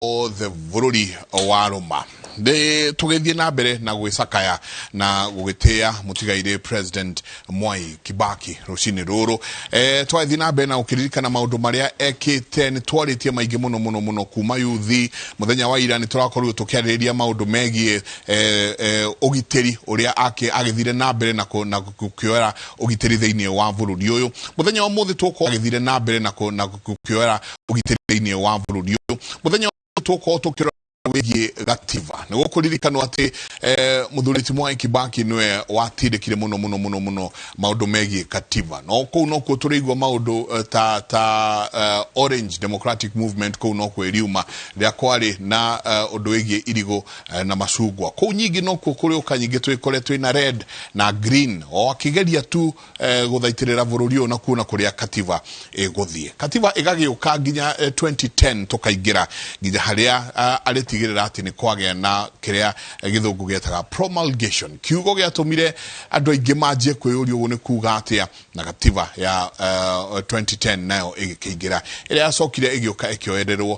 Othe bũrũri wa Roma nĩ tũgĩthiĩ na mbere na gwĩcakaya na gũgĩtĩa mũtigairĩ President Mwai Kibaki rũcinĩ rũrũ. Twathiĩ na mbere na gũkĩririkana maũndũ marĩa ekĩte, nĩ twarĩtie maingĩ mũno mũno mũno kuma yuthi mũthenya wa ira. Nĩ tũrakorirwo tũkĩarĩrĩria maũndũ megiĩ ũgitĩri ũrĩa agĩthire na mbere na gũkĩoera ũgitĩri thĩinĩ wa bũrũri ũyũ. Mũthenya wa ũmũthĩ tũgũkorwo agĩthire na mbere na gũkĩoera ũgitĩri thĩinĩ wa bũrũri ũyũ. Mũthenya tũgũkorwo tũkĩrora wĩgiĩ gatiba. Nĩ gũkũririkanwo atĩ mũthuri ti Mwai Kibaki nĩwe watindĩkire mũno mũno mũno mũno maũndũ megiĩ katiba, no kũu nokuo tũrĩigua maũndũ ta Orange Democratic Movement, kũu nokuo ĩriuma rĩrĩa kwarĩ na ũndũ wĩgiĩ irigũ na macungwa. Kũu nyingĩ nokuo kũrĩũka nyingĩ twĩkore twĩna red na green o akĩgeria tu gũthaitĩrĩra bũrũri ũyũ na kuona kũrĩa katiba ĩgũthiĩ. Katiba ĩgagĩũka nginya 2010, tũkaingĩra nginya harĩa arĩtigĩrĩra atĩ nĩ kwagĩa na kĩrĩa gĩthũngũ gĩetaga promulgation, kiugo gĩatũmire andũ aingĩ manjie kwĩyũria ũguo nĩ kuga atĩa, na katiba ya 2010 nayo ĩgĩkĩingĩra, ĩrĩa yacokire ĩgĩũka ĩkĩoererwo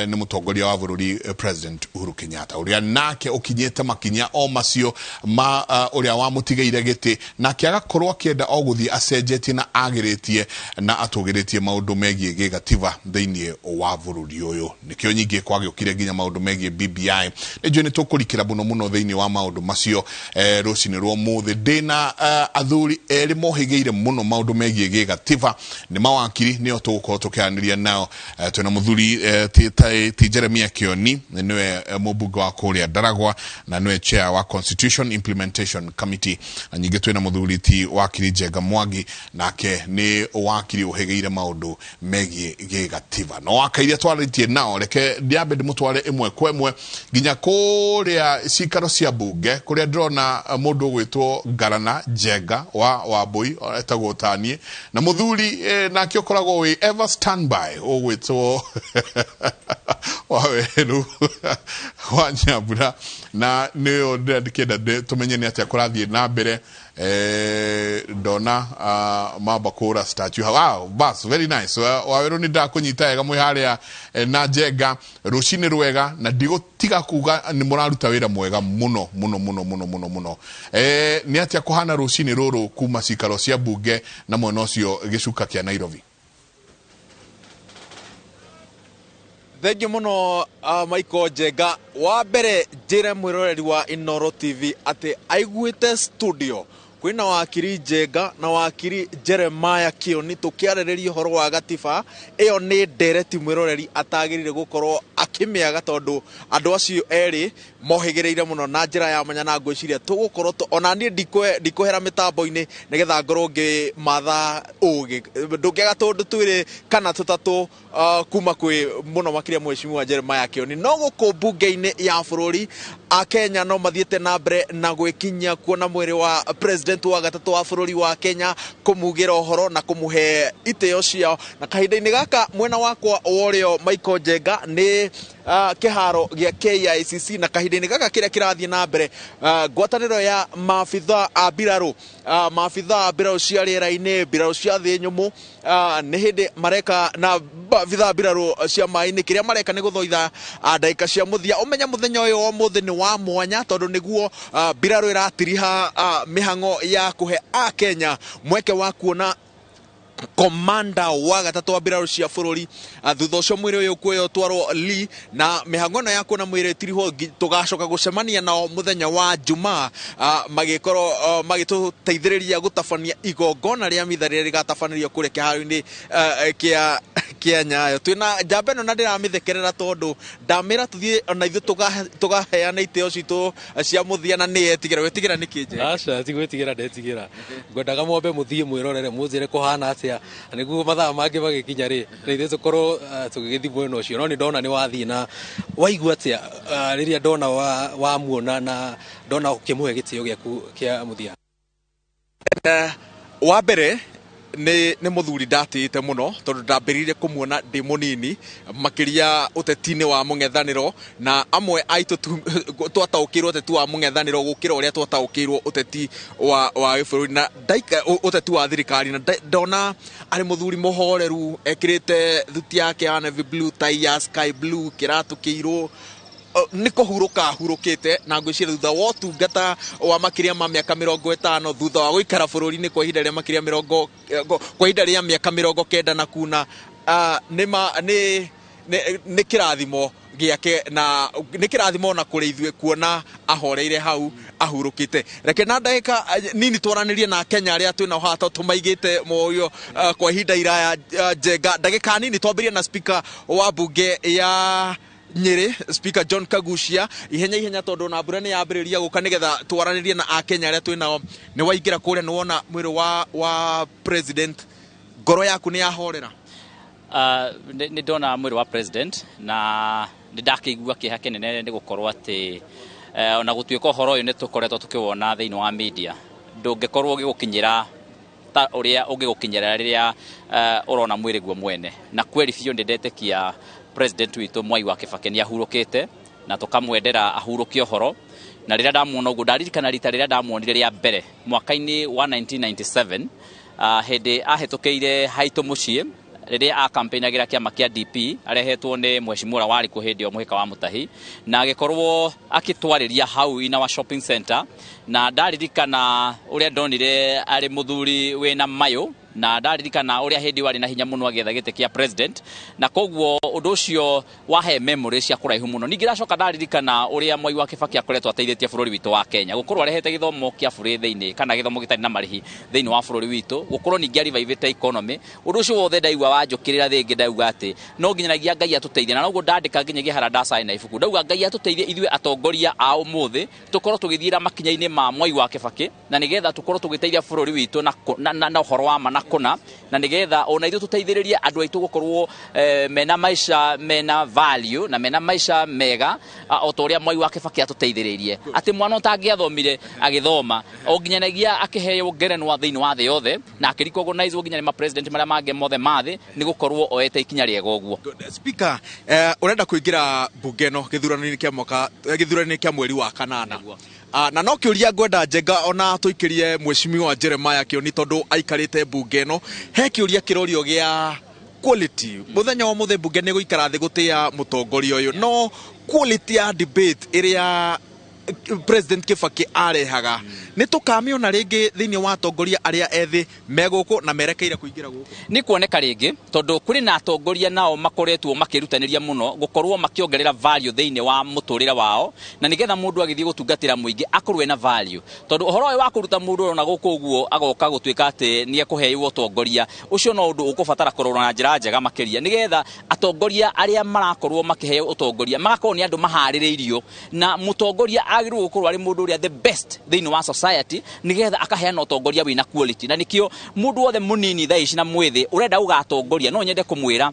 nĩ mũtongoria wa bũrũri President Uhuru Kenyatta, ũrĩa nake ũkinyĩte makinya o macio ma ũrĩa wamũtigĩire gĩtĩ, nake agakorwo akĩenda o gũthiĩ acenjetie na agĩrĩtie na atũgĩrĩtie maũndũ megiĩ gĩgatiba thĩinĩ wa bũrũri ũyũ. Nĩkĩo nyingĩ kwagĩũkire nginya maũndũ megiĩ BBI. Nĩ njũĩ nĩ tũkũrikĩra mũno mũno thĩinĩ wa maũndũ macio rũcinĩ rwa ũmũthĩ. Ndĩna athuri erĩ mohĩgĩire mũno maũndũ megiĩ gĩgatiba, nĩ mawakiri, nĩo tũgũkorwo tũkĩaranĩria nao. Twĩna mũthuri ti Jeremia Kioni, nĩwe mũmbunge wa kũrĩa Ndaragwa na nĩwe chair wa Constitution Implementation Committee, na nyingĩ twĩna mũthuri ti wakiri Njenga Mwangi, nake nĩ wakiri ũhĩgĩire maũndũ megiĩ gĩgatiba. No wakairia twarĩtie nao, reke ndĩambe ndĩmũtware ĩmwe kwa ĩmwe nginya kũrĩa cikaro cia mbunge, kũrĩa ndĩrona mũndũ ũgwĩtwo Ngarana Njenga wa Wambui, etagwo taniĩ, na mũthuri nake ũkoragwo wĩ ever standby ũgwĩtwo Waweru wa Nyambura, na nĩyo ndĩrakĩenda tũmenye nĩ atĩa kũrathiĩ na mbere. Ndona mamba kũra statue. Wow, bas, very nice. Waweru, nĩ ndakũnyita wega mwĩ harĩa na Njenga. Rũcinĩ rwega, na ndigũtiga kuga nĩ mũraruta wĩra mwega mũno mũno mũno mũno mũno mũno. Nĩ atĩa kũhana rũcinĩ rũrũ kuma cikaro cia mbunge na mwena ũcio gĩcuka kĩa Nairobi? Thengiũ mũno, Michael Njenga. Wa mbere njĩre mwĩroreri wa Inooro TV atĩ aiguĩte studio kwĩna wakiri Njenga na wakiri Jeremiah Kioni tũkĩarĩrĩria ũhoro wa gatiba. Ĩyo nĩ ndereti mwĩroreri atagĩrĩire gũkorwo akĩmĩaga, tondũ andũ acio erĩ mohĩgĩrĩire mũno na njĩra ya mwanya, na ngwĩciria tũgũkorwo ona niĩ ndikũhera mĩtambo-inĩ nĩgetha ngorwo ngĩmatha ũgĩ ndũngĩaga tũndũ twĩrĩ kana tũtatũ kuma kwĩ mũno makĩria mheshimiwa Jeremiah Kioni. No gũkũ mbunge-inĩ ya bũrũri, Akenya no mathiĩte na mbere na gwĩkinyia kuona mwĩrĩ wa president wa gatatũ wa bũrũri wa Kenya, kũmugĩra ũhoro na kũmũhe itĩo ciao. Na kahinda-inĩ gaka mwena wakwa wa ũrĩo, Michael Njenga, nĩ kĩharo gĩa KICC, na kahinda-inĩ gaka kĩrĩa kĩrathiĩ na mbere, ngwatanĩro ya maabitha a mbirarũ, maabitha a mbirarũ cia rĩera-inĩ, mbirarũ cia thĩ nyũmũ, nĩ hĩndĩ mareka, na maabitha a mbirarũ cia maĩ-inĩ, kĩrĩa mareka nĩ gũthoitha ndagĩka cia mũthia. Ũmenye mũthenya ũyũ wa ũmũthĩ nĩ wa mwanya, tondũ nĩguo mbirarũ ĩratiriha mĩhang'o ya kũhe Akenya mweke wa kuona komanda wa gatatũ wa mbirarũ cia bũrũri. Thutha ũcio mwĩrĩ ũyũ kuoya ũtwarwo Lee, na mĩhang'o ĩno ya kuona mwĩrĩ ĩtirihwo, tũgacoka gũcemania nao mũthenya wa Jumaa magĩkorwo magĩtũteithĩrĩria gũtabania igongona rĩa mitha rĩrĩa rĩgatabanĩrio kũrĩa kĩharo-inĩ kĩa Nyayo. Twĩna njamba ĩno na ndĩramĩthekerera tondũ ndamĩra tũthiĩ ona ithuĩ tũgaheana itĩo citũ cia mũthia, na nĩ etigĩra. Wetigĩra nĩkĩ, Njenga? Aca, ti gwĩtigĩra ndetigĩra. Ngwendaga mwambe mũthiĩ mwĩrorere, mũnjĩre kũhana atĩa, nĩguo mathaa mangĩ magĩkinya rĩ, na ithuĩ tũkorwo tũgĩgĩthiĩ mwena ũcio. No nĩ ndona nĩ wathiĩ, na waigua atĩa rĩrĩa ndona wamuona na ndona ũkĩmũhe gĩtĩo gĩaku kĩa mũthia? Wa mbere Nĩ mũthuri ndatĩĩte mũno tondũ ndambĩrĩirie kũmuona ndĩ mũnini makĩria ũteti-inĩ wa mũng'ethanĩro, na amwe aitũ twataũkĩirwo ũteti wa mũng'ethanĩro gũkĩra ũrĩa twataũkĩirwo ũteti wa gĩbũrũri na ndaika ũteti wa thirikari, na ndona arĩ mũthuri mũhoreru, ekĩrĩte thuti yake ya navy blue, tai ya sky blue, kĩratũ kĩirũ, nĩ kũhurũka ahurũkĩte, na ngwĩciria thutha wa ũtungata wa makĩria ma mĩaka 50, thutha wa gũikara bũrũri-inĩ kwa ihinda rĩa makĩria mĩrongo kwa ihinda rĩa mĩaka 90 na kuna, nĩ kĩrathimo gĩake na nĩ kĩrathimo ona kũrĩ ithuĩ kuona ahoreire hau ahurũkĩte. Reke na ndagĩka nini twaranĩrie na Kenya arĩa twĩnao haha tondũ tũmaigĩte moyo kwa ihinda iraya. Njenga, ndagĩka nini twambĩrĩrie na speaker wa mbunge ya Nyĩrĩ, Speaker John Kagucia, ihenya ihenya tondũ na mbura nĩ yambĩrĩria gũka, nĩgetha twaranĩrie na akenya arĩa twĩnao. Nĩ waingĩra kũrĩa, nĩ wona mwĩrĩ wa president, ngoro yaku nĩ yahorera? Nĩ ndona mwĩrĩ wa president na nĩ ndakĩigua kĩeha kĩnene nĩ gũkorwo atĩ ona gũtuĩka ũhoro ũyũ nĩ tũkoretwo tũkĩwona thĩinĩ wa media, ndũngĩkorwo ũgĩgũkinyĩra ta ũrĩa ũngĩgũkinyĩra rĩrĩa ũrona mwĩrĩ guo mwene. Na kweri biũ nĩ ndetĩkia president witũ Mwai wa Kibaki nĩ ahurũkĩte, na tũkamwendera ahurũke ũhoro. Na rĩrĩa ndamuona ũguo, ndaririkana rita rĩrĩa ndamuonire rĩa mbere mwaka-inĩ wa 1997, hĩndĩ ahĩtũkĩire haitũ mũciĩ rĩrĩa akampeinagĩra kĩama kĩa DP, arehetwo nĩ mheshimiwa ũrĩa warĩ kuo hĩndĩ ĩyo, Mũhĩka wa Mũtahi, na agĩkorwo akĩtwarĩria hau in our shopping center. Na ndaririkana ũrĩa ndonire arĩ mũthuri wĩna mayũ, na ndaririkana ũrĩa hĩndĩ ĩyo arĩ na hinya mũno agĩetha gĩtĩ kĩa president, na koguo ũndũ ũcio wahe memory cia kũraihu mũno. Ningĩ ndacoka ndaririkana ũrĩa Mwai wa Kibaki akoretwo ateithĩtie bũrũri witũ wa Kenya, gũkorwo arehete gĩthomo kĩa bũrĩ thĩinĩ kana gĩthomo gĩtarĩ na marĩhi thĩinĩ wa bũrũri witũ, gũkorwo ningĩ arivivĩte economy. Ũndũ ũcio wothe ndaigua wanjũkĩrĩra rĩngĩ, ndauga atĩ no nginyagia Ngai atũteithie, na noguo ndandĩka nginyagia harĩa ndacaina ibuku, ndauga Ngai atũteithie ithuĩ atongoria a ũmũthĩ tũkorwo tũgĩthiĩra makinya-inĩ ma Mwai wa Kibaki, na nĩgetha tũkorwo tũgĩteithia bũrũri witũ na ũhoro wa ma na kũna, na nĩgetha ona ithuĩ tũteithĩrĩrie andũ aitũ gũkorwo mena maica mena value na mena maica mega, o ta ũrĩa Mwai wa Kibaki atũteithĩrĩirie, atĩ mwana ũtangĩathomire agĩthoma o nginyanagia akĩheo ngerenwa thĩinĩ wa thĩ yothe, na akĩrecognize nginya nĩ ma-president marĩa mangĩ mothe ma thĩ, nĩ gũkorwo oete ikinya rĩega ũguo. Good. Speaker, ũrenda kũingĩra mbunge ĩno gĩthurano-inĩ kĩa mwaka gĩthurano-inĩ kĩa mweri wa kanana. Nĩguo. Na no kĩũria ngwenda Njenga ona tũikĩrie mheshimiwa Jeremiah Kĩoni tondũ aikarĩte mbunge ĩno, he kĩũria kĩrorio gĩa quality. Mũthenya wa mũthĩ mbunge nĩ gũikara thĩ gũtĩa mũtongoria ũyũ, no quality ya debate ĩrĩa President Kibaki arehaga nĩ tũkamĩona rĩngĩ thĩinĩ wa atongoria arĩa ethĩ me gũkũ na merekeire kũingĩra gũkũ? Nĩ kuoneka rĩngĩ tondũ kũrĩ na atongoria nao makoretwo makĩrutanĩria mũno gũkorwo makĩongerera value thĩinĩ wa mũtũrĩre wao, na nĩgetha mũndũ agĩthiĩ gũtungatĩra mũingĩ akorwo ena value, tondũ ũhoro ũyũ wa kũruta mũndũ ona gũkũ ũguo agoka gũtuĩka atĩ nĩ ekũheo ũtongoria ũcio no ũndũ ũkũbatara kũrorwo na njĩra njega makĩria, nĩgetha atongoria arĩa marakorwo makĩheo ũtongoria magakorwo nĩ andũ maharĩrĩirio, na mũtongoria agĩrĩirwo gũkorwo arĩ mũndũ ũrĩa the best thĩinĩ wa society, nĩgetha akaheana ũtongoria wĩna quality. Na nĩkĩo mũndũ wothe mũnini thaa ici na mwĩthĩ ũrenda gũgatongoria, no nyende kũmwĩra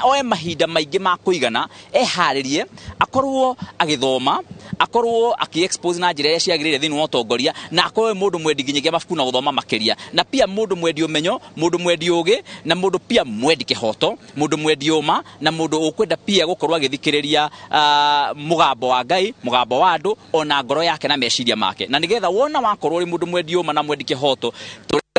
oe mahinda maingĩ ma kũigana, eharĩrie, akorwo agĩthoma, akorwo akĩ-expose na njĩra ĩrĩa ciagĩrĩire thĩinĩ wa ũtongoria, na akorwo mũndũ mwendi nginyagia mabuku na gũthoma makĩria, na pia mũndũ mwendi ũmenyo, mũndũ mwendi ũgĩ, na mũndũ pia mwendi kĩhoto, mũndũ mwendi ũma, na mũndũ ũkwenda pia gũkorwo agĩthikĩrĩria mũgambo wa Ngai, mũgambo wa andũ, ona ngoro yake na meciria make, na nĩgetha wona wakorwo ũrĩ mũndũ mwendi ũma na mwendi kĩhoto,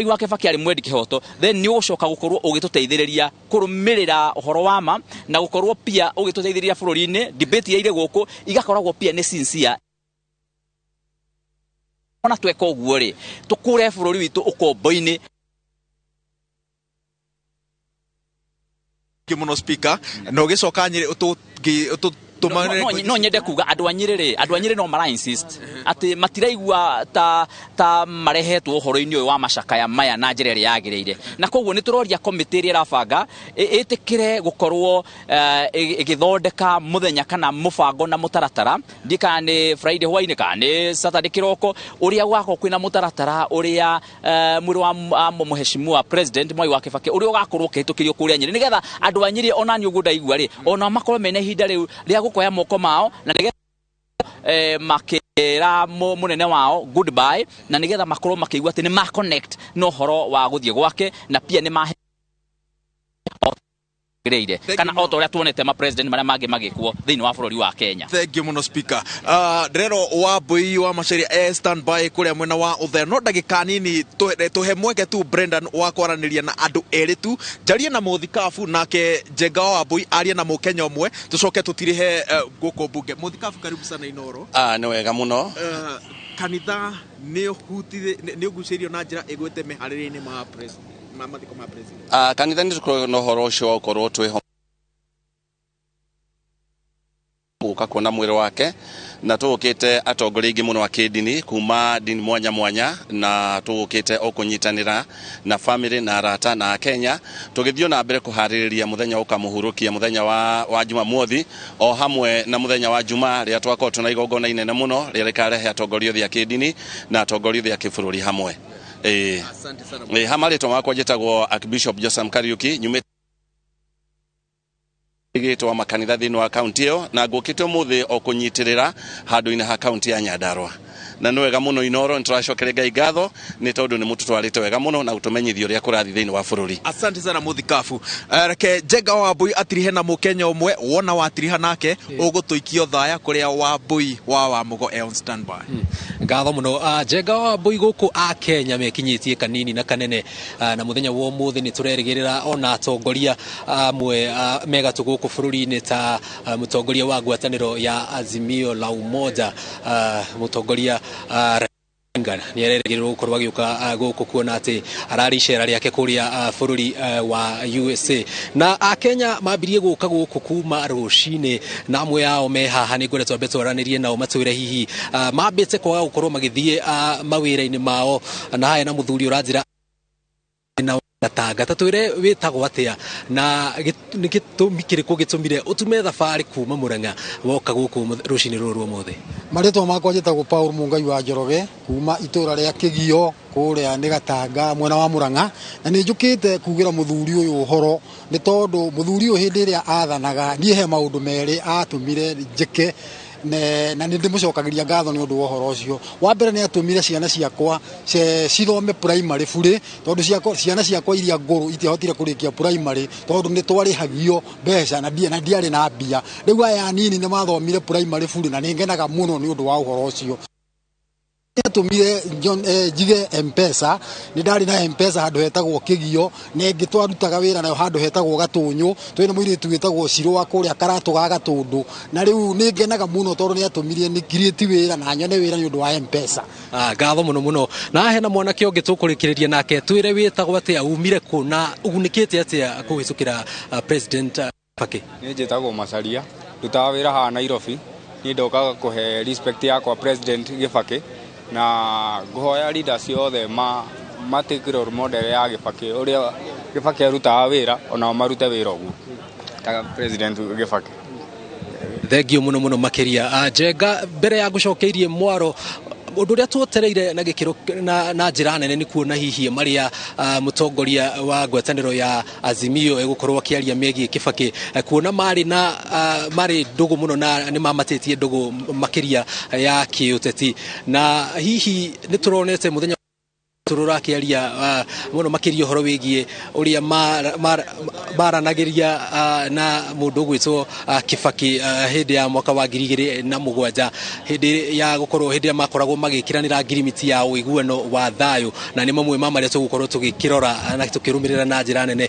Mwai wa Kibaki arĩ mwendi kĩhoto, then nĩ ũgũcoka gũkorwo ũgĩtũteithĩrĩria kũrũmĩrĩra ũhoro wa ma, na gũkorwo pia ũgĩtũteithĩrĩria bũrũri-inĩ. Debate iria irĩ gũkũ igakoragwo pia nĩ sincere. Ona tweka ũguo rĩ, tũkũre bũrũri witũ ũkombo-inĩ. Mũno Speaker, na ũgĩcoka Nyĩrĩ No nyende kuga andũ a Nyĩrĩ rĩ, andũ a Nyĩrĩ no mara insist atĩ matiraigua ta marehetwo ũhoro-inĩ ũyũ wa macakaya maya na njĩra ĩrĩa yagĩrĩire, na koguo nĩ tũroria komĩtĩ ĩrĩa ĩrabanga ĩtĩkĩre gũkorwo ĩgĩthondeka mũthenya kana mũbango na mũtaratara, ndiĩ kana nĩ Friday hwainĩ kana nĩ Saturday kĩroko, ũrĩa gũgakorwo kwĩna mũtaratara ũrĩa mwĩrĩ wa mheshimiwa President Mwai wa Kibaki ũrĩa ũgakorwo ũkĩhĩtũkĩrio kũrĩa Nyĩrĩ, nĩgetha andũ a Nyĩrĩ ona niĩ ũguo ndaigua rĩ, ona makorwo mena ihinda rĩu rĩa gũkoya moko mao, na nĩgetha makĩ Ra munene wao goodbye, na nigetha makorwo makĩigua atĩ nĩ ma connect na ũhoro wa gũthiĩ gwake, na pia nĩ mahe gĩrĩire kana o ta ũrĩa tuonete ma president marĩa mangĩ magĩkwo thĩinĩ wa bũrũri wa Kenya. Thank you muno, Speaker. Ndĩrerwo wa Mbui wa Macharia e standby kũrĩa mwena wa Ũthea, no ndagĩka nini tũhe mweke tu Brendan wa kwaranĩria na andũ erĩ tu, njarie na mũthikabu nake Njenga wa Mbui arie na mũkenya ũmwe, tũcoke tũtirihe gũkũ mbunge. Mũthikabu, karibu sana Inoro. Ah, nĩ wega mũno. Kanitha nĩ ũgucĩirio na njĩra ĩgwĩte mĩharĩrĩrie-inĩ ma ma mathiko ma president. Ah, kanitha nĩ tũkoragwo na ũhoro ũcio wa gũkorwo twĩho gũka kuona mwĩrĩ wake, na tũgũkĩte atongoria aingĩ mũno a kĩndini kuma ndini mwanya mwanya, na tũgũkĩte o kũnyitanĩra na family na arata na Akenya, tũgĩthiĩ na mbere kũharĩrĩria mũthenya ũkamũhurũkia mũthenya wa Jumamothi, o hamwe na mũthenya wa Jumaa rĩrĩa twakorwo tũna igongona inene mũno rĩrĩa rĩkarehe atongoria othe a kĩndini na atongoria othe a kĩbũrũri hamwe. Asante sana. Ha marĩtwa makwa njĩtagwo Archbishop Joseph Kariuki, nyumĩte gĩtwa makanitha thĩinĩ wa kaunti ĩyo, na ngũkĩte ũmũthĩ o kũnyitĩrĩra handũ-inĩ ha kaunti ya Nyandarua. Na nĩ wega mũno Inoro, nĩ tũracokeria Ngai ngatho nĩ tondũ nĩ mũtũtwarĩte wega mũno na gũtũmenyithia ũrĩa kũrathiĩ thĩinĩ wa bũrũri. Asante sana, mũthikabu. Reke Njenga wa Mbui atirihe na mũkenya ũmwe, wona watiriha nake ũgũtũikio thaya kũrĩa wa Mbui wa Wamũgo e on standby. Ngatho mũno. Njenga wa Mbui, gũkũ a Kenya mekinyĩtie kanini na kanene, na mũthenya wa ũmũthĩ nĩ tũrerĩgĩrĩra ona atongoria amwe megatũ gũkũ bũrũri-inĩ ta mũtongoria wa ngwatanĩro ya Azimio la Umoja, mũtongoria Raila nĩ arerĩgĩrĩrwo gũkorwo agĩũka gũkũ kuona atĩ ararĩ icera rĩake kũrĩa bũrũri wa USA. Na akenya mambirie gũka gũkũ kuma rũcinĩ, na amwe ao me haha nĩ ngwenda twambe twaranĩrie nao matwĩre hihi mambĩte kwaga gũkorwo magĩthiĩ mawĩra-inĩ mao. Na haya na mũthuri ũranjĩra na Gatanga, ta twĩre wĩtagwo atĩa na nĩ gĩtũmi kĩrĩkũ gĩtũmire ũtume thabarĩ kuma Mũrang'a woka gũkũ rũcinĩ rũrũ rwa ũmũthĩ? Marĩtwa makwa njĩtagwo Paul Mungai wa Njoroge, kuma itũra rĩa Kĩgio kũrĩa nĩ Gatanga mwena wa Mũrang'a, na nĩ njũkĩte kugĩra mũthuri ũyũ ũhoro nĩ tondũ mũthuri ũyũ hĩndĩ ĩrĩa athanaga niĩ he maũndũ merĩ atũmire njĩke na nĩ ndĩmũcokagĩria ngatho nĩ ũndũ wa ũhoro ũcio. Wa mbere, nĩ atũmire ciana ciakwa cithome primary burĩ, tondũ ciana ciakwa iria ngũrũ itiahotire kũrĩkia primary tondũ nĩ twarĩhagio mbeca na ndiarĩ na mbia. Rĩu aya anini nĩ mathomire primary burĩ, na nĩ ngenaga mũno nĩ ũndũ wa ũhoro ũcio. Atũmire njige M-Pesa, nĩ ndarĩ na M-Pesa handũ hetagwo Kĩgio, na ĩngĩ twarutaga wĩra nayo handũ hetagwo Gatũnyũ, twĩna mũirĩtu wĩtagwo Cirũ wa kũrĩa Karatũ ga Gatũndũ. Na rĩu nĩ ngenaga mũno tondũ nĩ atũmirie nĩ create wĩra na nyone wĩra nĩ ũndũ wa M-Pesa. Ngatho mũno mũno. Na hena mwanake ũngĩ tũkũrĩkĩrĩria nake, twĩre wĩtagwo atĩa, umire kũ na ũgunĩkĩte atĩa kũhĩtũkĩra President Kibaki? Niĩ njĩtagwo Macharia, ndutaga wĩra haha Nairobi. Niĩ ndokaga kũhe respect yakwa President Kibaki, na ngũhoya leaders othe ma take role model ya Kibaki, ũrĩa Kibaki arutaga wĩra onao marute wĩra ũguo ta President Kibaki. Thengio mũno mũno makĩria. Njenga, mbere ya ngũcokeirie mwaro, ũndũ ũrĩa tuotereire na gĩkĩro na njĩra nene nĩ kuona hihi marĩa mũtongoria wa ngwatanĩro ya Azimio egũkorwo akĩaria megiĩ Kibaki, kuona marĩ na marĩ ndũgũ mũno na nĩ mamatĩtie ndũgũ makĩria ya kĩũteti, na hihi nĩ tũronete mũthenya tũrakĩaria mũno makĩria ũhoro wĩgiĩ ũrĩa maranagĩria na mũndũ ũgwĩtwo Kibaki hĩndĩ ya mwaka wa 2007, hĩndĩ ya gũkorwo hĩndĩ ĩrĩa makoragwo magĩkĩranĩra ngirimiti ya ũiguano wa thayũ, na nĩ mamwe ma marĩa tũgũkorwo tũgĩkĩrora na tũkĩrũmĩrĩra na njĩra nene.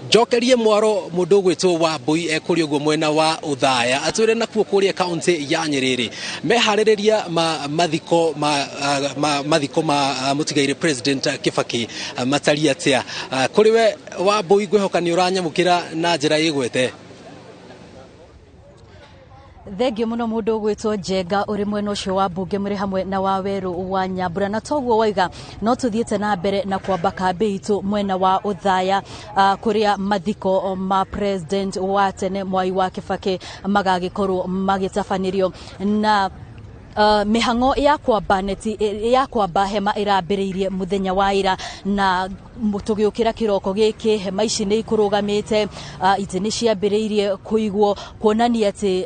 Njokerie mwaro mũndũ ũgwĩtwo wa Mbui ekũrĩa ũguo mwena wa Ũthaya, atwĩre nakuo kũrĩa kaunti ya Nyerere meharĩrĩria ma mathiko ma mathiko ma mũtigairĩ President Kibaki matariĩ atĩa. Kũrĩ we wa Mbui, ngwĩhoka nĩ ũranyamũkĩra na njĩra ĩgwete. Thengio muno, mundu ugwitwo Njenga uri mwena ucio wa mbunge muri hamwe na wa Weru wa Nyambura. Na toguo waiga, no tuthiite na mbere na kwamba kambi itu mwena wa Uthaya, kuria mathiko ma President wa tene Mwai wa Kibaki magagikorwo magitabanĩrio, na mĩhang'o ya kwamba neti ya kwamba hema ĩrambĩrĩirie mũthenya wa ira, na tũgĩũkĩra kĩroko gĩkĩ hema ici nĩ ikũrũgamĩte, itĩ nĩ ciambĩrĩirie kũigwo kuonania atĩ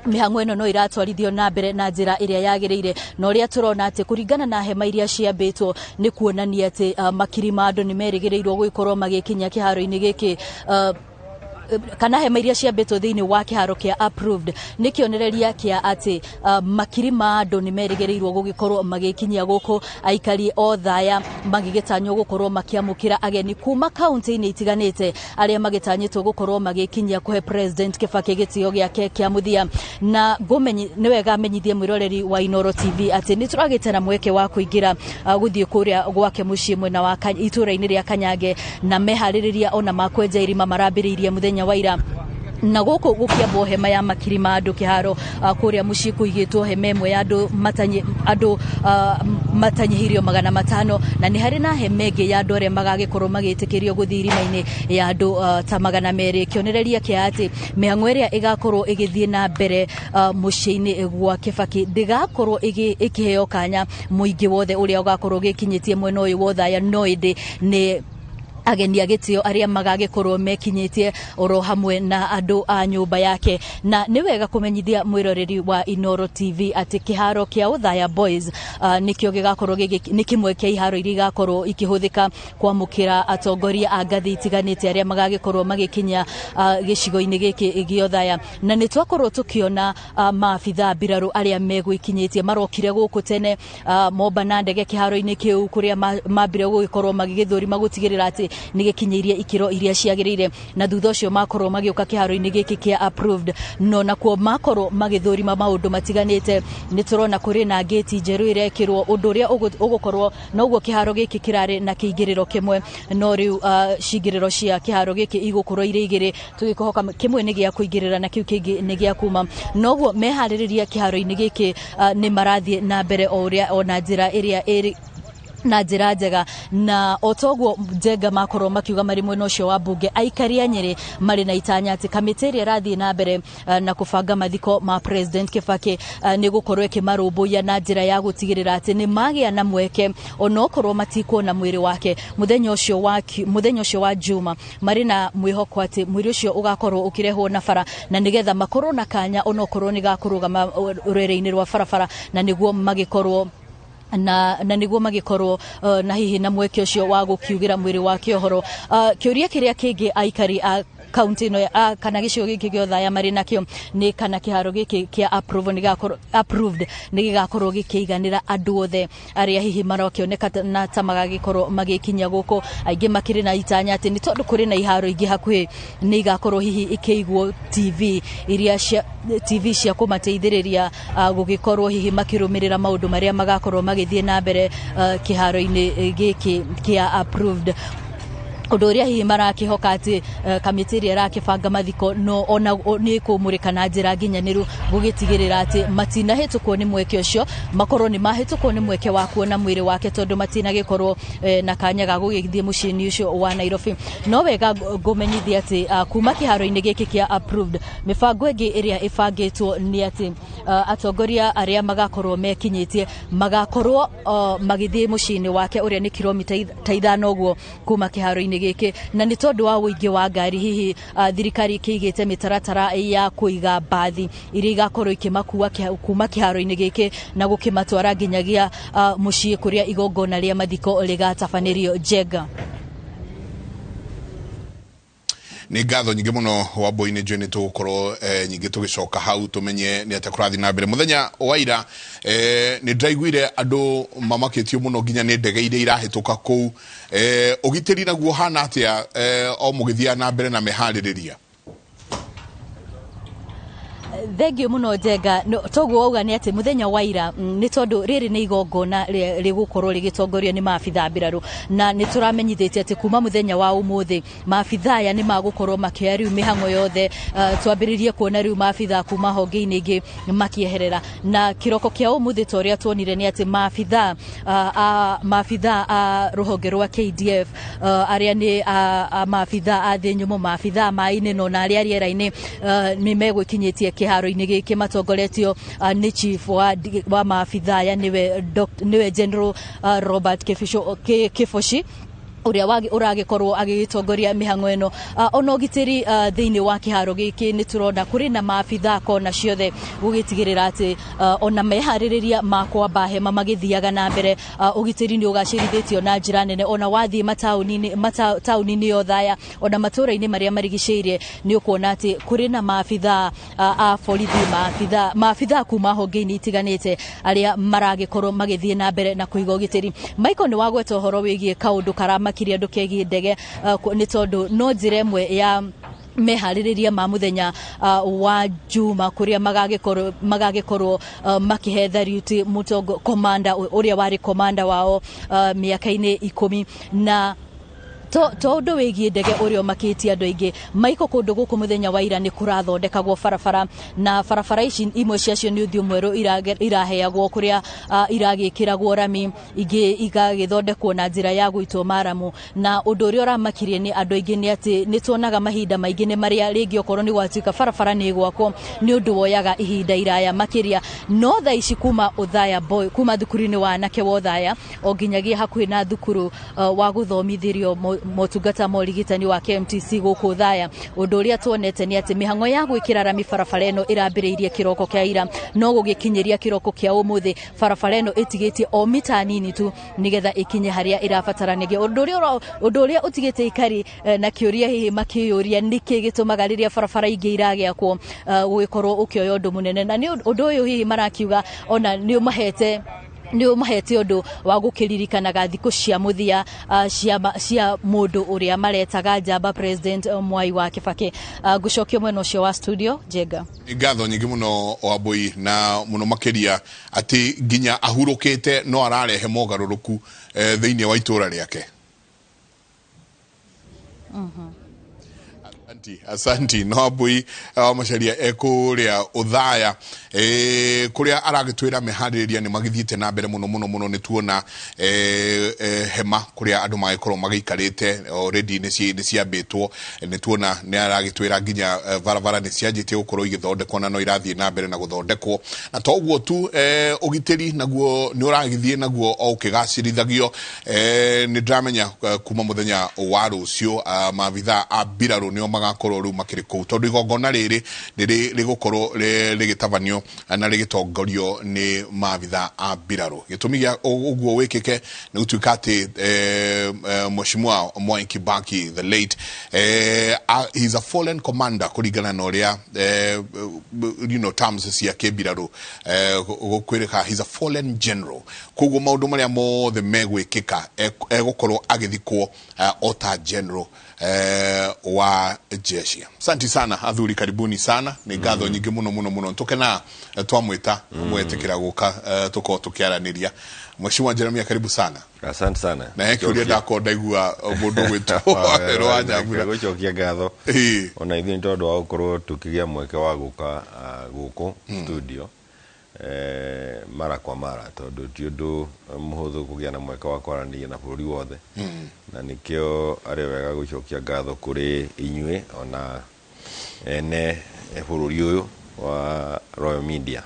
Mĩhang'o ĩno no iratwarithio na mbere na njĩra ĩrĩa yagĩrĩire, na ũrĩa tũrona atĩ kũringana na hema iria ciambĩtwo nĩ kuonania atĩ makiri ma andũ nĩ merĩgĩrĩirwo gũgĩkorwo magĩkinya kĩharo-inĩ gĩkĩ, kana hema iria ciambĩtwo thĩinĩ wa kĩharo kĩa Approved nĩ kĩonereria kĩa atĩ makiri ma andũ nĩ merĩgĩrĩirwo gũgĩkorwo magĩkinyia gũkũ, aikari Othaya magĩgĩtanywo gũkorwo makĩamũkĩra ageni kuma kaunti-inĩ itiganĩte arĩa magĩtanyĩtwo gũkorwo magĩkinyia kũhe President Kibaki gĩtĩo gĩake kĩa mũthia. Na ngũmenyi nĩ wega menyithie mwĩroreri wa Inoro TV atĩ nĩ tũragĩte na mweke wa kũingĩra gũthiĩ kũrĩa gwake mũciĩ mwena wa itũũra-inĩ rĩa Kanyange, na meharĩrĩria ona makwenja irima marambĩrĩirie mũthenya wa ira, na gũkũ gũkĩambwo hema ya makiri ma andũ kĩharo kũrĩa mũciĩ kũigĩtwo hema ĩmwe ya andũ matanyi andũ matanyihĩirio 500, na nĩ harĩ na hema ĩngĩ ya andũ arĩa magagĩkorwo magĩtĩkĩrio gũthiĩ irima-inĩ ya andũ ta 200, kĩonereria kĩa atĩ mĩhang'o ĩrĩa ĩgakorwo ĩgĩthiĩ na mbere mũciĩ-inĩ gwa Kibaki ndĩgakorwo ĩkĩheo kanya mũingĩ wothe ũrĩa ũgakorwo ũgĩkinyĩtie mwena ũyũ wa Othaya, no ĩndĩ nĩ ageni a gĩtĩo arĩa magagĩkorwo mekinyĩtie oro hamwe na andũ a nyũmba yake. Na nĩ wega kũmenyithia mwĩroreri wa Inoro TV atĩ kĩharo kĩa Othaya Boys nĩkĩo gĩgakorwo nĩ kĩmwe kĩa iharo iria igakorwo ikĩhũthĩka kwamũkĩra atongoria a ngathĩ itiganĩte arĩa magagĩkorwo magĩkinya gĩcigo-inĩ gĩkĩ gĩa Othaya. Na nĩ twakorwo tũkĩona maabitha mbirarũ arĩa megwĩkinyĩtie marokire gũkũ tene, momba na ndege kĩharo-inĩ kĩu kũrĩa mambire gũgĩkorwo magĩgĩthũrima gũtigĩrĩra atĩ nĩ gĩkinyĩirie ikĩro iria ciagĩrĩire, na thutha ũcio makorwo magĩũka kĩharo-inĩ gĩkĩ kĩa Approved, no nakuo makorwo magĩthũrima maũndũ matiganĩte. Nĩ tũrona kũrĩ na ngĩti njerũ ĩrekĩrwo, ũndũ ũrĩa ũgũkorwo noguo kĩharo gĩkĩ kĩrarĩ na kĩingĩrĩro kĩmwe, no rĩu cingĩrĩro cia kĩharo gĩkĩ igũkorwo irĩ igĩrĩ, tũgĩkũhoka kĩmwe nĩ gĩa kũingĩrĩra na kĩu kĩngĩ nĩ gĩa kuma. Noguo meharĩrĩria kĩharo-inĩ gĩkĩ nĩ marathiĩ na mbere o ũrĩa ona njĩra ĩrĩa ĩrĩ na njĩra njega, na o toguo Njenga makorwo makiuga marĩ mwena ũcio wa mbunge, aikari a Nyĩrĩ marĩ na itanya atĩ kamĩtĩ ĩrĩa ĩrathiĩ na mbere na kũbanga mathiko ma President Kibaki nĩ gũkorwo ĩkĩmarũmbũiya na njĩra ya gũtigĩrĩra atĩ nĩ magĩa na mweke onokorwo matikuona mwĩrĩ wake mũthenya ũcio wa Juma. Marĩ na mwĩhoko atĩ mwĩrĩ ũcio ũgakorwo ũkĩrehwo na bara, na nĩgetha makorwo na kanya onokorwo nĩ gakũrũgama rwere-inĩ rwa barabara, na nĩguo magĩkorwo na nĩguo magĩkorwo na hihi na mweke ũcio wa gũkiugĩra mwĩrĩ wake ũhoro. Kĩũria kĩrĩa kĩngĩ aikari a kaunti ĩno kana gĩcigo gĩkĩ gĩa Othaya marĩ nakĩo nĩ kana kĩharo gĩkĩ kĩa Approved nĩ gĩgakorwo gĩkĩiganĩra andũ othe arĩa hihi marakĩoneka na ta magagĩkorwo magĩkinya gũkũ. Aingĩ makĩrĩ na itanya atĩ nĩ tondũ kũrĩ na iharo ingĩ hakuhĩ nĩ igakorwo hihi ikĩigwo TV iria cia TV cia kũmateithĩrĩria gũgĩkorwo hihi makĩrũmĩrĩra maũndũ marĩa magakorwo magĩthiĩ na mbere kĩharo-inĩ gĩkĩ kĩa Approved. Ũndũ ũrĩa hihi marakĩhoka atĩ kamĩtĩ ĩrĩa ĩrakĩbanga mathiko no ona nĩ ĩkũmũrĩka na njĩra nginyanĩru gũgĩtigĩrĩra atĩ matinahĩtũkwo nĩ mweke ũcio, makorwo nĩ mahĩtũkwo nĩ mweke wa kuona mwĩrĩ wake tondũ matinagĩkorwo na kanya ga gũgĩthiĩ mũciĩ-inĩ ũcio wa Nairobi. No wega ngũmenyithia atĩ kuma kĩharo-inĩ gĩkĩ kĩa Approved, mĩbango ĩngĩ ĩrĩa ĩbangĩtwo nĩ atĩ atongoria arĩa magakorwo mekinyĩtie magakorwo magĩthiĩ mũciĩ-inĩ wake ũrĩa nĩ kilomita ta 5 ũguo kuma kĩharo-inĩ gĩkĩ, na nĩ tondũ wa ũingĩ wa ngari hihi thirikari ĩkĩigĩte mĩtaratara ya kũiga mbathi iria igakorwo ikĩmakua kuma kĩharo-inĩ gĩkĩ na gũkĩmatwara nginyagia mũciĩ kũrĩa igongona rĩa mathiko rĩgatabanĩrio. Njenga. Nĩ ngatho nyingĩ mũno Wambui-inĩ, njũĩ nĩ tũgũkorwo nyingĩ tũgĩcoka hau tũmenye nĩ atĩa kũrathiĩ na mbere. Mũthenya wa ira nĩ ndĩraiguire andũ mamakĩtio mũno nginya nĩ ndege iria irahĩtũka kũu. Ũgitĩri naguo hana atĩa o mũgĩthiaga na mbere na meharĩrĩria? Thengiũ mũno Njenga. Toguo wauga nĩ atĩ mũthenya wa ira nĩ tondũ rĩrĩ nĩ igongona rĩgũkorwo rĩgĩtongorio nĩ maabitha mbirarũ, na nĩ tũramenyithĩtie atĩ kuma mũthenya wa ũmũthĩ maabitha aya nĩ magũkorwo makĩoya rĩu mĩhang'o yothe. Twambĩrĩrie kuona rĩu maabitha kuma honge-inĩ ingĩ makĩeherera, na kĩroko kĩa ũmũthĩ ta ũrĩa tuonire nĩ atĩ maabitha a rũhonge rwa KDF arĩa nĩ maabitha a thĩ nyũmũ, maabitha maĩ-inĩ no na arĩa rĩera-inĩ nĩ megwĩkinyĩtie kĩharo-inĩ gĩkĩ matongoretio nĩ chief wa maabitha aya nĩwe General Robert Kibochi, Ũrĩa ũragĩkorwo agĩgĩtongoria mĩhang'o ĩno. Ona ũgitĩri thĩinĩ wa kĩharo gĩkĩ nĩ tũrona kũrĩ na maabitha kona ciothe gũgĩtigĩrĩra atĩ ona meharĩrĩria ma kwamba hema magĩthiaga na mbere. Ũgitĩri nĩ ũgacĩrithĩtio na njĩra nene, ona wathiĩ mataũni-inĩ ya Othaya, ona matũũra-inĩ marĩa marigicĩirie, nĩ ũkuona atĩ kũrĩ na maabitha a borithi, maabitha kuma honge-inĩ itiganĩte arĩa maragĩkorwo magĩthiĩ na mbere na kũiga ũgitĩri. Michael, nĩ wagweta ũhoro wĩgiĩ kaũndũ karamakirie andũ kegiĩ ndege, nĩ tondũ no njĩra ĩmwe ya meharĩrĩria ma mũthenya wa Juma kũrĩa magagĩkorwo makĩhe tharuti mũtongo commander ũrĩa warĩ commander wao mĩaka-inĩ 10. Na to ũndũ wĩgiĩ ndege ũrĩa ũmakĩtie andũ aingĩ, Michael, kũndũ gũkũ mũthenya wa ira nĩ kũrathondekagwo barabara, na barabara ici imwe ciacio nĩ ũthiũ mwerũ iraheagwo kũrĩa iragĩkĩragwo rami, ingĩ igagĩthondekwo na njĩra ya gũitwo maramu. Na ũndũ ũrĩa ũramakirie nĩ andũ aingĩ nĩ atĩ nĩ tuonaga mahinda maingĩ nĩ marĩa rĩngĩ okorwo nĩ gwatuĩka barabara nĩ ĩgwakwo nĩ ũndũ woyaga ihinda iraya makĩria. No thaa ici kuma Othaya Boy, kuma thukuru-inĩ wa anake wa Othaya o nginyagia hakuhĩ na thukuru wa gũthomithĩrio motungata ma ũrigitani wa KMTC gũkũ Othaya, ũndũ ũrĩa tuonete nĩ atĩ mĩhang'o ya gwĩkĩra rami barabara ĩno ĩrambĩrĩirie kĩroko kĩa ira, no gũgĩkinyĩria kĩroko kĩa ũmũthĩ barabara ĩno ĩtigĩtie o mita nini tu nĩgetha ĩkinye harĩa ĩrabataranagia. Ũndũ ũrĩa ũtigĩte ikari na kĩũria hihi makĩyũria nĩkĩ gĩtũmaga rĩrĩa barabara ingĩ iragĩakwo gũgĩkorwo ũkĩoya ũndũ mũnene, na nĩ ũndũ ũyũ hihi marakiuga ona nĩ ũmahete ũndũ wa gũkĩririkanaga thikũ cia mũthia cia mũndũ ũrĩa maretaga njamba President Mwai wa Kibaki. Ngũcokia mwena ũcio wa studio Njenga. Ngatho nyingĩ mũno Wambui, na mũno makĩria atĩ nginya ahurũkĩte no ararehe mogarũrũku thĩinĩ wa itũra rĩake. Asanti no Wambui wa Macharia ekũrĩa Othaya kũrĩa aragĩtwĩra meharĩrĩria nĩ magĩthiĩte na mbere mũno mũno mũno. Nĩ tuona hema kũrĩa andũ magĩkorwo magĩikarĩte already nĩ ciambĩtwo, nĩ tuona nĩ aragĩtwĩra nginya barabara nĩ cianjĩtie gũkorwo igĩthondekwo na no irathiĩ na mbere na gũthondekwo. Na to ũguo tu, ũgitĩri naguo nĩ ũragĩthiĩ naguo o ũkĩgacĩrithagio. Nĩ ndĩramenya kuma mũthenya wa rũciũ maabitha a mbirarũ nĩo magakorwo rĩu makĩrĩ kũu, tondũ igongona rĩrĩ rĩgũkorwo rĩgĩtabanio na rĩgĩtongorio nĩ maabitha a mbirarũ. Gĩtũmi gĩa ũguo wĩkĩke nĩ gũtuĩka atĩ Mheshimiwa Mwai Kibaki the late, he's a fallen commander kũringana na ũrĩa you know, terms cia kĩmbirarũ gũkwĩrĩka he's a fallen general. Koguo maũndũ marĩa mothe megwĩkĩka egũkorwo agĩthikwo o ta general wa jeshi. Asante sana athuri, karibuni sana. Nĩ ngatho nyingĩ mũno mũno mũno, tũkena twamwĩta mwetĩkĩra gũka tũkorwo tũkĩaranĩria. Mheshimiwa Jeremia, karibu sana. Asante sana. Na he kĩũria ndakorwo ndaigua mũndũ gwĩtwo Wawerũ wa Nyambura. Gũcokia ngatho ona ithuĩ nĩ tondũ wa gũkorwo tũkĩgĩa mweke wa gũka gũkũ studio mara kwa mara, tondũ ti ũndũ mũhũthũ kũgĩa na mweke wa kwaranĩria na bũrũri wothe, na nĩkĩo arĩ wega gũcokia ngatho kũrĩ inyuĩ ona ene bũrũri ũyũ wa Royal Media,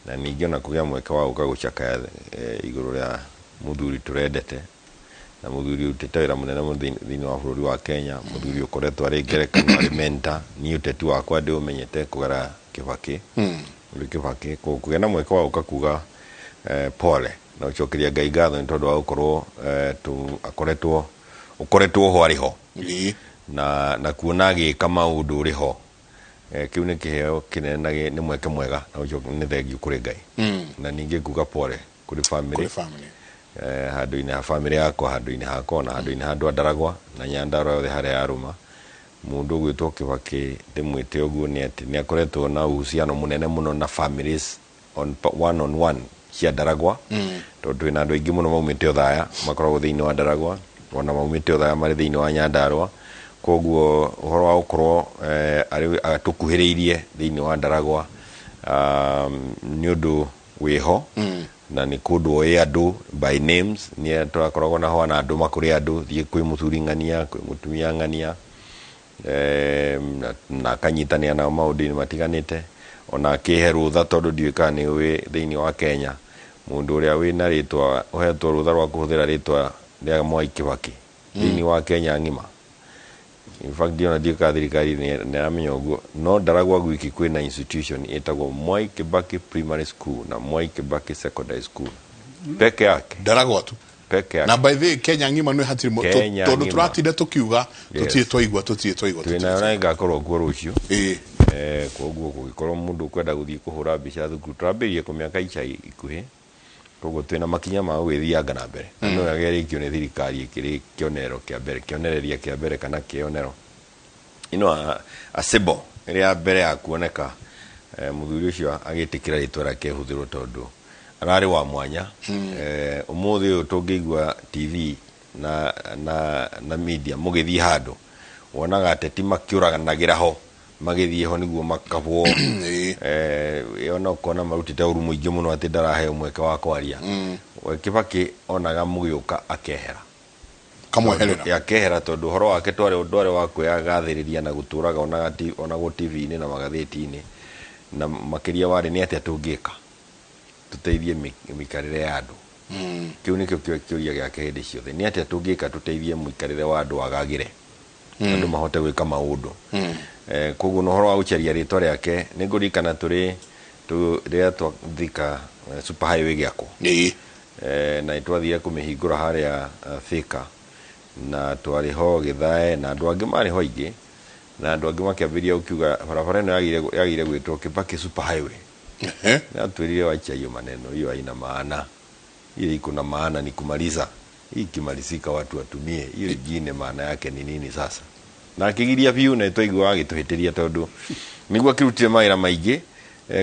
na ningĩ ona kũgĩa mweke wa gũka gũcakaya igũrũ rĩa mũthuri tũrendete, na mũthuri ũrutĩte wĩra mũnene mũno thĩinĩ wa bũrũri wa Kenya, mũthuri ũkoretwo arĩ ngerekano, arĩ mentor. Niĩ ũteti wakwa ndĩũmenyete kũgera Kibaki, ũrĩ Kibaki, kũgĩa na mweke wa gũka kuga pole na gũcokeria Ngai ngatho nĩ tondũ wa gũkorwo akoretwo ũkoretwo ho arĩ ho, na kuona agĩka maũndũ ũrĩ ho, kĩu nĩ kĩheo kĩnene na nĩ mweke mwega, na nĩ thengiũ kũrĩ Ngai. Na ningĩ nguga pole kũrĩ family, handũ-inĩ ha family yakwa, handũ-inĩ hakwa, na handũ-inĩ ha andũ a Ndaragwa na Nyandarua yothe harĩa yarũma. Mũndũ ũgwĩtwo Kibaki ndĩmwĩte ũguo nĩ atĩ nĩ akoretwo na uhusiano mũnene mũno na families on one on one cia Ndaragwa, tondũ twĩna andũ aingĩ mũno maumĩte Othaya makoragwo thĩinĩ wa Ndaragwa, ona maumĩte Othaya marĩ thĩinĩ wa Nyandarua. Koguo ũhoro wa gũkorwo arĩ atũkuhĩrĩirie thĩinĩ wa Ndaragwa nĩ ũndũ wĩho, na nĩ kũndũ oĩ andũ by names. Nĩ tũrakoragwo na ho na andũ makũrĩ andũ, thiĩ kwĩ mũthuri ng'ania, kwĩ mũtumia ng'ania, na akanyitanĩra nao maũndũ-inĩ matiganĩte. Ona akĩhe rũtha, tondũ ndiũĩ kana nĩ ũĩ thĩinĩ wa Kenya mũndũ ũrĩa wĩna rĩtwa ũhetwo rũtha rwa kũhũthĩra rĩtwa rĩa Mwai Kibaki Thĩinĩ wa Kenya ng'ima. In fact, ndiona ndiũĩ kana thirikari nĩ ĩramenya ũguo, no Ndaragwa gwiki kwĩna institution ĩtagwo Mwai Kibaki Primary School na Mwai Kibaki Secondary School peke yake. Ndaragwa tu. Peke yake. Na by the way, Kenya ng'ima nĩ hatirĩ Kenya tondũ ng'ima. tũratinda tũkiuga Yes. tũtirĩ twaigua, tũtirĩ twaigua. Twĩnayo na ĩgakorwo kuo rũciũ. Ĩĩ. Koguo kũngĩkorwo mũndũ ũkwenda gũthiĩ kũhũra mbica thukuru, tũrambĩrĩria kũmĩaka ica ikuhĩ, koguo twĩna makinya ma gũgĩthianga na mbere. Na no ĩrĩkio nĩ thirikari ĩkĩrĩ kĩonero kĩa mbere, kĩonereria kĩa mbere kana kĩonero. Ino a symbol ĩrĩa ya mbere ya kuoneka, mũthuri ũcio agĩtĩkĩra rĩtwa rĩake rĩhũthĩrwo tondũ ararĩ wa mwanya. Ũmũthĩ ũyũ tũngĩigua TV na media mũgĩthiĩ handũ, wonaga ateti makĩũraganagĩra ho, magĩthiĩ ho nĩguo makabwo. Ona ũkona marutĩte ũru mũingĩ mũno atĩ ndaraheo mweke wa kwaria. We Kibaki onaga mũgĩũka akehera. Kamweherera. Akehera tondũ ũhoro wake ndwarĩ wa kwĩyagathĩrĩria na gũtũraga onagwo TV-inĩ na magathĩti-inĩ, na makĩria warĩ nĩ atĩa tũngĩka tũteithie mĩikarĩre ya andũ. Kĩu nĩkĩo kĩũria gĩake hĩndĩ ciothe, nĩ atĩa tũngĩka tũteithie mũikarĩre wa andũ wagagĩre, andũ mahote gwĩka maũndũ. Koguo na ũhoro wa gũcaria rĩtwa rĩake, nĩ ngũririkana tũrĩ rĩrĩa twathika super highway gĩakwo. Na nĩtwathire kũmĩhingũra harĩa Thika, na twarĩ ho Gĩthae na andũ angĩ marĩ ho aingĩ, na andũ angĩ makĩambĩrĩria gũkiuga barabara ĩno yagĩrĩire gwĩtwo Kibaki Super Highway. Na twĩrire wacha hiyo maneno, hiyo haina maana. Ile iko na maana ni kumaliza. Hii ikimalizika watu watumie, hiyo ingine maana yake ni nini sasa? Na akĩgiria biũ na twaigua agĩtũhĩtĩria tondũ nĩguo akĩrutire mawĩra maingĩ,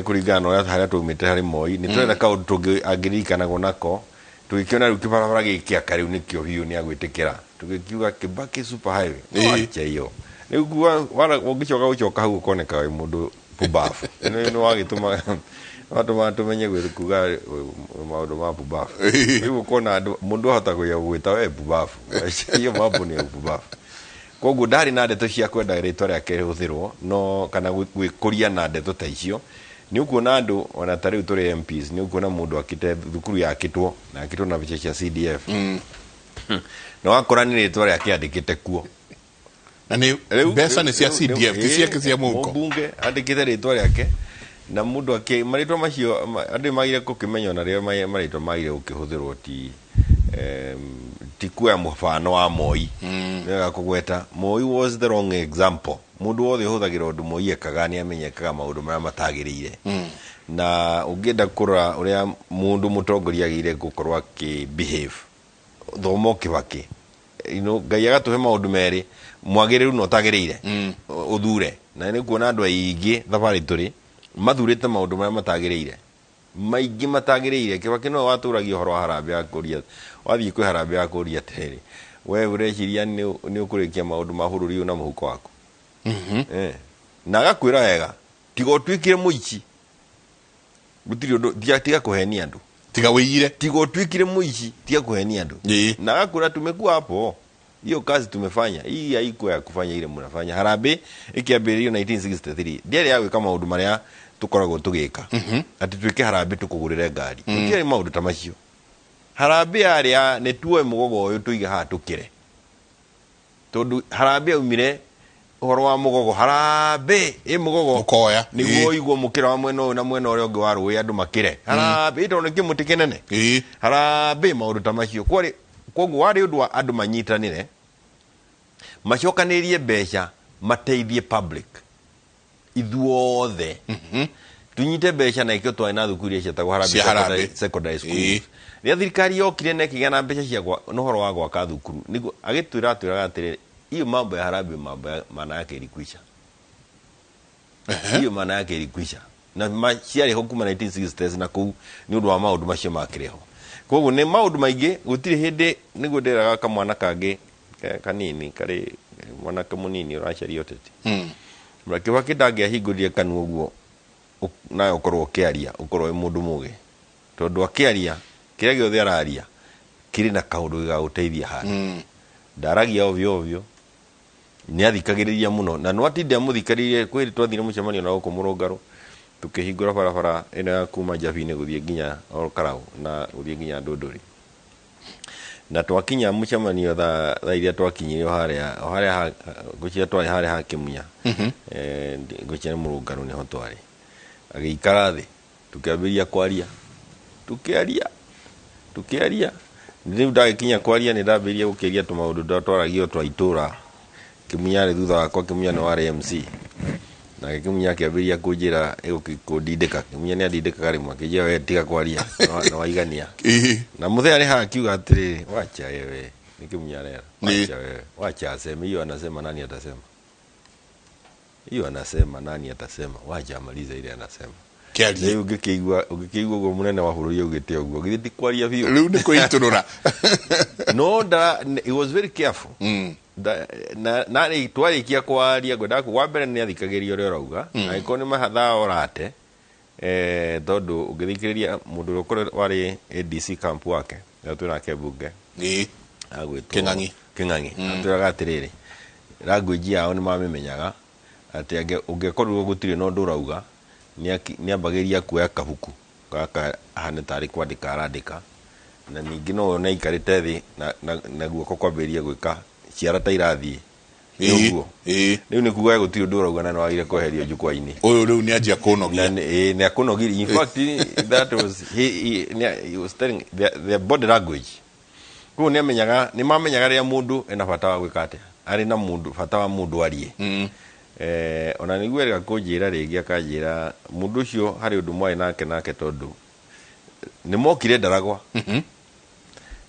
kũringana na ũrĩa harĩa twaumĩte harĩ Moi, nĩ tũrenda kaũndũ tũngĩ angĩririkanagwo nako, tũgĩkĩona rĩu kĩbarabara gĩkĩaka rĩu nĩkĩo biũ nĩ agwĩtĩkĩra, tũgĩkiuga Kibaki Super Highway. Wacha hiyo. Rĩu ũngĩcoka gũcoka hau ũkoneka wĩ mũndũ pumbafu. Nĩ wagĩtũma watũma tũmenye kuga maũndũ ma pumbafu. Rĩu ũkona andũ, mũndũ ahota gwĩta we pumbafu. Hiyo mambo ni ya pumbafu. Koguo ndarĩ na ndeto cia kwenda rĩtwa rĩake rĩhũthĩrwo, no kana gwĩkũria na ndeto ta icio. Nĩ ũkuona andũ ona ta rĩu tũrĩ MPs, nĩ ũkuona mũndũ akĩte thukuru yakĩtwo na akĩtwo na mbeca cia CDF. Na wakora nĩ rĩtwa rĩake andĩkĩte kuo. Na nĩ mbeca nĩ cia CDF, ti ciake cia mũhuko. Mũmbunge andĩkĩte rĩtwa rĩake na mũndũ akĩ marĩtwa macio andũ magire gũkĩmenya ona rĩrĩa marĩtwa magire gũkĩhũthĩrwo ti kuoya mũbano wa Moi. Nĩ wega kũgweta Moi was the wrong example. Mũndũ wothe ũhũthagĩra ũndũ Moi ekaga nĩ amenyekaga maũndũ marĩa matagĩrĩire. Na ũngĩenda kũrora ũrĩa mũndũ mũtongoria agĩrĩire gũkorwo akĩ behave, thoma Kibaki. Ngai agatũhe maũndũ merĩ, mwagĩrĩru na ũtagĩrĩire. Ũthure. Na nĩ kuona andũ aingĩ thabarĩ tũrĩ mathurĩte maũndũ marĩa matagĩrĩire, maingĩ matagĩrĩire. Kibaki no watũragia ũhoro wa harambee ya kũria, wathiĩ kwĩ harambee ya kũria atĩrĩrĩ, we ũreciria nĩ ũkũrĩkia maũndũ ma bũrũri ũyũ na mũhuko waku? Na agakwĩra wega, tiga ũtuĩkire mũici, gũtirĩ ũndũ, tiga kũhenia andũ. Tiga wĩiyire. Tiga ũtuĩkire mũici, tiga kũhenia andũ. Na agakwĩra tumekuwa hapo, hiyo kazi tumefanya, hii haikuwa ya kufanya ile mnafanya. Harambee ĩkĩambĩrĩrio 1963, ndĩarĩ ya gwĩka maũndũ marĩa tũkoragwo tũgĩka. Atĩ twĩke harambee tũkũgũrĩre ngari. Gũtiarĩ maũndũ ta macio. Harambee yarĩ ya nĩ tuoe mũgogo ũyũ tũige haha tũkĩre. Tondũ harambee yaumire ũhoro wa mũgogo, harambee ĩ mũgogo. Mũkoya. Nĩguo ũigwo mũkĩra wa mwena ũyũ na mwena ũrĩa ũngĩ wa rũĩ andũ makĩre. Harambee tondũ nĩ kĩmũtĩ kĩnene. Harambee maũndũ ta macio. Kwarĩ, koguo warĩ ũndũ wa andũ manyitanĩre, macokanĩrĩrie mbeca, mateithie public. Ithuothe. Tunyite mbeca na ikĩo twarĩ na thukuru iria cietagwo Harambee Cia Harambee. Secondary Schools. Rĩrĩa thirikari yokire na ĩkĩgĩa na mbeca cia na ũhoro wa gwaka thukuru, nĩguo agĩtwĩra atwĩraga atĩrĩrĩ, hiyo mambo ya harambee mambo ya maana yake ilikwisha. Hiyo maana yake ilikwisha. Na ciarĩ ho kuma 1960s na kũu nĩ ũndũ wa maũndũ macio makĩrĩ ho. Koguo nĩ maũndũ maingĩ, gũtirĩ hĩndĩ nĩguo ndĩraga kamwana kangĩ kanini, karĩ mwanake mũnini ũracaria ũteti. Kibaki ndangĩahingũrire kanua ũguo nawe ũkorwo ũkĩaria, ũkorwo wĩ mũndũ mũgĩ. Tondũ akĩaria, kĩrĩa gĩothe araria, kĩrĩ na kaũndũ gĩgagũteithia handũ. Ndaragia ovyo ovyo, nĩ athikagĩrĩria mũno, na no atinde amũthikĩrĩirie. Kwĩ hĩndĩ twathire mũcemanio na gũkũ Mũrũngarũ, tũkĩhingũra barabara ĩno ya kuma Njabi-inĩ gũthiĩ nginya Ol Kalou na gũthiĩ nginya Ndũndũrĩ. Na twakinya mũcemanio thaa thaa iria twakinyire o harĩa o harĩa ngwĩciria twarĩ harĩa ha Kĩmunya. Ngwĩciria nĩ Mũrũngarũ nĩho twarĩ. Agĩikara thĩ, tukĩambĩrĩria kwaria, tukĩaria, tukĩaria. Rĩu ndagĩkinya kwaria nĩ ndambĩrĩria gũkĩria tũmaũndũ twaragio twa itũra. Kĩmunya arĩ thutha wakwa, Kĩmunya nĩ warĩ MC. Nake Kĩmunya akĩambĩrĩria kũnjĩra kũndindĩka. Kĩmunya nĩ andindĩkaga rĩmwe, akĩnjĩra we tiga kwaria, nĩ waigania. Na mũthee arĩ haha akiuga atĩrĩrĩ, wacha wewe, nĩ Kĩmunya arera. Wacha wewe, wacha aseme, hiyo anasema nani atasema? Hiyo anasema nani atasema? Wacha amalize ile anasema. Kĩarie. Rĩu ũngĩkĩigua ũngĩkĩigua ũguo mũnene wa bũrũri augĩte ũguo, githĩ ti kwaria biũ? Rĩu nĩ kwĩitũrũra. No ndara, he was very careful. Na na twarĩkia kwaria ngwendaga wa mbere nĩ athikagĩrĩria ũrĩa ũrauga, angĩkorwo nĩ mathaa orate, tondũ ũngĩthikĩrĩria mũndũ ũrĩa ũkorwo warĩ ADC camp wake, na twĩ nake mbunge, agwĩtwo Kĩng'ang'i. Kĩng'ang'i. Atwĩraga atĩrĩrĩ, language yao nĩ mamĩmenyaga, atĩ ũngĩkorirwo gũtirĩ na ũndũ ũrauga, nĩ ambagĩrĩria kuoya kabuku gaka ahane tarĩ kwandĩka arandĩka, na ningĩ no wone aikarĩte thĩ na guoko kwambĩrĩria gwĩka ciara ta irathiĩ. Ũguo. Rĩu nĩ kuga gũtirĩ ũndũ ũrauga na nĩ wagĩrĩire kweherio jukwaa-inĩ. Ũyũ rĩu nĩ anjia kũnogia. Nĩ akũnogirie. In fact, that was he was telling their body language. Koguo nĩ amenyaga, nĩ mamenyaga rĩrĩa mũndũ ena bata wa gwĩka atĩa. Arĩ na mũndũ, bata wa mũndũ arie. Ona nĩguo erĩga kũnjĩra rĩngĩ akanjĩra mũndũ ũcio harĩ ũndũ mwarĩ nake nake tondũ nĩ mokire Ndaragwa.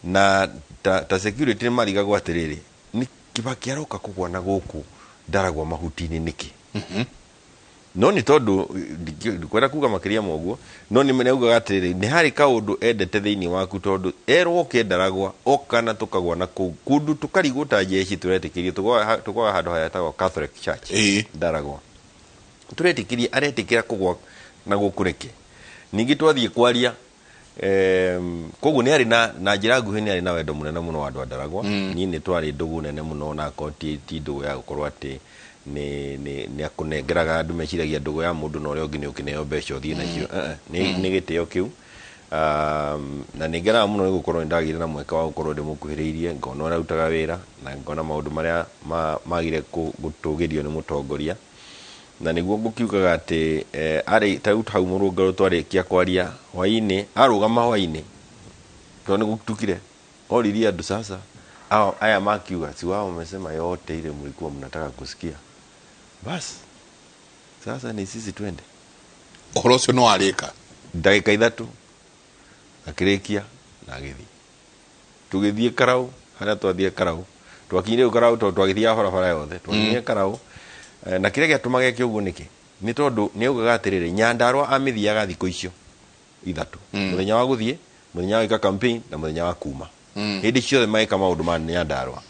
Na ta security nĩ marigagwo atĩrĩrĩ, nĩ Kibaki aroka kũgwa na gũkũ Ndaragwa mahuti-inĩ nĩkĩ? No nĩ tondũ ndikwenda kuga makĩria ma ũguo, no nĩ augaga atĩrĩrĩ, nĩ harĩ kaũndũ endete thĩinĩ waku tondũ erwo oke Ndaragwa, oka na tũkagwa na kũu kũndũ tũkarigwo ta jeshi tũretĩkĩrio, tũgwaga handũ hetagwo Catholic Church Ndaragwa. Tũretĩkĩria, aretĩkĩra kũgwa na gũkũ nĩkĩ? Ningĩ twathiĩ kwaria, koguo nĩ arĩ na njĩra nguhĩ nĩ arĩ na wendo mũnene mũno wa andũ a Ndaragwa. Niĩ nĩ twarĩ ndũgũ nene mũno, na akorwo ti ndũgũ ya gũkorwo atĩ nĩ akũnengeraga andũ meciragia ndũgũ ya mũndũ na ũrĩa ũngĩ nĩ ũkĩneo mbeca ũthiĩ nacio. Nĩ gĩtĩo kĩu. Na nĩ ngenaga mũno nĩ gũkorwo nĩ ndagĩire na mweke wa gũkorwo ndĩmũkuhĩrĩirie, ngona ũrĩa arutaga wĩra, na ngona maũndũ marĩa magire gũtũgĩrio nĩ mũtongoria. Na nĩguo ngũkiugaga atĩ arĩ ta rĩu hau Mũrũngarũ twarĩkia kwaria hwaĩ-inĩ, arũgama hwaĩ-inĩ tondũ nĩ gũtukire, oririe andũ sasa aya makiuga si wao wamesema yote ile mlikuwa mnataka kusikia, basi sasa ni sisi twende. Ũhoro ũcio nĩ warĩka ndagĩka ithatũ akĩrĩkia na agĩthiĩ. Tũgĩthiĩ Karau, harĩa twathiĩ Karau, twakinyire rĩu Karau tondũ twagĩthiaga barabara yothe, twakinyire Karau. Na kĩrĩa gĩatũmaga eke ũguo nĩkĩ? Nĩ tondũ nĩ augaga atĩrĩrĩ, Nyandarũa amĩthiaga thikũ icio ithatũ, mũthenya wa gũthiĩ, mũthenya wa gwĩka campaign na mũthenya wa kuma. Hĩndĩ ciothe magĩka maũndũ ma Nyandarũa.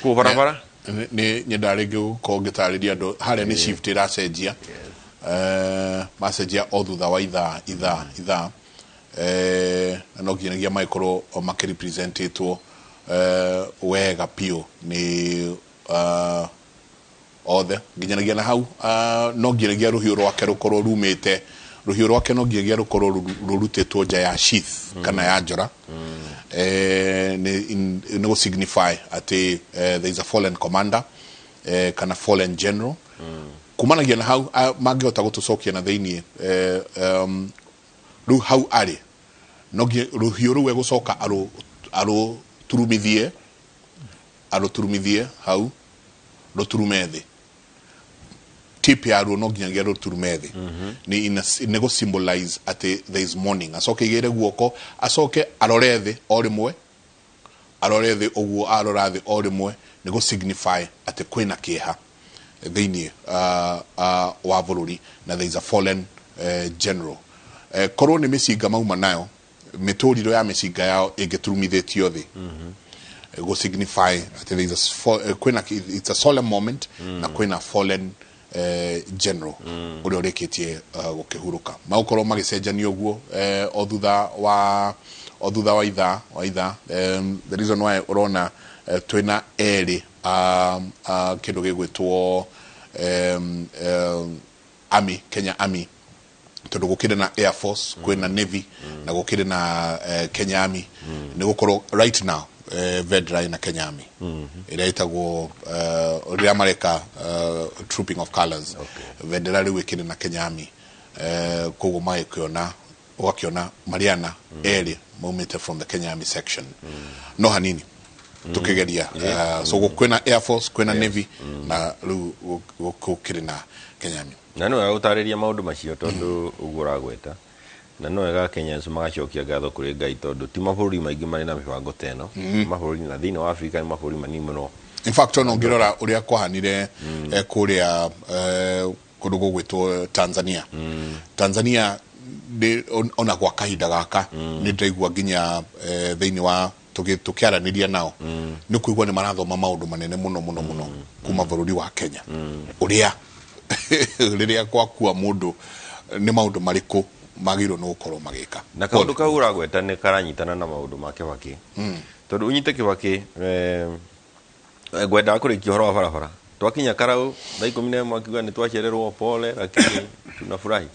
Koguo barabara nĩ nyendaga rĩngĩ gũkorwo ngĩtarĩria andũ harĩa nĩ shift ĩracenjia. Macenjia o thutha wa ithaa ithaa ithaa, na no nginyagia magĩkorwo makĩrepresentĩtwo wega biũ nĩ othe nginyagia na hau. No nginyagia rũhiũ rwake rũkorwo rumĩte, rũhiũ rwake no nginyagia rũkorwo rũrutĩtwo nja ya sheath kana ya njora, nĩ gũ signify atĩ there is a fallen commander, kana fallen general. Kumanagia na hau, mangĩhota gũtũcokia na thĩiniĩ, rĩu hau arĩ no rũhiũ rũu egũcoka arũturumithie, arũturumithie hau, rũturume thĩ, tip yaruo no nginyagia rũturume thĩ, nĩ gũ symbolize atĩ there is mourning. Acoke igĩre guoko, acoke arore thĩ o rĩmwe, arore thĩ ũguo, arora thĩ o rĩmwe nĩ gũ signify atĩ kwĩna kĩeha thĩiniĩ wa bũrũri na there is a fallen general. Korwo nĩ mĩcinga mauma nayo, mĩtũriro ya mĩcinga yao ĩngĩturumithĩtio thĩ, gũ signify atĩ there is a kwĩna, it's a solemn moment, na kwĩna fallen general ũrĩa ũrĩkĩtie gũkĩhurũka. Magũkorwo magĩcenjania ũguo o thutha wa ithaa wa ithaa. The reason why ũrona twĩna erĩ kĩndũ gĩgwĩtwo army, Kenya Army, tondũ gũkĩrĩ na Air Force, kwĩna Navy, na gũkĩrĩ na Kenya Army, nĩ gũkorwo right now vendera ĩna Kenya Army ĩrĩa ĩtagwo rĩrĩa mareka trooping of colors. Vendera rĩu ĩkĩrĩ na Kenya Army, koguo magĩkĩona ũgakĩona Mariana erĩ maumĩte from the Kenya Army section, no hanini tukigeria. So kwĩna Air Force, kwĩna Navy, na rĩu gũkĩrĩ na Kenya Army. Na nĩ wega gũtarĩria maũndũ macio tondũ ũguo ũragweta na no wega Kenyans magacokia ngatho kũrĩ Ngai tondũ ti mabũrũri maingĩ marĩ na mĩbango ta ĩno. Mabũrũri na thĩinĩ wa Afrika nĩ mabũrũri manini mũno. In fact, ona ũngĩrora ũrĩa kwahanire kũrĩa kũndũ gũgwĩtwo Tanzania, Tanzania ona gwa kahinda gaka nĩ ndĩraigua nginya thĩinĩ wa tũkĩaranĩria nao nĩ kũigua nĩ marathoma maũndũ manene mũno mũno mũno kuma bũrũri wa Kenya, ũrĩa rĩrĩa gwakua mũndũ nĩ maũndũ marĩkũ magĩrĩirwo nĩ gũkorwo magĩka. Na kaũndũ kau ũragweta nĩ karanyitana na maũndũ ma Kibaki tondũ ũnyite Kibaki, ngwendaga kũrĩkia ũhoro wa barabara. Twakinya Karau thaa 11 akiuga nĩ twacererwo, pole, lakini tunafurahi.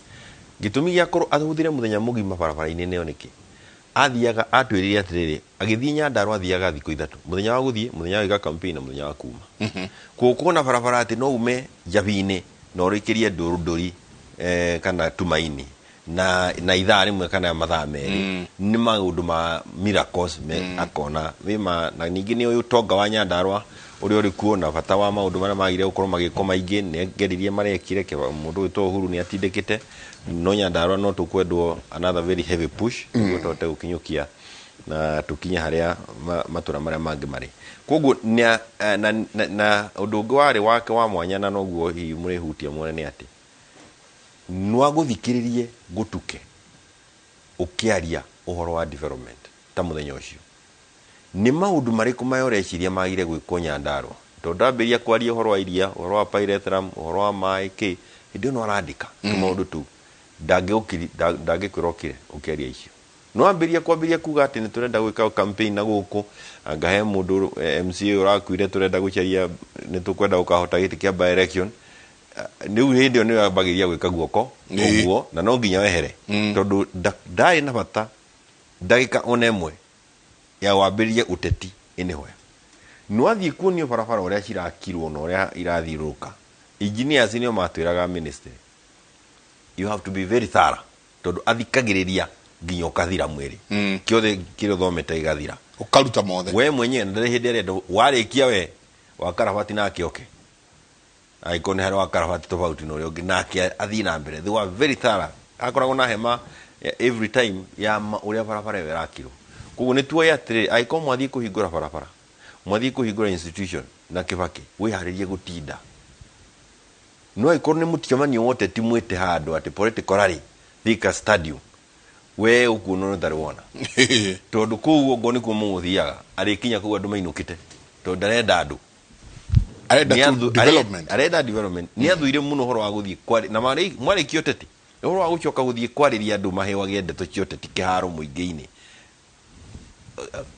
Gĩtũmi gĩa korwo ahũthĩre mũthenya mũgima barabara-inĩ nĩyo nĩkĩ athiaga atwĩrire atĩrĩrĩ, agĩthiĩ Nyandarua athiaga thikũ 3, mũthenya wa gũthiĩ, mũthenya wa gwĩka campaign na mũthenya wa kuma. Koguo kuona barabara atĩ no ume Njabini na ũrĩkĩrie Ndũrũndũri kana Tumaini na ithaa rĩmwe kana mathaa 2 nĩ maũndũ ma miracles me akona wĩma. Na ningĩ nĩ ũyũ ũtonga wa Nyandarua ũrĩa ũrĩ kuo na bata wa maũndũ marĩa magire gũkorwo magĩkwo maingĩ nĩ ngeririe marekire. Mũndũ wĩtwo Uhuru nĩ atindĩkĩte, no Nyandarua no tũkwendwo another very heavy push nĩguo tũhote gũkinyũkia na tũkinye harĩa matũra marĩa mangĩ marĩ. Koguo na ũndũ ũngĩ warĩ wake wa mwanya na noguo hihi mũrĩhutia muone nĩ atĩ nwagũthikĩrĩrie gũtuke ũkĩaria ũhoro wa development ta mũthenya ũcio nĩ maũndũ marĩkũ maya ũreciria magire gwĩkwo Nyandarua, tondũ ndambĩrĩria kwaria ũhoro wa iria, ũhoro wa pyrethrum, ũhoro wa maĩ kĩ hĩndĩ ĩyo no arandĩka tũmaũndũ tu ndangĩkwĩra ũkire ũkĩaria icio. No ambĩrĩria kwambĩrĩria kuga atĩ nĩ tũrenda gwĩka campaign na gũkũ anga he mũndũ MCA ũrakuire, tũrenda gũcaria, nĩ tũkwenda gũkahota gĩtĩ kĩa by election. Rĩu hĩndĩ ĩyo nĩyo ambagĩrĩria gwĩka guoko ũguo na no nginya wehere tondũ ndarĩ na bata ndagĩka ona ĩmwe ya wambĩrĩrie ũteti anywhere. Nwathiĩ kuonio barabara ũrĩa cirakirwo na ũrĩa irathiũrũrũka, engineers nĩo matwĩraga ministry you have to be very thorough tondũ athikagĩrĩria nginya ũkathira mwĩrĩ kĩothe kĩrĩa ũthomete gĩgathira. Ũkaruta mothe. We mwenyewe na ndĩrĩ hĩndĩ ĩrĩa warĩkia we wakarabati nake oke angĩkorwo nĩ harĩ wakarabati tofauti na ũrĩa ũngĩ nake athiĩ na mbere. They were very thorough, akoragwo na hema every time ya ũrĩa barabara ĩyo ĩrakirwo. Koguo nĩ tuoye atĩrĩrĩ, angĩkorwo mwathiĩ kũhingũra barabara, mwathiĩ kũhingũra institution na Kibaki, wĩharĩrie gũtinda. No angĩkorwo nĩ mũticemanio wa ũteti mwĩte handũ atĩ political rally Thika Stadium, we ũkuona ũtarĩ wona tondũ kũu ũguo nĩkuo mũgũthiaga arĩkinya kũu andũ mainũkĩte tondũ ndarenda andũ. Arenda tu development. Arenda development. Nĩ athũire mũno ũhoro wa gũthiĩ na mwarĩkia ũteti, ũhoro wa gũcoka gũthiĩ kwarĩria andũ mahewage ndeto cia ũteti kĩharo mũingĩ-inĩ.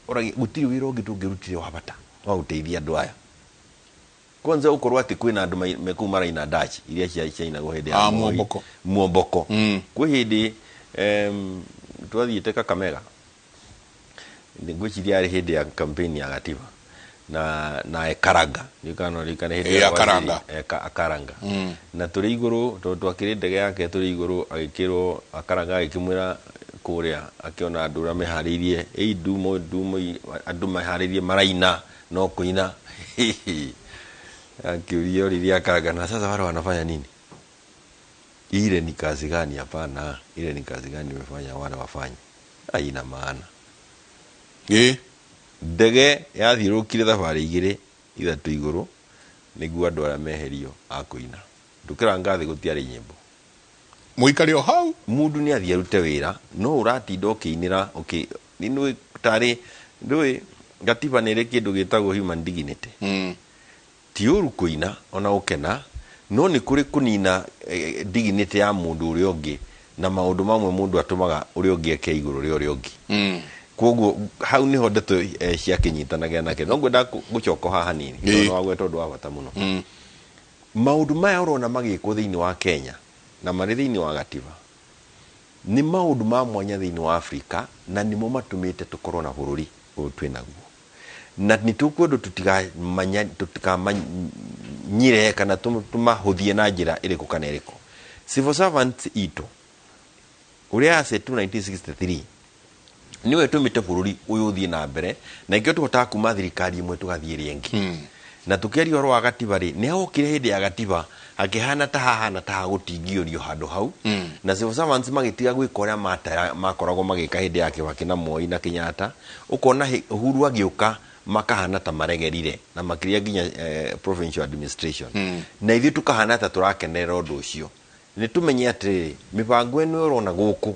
Ũragi gũtirĩ wĩra ũngĩ tũngĩrutire wa bata wa gũteithia andũ aya. Kwanza ũkorwo atĩ kwĩna andũ me kũu maraina Dutch iria ciainagwo hĩndĩ ya Moi. Muomboko. Muomboko. Kwĩ hĩndĩ twathiĩte Kakamega, ngwĩciria yarĩ hĩndĩ ya campaign ya Gatiba na Ekaranga, ndirikana ririkana hĩndĩ ya Akaranga. Akaranga. Na tũrĩ igũrũ tondũ twakĩrĩ ndege yake tũrĩ igũrũ, agĩkĩrwo Akaranga agĩkĩmwĩra kũrĩa akĩona andũ ũrĩa meharĩirie, ĩ ndumo ndumo andũ meharĩirie maraina no kũina. Akiuria oririe Akaranga, na sasa wale wanafanya nini? Ile ni kazi gani? Hapana, ile ni kazi gani umefanya wale wafanye? Haina maana. Ndege yathiũrũrũkire thabarĩ igĩrĩ ithatũ igũrũ nĩguo andũ arĩa meherio a kũina. Ndũkĩranga thĩ gũtiarĩ nyĩmbo. Mũikare o hau. Mũndũ nĩ athiĩ arute wĩra, no ũratinda ũkĩinĩra, nĩ nĩũĩ tarĩ, ndũĩ gatiba nĩ ĩrĩ kĩndũ gĩtagwo human dignity. Ti ũru kũina ona gũkena, no nĩ kũrĩ kũnina dignity ya mũndũ ũrĩa ũngĩ na maũndũ mamwe mũndũ atũmaga ũrĩa ũngĩ eke igũrũ rĩa ũrĩa ũngĩ. Koguo hau niho ndeto ciakĩnyitanagia nake. No ngwenda gũcoka haha hanini, tondũ wagweta ũndũ wa bata mũno. Maũndũ maya ũrona magĩkwo thĩinĩ wa Kenya na marĩ thĩinĩ wa gatiba nĩ maũndũ ma mwanya thĩinĩ wa Afrika, na nĩmo matũmĩte tũkorwo na bũrũri ũyũ twĩ naguo. Na nĩ tũkwendwo tũtikamanyire kana tũmahũthie na njĩra ĩrĩkũ kana ĩrĩkũ. Civil servants itũ ũrĩa yacetu 1963 nĩwe tũmĩte bũrũri ũyũ ũthiĩ na mbere, na ikĩo tũhotaga kuma thirikari ĩmwe tũgathiĩ ĩrĩa ĩngĩ. Na tũkĩaria ũhoro wa gatiba rĩ, nĩ hokire hĩndĩ ya gatiba hakĩhana ta hahana ta hagũtingĩũrio handũ hau, na civil servants magĩtiga gwĩka ũrĩa makoragwo magĩka hĩndĩ ya Kibaki na Moi na Kenyatta. Ũkona Uhuru agĩũka makahana ta maregerire na makĩria nginya provincial administration, na ithuĩ tũkahana ta tũrakenerera ũndũ ũcio. Nĩ tũmenye atĩrĩrĩ, mĩbango ĩno ĩrona gũkũ,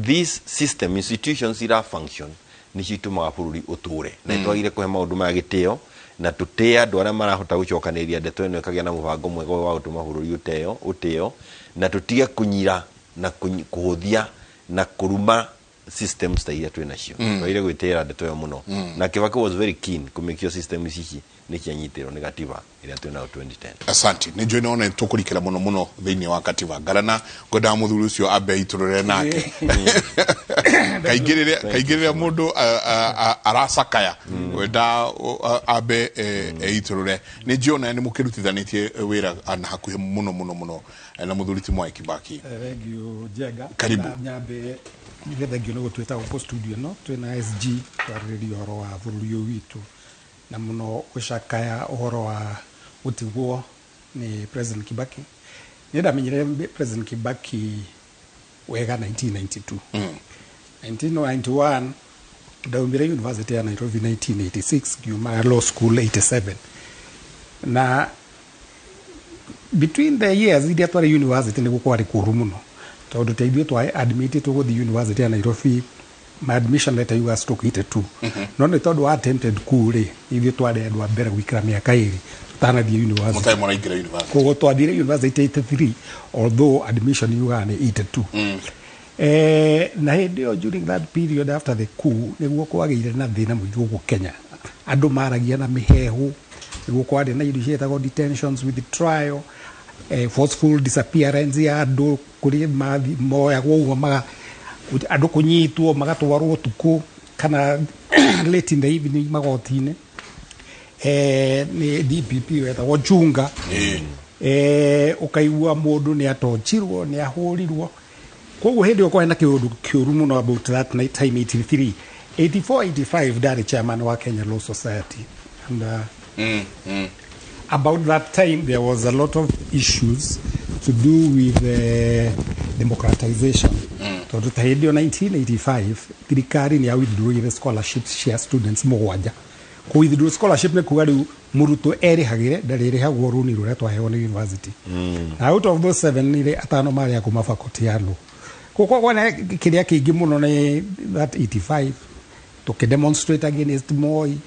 these system institutions ira function nĩcio itũmaga bũrũri ũtũre, na nĩtwagĩrĩire kũhe maũndũ maya gĩtĩo na tũtĩe andũ arĩa marahota gũcokanĩrĩria ndeto ĩno ĩkagĩa na mũbango mwega wa gũtũma bũrũri ũtĩo, na tũtige kũnyira na kũhũthia na kũruma systems ta iria twĩ nacio. Twagĩrĩire gwĩtĩĩra ndeto ĩyo mũno, na Kibaki was very keen kũ make sure systems ici nĩ cianyitĩrwo nĩ gatiba ĩrĩa twĩ nayo 2010. Asante. Nĩ njũĩ none tũkũrikĩra mũno mũno thĩinĩ wa katiba ngarana. Ngwendaga mũthuri ũcio ambe aitũrũre nake. Kaingĩ rĩrĩa mũndũ aracakaya, wenda ambe eitũrũre. Nĩ njũĩ ona nĩ mũkĩrutithanĩtie wĩra na hakuhĩ mũno mũno mũno na mũthuri ti Mwai Kibaki. Thank you, Njenga. Karibu. Na nyambe njuge thank you nĩ gũtwĩta gũkũ studio ĩno twĩna SG twarĩrĩria ũhoro wa bũrũri ũyũ witũ, na mũno gũcakaya ũhoro wa gũtigwo nĩ President Kibaki. Niĩ ndamenyire President Kibaki wega 1992. 1991 ndaumire University ya Nairobi, 1986 ngiuma law school 87, na between the years iria twarĩ university nĩguo kwarĩ kũũru mũno, tondũ ta ithuĩ twa admitted gũthiĩ University ya Nairobi, my admission letter yuga stroke 82, no nĩ tondũ wa attempted coup rĩ, ithuĩ twarĩ andũ a mbere gũikara mĩaka 2 tũtanathiĩ university. Mũtarĩ mũraingĩra university. Koguo twathire university 83, although admission yugaga nĩ 82. Na hĩndĩ ĩyo, during that period after the coup, nĩguo kwagĩire na thĩna mũingĩ gũkũ Kenya. Andũ maragia na mĩhehu, nĩguo kwarĩ na indo ciĩtagwo detentions with trial, forceful disappearance ya andũ kũrĩa moyagwo ũguo, andũ kũnyitwo magatwarwo ũtukũ kana late in the evening magoti-inĩ, nĩ DPP wetagwo Chunga. Ũkaigua mũndũ nĩ atochirwo, nĩ ahũrirwo. Koguo hĩndĩ ĩyo kwarĩ na kĩũndũ kĩũru mũno about that night time, 83, 84, 85. Ndarĩ chairman wa Kenya Law Society and about that time there was a lot of issues to do with democratization, tondũ ta hĩndĩ ĩyo 1985 thirikari nĩ ya withdrawire scholarships cia students mũgwanja. Kũ withdraw scholarship nĩ kuga rĩu mũrutwo erĩhagĩre, ndarĩrĩhagwo rũni rũrĩa twaheo nĩ university. Na out of those seven rĩ, atano marĩ a kuma faculty ya law. Koguo kwana kĩrĩa kĩingĩ mũno nĩ that 85 tũkĩdemonstrate against Moi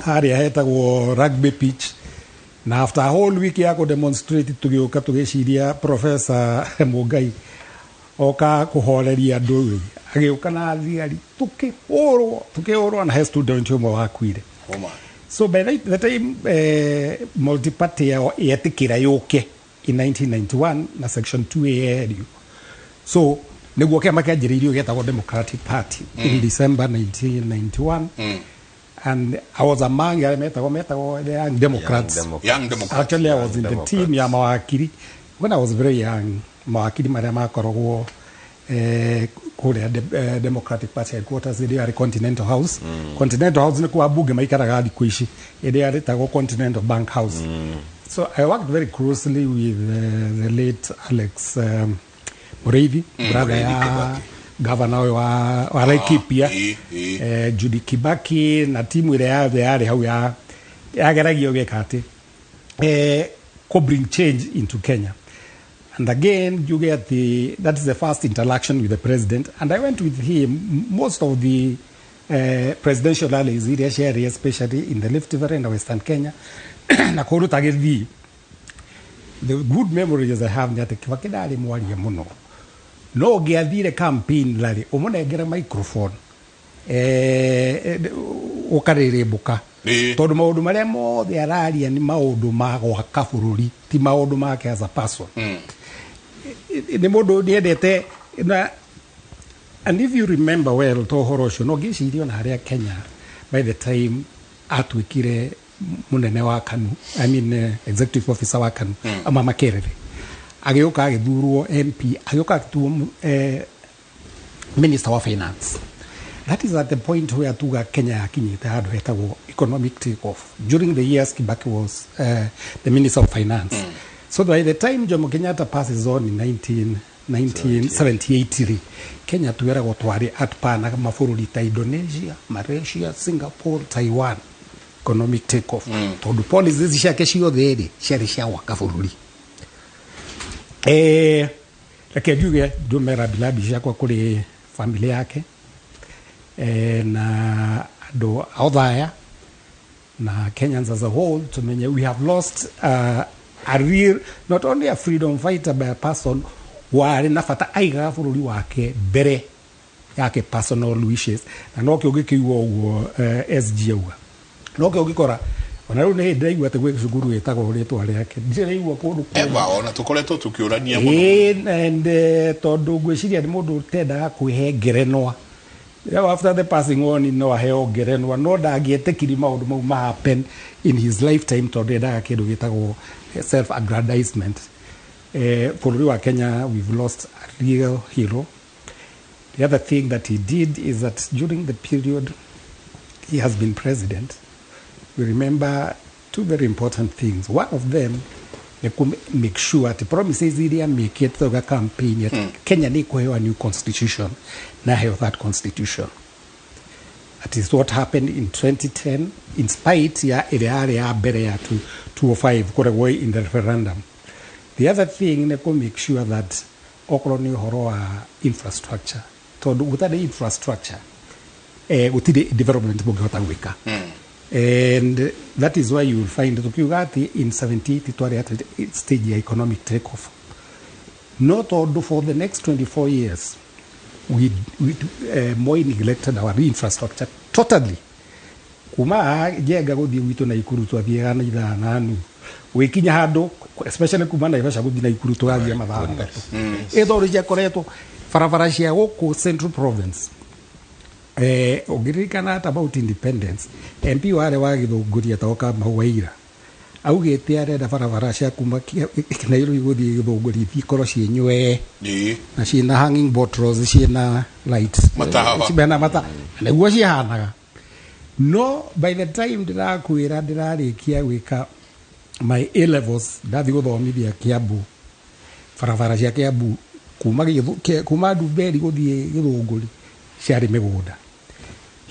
harĩa hetagwo rugby pitch, na after a whole week ya kũdemonstrate tũgĩũka tũgĩciria Professor Mũngai oka kũhoreria andũ rĩ, agĩũka na thigari, tũkĩhũrwo, tũkĩhũrwo, na he student ũmwe wakuire. Oma. So by the time multi-party yetĩkĩra yũke in 1991 na section 2A yeherio, so nĩguo kĩama kĩanjĩrĩirio gĩetagwo Democratic Party in December 1991, and I was among arĩa metagwo the Young Democrats. Young Democrats. Young Democrats. Actually, I was in Young the Democrats. team ya mawakiri when I was very young, mawakiri marĩa makoragwo kũrĩa Democratic Party headquarters ĩrĩa yarĩ Continental House. Continental House nĩ kwa bunge maikaraga thikũ ici, ĩrĩa yarĩtagwo Continental Bank House. So I worked very closely with the late Alex Mureithi, brother Mũrĩithi ya Kibaki. governor ũyũ wa Laikipia, ĩ. Judy Kibaki, na timu ĩrĩa yothe yarĩ hau ya yageragio gwĩka atĩ ku bring change into Kenya. And again njuge atĩ that is the first interaction with the president, and I went with him most of the presidential rallies iria ciarĩ, especially in the Rift Valley and Western Kenya na kũndũ ta Gĩthii. The good memories I have nĩ atĩ Kibaki ndarĩ mwaria mũno, no ũngĩathire campaign rally ũmũnengere microphone, ũkarĩrĩmbũka, tondũ maũndũ marĩa mothe araria nĩ maũndũ ma gwaka bũrũri, ti maũndũ make as a person. Nĩ mũndũ nĩendete na, and if you remember well, to ũhoro ũcio no ngĩciria ona harĩa Kenya By the time atuĩkire munene wa KANU, I mean executive officer wa KANU, ama Makerere, agĩũka agĩthurwo MP, agĩũka agĩtuo minister wa finance. That is at the point where tuga Kenya yakinyĩte handũ hetagwo economic take off during the years Kibaki was the minister of finance. So by the time Jomo Kenyatta passes on in 1978 rĩ, Kenya twĩragwo twarĩ at par na mabũrũri ta Indonesia, Malaysia, Singapore, Taiwan, economic take off, tondũ policies ciake ciothe rĩ ciarĩ cia gwaka bũrũri. Reke njuge ndume rambirambi ciakwa kũrĩ family yake na andũ a Othaya na Kenyans as a whole. Tumenye we have lost a real, not only a freedom fighter, but a person warĩ na bata, aigaga bũrũri wake mbere yake personal wishes. Na nokĩo ũngĩkĩigua ũguo SG auga, nokĩo ũngĩkora ona rĩu nĩ hĩndĩ ndĩraigua atĩ gwĩ cukuru ĩtagwo rĩtwa rĩake, ndĩraigua kũndũ kũngĩ. Eva, ona tũkoretwo tũkĩũrania mũno. Ĩĩ, and tondũ ngwĩciria nĩ mũndũ ũtendaga kwĩhe ngerenwa. Rĩu after the passing on no aheo ngerenwa, no ndangĩetĩkiri maũndũ mau ma happen in his lifetime, tondũ endaga kĩndũ gĩtagwo self aggrandizement. Bũrũri wa Kenya, we've lost a real hero. The other thing that he did is that during the period he has been president, we remember two very important things. One of them nĩ kũ make sure atĩ promises iria mĩkĩte ga campaign atĩ Kenya nĩ ĩkũheo a new constitution, na heo that constitution. That is what happened in 2010, in spite ya ĩrĩa yarĩ ya mbere ya 205 kũregwo in the referendum. The other thing nĩ kũ make sure that okorwo nĩ ũhoro wa infrastructure, tondũ gũtarĩ infrastructure gũtirĩ development mũngĩhota gwĩka. And that is why you will find tukiuga atĩ in 78 twarĩ at stage ya economic take off, no tondũ for the next 24 years we Moi neglected our infrastructure totally. Kuma haha Njenga gũthiĩ gwitũ Naikuru twathiaga na ithaa na nuthu, gwĩkinya handũ, especially kuma Naivasha gũthiĩ Naikuru, tũgathiĩ mathaa 3. Ĩ tondũ ciakoretwo barabara cia gũkũ Central Province, ũngĩririkana at about independence, MP warĩ wa Gĩthũngũri etagwo Kamau Waira augĩte arenda barabara cia kuma Nairobi gũthiĩ Gĩthũngũri ikorwo ciĩ nywee na ciĩna hanging bottles, ciĩna light. Matawa. Ciĩna mata nĩguo cihanaga. No by the time ndĩrakwĩra ndĩrarĩkia gwĩka my A levels, ndathiĩ gũthomithia Kiambu, barabara cia Kiambu kuma Ndumberi gũthiĩ Gĩthũngũri ciarĩ mĩgũnda.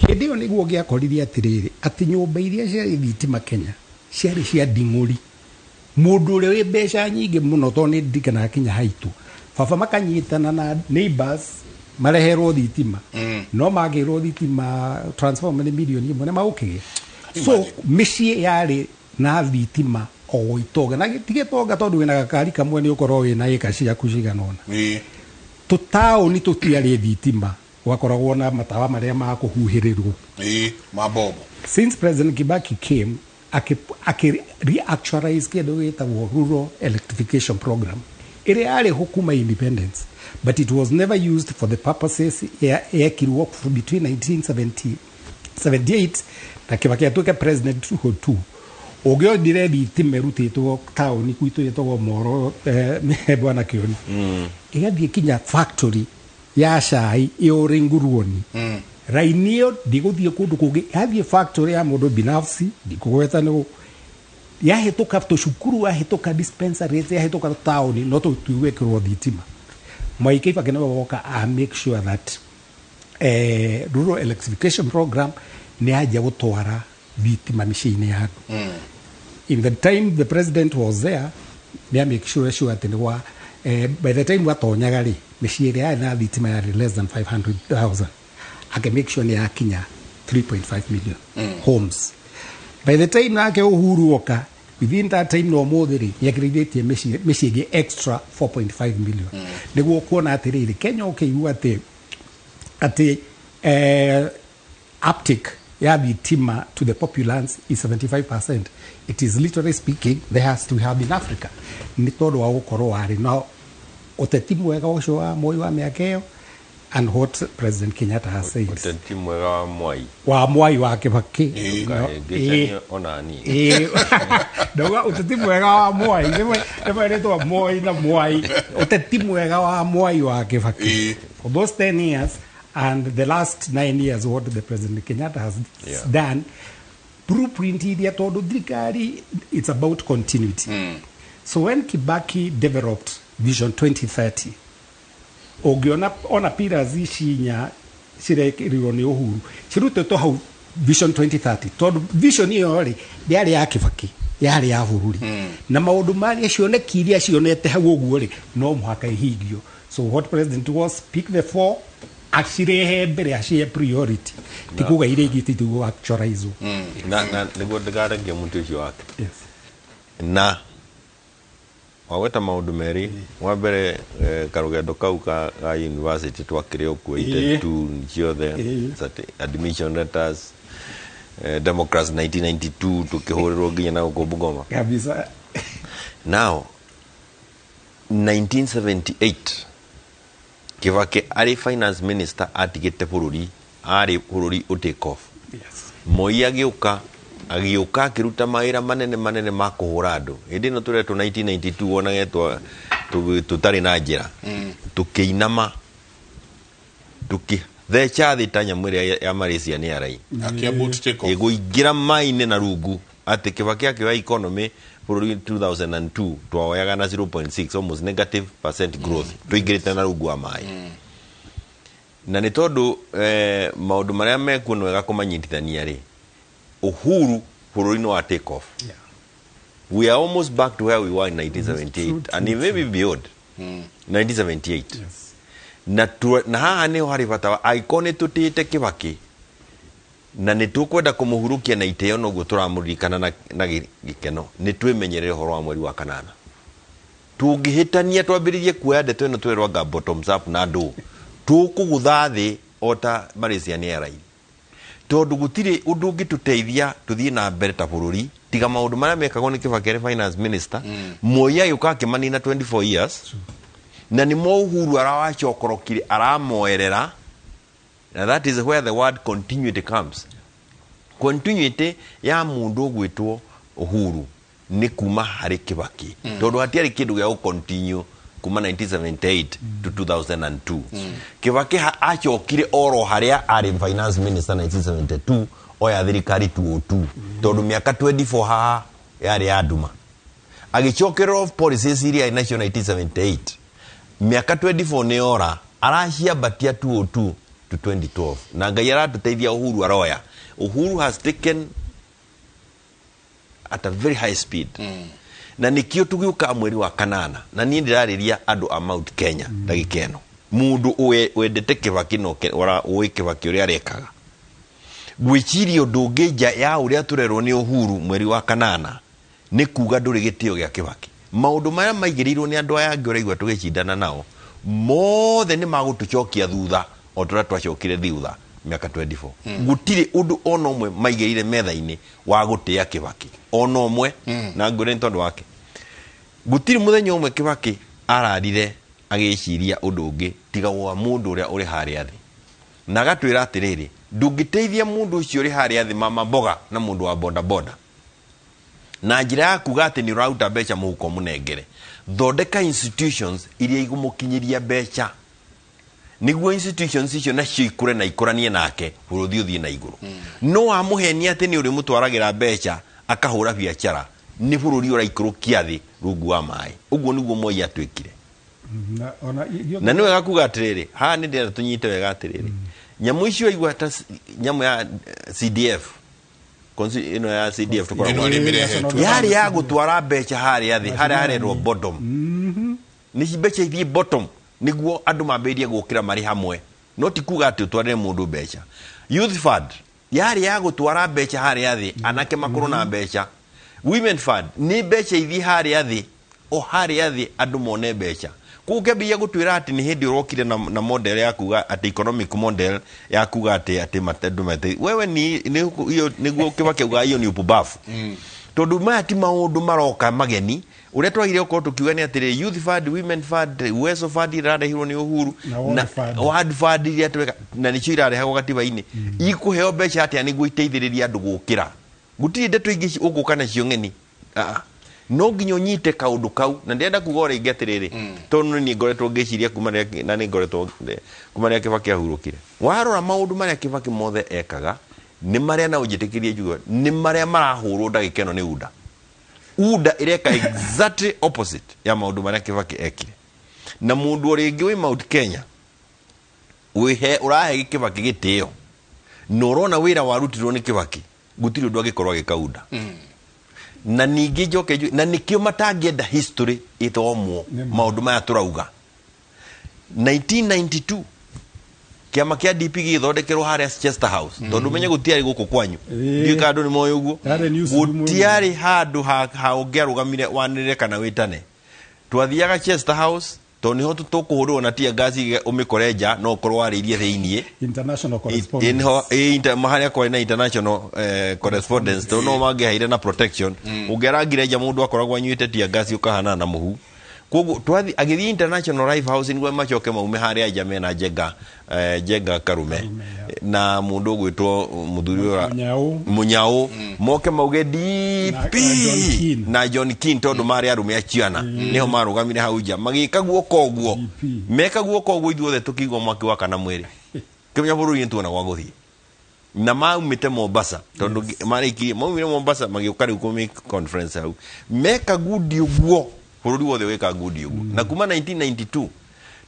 Hĩndĩ ĩyo nĩguo ngĩakorire atĩrĩrĩ, atĩ nyũmba iria ciarĩ thitima Kenya ciarĩ cia nding'ũri, mũndũ ũrĩa wĩ mbeca nyingĩ mũno, tondũ nĩ ndirikanaga kinya haitũ baba makanyitana na neighbors mareherwo thitima, no magĩrwo thitima transformer nĩ mirioni 1 nĩ magũkĩgĩa. So mĩciĩ yarĩ na thitima o itonga, na ti gĩtonga tondũ wĩna gakari kamwe nĩ ũkorwo wĩna ĩka ciaku cigana ũna. Tũtaũni tũtiarĩ thitima, gwakoragwo na matawa marĩa ma kũhuhĩrĩrwo. Ĩĩ, mabobo. Since President Kibaki came, akĩ reactualize kĩndũ gĩtagwo rural electrification program ĩrĩa yarĩ ho kuma independence, but it was never used for the purposes yekirwo between 1978 na Kibaki atuĩke president 2002. Ũngĩonire thitima ĩrutĩtwo taũni gwitũ ĩtagwo Moro, bwana Kĩoni, ĩgathiĩ kinya factory ya cai ĩũrĩ nguruoni, raini ĩyo ndĩgũthiĩ kũndũ kũngĩ, yathiĩ factory ya mũndũ binafsi, ndikũgweta nĩ yahĩtũka tũcukuru, yahĩtũka dispensaries, yahĩtũka taũni, no tũtigwĩkĩrwo thitima. Mwai Kibaki nĩwe woka a make sure that rural electrification program nĩ yanjia gũtwara thitima mĩciĩ-inĩ ya andũ. In the time the president was there, nĩ make sure atĩ nĩ gwa by the time watonyaga rĩ, mĩciĩ ĩrĩa yarĩ na thitima yarĩ less than 500,000, ake make sure nĩ yakinya 3.5 million homes. By the time nake Uhuru oka, within that time no ũmũthĩ rĩ, nĩekĩrithĩtie mĩciĩ ĩngĩ extra 4.5 million. Nĩguo kuona atĩrĩrĩ, Kenya ũkĩigua atĩ uptake ya thitima to the populace is 75%, it is literally speaking the highest we have in Africa, nĩ tondũ wa gũkorwo warĩ na ũteti mwega ũcio wa Moi wa mĩaka ĩyo. And what President Kenyatta has said. Ũteti mwega wa Mwai. Wa Mwai wa Kibaki. Ngĩcania ona niĩ. Ĩĩ. Ndauga ũteti mwega wa Mwai, nĩmerĩtwo Moi na Mwai. Ũteti mwega wa Mwai wa Kibaki for those 10 years and the last 9 years, what the President Kenyatta has done, blueprint iria, tondũ thirikari, it's about continuity. So when Kibaki developed Vision 2030, ũngĩona ona pillars ici inya cirekĩrirwo nĩ Uhuru cirutĩtwo hau Vision 2030, tondũ vision ĩyo rĩ, ndĩarĩ ya Kibaki, yarĩ ya bũrũri, na maũndũ marĩa cioneki iria cionete hau ũguo rĩ, no mũhaka ihingio. So what president was pick the four, acirehe mbere, acihe priority, ti kuga iria ingĩ itigũ actualize. Na nĩguo ndĩkarengie mũtĩ ũcio wake. Yes. Na wagweta maũndũ merĩ. Wa mbere, karũgendo kau ka university twakĩrĩ o kuo 82 ciothe, admission letters, Democrats 1992 tukĩhũrĩrwo nginya na gũkũ Bungoma. Kabisa. Now 1978 Kibaki arĩ finance minister atigĩte bũrũri arĩ bũrũri ũ take off. Moi agĩũka akĩruta mawĩra manene manene ma kũhũra andũ. Hĩndĩ ĩno tũretwo 1992, wonagetwo tũtarĩ na njĩra, tũkĩinama, tũkĩtheca thĩ ta nyamũ ĩrĩa ya Malaysia nĩ arai. Akĩambũ take off. Ĩgũingĩra maĩ-inĩ na rungu atĩ Kibaki akĩoya economy bũrũri 2002 twaoyaga na 0.6, almost negative percent growth, tũingĩrĩte na rungu wa maĩ. Na nĩ tondũ maũndũ marĩa mekuo nĩ wega kũmanyitithania rĩ, Uhuru bũrũri nĩ wa take off. We are almost back to where we were in 1978 and maybe beyond 1978. Na haha nĩho harĩ bata angĩkorwo nĩ tũtĩĩte Kibaki na nĩ tũkwenda kũmũhurukia na itĩo noguo tũramũririkana na gĩkeno, nĩ twĩmenyerere ũhoro wa mweri wa kanana. Tũngĩhĩtania twambĩrĩrie kuoya ndeto ĩno twerwo anga bottoms up na ndũ tũkũgũtha thĩ o ta Malaysia nĩ Airline, tondũ gũtirĩ ũndũ ũngĩtũteithia tũthiĩ na mbere ta bũrũri tiga maũndũ marĩa mekagwo nĩ Kibaki arĩ finance minister. Moi agĩũka akĩmanina 24 years, na nĩmo Uhuru arawacokorokire aramoerera, na that is where the word continuity comes. Continuity ya mũndũ ũgwĩtwo Uhuru nĩ kuma harĩ Kibaki, tondũ hatiarĩ kĩndũ gĩa gũcontinue kuma 1978 to 2002. Kibaki acokire oro harĩa arĩ finance minister 1972, oya thirikari 202, tondũ mĩaka 24 haha yarĩ ya nduma. Agĩcokerera of policies iria arĩ nacio 1978, mĩaka 24 nĩ ora, araciambatia 202 to 2012, na Ngai aratũteithia. Uhuru aroya, Uhuru has taken at a very high speed, na nikio tũgĩũka mweri wa kanana. Na niĩ ndĩrarĩria andũ a Mount Kenya ndagĩka ĩno, mũndũ wendete Kibaki no ũĩ Kibaki ũrĩa arekaga, gwĩciria ũndũ ũngĩ nja ya ũrĩa tũrerwo nĩ Uhuru mweri wa kanana nĩ kuga ndũrĩ gĩtĩo gĩa Kibaki. Maũndũ marĩa maigĩrĩirwo nĩ andũ aya angĩ ũraigua tũgĩcindana nao mothe nĩ magũtũcokia thutha o tũrĩa twacokire thutha mĩaka 24. Gũtirĩ ũndũ ona ũmwe maigĩrĩire metha-inĩ wa gũtĩa Kibaki ona ũmwe. Na ngwĩre nĩ tondũ wake gũtirĩ mũthenya ũmwe Kibaki ararire agĩciria ũndũ ũngĩ tiga wa mũndũ ũrĩa ũrĩ harĩa thĩ, na agatwĩra atĩrĩrĩ, ndũngĩteithia mũndũ ũcio ũrĩ harĩa thĩ, mama mboga na mũndũ wa bodaboda, na njĩra ya kuga atĩ nĩ ũraruta mbeca mũhuko mũnengere. Thondeka institutions iria igũmũkinyĩria mbeca, nĩguo institutions icio nacio ikũre na ikũranie nake, bũrũri ũthiĩ na igũrũ. No wamũhenia atĩ nĩ ũrĩmũtwaragĩra mbeca akahũra biacara, nĩ bũrũri ũraikũrũkia thĩ rungu wa maĩ. Ũguo nĩguo Moi atuĩkire. Na ona Na nĩ wega kuga atĩrĩrĩ, haha nĩ ndĩrenda tũnyite wega atĩrĩrĩ, nyamũ icio aigua ta nyamũ ya CDF, ĩno ya CDF tũkoragwo Ĩno arĩ mĩrehetwo. Yarĩ ya gũtwara mbeca harĩa thĩ, harĩa harerwo bottom, nĩ mbeca ithiĩ bottom nĩguo andũ mambĩrĩrie gũkĩra marĩ hamwe, no ti kuga atĩ ũtwarĩre mũndũ mbeca. Youth Fund yarĩ ya gũtwara mbeca harĩa thĩ, anake makorwo na mbeca. Women Fund nĩ mbeca ithiĩ harĩa thĩ, o harĩa thĩ andũ mone mbeca. Koguo ũkĩambĩrĩria gũtwĩra atĩ nĩ hĩndĩ ũrokire na model ya kuga atĩ economic model ya kuga atĩ andũ mate wewe ni hiyo nĩguo Kibaki auga hiyo ni upumbavu. Tondu maya ti maundu maroka mageni uria twagire ukorwo tukiuga ni atiri youth fund, women fund, Uwezo fund irarehirwo ni Uhuru na ward fund iria tweka na nicio irarehagwo gatiba-inĩ ikuheo mbeca atia niguo iteithĩrĩrie andũ gũkĩra. Gũtirĩ ndeto ingĩ ũgũka nacio ng'eni. No nginya ũnyite kaũndũ kau na ndĩrenda kuga o rĩngĩ atĩrĩrĩ tondũ niĩ ngoretwo ngĩciria kuma rĩrĩa na nĩ ngoretwo kuma rĩrĩa Kibaki ahurũkire. Warora maũndũ marĩa Kibaki mothe ekaga nĩ marĩa na ũnjĩtĩkĩrie njuge nĩ marĩa marahũrwo ndagĩka ĩno nĩ UDA. UDA ĩreka exactly opposite ya maũndũ marĩa Kibaki ekire. Na mũndũ o rĩngĩ wĩ Mount Kenya wĩhe ũrahe Kibaki gĩtĩo na ũrona wĩra warutirwo nĩ Kibaki gũtirĩ ũndũ angĩkorwo agĩka UDA. Na ningĩ njoke na nĩkĩo matangĩenda history ĩthomwo maũndũ maya tũrauga. 1992 kĩama kĩa DP gĩgĩthondekerwo harĩa Chester House tondũ menye gũtiarĩ gũkũ kwanyu ndiũĩ kana andũ nĩ moĩ ũguo gũtiarĩ handũ ha ũngĩarũgamire wanĩrĩre kana wĩtane. Twathiaga Chester House tondũ nĩho tũkũhũrĩrwo na tear gas ũmĩkore nja no ũkorwo warĩirie thĩiniĩ. International correspondence. Harĩa kwarĩ na international correspondence tondũ no mangĩaheire na protection. Ũngĩarangire nja mũndũ akoragwo anyuĩte tear gas ũkahanana na mũhu. Koguo twathi agĩthiĩ International Life House nĩguo macoke maume harĩa nja mena Njenga Njenga Karume na mũndũ ũgwĩtwo mũthuri ũrĩa Mũnyau moke mauge DP na John Keane tondũ marĩ arũme aciana nĩho marũgamire hau nja magĩka guoko ũguo meka guoko ũguo ithuothe tũkĩigua mwaki wa kana mwĩrĩ kĩmenya bũrũri nĩtuona gwa gũthiĩ. Na maumĩte Mombasa tondũ marĩkirie maumire Mombasa magĩũka rĩu kũ make conference hau meka ngundi ũguo bũrũri wothe wĩka ngundi ũguo. Na kuma 1992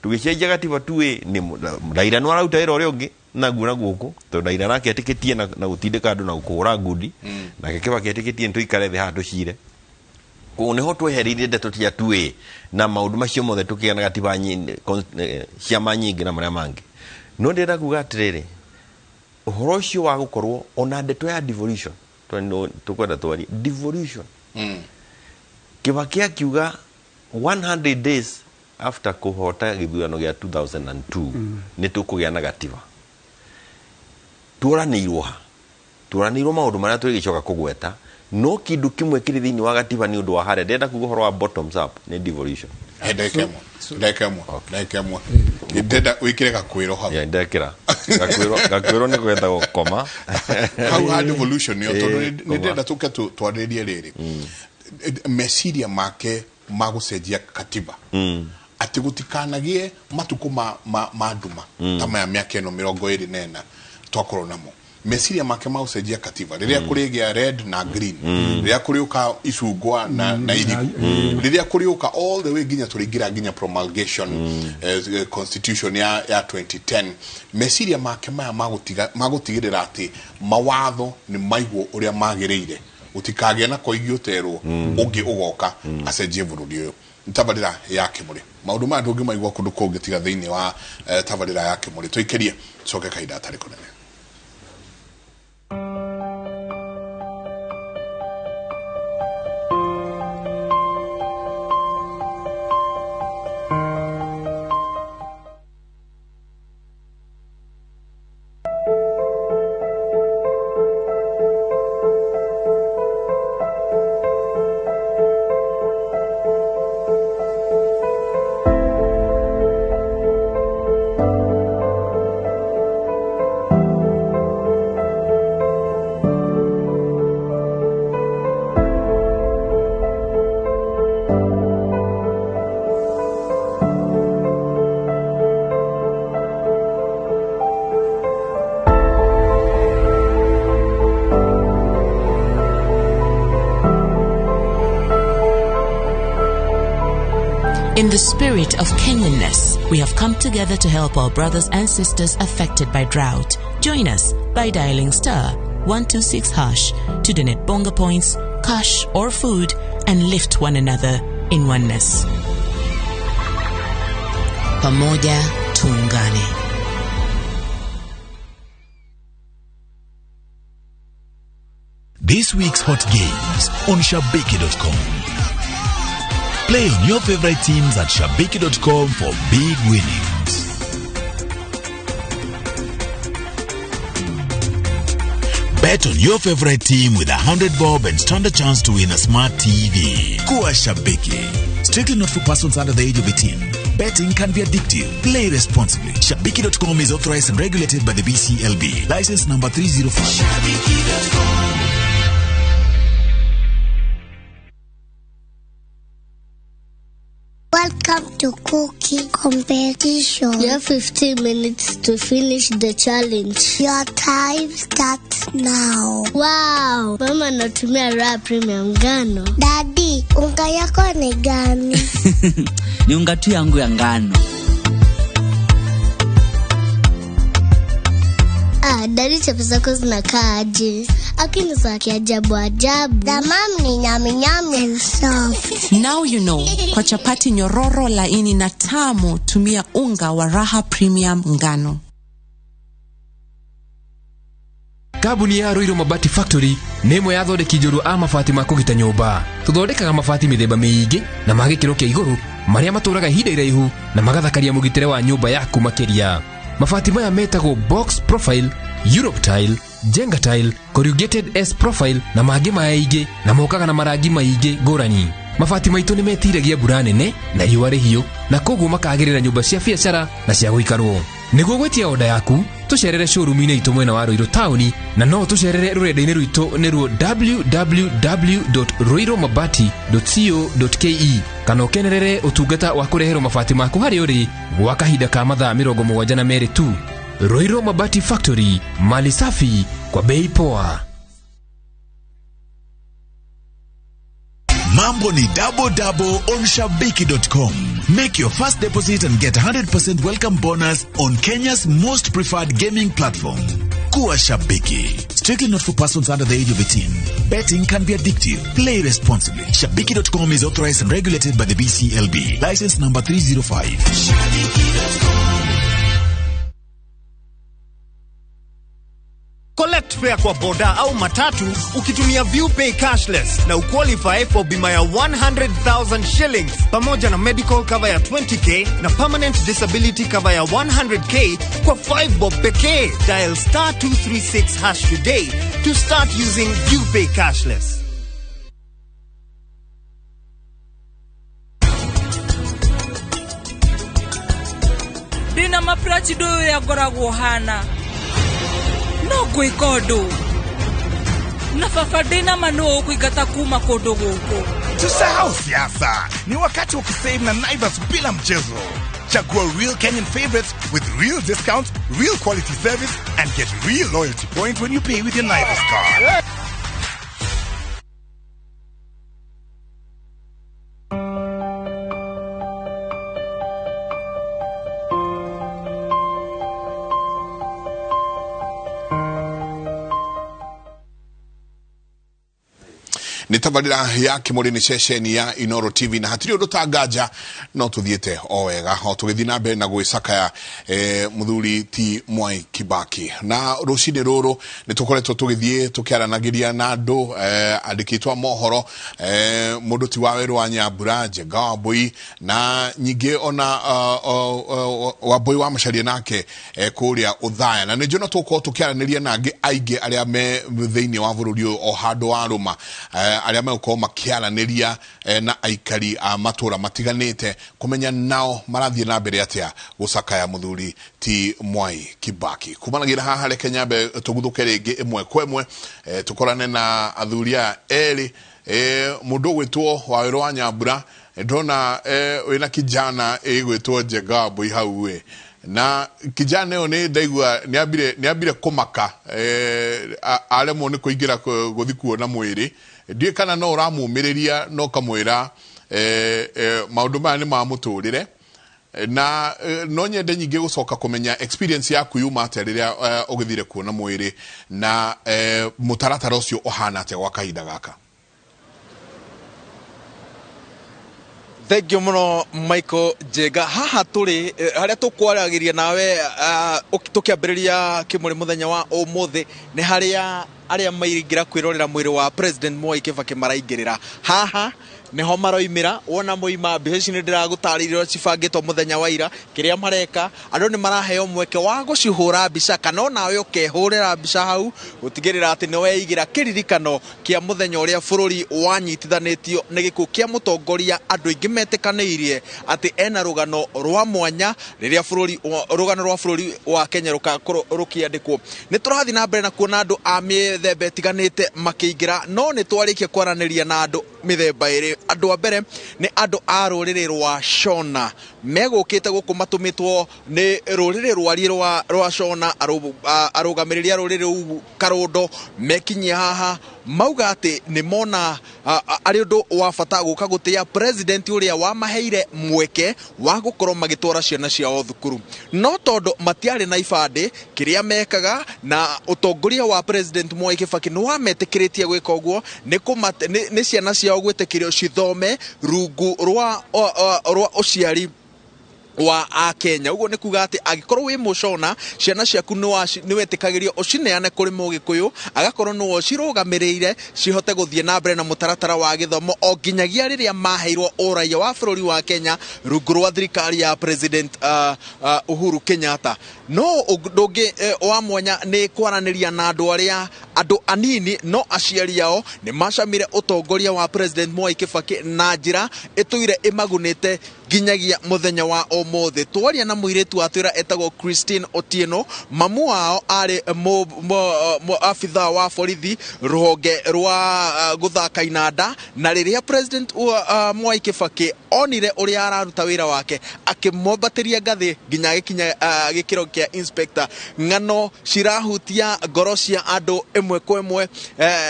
tũgĩcenjia gatiba 2A nĩ Raila nĩ arauta wĩra ũrĩa ũngĩ naguo na gũkũ tondũ Raila nake etĩkĩtie na gũtindĩka andũ na kũhũra ngundi nake Kibaki etĩkĩtie nĩ tũikare thĩ haha tũcire. Koguo nĩho twehereirie ndeto cia 2A na maũndũ macio mothe tũkĩgĩa na gatiba ciama nyingĩ na marĩa mangĩ. No ndĩrenda kuga atĩrĩrĩ ũhoro ũcio wa gũkorwo ona ndeto ya devolution tondũ tũkwenda twarie devolution. Kibaki akiuga 100 days after kũhota gĩthurano gĩa 2002 nĩ tũkũgĩa na gatiba. Tũranĩirwo ha tũranĩirwo maũndũ marĩa tũrĩgĩcoka kũgweta no kĩndũ kĩmwe kĩrĩ thĩinĩ wa gatiba nĩ ũndũ wa harĩa ndĩrenda kuga ũhoro wa bottoms up nĩ devolution. Ndagĩka ĩmwe ndĩrenda wĩkĩre gakwĩro hau. Ndekĩra gakwĩro nĩ gwetagwo koma hau ha devolution nĩyo tondũ nĩ ndĩrenda tũke twarĩrĩrie rĩrĩ meciria make ma gũcenjia katiba atĩ gũtikanagie matukũ ma nduma ta maya mĩaka ĩno 24 twakorwo namo. Meciria make ma gũcenjia katiba rĩrĩa kũrĩgĩa red na green rĩrĩa kũrĩũka icungwa na irigũ rĩrĩa kũrĩũka all the way nginya tũrĩingĩra nginya promulgation constitution ya 2010 meciria make maya ma gũtigĩrĩra atĩ mawatho nĩ maigwo ũrĩa magĩrĩire utikagĩa na koigi ũterwo ũngĩ ũgoka acenjie bũrũri ũyũ. Tabarĩra ya Kĩmũrĩ maũndũ maya ndũngĩmaigua kũndũ kũngĩ tiga thĩinĩ wa tabarĩra ya Kĩmũrĩ. Tũikĩrie coke kahinda gatarĩ kũnene. In the spirit of Kenyanness, we have come together to help our brothers and sisters affected by drought. Join us by dialing *126# to donate bonga points, cash or food, and lift one another in oneness. Pamoja tuungane. This week's hot games on Shabiki.com. Play on your favorite teams at Shabiki.com for big winnings. Bet Bet on your favorite team with 100 bob and stand a chance to win a smart TV. Kuwa Shabiki. Strictly not for persons under the age of 18. Betting can be addictive. Play responsibly. Shabiki.com is authorized and regulated by the BCLB. License number 305. Shabiki.com. Welcome to cooking competition. You have 15 minutes to finish the challenge. Your time starts now. Wow, mama anatumia Raha Premium ngano. Daddy, unga yako ni gani? Ni unga tu yangu ya ngano. Ah, daddy, chapo zako zinakaa aje? Akini za kiajabu ajabu. Tamam ni nyami nyami and soft. Now you know. Kwa chapati nyororo, laini na tamu, tumia unga wa Raha Premium ngano. Kambuni ya Ruiru Mabati Factory nĩ ĩmwe ya athondeki njorua a mabati ma kũgita nyũmba. Tũthondekaga mabati mĩthemba mĩingĩ na ma gĩkĩro kĩa igũrũ marĩa matũraga ihinda iraihu na magathakaria mũgitĩre wa nyũmba yaku makĩria. Mabati maya metagwo box profile, Europe tile, Jenga tile, corrugated S profile na mangĩ maingĩ, na mokaga na marangi maingĩ ngũrani. Mabati maitũ nĩ metiragia mbura nene na riũa rĩhiũ, na koguo makagĩrĩra nyũmba cia biacara na cia gũikarwo. Nĩguo gwĩtia oda yaku, tũcerere showroom-inĩ itũ mwena wa Ruiru taũni, na no tũcerere rũrenda-inĩ rwitũ nĩruo www.ruirumabati.co.ke, kana ũkenerere ũtungata wa kũreherwo mabati maku harĩa ũrĩ gwa kahinda ka mathaa 72 tu. Ruiru Mabati Factory, mali safi kwa bei poa. Mambo ni double double on Shabiki.com. Make your first deposit and get 100% welcome bonus on Kenya's most preferred gaming platform. Kuwa Shabiki. Strictly not for persons under the age of 18. Betting can be addictive. Play responsibly. Shabiki.com is authorized and regulated by the BCLB. License number 305. Shabiki.com. Collect fare kwa boda au matatu ukitumia ViewPay cashless na uqualify for bima ya 100,000 shillings pamoja na medical cover ya 20k na permanent disability cover ya 100k kwa 5 bob pekee. Dial star 236 hash today to start using ViewPay cashless. Ndina maprachi ndũĩ ũrĩa ngoragwo hana. No gwĩka ũndũ na baba ndĩna ma nũ ũkũingata kuma kũndũ gũkũ. Tusahau siasa, ni wakati wa kusave na Naivas bila mchezo. Chagua real Kenyan favorites with real discounts, real quality service, and get real loyalty points when you pay with your Naivas card. Nĩ tabarĩra ya Kĩmũrĩ nĩ ceceni ya Inoro TV, na hatirĩ ũndũ ta nganja no tũthiĩte o wega o tũgĩthiĩ na mbere na gwĩcakaya mũthuri ti Mwai Kibaki. Na rũcinĩ rũrũ nĩ tũkoretwo tũgĩthiĩ tũkĩaranagĩria na andũ andĩkĩtwo a mohoro, mũndũ ti wa Werũ wa Nyambura, Njenga Wambui, na nyingĩ ona Wambui wa Macharia nake kũrĩa Ũthaya. Na nĩ njũĩ no tũgũkorwo tũkĩaranĩria na angĩ aingĩ arĩa me thĩinĩ wa bũrũri ũyũ o handũ warũma, arĩa megũkorwo makĩaranĩria na aikari a matũra matiganĩte kũmenya nao marathiĩ na mbere atĩa gũcakaya mũthuri ti Mwai Kibaki. Kumanagira haha reke nyambe tũguthũke rĩngĩ ĩmwe kwa ĩmwe, tũkorane na athuri aya erĩ. Mũndũ ũgwĩtwo Wawerũ wa Nyambura, ndona wĩna kijana ĩgwĩtwo Njenga Wambui hau ĩ, na kijana ĩyo nĩ ndaigua nĩ ambire kũmaka, aremwo nĩ kũingĩra gũthiĩ kuona mwĩrĩ. Ndiũĩ kana no ũramũmĩrĩria no ũkamwĩra maũndũ maya nĩ ma mũtũrĩre, na no nyende nyingĩ gũcoka kũmenya experience yaku yuma atĩa rĩrĩa ũgĩthire kuona mwĩrĩ, na mũtaratara ũcio ũhana atĩa gwa kahinda gaka. Thank you muno Michael Njenga. Haha tũrĩ harĩa tũkwaragĩria nawe tũkĩambĩrĩria Kĩmũrĩ mũthenya wa ũmũthĩ nĩ harĩa arĩa maingĩra kwĩrorera mwĩrĩ wa President Mwai Kibaki maraingĩrĩra. Haha Nĩho maroimĩra. Wona moima, mbica ici nĩ ndĩragũtarĩirie ũrĩa cibangĩtwo mũthenya wa ira. Kĩrĩa mareka, andũ nĩ maraheo mweke wa gũcihũra mbica, kana onawe ũkehũrĩra mbica hau, gũtigĩrĩra atĩ nĩ weigĩra kĩririkano kĩa mũthenya ũrĩa bũrũri wanyitithanĩtio nĩ gĩkuũ kĩa mũtongoria andũ aingĩ metĩkanĩirie atĩ ena rũgano rwa mwanya rĩrĩa bũrũri rũgano rwa bũrũri wa Kenya rũkakorwo rũkĩandĩkwo. Nĩ tũrathiĩ na mbere na kuona andũ a mĩthemba ĩtiganĩte makĩingĩra, no nĩ twarĩkia kwaranĩria na andũ mĩthemba ĩrĩ. Andũ a mbere nĩ andũ a rũrĩrĩ rwa Shona, megũkĩte gũkũ matũmĩtwo nĩ rũrĩrĩ rwarie rwa Shona. Arũgamĩrĩri a rũrĩrĩ rũu Karũndo mekinyia haha, mauga atĩ nĩ mona arĩ ũndũ wa bata gũka gũtĩa president ũrĩa wamaheire mweke wa gũkorwo magĩtwara ciana ciao thukuru, no tondũ matiarĩ na ibandĩ, kĩrĩa mekaga na ũtongoria wa President Mwai Kibaki nĩ wametĩkĩrĩtie gwĩka ũguo, nĩ ciana ciao gwĩtĩkĩrio cithome rungu rwa ũciari wa Akenya. Ũguo nĩ kuga atĩ angĩkorwo wĩ Mũcona, ciana ciaku nĩ wetĩkagĩrio ũcineane kũrĩ Mũgĩkũyũ, agakorwo nĩwe ũcirũgamĩrĩire cihote gũthiĩ na mbere na mũtaratara wa gĩthomo o nginyagia rĩrĩa maheirwo ũraiya wa bũrũri wa Kenya rungu rwa thirikari ya President Uhuru Kenyatta. No ũndũ ũngĩ wa mwanya nĩ kwaranĩria na andũ arĩa andũ anini, no aciari ao nĩ macamire ũtongoria wa President Mwai Kibaki na njĩra ĩtũire ĩmagunĩte nginyagia mũthenya wa ũmũthĩ. Twaria na mũirĩtu watwĩra etagwo Christine Otieno, mamu wao arĩ abithaa wa borithi rũhonge rwa gũthaka inanda, na rĩrĩa President Mwai Kibaki onire ũrĩa araruta wĩra wake, akĩmwambatĩria ngathĩ nginya agĩkinya gĩkĩro kĩa inspector. Ng'ano cirahutia ngoro cia andũ ĩmwe kwa ĩmwe,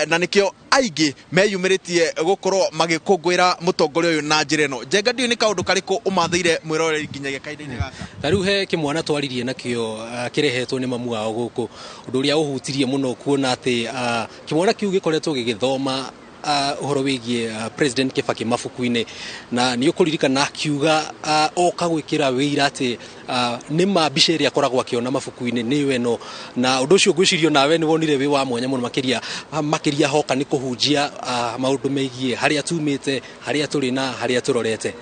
na nĩkĩo aingĩ meyumĩrĩtie gũkorwo magĩkũngũĩra mũtongoria ũyũ na njĩra ĩno. Njenga, ndiũĩ nĩ kaũndũ karĩkũ ũmathĩire mwĩroreri nginyagia kahinda-inĩ gaka. Ta rĩu he kĩmwana twaririe nakĩo, kĩrehetwo nĩ mamu wao gũkũ, ũndũ ũrĩa ũhutirie mũno kuona atĩ kĩmwana kĩu gĩkoretwo gĩgĩthoma ũhoro wĩgiĩ President Kibaki mabuku-inĩ, na nĩ ũkũririkana akiuga oka gwĩkĩra wĩira atĩ nĩ ma mbica ĩrĩa akoragwo akĩona mabuku-inĩ nĩyo ĩno. Na ũndũ ũcio ngwĩcirio nawe nĩ wonire wĩ wa mwanya mũno, makĩria hoka nĩ kũhunjia maũndũ megiĩ harĩa tumĩte, harĩa tũrĩ na harĩa tũrorete.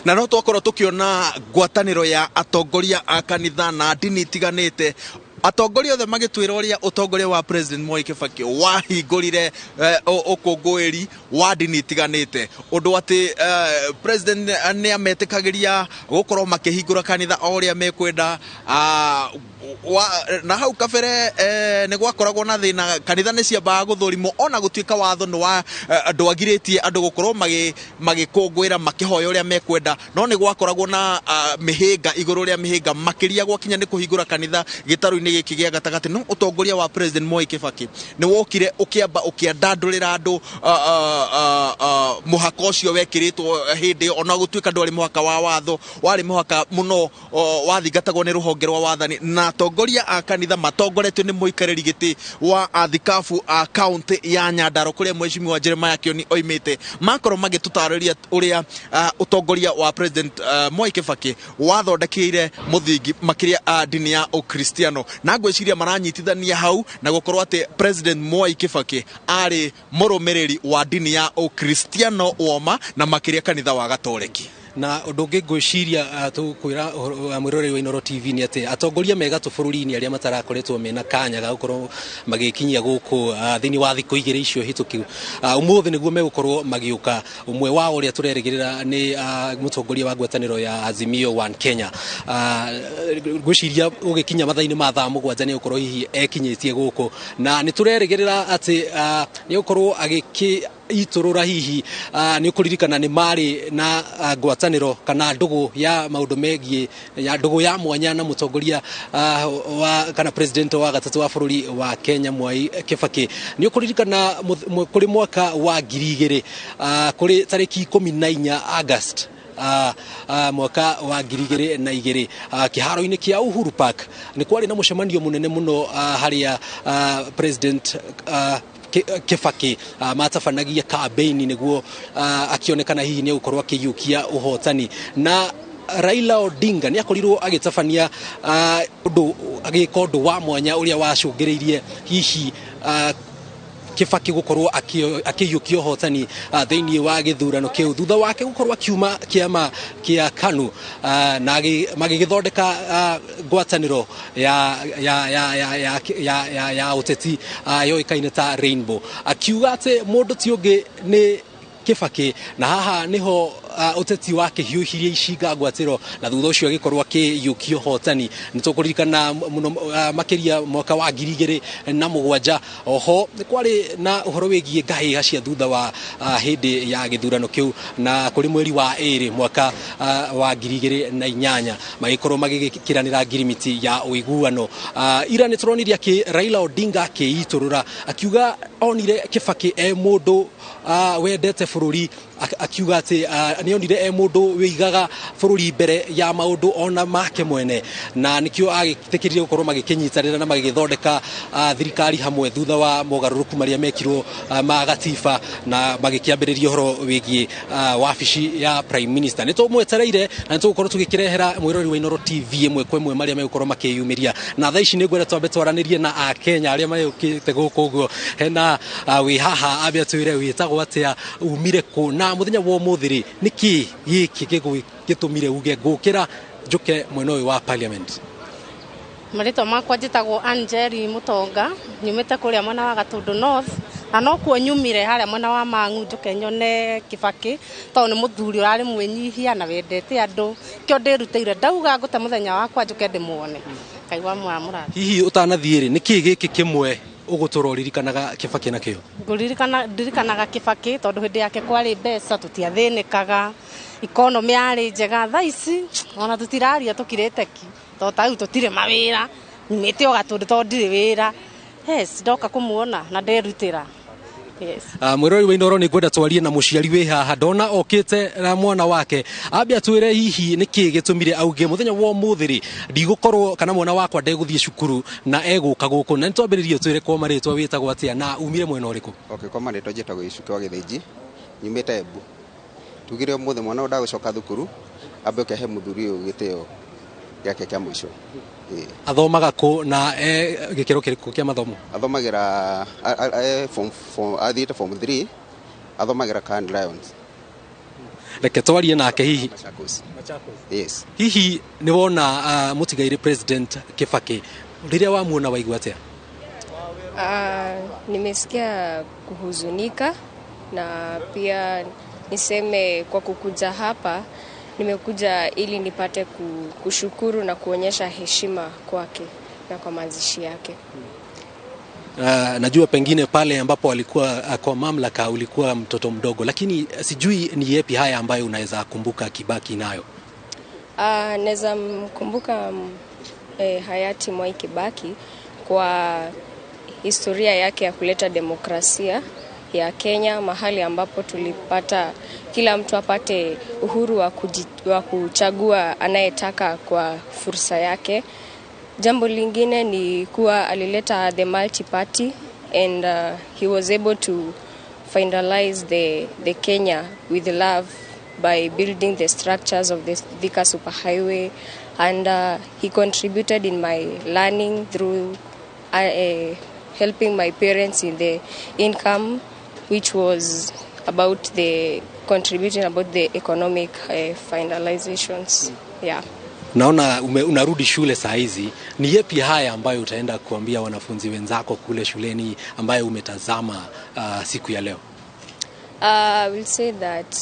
Na no twakorwo tũkĩona ngwatanĩro ya atongoria a kanitha na ndini itiganĩte, atongoria othe magĩtwĩra ũrĩa ũtongoria wa President Mwai Kibaki wahingũrire ũkũngũĩri wa ndini itiganĩte, ũndũ atĩ president nĩ ametĩkagĩria gũkorwo makĩhingũra kanitha o ũrĩa mekwenda. Na hau kabere nĩ gwakoragwo na thĩna, kanitha nĩ ciambaga gũthũrimwo, ona gũtuĩka watho nĩ wa ndwagirĩtie andũ gũkorwo magĩkũngũĩra, makĩhoya ũrĩa mekwenda, no nĩ gwakoragwo na mĩhĩnga igũrũ rĩa mĩhĩnga, makĩria gwakinya nĩ kũhingũra kanitha gĩtarũ-inĩ gĩkĩ gĩa gatagatĩ. No ũtongoria wa President Moi Kibaki nĩ wokire ũkĩamba ũkĩandandũrĩra andũ mũhaka ũcio wekĩrĩtwo hĩndĩ ĩyo, ona gũtuĩka ndwarĩ mũhaka wa watho, warĩ mũhaka mũno wathingatagwo nĩ rũhonge rwa wathani. Na atongoria a kanitha matongoretio nĩ mũikarĩri gĩtĩ wa athikabu a kaunti ya Nyandarua, kũrĩa Mheshimiwa Jeremiah Kioni oimĩte, makorwo magĩtũtarĩria ũrĩa ũtongoria wa President Mwai Kibaki wathondekeire mũthingi makĩria ndini ya Ũkristiano. Na ngwĩciria maranyitithania hau na gũkorwo atĩ President Mwai Kibaki arĩ mũrũmĩrĩri wa ndini ya Ũkristiano woma, na makĩria kanitha wa Gatoreki. Na ũndũ ũngĩ ngwĩciria tũkwĩra mwĩroreri wa Inooro TV nĩ atĩ atongoria mega tũ bũrũri-inĩ arĩa matarakoretwo mena kanya ga gũkorwo magĩkinyia gũkũ thĩinĩ wa thikũ igĩrĩ icio hĩtũku, ũmũthĩ nĩguo megũkorwo magĩũka. Ũmwe wao ũrĩa tũrerĩgĩrĩra nĩ mũtongoria wa ngwatanĩro ya Azimio One Kenya. Ngwĩciria ũgĩkinya mathaa-inĩ ma thaa 7 nĩ ũkorwo hihi ekinyĩtie gũkũ, na nĩ tũrerĩgĩrĩra atĩ nĩ ũkorwo agĩkĩ itũrũra hihi. Nĩ ũkũririkana nĩ marĩ na ngwatanĩro kana ndũgũ ya maũndũ megiĩ ya ndũgũ ya mwanya na mũtongoria wa kana president wa gatatũ wa bũrũri wa Kenya Mwai Kibaki. Nĩ ũkũririkana kũrĩ mwaka wa 2000, kũrĩ tarĩki 14 August mwaka wa 2002, kĩharo-inĩ kĩa Uhuru Park nĩ kwarĩ na mũcemanio mũnene mũno, harĩa President Kibaki matabanagia kambeini nĩguo akĩonekana hihi nĩ egũkorwo akĩiyũkia ũhotani. Na Raila Odinga nĩ akorirwo agĩtabania ũndũ, agĩka ũndũ wa mwanya ũrĩa wacũngĩrĩirie hihi Kibaki gukorwo akĩiyũkia ũhotani thĩinĩ wa gĩthurano kĩu thutha wake gukorwo akiuma kĩama kĩa KANU na magĩgĩthondeka ngwatanĩro ya ũteti yoĩkaine ta Rainbow, akiuga atĩ mũndũ ti ũngĩ nĩ Kibaki, na haha niho uteti wake hiũhirie icinga ngwatĩro na thutha ũcio agĩkorwo akĩiyũkia ũhotani. Nĩ tũkũririkana mũno makĩria mwaka wa 2007 oho kwarĩ na ũhoro wĩgiĩ ngahĩha cia thutha wa hĩndĩ ya gĩthurano kĩu, na kũrĩ mweri wa 2 mwaka wa 2008 magĩkorwo magĩkĩranĩra ngirimiti ya ũiguano. Ira nĩ tũronire akĩ Raila Odinga akĩitũrũra akiuga onire Kibaki e mũndũ wendete bũrũri, akiuga atĩ nĩ onire e mũndũ wĩigaga bũrũri mbere ya maũndũ ona make mwene, na nĩkĩo agĩtĩkĩrire gũkorwo magĩkĩnyitanĩra na magĩgĩthondeka thirikari hamwe thutha wa mogarũrũku marĩa mekirwo ma gatiba na magĩkĩambĩrĩria ũhoro wĩgiĩ wabici ya Prime Minister. Nĩ tũmwetereire na nĩ tũgũkorwo tũgĩkĩrehera mwĩrori wa Inooro TV ĩmwe kwa ĩmwe marĩa megũkorwo makĩyumĩria, na thaa ici nĩ ngwenda twambe twaranĩrie na Akenya arĩa magĩũkĩte gũkũ ũguo. Hena wĩ haha ambe atwĩre wĩtagwo atĩa, umire kũ, na mũthenya wa ũmũthĩ rĩ nĩkĩ gĩkĩ gĩtũmire uge ngũkĩra njũke mwena ũyũ wa Parliament? Marĩtwa makwa njĩtagwo Angeli Mutonga, nyumĩte kũrĩa mwena wa Gatundu North, na nokuo nyumire harĩa mwena wa Mang'u njũke nyone Kibaki tondũ nĩ mũthuri ũrarĩ mwĩnyihia na wendete andũ, kĩo ndĩrutĩire ndauga ngũte mũthenya wakwa njũke ndĩmuone. Ngai wa mũrathi. Hihi ũtanathiĩ rĩ nĩkĩ gĩkĩ kĩmwe ũgũtũra ũririkanaga Kibaki nakĩo? Ngũririkana ndirikanaga Kibaki tondũ hĩndĩ yake kwarĩ mbeca, tũtiathĩnĩkaga, ikonomĩ yarĩ njega. Thaa ici ona tũtiraria tũkirĩte ki tondũ ta rĩu tũtirĩ mawĩra, nyumĩte o Gatundu tondũ ndirĩ wĩra. Yes, ndoka kũmuona na nderutĩra. Yes. Mwĩrori wa Inooro nĩ ngwenda twarie na mũciari wĩ haha, ndona okĩte na mwana wake, ambe atwĩre hihi nĩkĩ gĩtũmire auge mũthenya wa ũmũthĩ rĩ ndigũkorwo kana mwana wakwa ndegũthiĩ cukuru na egũka gũkũ, na nĩtwambĩrĩrie twĩre kwa marĩtwa wĩtagwo atĩa na umire mwena ũrĩkũ? Okay, kwa marĩtwa njĩtagwo Gĩcukĩ wa Gĩthĩnji, nyumĩte Embu. Tugire ũmũthĩ mwana ũyũ ndagũcoka thukuru ambe oke he mũthuri ũyũ gĩtĩo gĩake kĩa mũico. Athomaga kũ na gĩkĩro kĩrĩkũ kĩa mathomo? Athomagĩra athiĩte form 3, athomagĩra Cannes Lions. Reke twarie nake hihi. Machakos. Yes. Hihi nĩ wona mũtigairĩ President Kibaki, rĩrĩa wamuona waigua atĩa? Nimesikia kuhuzunika na pia niseme kwa kukuja hapa nimekuja ili nipate kushukuru na kuonyesha heshima kwake na kwa mazishi yake. Najua pengine pale ambapo alikuwa kwa mamlaka ulikuwa mtoto mdogo, lakini sijui ni yepi haya ambayo unaweza kumbuka Kibaki nayo? Naweza mkumbuka hayati Mwai Kibaki kwa historia yake ya kuleta demokrasia ya Kenya, mahali ambapo tulipata kila mtu apate uhuru wa kuchagua anayetaka kwa fursa yake. Jambo lingine ni kuwa alileta the multi-party and he was able to finalize the Kenya with love by building the structures of the Thika Superhighway, and he contributed in my learning through helping my parents in the income, which was about the contributing about the economic finalizations. Yeah. Naona unarudi shule saa hizi, ni yepi haya ambayo utaenda kuambia wanafunzi wenzako kule shuleni ambayo umetazama siku ya leo? I will say that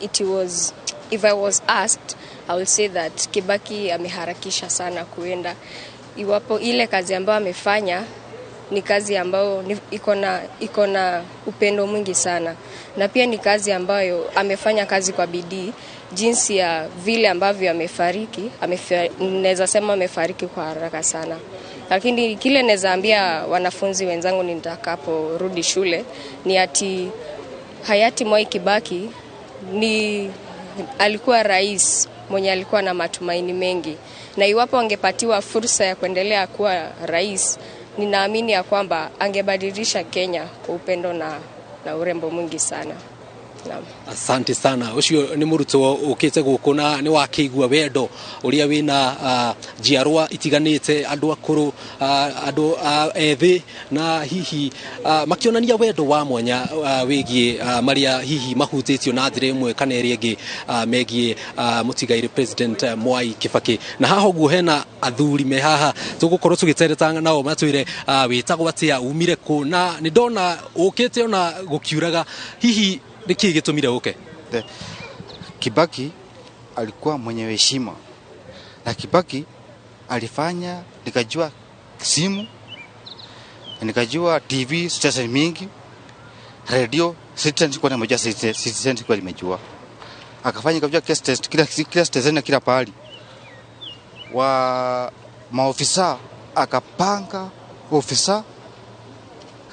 it was, if I was asked, I will say that Kibaki ameharakisha sana kuenda. Iwapo ile kazi ambayo amefanya ni kazi ambayo iko na upendo mwingi sana, na pia ni kazi ambayo amefanya kazi kwa bidii. Jinsi ya vile ambavyo amefariki, naweza sema amefariki kwa haraka sana. Lakini kile naweza ambia wanafunzi wenzangu nitakaporudi shule ni ati hayati Mwai Kibaki ni alikuwa rais mwenye alikuwa na matumaini mengi, na iwapo angepatiwa fursa ya kuendelea kuwa rais, ninaamini ya kwamba angebadilisha Kenya kwa upendo na urembo mwingi sana. Naam. Asante sana. Ũcio nĩ mũrutwo ũkĩte gũkũ na nĩ wakĩigua wendo ũrĩa wĩna njiarwa itiganĩte, andũ akũrũ, andũ ethĩ, na hihi makĩonania wendo wa mwanya wĩgiĩ marĩa hihi mahutĩtio na njĩra ĩmwe kana ĩrĩa ĩngĩ megiĩ mũtigairĩ President Mwai Kibaki. Na haha ũguo hena athuri me haha tũgũkorwo tũgĩtereta nao matwĩre wĩtagwo atĩa, umire kũ, na nĩ ndona ũkĩte ona gũkiuraga, hihi nĩ kĩĩ gĩtũmire ũke? Kibaki alikuwa mwenye heshima, na Kibaki alifanya nikajua simu, nikajua TV station mingi, radio Citizen, sikuwa nimejua Citizen, sikuwa nimejua. Akafanya nikajua kila station na kila pahali wa maofisa, akapanga ofisa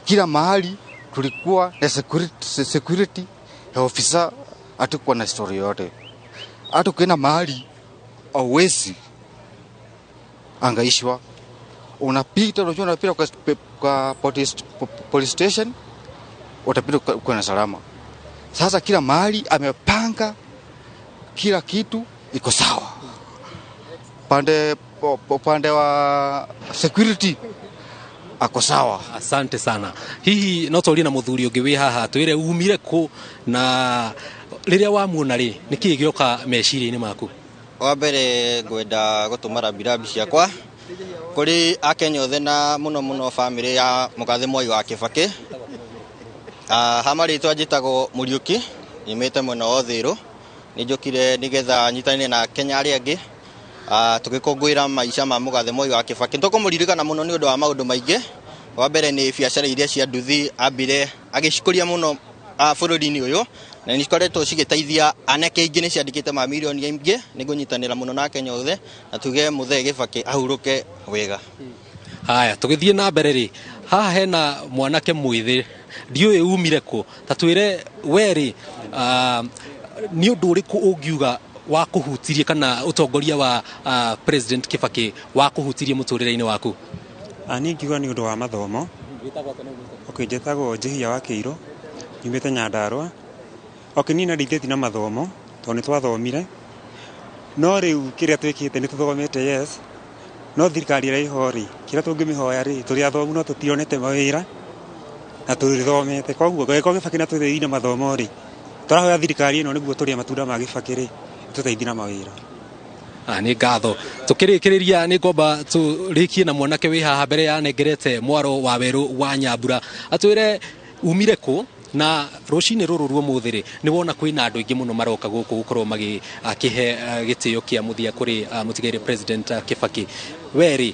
kila mahali. Tulikuwa na security ya ofisa, hatukuwa na story yote. Hata ukienda mahali hauwezi angaishwa, unapita, unajua unapita kwa police station, utapita ukiwa na salama. Sasa kila mahali amepanga kila kitu iko sawa. Pande wa security ako sawa. Asante sana. Hihi no tũrie na mũthuri ũngĩ wĩ haha, twĩre umire kũ na rĩrĩa wamuona rĩ, nĩ kĩĩ gĩoka meciria-inĩ maku? Wa mbere ngwenda gũtũma rambirambi ciakwa kũrĩ akenya othe na mũno mũno bamĩrĩ ya mũgathe Mwai wa Kibaki. Ha marĩtwa njĩtagwo Mũriũki, nyumĩte mwena wa Ũthĩrũ. Nĩ njũkire nĩgetha nyitanĩre na Kenya arĩa angĩ tũgĩkũngũĩra maica ma mũgathe Mwai wa Kibaki. Tũkũmũririkana mũno nĩ ũndũ wa maũndũ maingĩ. Wa mbere nĩ biacara iria cia nduthi ambire agĩcikũria mũno bũrũri-inĩ ũyũ, na nĩ cikoretwo cigĩteithia anake aingĩ, nĩ ciandĩkĩte mamirioni aingĩ. Nĩ ngũnyitanĩra mũno na Kenya othe na tuge mũthee Kibaki ahurũke wega. Haya, tũgĩthiĩ na mbere rĩ, haha hena mwanake mwĩthĩ, ndiũĩ umire kũ, ta twĩre we rĩ, nĩ ũndũ ũrĩkũ ũngiuga wa kũhutirie kana ũtongoria wa President Kibaki wa kũhutirie mũtũrĩre-inĩ waku? Niĩ ngiuga nĩ ũndũ wa mathomo. Okay, njĩtagwo Njĩhia wa Kĩirũ, nyumĩte Nyandarũa. Okay, niĩ nĩndeithĩtie na mathomo tondũ nĩ twathomire, no rĩu kĩrĩa twĩkĩte nĩ tũthomete, yes, no thirikari ĩrĩa ĩho rĩ, kĩrĩa tũngĩmĩhoya rĩ, tũrĩ athomu no tũtionete mawĩra na tũrĩthomete, koguo angĩkorwo Kibaki nĩ atũteithirie na mathomo rĩ, tũrahoya thirikari ĩno nĩguo tũrĩe matunda ma Kibaki rĩ, ĩtũteithie na mawĩra. Nĩ ngatho. Tũkĩrĩkĩrĩria nĩ ngomba tũrĩkie na mwanake wĩ haha mbere ya nengerete mwaro wa werũ wa Nyambura, atwĩre umire kũ na rũcinĩ rũrũ rwa ũmũthĩ rĩ, nĩ wona kwĩna andũ aingĩ mũno maroka gũkũ gũkorwo magĩkĩhe gĩtĩo kĩa mũthia kũrĩ mũtigairĩ President Kibaki. We rĩ,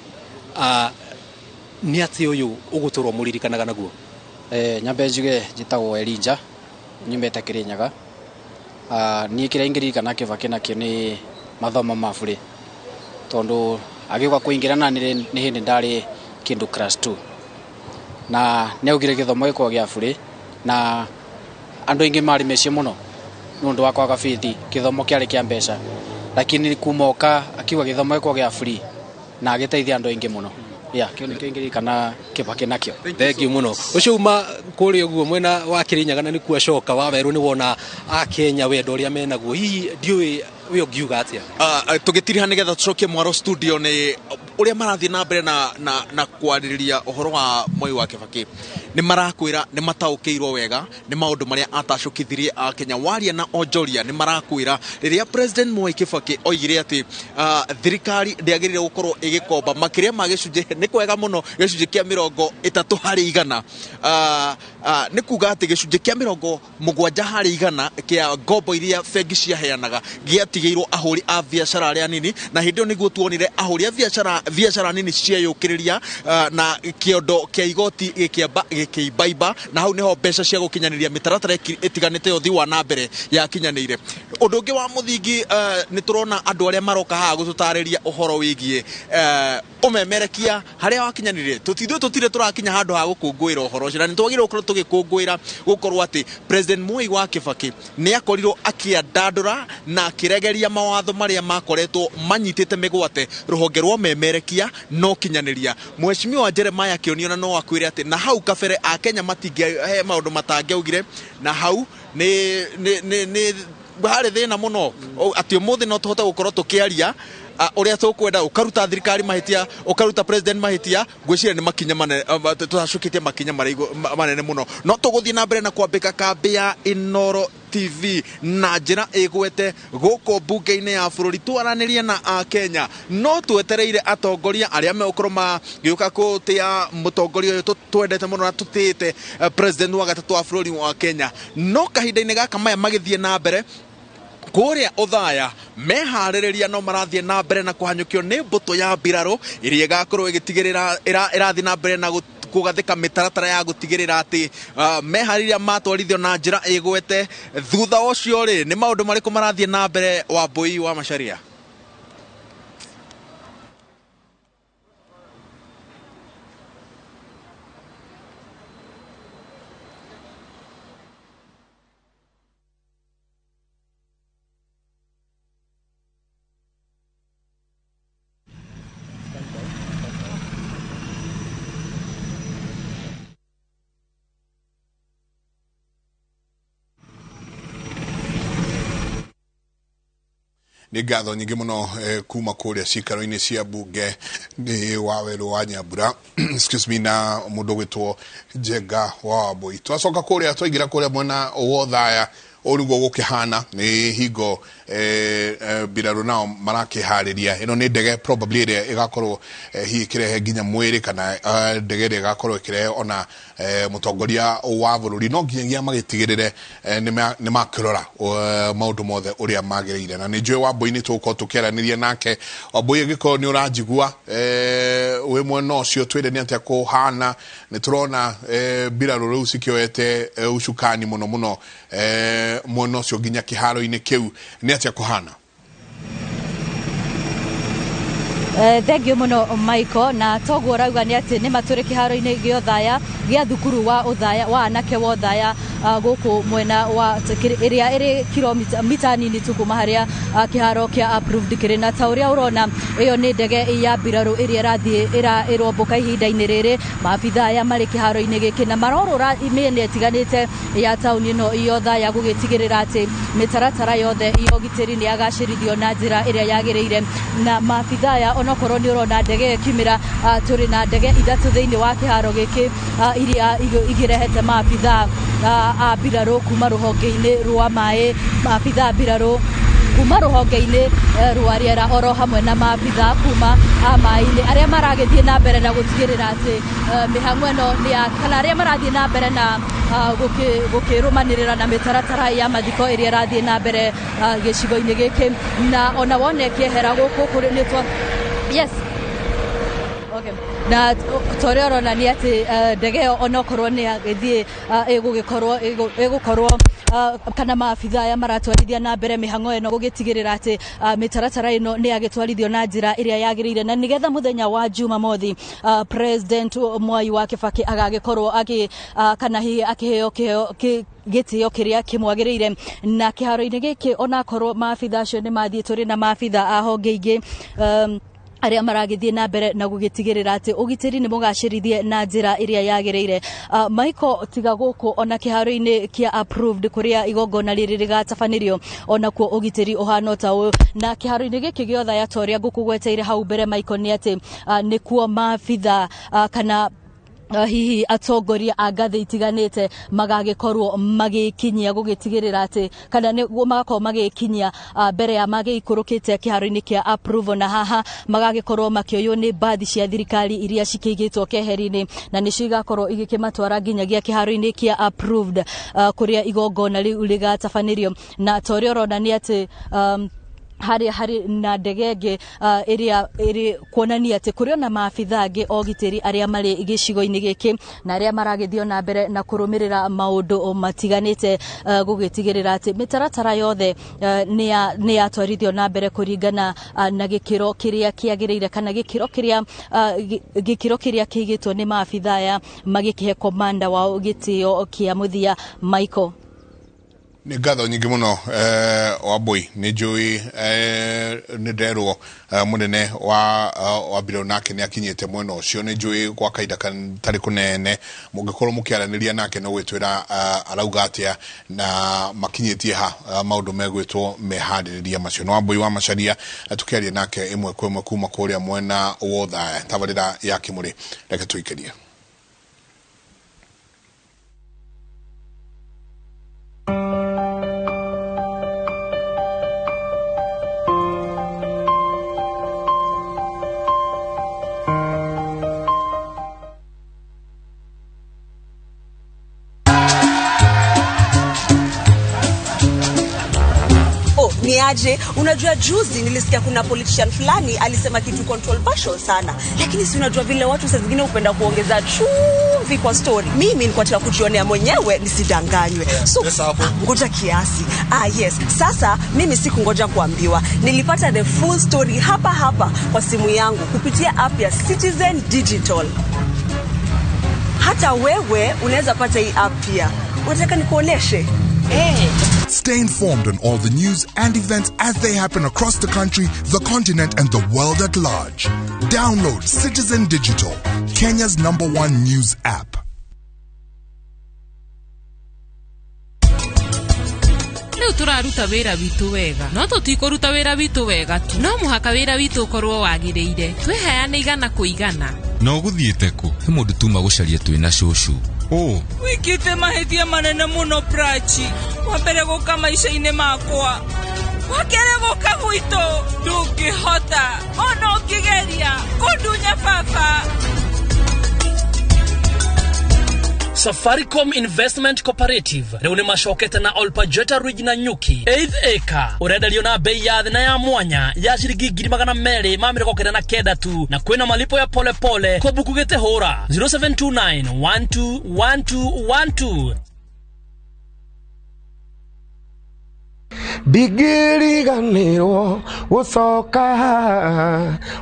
nĩ atĩ ũyũ ũgũtũrwo mũririkanaga naguo? Nyambe njuge njĩtagwo Elijah, nyumĩte Kĩrĩnyaga. Niĩ kĩrĩa ingĩririkana Kibaki nakĩo nĩ mathomo ma burĩ, tondũ agĩũka kũingĩra na nĩ hĩndĩ ndarĩ kĩndũ class 2, na nĩ augire gĩthomo gĩkorwo gĩa burĩ, na andũ aingĩ marĩ meciĩ mũno nĩ ũndũ wa kwaga bithi, gĩthomo kĩarĩ kĩa mbeca, lakini kuma oka akiuga gĩthomo gĩkorwo gĩa free na agĩteithia andũ aingĩ mũno. Yeah, kĩu nĩkĩo ingĩririkana Kibaki nakĩo. Thank you mũno. Ũcio uma kũrĩa ũguo mwena wa Kĩrĩnyaga na nĩkuo acoka wa werũ, nĩ wona akenya wendo ũrĩa menaguo, hihi ndiũĩ we ũngiuga atĩa? Tũgĩtiriha nĩgetha tũcokie mwaro studio nĩ ũrĩa marathiĩ na mbere na kwarĩrĩria ũhoro wa Mwai wa Kibaki. Nĩ marakwĩra nĩ mataũkĩirwo wega nĩ maũndũ marĩa atacũkithirie Akenya. Waria na onjoria nĩ marakwĩra rĩrĩa President Mwai Kibaki oigire atĩ thirikari ndĩagĩrĩire gũkorwo ĩgĩkomba makĩria ma gĩcunjĩ, nĩ kwega mũno, gĩcunjĩ kĩa 30%, nĩ kuga atĩ gĩcunjĩ kĩa 70% kĩa ngombo iria bengi ciaheanaga gĩatigĩirwo ahũri a biacara arĩa nini, na hĩndĩ ĩyo nĩguo tuonire ahũri a biacara nini cieyũkĩrĩria na kĩondo kĩa igoti gĩkĩamba gĩkĩimbaimba, na hau nĩho mbeca cia gũkinyanĩria mĩtaratara ĩtiganĩte ya ũthii wa na mbere yakinyanĩire. Ũndũ ũngĩ wa mũthingi, nĩ tũrona andũ arĩa maroka haha gũtũtarĩria ũhoro wĩgiĩ ũmemerekia harĩa wakinyanĩire. Ithuĩ tũtirĩ tũrakinya handũ ha gũkũngũĩra ũhoro ũcio, na nĩ twagĩrĩirwo gũkorwo tũgĩkũngũĩra gũkorwo atĩ President Mwai wa Kibaki nĩ akorirwo akĩandandũra na akĩregeria mawatho marĩa makoretwo manyitĩte mĩgwate rũhonge rwa ũmemerekia no kinyanĩria. Mheshimiwa Jeremiah Kĩonio na no akwĩre atĩ na hau kabere Akenya matingĩhe maũndũ matangĩaugire, na hau Nĩ nĩ nĩ nĩ harĩ thĩna mũno atĩ ũmũthĩ no tũhote gũkorwo tũkĩaria ũrĩa tũkwenda, ũkaruta thirikari mahĩtia, ũkaruta president mahĩtia. Ngwĩciria nĩ makinya manene tũtacũkĩtie, makinya marĩa manene mũno. No tũgũthiĩ na mbere na kwambĩka kambĩ ya Inoro TV na njĩra ĩgwete gũkũ mbunge-inĩ ya bũrũri, twaranĩrie na akenya. No twetereire atongoria arĩa megũkorwo magĩũka gũtĩa mũtongoria ũyũ twendete mũno na tũtĩĩte, president wa gatatũ wa bũrũri wa Kenya. No kahinda-inĩ gaka maya magĩthiĩ na mbere kũrĩa Ũthaya, meharĩrĩria no marathiĩ na mbere na kũhanyũkio nĩ mbũtũ ya mbirarũ ĩrĩa ĩgakorwo ĩgĩtigĩrĩra ĩrathiĩ na mbere na kũgathĩka mĩtaratara ya gũtigĩrĩra atĩ meharĩria matwarithio na njĩra ĩgwete. Thutha ũcio rĩ, nĩ maũndũ marĩkũ marathiĩ na mbere, Wambũi wa Macharia? Nĩ ngatho nyingĩ mũno kuma kũrĩa cikaro-inĩ cia mbunge nĩ Wawerũ wa Nyambura, excuse me, na mũndũ ũgwĩtwo Njenga wa Wambui. Twacoka kũrĩa, twaingĩra kũrĩa mwena wa Othaya, ũũ nĩguo gũkĩhana. Nĩ hingo mbirarũ nao marakĩharĩria. Ĩno nĩ ndege probably ĩrĩa ĩgakorwo hihi ĩkĩrehe nginya mwĩrĩ, kana ndege ĩrĩa ĩgakorwo ĩkĩrehe ona mũtongoria wa bũrũri. No nginyagia magĩtigĩrĩre nĩ makĩrora maũndũ mothe ũrĩa magĩrĩire. Na nĩ njũĩ Wambui nĩ tũgũkorwo tũkĩaranĩria nake. Wambui, angĩkorwo nĩ ũranjigua wĩ mwena ũcio, twĩre nĩ atĩa kũhana. Nĩ tũrona mbirarũ rĩu cikĩoete ucukani mũno mũno mwena ũcio nginya kĩharo-inĩ kĩu. Nĩ atĩa kũhana? Thank you mũno Michael. Na toguo ũrauga nĩ atĩ nĩ matũrĩ kĩharo-inĩ gĩa Othaya, gĩa thukuru wa Othaya, wa anake wa Othaya, gũkũ mwena wa ĩrĩa ĩrĩ kilomita mita nini tu kuma harĩa kĩharo kĩa Approved kĩrĩ. Na ta ũrĩa ũrona, ĩyo nĩ ndege ya mbirarũ ĩrĩa ĩrathiĩ ĩrombũka ihinda-inĩ rĩrĩ. Maabitha aya marĩ kĩharo-inĩ gĩkĩ na marorũra mĩena ĩtiganĩte ya taũni ĩno ya Othaya gũgĩtigĩrĩra atĩ mĩtaratara yothe ya ũgitĩri nĩ yagacĩrithio na njĩra ĩrĩa yagĩrĩire. Na maabitha aya, onokorwo nĩ ũrona ndege ĩkiumĩra, tũrĩ na ndege ithatũ thĩinĩ wa kĩharo gĩkĩ, iria igĩrehete maabitha a mbirarũ kuma rũhonge-inĩ rwa maĩ, maabitha a mbirarũ kuma rũhonge-inĩ rwa rĩera, oro hamwe na maabitha kuma a maĩ-inĩ, arĩa maragĩthiĩ na mbere na gũtigĩrĩra atĩ mĩhang'o ĩno nĩ ya, kana arĩa marathiĩ na mbere na gũkĩrũmanĩrĩra na mĩtaratara ya mathiko ĩrĩa ĩrathiĩ na mbere gĩcigo-inĩ gĩkĩ. Na ona wona ĩkĩehera gũkũ kũrĩ nĩ twa, yes. Okay. Na ta ũrĩa ũrona nĩ atĩ ndege ĩyo onokorwo nĩ ĩgĩthiĩ, ĩgũgĩkorwo ĩgũkorwo kana maabitha aya maratwarithia na mbere mĩhang'o ĩno gũgĩtigĩrĩra atĩ mĩtaratara ĩno nĩ yagĩtwarithio na njĩra ĩrĩa yagĩrĩire, na nĩgetha mũthenya wa Jumamothi President Mwai wa Kibaki agagĩkorwo agĩ kana hihi akĩheo kĩheo gĩtĩo kĩrĩa kĩmwagĩrĩire. Na kĩharo-inĩ gĩkĩ, onakorwo maabitha acio nĩ mathiĩ, tũrĩ na maabitha a honge ingĩ arĩa maragĩthiĩ na mbere na gũgĩtigĩrĩra atĩ ũgitĩri nĩ mũgacĩrithie na njĩra ĩrĩa yagĩrĩire. Michael, tiga gũkũ ona kĩharo-inĩ kĩa Approved kũrĩa igongona rĩrĩ rĩgatabanĩrio, onakuo ũgitĩri ũhana ta ũyũ. Na kĩharo-inĩ gĩkĩ gĩothe ya ta ũrĩa ngũkũgweteire hau mbere, Michael, nĩ atĩ nĩkuo maabitha kana hihi atongoria a ngathĩ itiganĩte magagĩkorwo magĩkinyia gũgĩtigĩrĩra atĩ kana nĩguo magakorwo magĩkinyia mbere ya magĩikũrũkĩte kĩharo-inĩ kĩa Approval. Na haha magagĩkorwo makĩoywo nĩ mbathi cia thirikari iria cikĩigĩtwo keheri-inĩ, na nĩcio igakorwo igĩkĩmatwara nginyagia kĩharo-inĩ kĩa Approved, kũrĩa igongona rĩu rĩgatabanĩrio. Na ta ũrĩa ũrona nĩ atĩ harĩa harĩ na ndege ĩngĩ ĩrĩa ĩrĩ kuonania atĩ kũrĩ ona maabitha angĩ ogitĩri arĩa marĩ gĩcigo-inĩ gĩkĩ na arĩa maragĩthiĩ na mbere na kũrũmĩrĩra maũndũ matiganĩte, gũgĩtigĩrĩra atĩ mĩtaratara yothe nĩ yatwarithio na mbere kũringana na gĩkĩro kĩrĩa kĩagĩrĩire, kana gĩkĩro kĩrĩa kĩigĩtwo nĩ maabitha aya magĩkĩhe komanda wao gĩtĩo kĩa mũthia, Michael. Nĩ ngatho nyingĩ mũno Wambui. Nĩ njũĩ nĩ nderwo mũnene wa mbirũ nake nĩ akinyĩte mwena ũcio. Nĩ njũĩ gwa kahinda katarĩ kũnene mũngĩkorwo mũkĩaranĩria nake no gwĩtwĩra arauga atĩa na makinyĩtie ha maũndũ megwĩtwo meharĩrĩria macio. Nĩ Wambui wa Macharia tũkĩaria nake ĩmwe kwa ĩmwe kuma kũrĩa mwena wa Othaya. Tabarĩra ya Kĩmũrĩ, reke tũikĩrie. Aje, unajua juzi nilisikia kuna politician fulani alisema kitu controversial sana, lakini si unajua vile watu saa zingine hupenda kuongeza chumvi kwa story. Mimi nilikuwa nataka kujionea mwenyewe nisidanganywe. So ngoja kiasi. Yes. Sasa mimi sikungoja kuambiwa. Nilipata the full story hapa hapa kwa simu yangu kupitia app ya Citizen Digital. Hata wewe unaweza pata hii app pia. Unataka nikuoneshe? Stay informed on all the news and events as they happen across the country, the continent, and the world at large. Download Citizen Digital, Kenya's #1 news app. Rĩu tũraruta wĩra witũ wega, no tũtikũruta wĩra witũ wega tu, no mũhaka wĩra witũ ũkorwo wagĩrĩire. Twĩheane igana kwa igana. No gũthiĩte kũ? He mũndũ tuma gũcaria twĩna cũcũ. Wĩkĩte mahĩtia manene mũno Prachi. Wa mbere gũka maica-inĩ makwa, wa kerĩ gũka gwitũ. Ndũngĩhota ona ũngĩgeria kũndunya baba. Safaricom Investment Cooperative rĩu nĩ macokete na Olpajeta Ridge na Nyuki 8th acre ũrenderio na bei ya thĩ na ya mwanya ya ciringi 299 tu, na kwĩna malipo ya pole pole kwa buku gĩte hũra 0729 121212. Ndingĩriganĩrwo gũcoka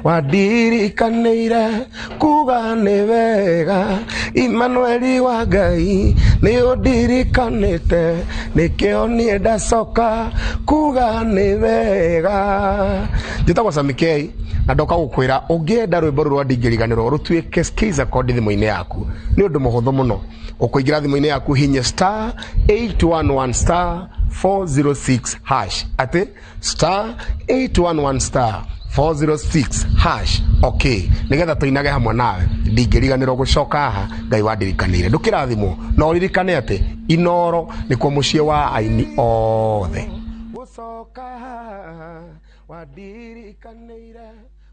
wandirikanĩire kuga nĩ wega Emmanueli wa Ngai nĩ ũndirikanĩte nĩkĩo niĩ ndacoka kuga nĩ wega. Njĩtagwo Sami K na ndoka gũkwĩra ũngĩenda rwĩmbo rũrũ rwa ndingĩriganĩrwo rũtuĩke skiza code thimũ-inĩ yaku nĩ ũndũ mũhũthũ mũno. Ũkũingĩra thimũ-inĩ yaku hinya star 811 star 406 hash, ati star 811 star 406 hash. Okay, nigetha tuinage hamwe nawe ndingĩriganĩrwo gũcoka haha Ngai wandirikanĩire. Ndũkĩrathimwo no ũririkane atĩ Inoro nĩkuo mũciĩ wa aini othe. Gũcoka haha wandirikanĩire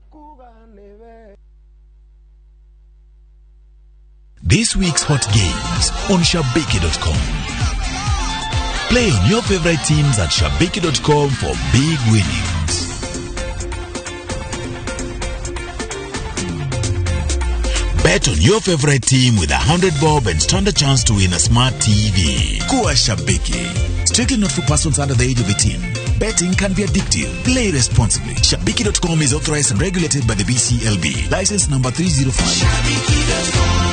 kuga nĩwe. This week's hot games on Shabiki.com. Play on your favorite teams at Shabiki.com for big winnings. Bet on your favorite team with 100 bob and stand a chance to win a smart TV. Kuwa Shabiki. Strictly not for persons under the age of 18. Betting can be addictive. Play responsibly. Shabiki.com is authorized and regulated by the BCLB. License number 305. Shabiki.com.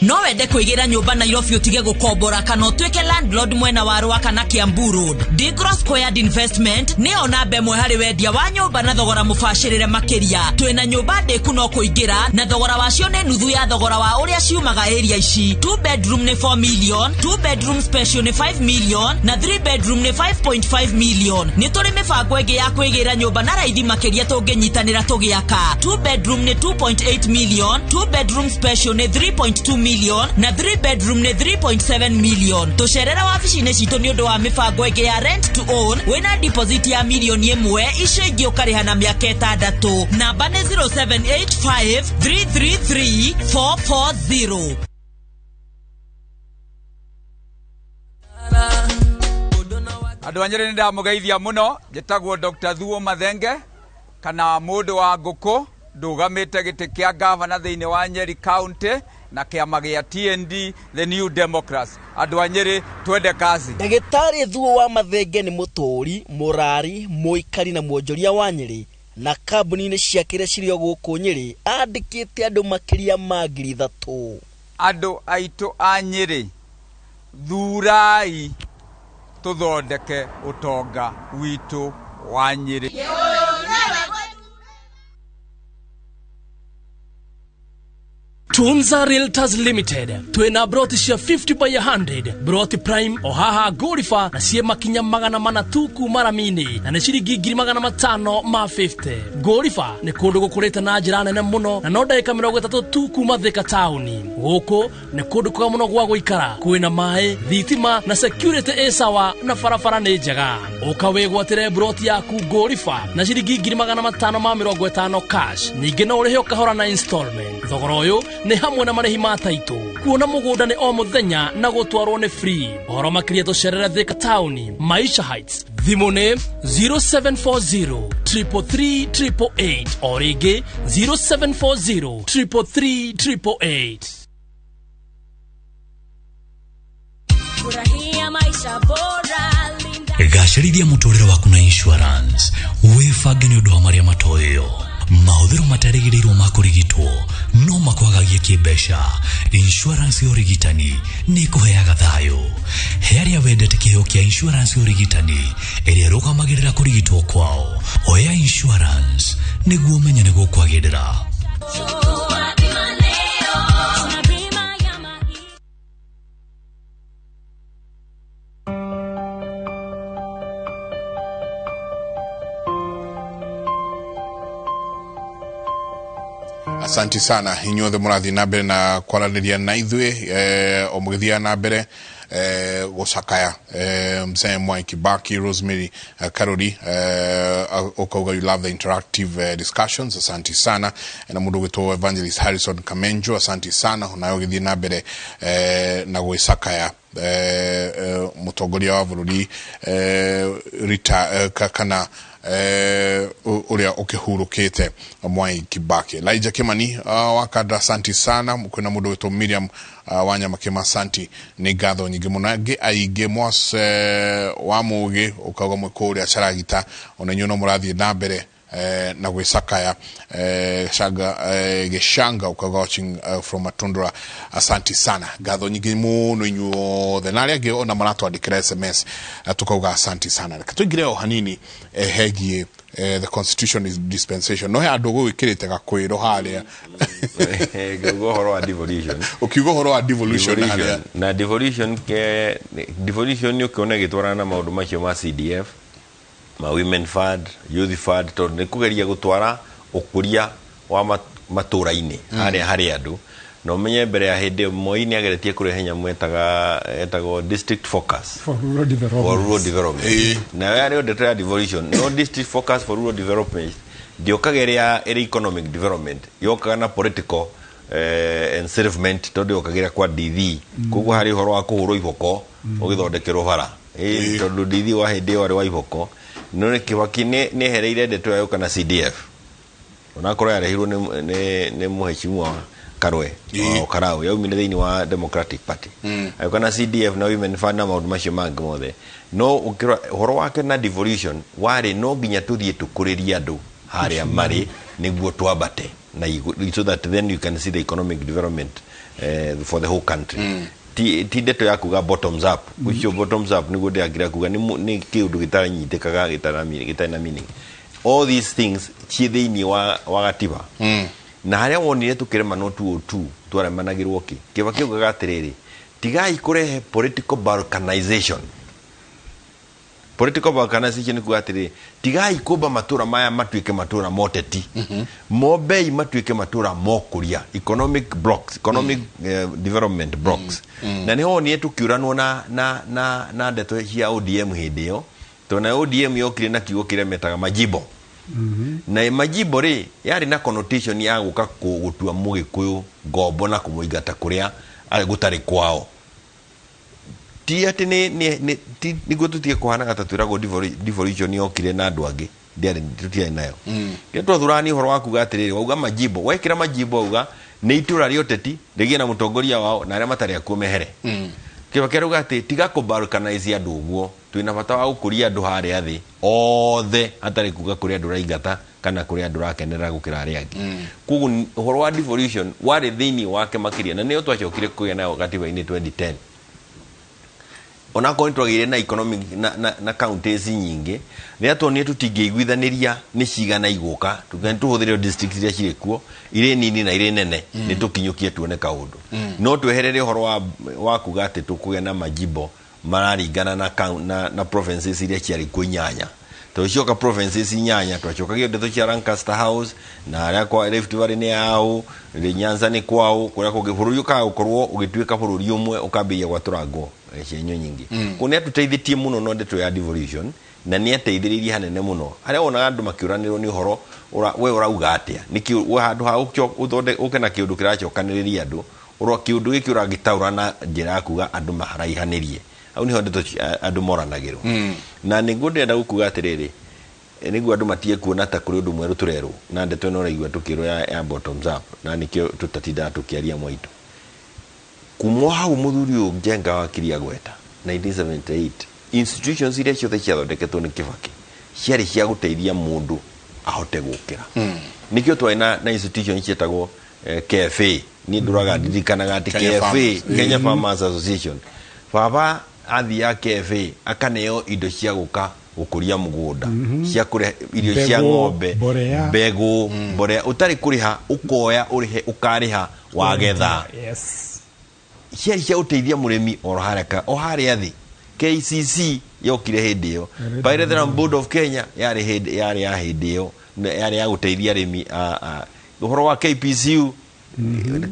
No wende kwĩgĩra nyũmba Nairobi ũtige gũkombora kana ũtuĩke landlord mwena wa Rwaka na Kiambu Road. Dingro Squared Investment nĩyo namba ĩmwe harĩ wendia wa nyũmba na thogora mũbacĩrĩre makĩria. Twĩna nyũmba ndĩku no kũingĩra na thogora wacio nĩ nuthu ya thogora wa ũrĩa ciumaga area ici. 2 bedroom nĩ 4 million, 2 bedroom special nĩ 5 million na 3 bedroom nĩ 5.5 million. Nĩ tũrĩ mĩbango ĩngĩ ya kwĩgĩra nyũmba na raithi makĩria tũngĩnyitanĩra tũgĩaka. 2 bedroom nĩ 2.8 million, 2 bedroom special nĩ 3.2 million na 3 bedroom nĩ 3.7 million. Tũcerera wabici-inĩ citũ nĩ ũndũ wa mĩbango ĩngĩ ya rent to own wĩna deposit ya milioni 1, icio ingĩ ũkarĩha na mĩaka 6. Namba nĩ 0785 333 440. Andũ a Nyĩrĩ nĩ ndamũgeithia mũno. Njĩtagwo Dr. Thuo Mathenge kana mũndũ wa ngũkũ, ndũgamĩte gĩtĩ kĩa gavana thĩinĩ wa Nyeri County na kĩama gĩa TND, the New Democrats. Andũ a Nyĩrĩ twende kazi. Ndagĩtarĩ Thuo wa Mathenge nĩ mũtũũri, mũrari, mũikari na mwonjoria wa Nyĩrĩ Na kambuni-inĩ ciake iria cirĩ o gũkũ Nyĩrĩ andĩkĩte andũ makĩria ma 3,000. Andũ aitũ a Nyĩrĩ, thurai tũthondeke ũtonga witũ wa Nyĩrĩ. Tunza Realtors Limited twina broti cia 50 by 100 broti prime o haha Ngũriba na ciĩ makinya 400 tu kuma rami-inĩ na nĩ ciringi 550,000. Ngũriba nĩ kũndũ gũkũrĩte na njĩra nene mũno na no ndagĩka 30 tu kuma Thika taũni. Gũkũ nĩ kũndũ kwega mũno gwa gũikara, kwĩna maĩ, thitima na security ĩ sawa na barabara nĩ njega. Ũka wĩgwatĩre broti yaku Ngũriba na ciringi 550,000 cash. Ningĩ no ũrĩhe ũkahora na installment. Thogora ũyũ nĩ hamwe na marĩhi ma taitũ. Kuona mũgũnda nĩ o mũthenya na gũtwarwo nĩ free. Ũhoro makĩria tũcerere Thika taũni, Maisha Heights. Thimũ nĩ 0740 333 888 o rĩngĩ 0740 333 888. Furahia maisha bora, linda. Gacĩrithia mũtũrĩre waku na insurance. Wĩbange nĩ ũndũ wa marĩa matoĩo. Mahũthĩro matarĩgĩrĩirwo ma kũrigitwo no makwagagie kĩmbeca. Insurance ya ũrigitani nĩ ĩkũheaga thayũ. He arĩa wendete kĩheo kĩa insurance ya ũrigitani ĩrĩa ĩrũgamagĩrĩra kũrigitwo kwao. Oya insurance nĩguo ũmenye nĩguo kwagĩrĩra. Chukua bima leo. Tuna bima ya maisha. Asanti sana inyuothe mũrathiĩ na mbere na kwaranĩria na ithuĩ o mũgĩthiaga na mbere gũcakaya mzee Mwai Kibaki. Rosemary Karori ũkauga you love the interactive discussions. Asanti sana. Na mũndũ ũgwĩtwo Evangelist Harrison Kamenjo, asanti sana onawe ũgĩthiĩ na mbere na gwĩcakaya mũtongoria wa bũrũri rita kana uria ukihurukite Mwai Kibaki. Laija Kimani wakanda, asanti sana. Kwina mundu witwo Miriam Wanyama Kima, asanti ni ngatho nyingi muno. Angĩ aingĩ Mwas wa Mũgĩ ukauga mwĩ kũrĩa Caragita, ona inyuĩ no mũrathiĩ na mbere na gwĩcakaya. Gĩcanga ukauga watching from Matundura, asanti sana, ngatho nyingĩ mũno inyuothe na arĩa angĩ ona maratwandĩkĩra SMS tukauga asanti sana. Reke tũingĩre o hanini hegiĩ the constitution is dispensation. No he andũ gũgĩkĩrĩte gakwĩro harĩa Ngiuga ũhoro wa devolution. Ũkiuga ũhoro wa devolution harĩa. Na devolution ke devolution nĩ ũkĩona ĩgĩtwarana na maũndũ macio ma CDF, ma Women Fund, Youth Fund, tondũ nĩ kũgeria gũtwara ũkũria wa matũra-inĩ harĩa harĩ andũ. Na ũmenye mbere ya hĩndĩ ĩyo Moi nĩ ageretie kũrehe nyamũ etagwo district focus for rural development. For rural development. Nayo yarĩ ndeto ya devolution. No district focus for rural development ndĩokaga ĩrĩ economic development, yokaga na political enslavement, tondũ yokagĩra kwa DD. Koguo harĩ ũhoro wa kũhũrwo iboko ũgĩthondekerwo bara. Tondũ DD wa hĩndĩ ĩyo arĩ wa iboko. No nĩ Kibaki nĩ ehereire ndeto ya kana CDF. Onakorwo yarehirwo nĩ mũheshimiwa Karwe wa Karau, yaumire thĩinĩ wa Democratic Party. Agĩũka na CDF na Women Fund na maũndũ macio mangĩ mothe. No ũkĩrora ũhoro wake na devolution warĩ no nginya tũthiĩ tũkũrĩrie andũ harĩa marĩ nĩguo twambate na so that then you can see the economic development for the whole country. Ti ndeto ya kuga bottoms up. Ucio bottoms up nĩguo ndĩrakĩra kuga nĩ kĩũndũ gĩtaranyitĩkaga gĩtarĩ na meaning. All these things ciĩ thĩinĩ wa gatiba. Na harĩa wonire tũkĩrema no 202 twaremanagĩrwo kĩ Kibaki augaga atĩrĩrĩ, tigai kũrehe political balkanization. Political balkanization nĩ kuga atĩrĩrĩ, tigai kũmba matũra maya matuĩke matũra moteti, mombei matuĩke matũra mokũria, economic blocks, economic development blocks. Na nĩho wonire tũkĩũranwo na ndeto cia ODM hĩndĩ ĩyo, tondũ na ODM yokire na kiugo kĩrĩa metaga majimbo. Na majimbo rĩ yarĩ na connotation ya gũka gũtua mũgĩkũyũ ngombo na kũmũingata kũrĩa gũtarĩ kwao. Ti atĩ nĩguo tũtige kũhanaga ta twĩragwo devolution yokire na andũ angĩ, ndĩarĩ tũtiarĩ nayo. Rĩrĩa twathurania ũhoro wa kuga atĩrĩrĩ, wauga majimbo, wekĩra majimbo wauga nĩ itũra rĩa ũteti rĩgĩe na mũtongoria wao na arĩa matarĩ akuo mehere. Kibaki arauga atĩ tiga kũbalkanize andũ ũguo, twĩna bata wa gũkũria andũ harĩa thĩ othe, hatarĩ kuga kũrĩ andũ ũraingata kana kũrĩ andũ ũrakenera gũkĩra arĩa angĩ. Koguo ũhoro wa devolution warĩ thĩinĩ wake makĩria, na nĩyo twacokire kũgĩa nayo gatiba-inĩ 2010. Onakorwo nĩ twagĩire na economic na counties nyingĩ, rĩrĩa tuonire tũtingĩiguithanĩria nĩ cigana igũka, tũkĩona tũhũthĩre district iria cirĩ kuo, irĩ nini na irĩ nene, nĩ tũkinyũkie tuone kaũndũ. No tweherere ũhoro wa kuga atĩ tũkũgĩa na majimbo mararingana na provinces iria ciarĩ kuo inyanya. Tondũ cioka provinces inyanya, twacokagia ndeto cia Lancaster House na arĩa kwa Rift Valley nĩ yao, Nyanza nĩ kwao, kũrĩa kũngĩ bũrũri ũkaga gũkorwo ũgĩtuĩka bũrũri ũmwe, ũkambĩrĩria gwatũrangwo cienyo nyingĩ. Koguo nĩ atũteithĩtie mũno na ndeto ya devolution, na nĩ ateithĩrĩirie hanene mũno harĩa wonaga andũ makĩũranĩrwo nĩ ũhoro we ũrauga atĩa, nĩkĩ we handũ ha ũke na kĩũndũ kĩracokanĩrĩria andũ, ũrĩa kĩũndũ gĩkĩ ũragĩtaũra na njĩra ya kuga andũ maharaihanĩrie. Hau nĩho ndeto andũ moranagĩrwo. Na nĩguo ndĩrenda gũkuga atĩrĩrĩ, nĩguo andũ matige kuona ta kũrĩ ũndũ mwerũ tũrerwo, na ndeto ĩno ũraigua tũkĩrwo ya bottoms up, na nĩkĩo tũtatindaga tũkĩaria mwaitũ. Kuma hau mũthuri ũyũ Njenga wakiri agweta 1978, institutions iria ciothe ciathondeketwo nĩ Kibaki ciarĩ cia gũteithia mũndũ ahote gũkĩra. Nĩkĩo twarĩ na institution cietagwo KFA. Niĩ ndũraga ndirikanaga atĩ Kenya KFA, Farmers. Kenya Farmers Association. Baba athiaga KFA akaneo indo cia gũka gũkũria mũgũnda, cia kũrĩa irio cia Mbegũ, ng'ombe, mborea. mbegũ, mborea, ũtarĩ kũrĩha, ũkoya ũrĩhe, ũkarĩha wagetha. Ciarĩ cia gũteithia mũrĩmi oro harĩa o harĩa thĩ. KCC yokire hĩndĩ ĩyo. Pyrethrum Board of Kenya yarĩ hĩndĩ, yarĩ ya hĩndĩ ĩyo, na yarĩ ya gũteithia arĩmi a ũhoro wa KPCU,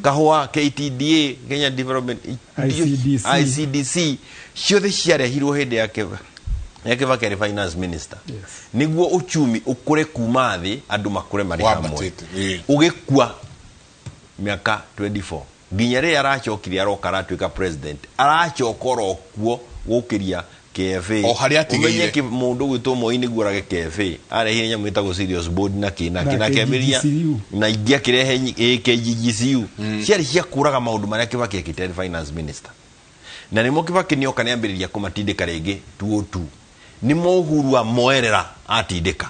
kahũa, KTDA, Kenya Development, ICDC. ICDC, ciothe ciarehirwo hĩndĩ ya ya Kibaki arĩ finance minister. Nĩguo uchumi ũkũre kuma thĩ, andũ makũre marĩ hamwe. Wambatĩte, Ũgĩkua mĩaka 24 nginya rĩrĩa aracokire aroka aratuĩka president, aracoka oro kuo gũkĩria KFA. O harĩa atigĩire. Ũmenye mũndũ ũgwĩtwo Moi nĩguo arage KFA, arehire nyamũ ĩtagwo Serious Board na kĩ na kĩ, Na na akĩambĩrĩria KGGCU. na ingĩ akĩrehe KGGCU. Ciarĩ cia kũraga maũndũ marĩa Kibaki ekĩte arĩ finance minister. Na nĩmo Kibaki nĩoka nĩambĩrĩria kũmatindĩka rĩngĩ 202. Nĩmo Uhuru amoerera atindĩka.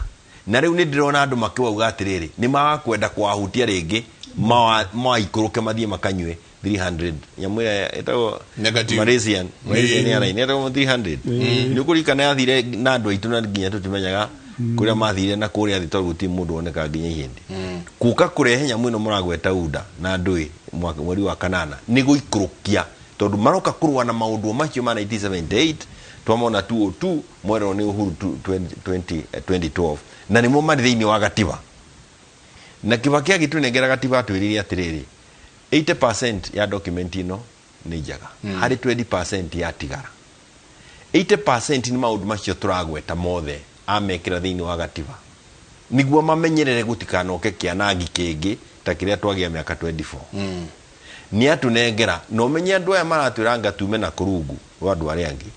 Na rĩu nĩ ndĩrona andũ makĩwauga atĩrĩrĩ, nĩ magakwenda kũwahutia rĩngĩ, maikũrũke mathiĩ makanyue 300. Nyamũ ĩrĩa ĩtagwo Negative. Malaysian, Malaysian Airline, ĩtagwo 300. Nĩ ũkũririkana yathire na andũ aitũ na nginya tũtimenyaga kũrĩa mathire na kũrĩa thĩ tondũ gũtirĩ mũndũ wonekaga nginya ihĩndĩ. Kũka kũrehe nyamũ ĩno mũragweta UDA na ndũĩ mweri wa kanana nĩ gũikũrũkia, tondũ maroka kũrũa na maũndũ macio ma 1978 twamona 202 mwerwo nĩ Uhuru 2012, na nĩmo marĩ thĩinĩ wa gatiba. Na Kibaki agĩtũnengera gatiba atwĩrire atĩrĩrĩ, 80% ya document ĩno nĩ njega, harĩ 20% yatigara. 80% nĩ maũndũ macio tũragweta mothe amekĩra thĩinĩ wa gatiba nĩguo mamenyerere gũtikanoke kĩanangi kĩngĩ ta kĩrĩa twagĩa mĩaka 24. Nĩ atũnengera, na ũmenye andũ aya maratwĩra anga tume na kũrungu rwa andũ arĩa angĩ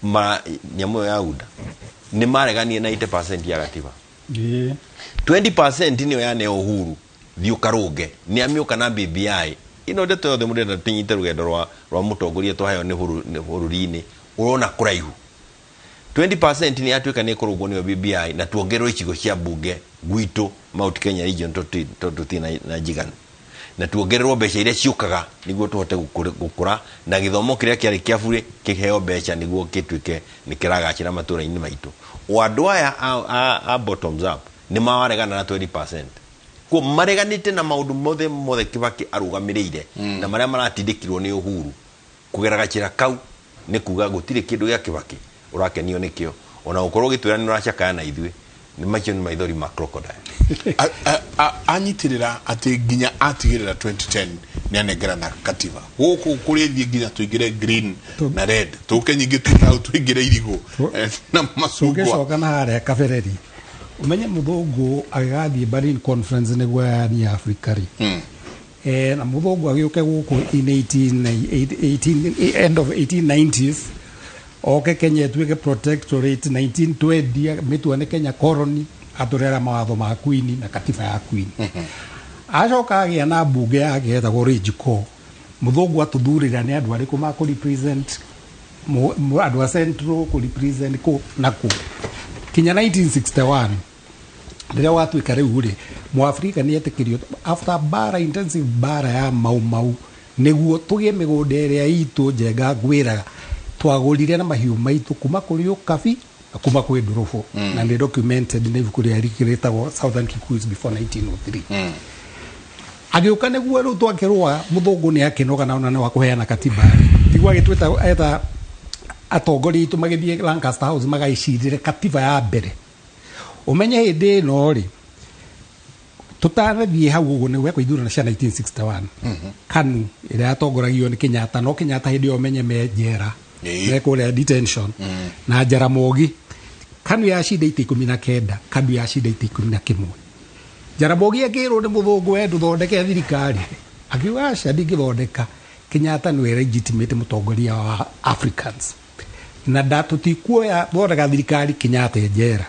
ma nyamũ ĩyo ya UDA nĩ mareganie na 80% ya gatiba. 20% nĩyo yaneo Uhuru thiĩ ũkarũnge nĩ amĩũka na BBI ĩno ndeto yothe mũrenda tũnyite rũgendo rwa mũtongoria twaheo nĩ bũrũri-inĩ ũrona kũraihu. 20% nĩ yatuĩka nĩ ĩkũrũngwo nĩyo BBI na tuongererwo icigo cia mbunge gwitũ Mount Kenya region tondũ tũtirĩ na njiganu, na tuongererwo mbeca iria ciũkaga nĩguo tũhote gũkũra, na gĩthomo kĩrĩa kĩarĩ kĩa burĩ kĩheo mbeca nĩguo gĩtuĩke nĩ kĩragacĩra matũra-inĩ maitũ. O andũ aya a bottoms up nĩ mawaregana na 20%. Kuo mareganĩte na maũndũ mothe mothe Kibaki arũgamĩrĩire, na marĩa maratindĩkirwo nĩ Uhuru kũgera gacĩra kau nĩ kuga gũtirĩ kĩndũ gĩa Kibaki ũrakenio nĩkĩo, ona gũkorwo ũgĩtwĩra nĩ ũracakaya na ithuĩ, nĩ macio nĩ maithori ma crocodile. Anyitĩrĩra atĩ nginya atigĩrĩra 2010 nĩ anengerana katiba gũkũ kũrĩ thiĩ nginya tũingĩre green na red, tũke nyingĩ tume hau tũingĩre irigũ na macungwa. Tũngĩcoka na harĩa kabereri, ũmenye mũthũngũ agĩgathiĩ Berlin Conference nĩguo yani Africa rĩ, na mũthũngũ agĩũke gũkũ in 18, end of 1890s, oke Kenya ĩtuĩke protectorate 1920, mĩtua nĩ Kenya colony, atũrera mawatho ma Queen na katiba ya Queen. Acoka agĩa na mbunge yake yetagwo RegCo, Mũthũngũ atũthurĩra nĩ andũ arĩkũ makũ represent andũ a central kũ represent kũ na kũ kinya 1961 rĩrĩa watuĩka rĩu rĩ, Mũafrika nĩ etĩkĩrio after bara, intensive bara ya Mau Mau, nĩguo tũgĩe mĩgũnda ĩrĩa itũ. Njenga ngwĩraga twagũrire na mahiũ maitũ kuma kũrĩ ũkabi na kuma kwĩ ndũrũbũ. Na nĩ documented nĩ ibuku rĩa rĩtagwo Southern Kikuyus Before 1903. Agĩũka nĩguo rĩu twakĩrũa, mũthũngũ nĩ akĩnoga na nĩ wa kũheana katiba, tiguo agĩtwĩta etha atongoria aitũ magĩthiĩ Lancaster House magaicirĩre katiba ya mbere. Ũmenye hĩndĩ ĩno rĩ, tũtanathiĩ hau ũguo, nĩ gwekwo ithurano cia 1961, KANU ĩrĩa yatongoragio nĩ Kenyatta, no Kenyatta hĩndĩ ĩyo ũmenye me njera, me kũrĩa detention na Jaramogi. KANU yacinda itĩ 19, KANU yacinda itĩ 11. Jaramogi akĩrwo nĩ mũthũngũ, we ndũthondeke thirikari, akiuga aca, ndingĩthondeka. Kenyatta nĩwe legitimate mũtongoria wa Africans na nda tũtikuoya thondeka thirikari Kenyatta e njera.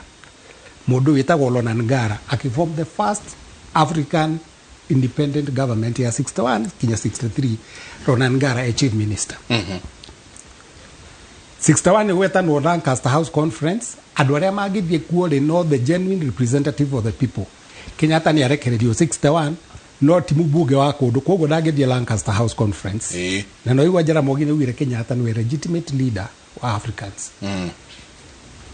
Mũndũ wĩtagwo Ronan Ngara akiform the first African independent government ya 61 kinya 63. Ronan Ngara e chief minister. 61 nĩ gwetanwo Lancaster House Conference. Andũ arĩa mangĩthiĩ kuo rĩ, no the genuine representative of the people. Kenyatta nĩ arekererio 61, no ti mũmbunge wa kũndũ, koguo ndangĩthiĩ Lancaster House Conference. Na no igua Jaramogi nĩ augire Kenyatta nĩwe legitimate leader wa Africans.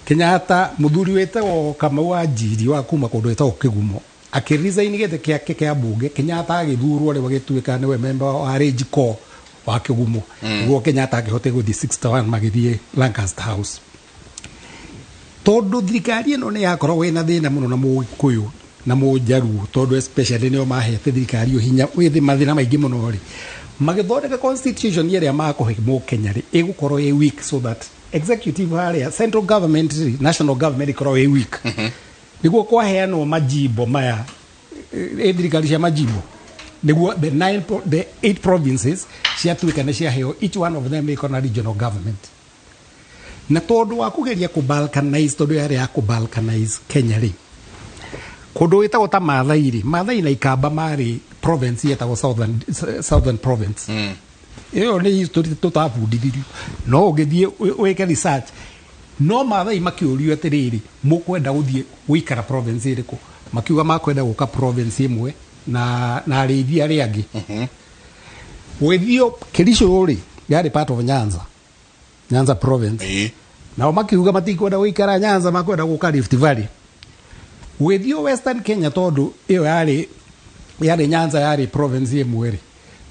Kenyatta, mũthuri wĩtagwo Kamau wa Njiri wa kuma kũndũ wĩtagwo Kĩgumo akĩresign gĩtĩ kĩake kĩa mbunge. Kenyatta agĩthurwo rĩu agĩtuĩka nĩwe member wa Rĩnjiko wa Kĩgumo. Nĩguo Kenyatta akĩhote gũthiĩ 61 magĩthiĩ Lancaster House, tondũ thirikari ĩno nĩ yakoragwo ĩna thĩna mũno na Mũgĩkũyũ na Mũnjaruo, tondũ especially nĩo mahete thirikari ĩyo hinya wĩ mathĩna maingĩ mũno rĩ, magĩthondeka constitution ĩrĩa makũhe Mũkenya rĩ, ĩgũkorwo ĩ weak so that executive harĩa central government rĩ, national government ĩkorwo ĩ weak, nĩguo kwaheanwo majimbo maya, ĩ thirikari cia majimbo, nĩguo the eight provinces ciatuĩka nĩ ciaheo, each one of them ĩkorwo na regional government. Na tondũ wa kũgeria kũbalkanize, tondũ yarĩ ya kũbalkanize Kenya rĩ, kũndũ gwĩtagwo ta Maathai rĩ, Maathai na Ikamba marĩ province yetagwo Southern Province. Ĩyo nĩ history tũtabundithirio, no ũngĩthiĩ wĩke research. No Maathai makĩũrio atĩrĩrĩ, mũkwenda gũthiĩ gũikara province ĩrĩkũ? Makiuga makwenda gũka province ĩmwe na arĩithi arĩa angĩ. Gũgĩthio Kericho rĩ, yarĩ part of Nyanza Province. Nao makiuga matikwenda gũikara Nyanza, makwenda gũka Rift Valley. Gũgĩthio Western Kenya, tondũ ĩyo yarĩ Nyanza, yarĩ province ĩmwe rĩ,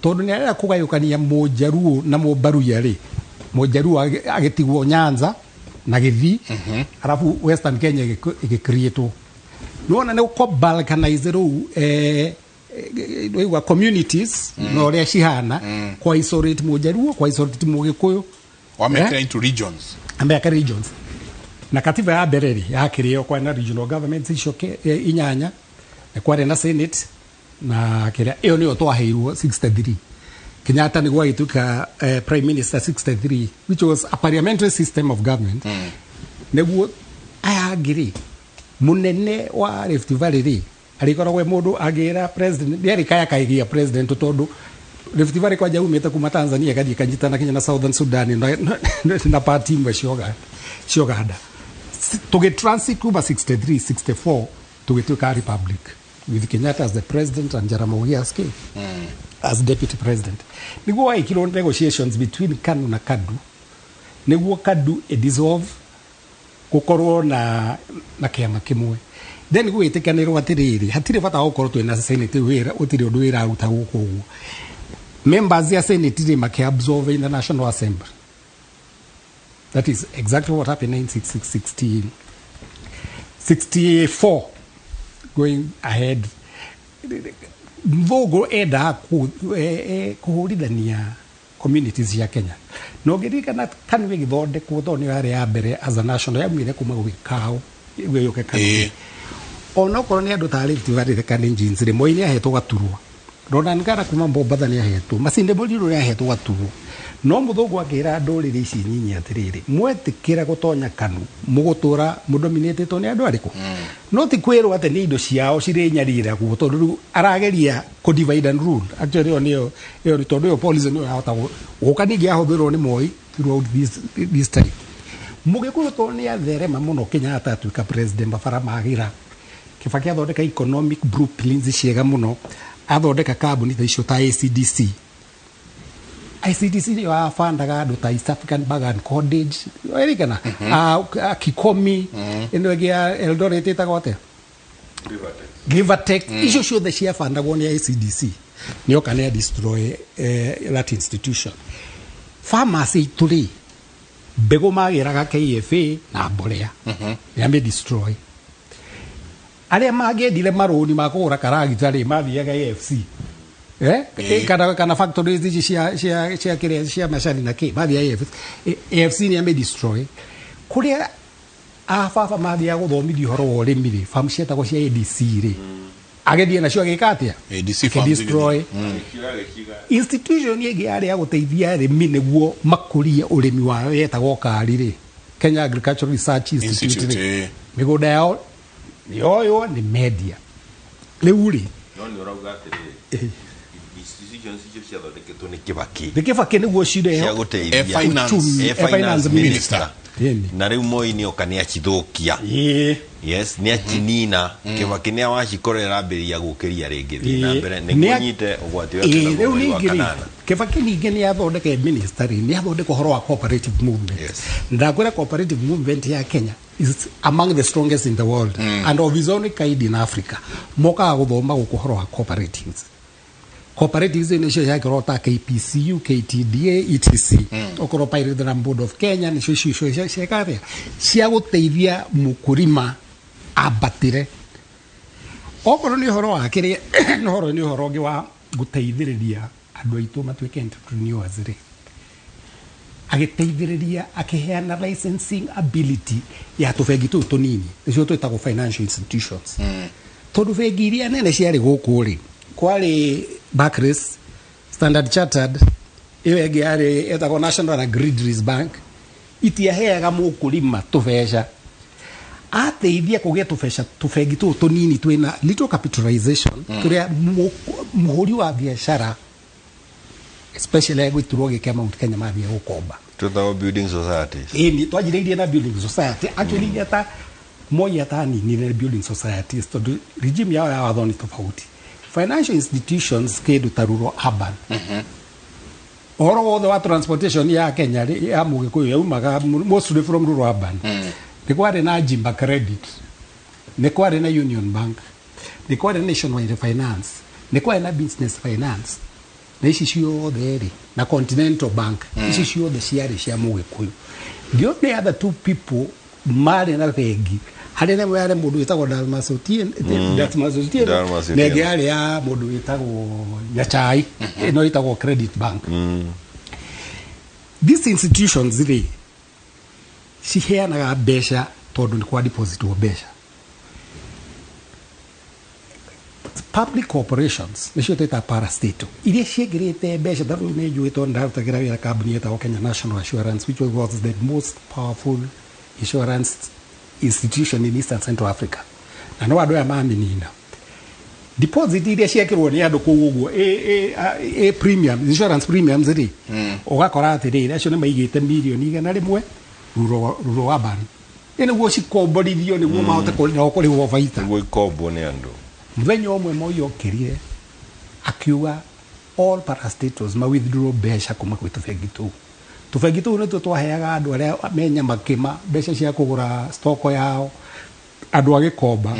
tondũ nĩ arenda kũgayũkania Mũnjaruo na Mũmbaruya rĩ, Mũnjaruo agĩtigwo Nyanza na Gĩthii, arabu Western Kenya ĩgĩcreatwo. Nĩwona nĩ gũko balkanize rĩu, waigua communities na ũrĩa cihana, kwa isolate Mũnjaruo, kwa isolate Mũgĩkũyũ. Wamekĩra into regions. Ameka regions. Na katiba ya mbere rĩ, yakĩrĩo kwarĩ na regional governments icio inyanya, na kwarĩ na senate na kĩrĩa. Ĩyo nĩyo twaheirwo 63. Kenyatta nĩguo agĩtuĩka prime minister 63, which was a parliamentary system of government. Nĩguo aya angĩ rĩ, mũnene wa Rift Valley rĩ, arĩkoragwo e mũndũ angĩra president, nĩ kaya kaigia president, tondũ Rift Valley kwanja umĩte kuma Tanzania gathiĩ kanyitana kinya na Southern Sudan na part imwe cia Uganda. Tũgĩ transit kuma 63 64 tũgĩtuĩka republic with Kenyatta as the president and Jaramogi as king, as deputy president. Nĩguo waikirwo negotiations between KANU na KADU, nĩguo KADU ĩ dissolve gũkorwo na kĩama kĩmwe. Then gwĩtĩkanĩrwo atĩrĩrĩ, hatirĩ bata wa gũkorwo twĩna senate, wĩra gũtirĩ ũndũ wĩraruta gũkũ ũguo. Members ya senate rĩ, makĩabsorb in the National Assembly. That is exactly what happened in 1960 64 going ahead. Mvogo endaga kũhũrithania communities cia Kenya. Na ũngĩririkana KANU ĩgĩthondekwo, tondũ nĩyo yarĩ ya mbere as a national, yaumire kuma gwĩ KAU ĩguo yũke KANU. Onokorwo nĩ andũ ta Rift Valley, the Kalenjins rĩ, Moi nĩ ahetwo gaturwa. Ronan Ngara kuma Mombatha nĩ ahetwo, Masinde Muliro nĩ ahetwo gatuo. No mũthũngũ akĩra ndũrĩrĩ ici nyinyi atĩrĩrĩ, mwetĩkĩra gũtonya KANU mũgũtũra mũdominĩtĩtwo nĩ andũ arĩkũ? No ti kwĩrwo atĩ nĩ indo ciao cirĩ nyariragwo, tondũ rĩu arageria kũ divide and rule. Actually ĩyo nĩyo ĩyo, tondũ ĩyo policy nĩyo yahota gũka ningĩ yahũthĩrwo nĩ Moi throughout this time. Mũgĩkũyũ tondũ nĩ atherema mũno, Kenyatta atuĩka president, mabara magĩra. Kibaki athondeka economic blueprints ciega mũno, athondeka kambuni ta icio ta ACDC. ICDC nĩyo yabandaga andũ ta East African Bag and Cordage, erikana Kikomi, ĩno ĩngĩ ya Eldoret ĩtagwo atĩa, Rivertex. Icio ciothe ciabandagwo nĩ ICDC. Nĩoka nĩ destroy that institution. Farmers aitũ rĩ, mbegũ magĩraga KFA na mbolea, nĩ ame destroy. Arĩa mangĩendire marũni ma kũgũra karagita rĩ, mathiaga AFC, eh? Kana factories ici cia kĩrĩa cia macani na kĩ, mathiaga AFC. AFC nĩ ame destroy. Kũrĩa ababa mathiaga gũthomithio ũhoro wa ũrĩmi rĩ, farm cietagwo cia ADC rĩ, agĩthiĩ nacio agĩka atĩa? ADC farms. Destroy. Institution ĩngĩ yarĩ ya gũteithia arĩmi nĩguo makũrie ũrĩmi wao yetagwo KARI rĩ, Kenya Agricultural Research Institute. Institute, Rĩ, mĩgũnda yao yoywo nĩ media rĩu rĩ. No nĩ ũrauga atĩrĩrĩ, institutions icio ciathondeketwo nĩ Kibaki. Nĩ Kibaki nĩguo cirehe cia gũteithia uchumi. E finance finance minister. Ĩni. Na rĩu Moi nĩ oka nĩ acithũkia. Yes, nĩ acinina. Kibaki nĩ awacikorera ambĩrĩria gũkĩria rĩngĩ. Thiĩ na mbere nĩguo nyite ũgwati ũrĩa Rĩu twĩnaguo mweri wa ningĩ rĩ, kanana. Kibaki ningĩ nĩ athondeka ministry, nĩ athondeka ũhoro wa cooperative movement. Ndakwĩra cooperative movement ya Kenya is among the strongest in the world and of its own kind in Africa. Mokaga gũthoma gũkũ ũhoro wa cooperatives. Cooperatives nĩcio ciakorwo ta KPCU, KTDA, etc. Okorwo Pirate Drum Board of Kenya, nĩcio icio cieka atĩa, cia gũteithia mũkũrima ambatĩre. Okorwo nĩ ũhoro wa kĩrĩa, nĩ ũhoro, nĩ ũhoro ũngĩ wa gũteithĩrĩria andũ aitũ matuĩke entrepreneurs rĩ, agĩteithĩrĩria akĩheana licensing ability ya tũbengi tũu tũnini, nĩcio twĩtagwo financial institutions, tondũ bengi iria nene ciarĩ gũkũ rĩ, kwarĩ Barclays, Standard Chartered, ĩyo ĩngĩ yarĩ ĩtagwo National Agribusiness Bank, itiaheaga mũkũrima tũbeca. Ateithia kũgĩa tũbeca tũbengi tũu tũnini twĩna little capitalization, tũrĩa mũhũri wa biacara especially agwĩturwo gĩkĩa Mount Kenya mathiĩ gũkomba. Twĩtagwo building societies. Ĩni twanjĩrĩirie na building society actually. Ata Moi ataninire building societies tondũ regime yao ya watho nĩ tofauti. Financial institutions kĩndũ ta rural urban, ũhoro wothe wa transportation ya Kenya rĩ, ya mũgĩkũyũ yaumaga mostly from rural urban. Nĩ kwarĩ na Jimba Credit, nĩ kwarĩ na Union Bank, nĩ kwarĩ na Nationwide Finance, nĩ kwarĩ na Business Finance, na ici ciothe rĩ, na Continental Bank. Ici ciothe ciarĩ cia mũgĩkũyũ. The only other two people marĩ na bengi harĩ na yarĩ mũndũ wĩtagwo Dalmas Otieno. Dalmas Otieno. Dalmas na ĩngĩ Otieno. yarĩ ya mũndũ wĩtagwo Nyachai, ĩno ĩtagwo Credit Bank. These institutions rĩ, ciheanaga mbeca tondũ nĩ kwa depositwo mbeca. Public corporations nĩcio twĩtaga parastatal iria ciĩngĩrĩte mbeca, ta rĩu nĩ njũĩ tondũ ndarutagĩra wĩra kambuni ĩtagwo Kenya National Assurance, which was the most powerful insurance institution in Eastern Central Africa, na no andũ aya mamĩnina. Deposit iria ciekĩrwo nĩ andũ kũu ũguo ĩ premium, insurance premiums rĩ, ũgakora atĩrĩrĩ, acio nĩ maigĩte mirioni 100 rural urban ĩ nĩguo cikomborithio nĩguo mahote nao kũrĩhwo baita. Nĩguo ikombwo nĩ andũ. Mũthenya ũmwe Moi okĩrire akiuga all parastatals ma withdraw mbeca kuma gwĩ tũbengi tũu. Tũbengi tũu nĩtuo twaheaga andũ arĩa me nyamakĩma mbeca cia kũgũra stoko yao, andũ a gĩkomba,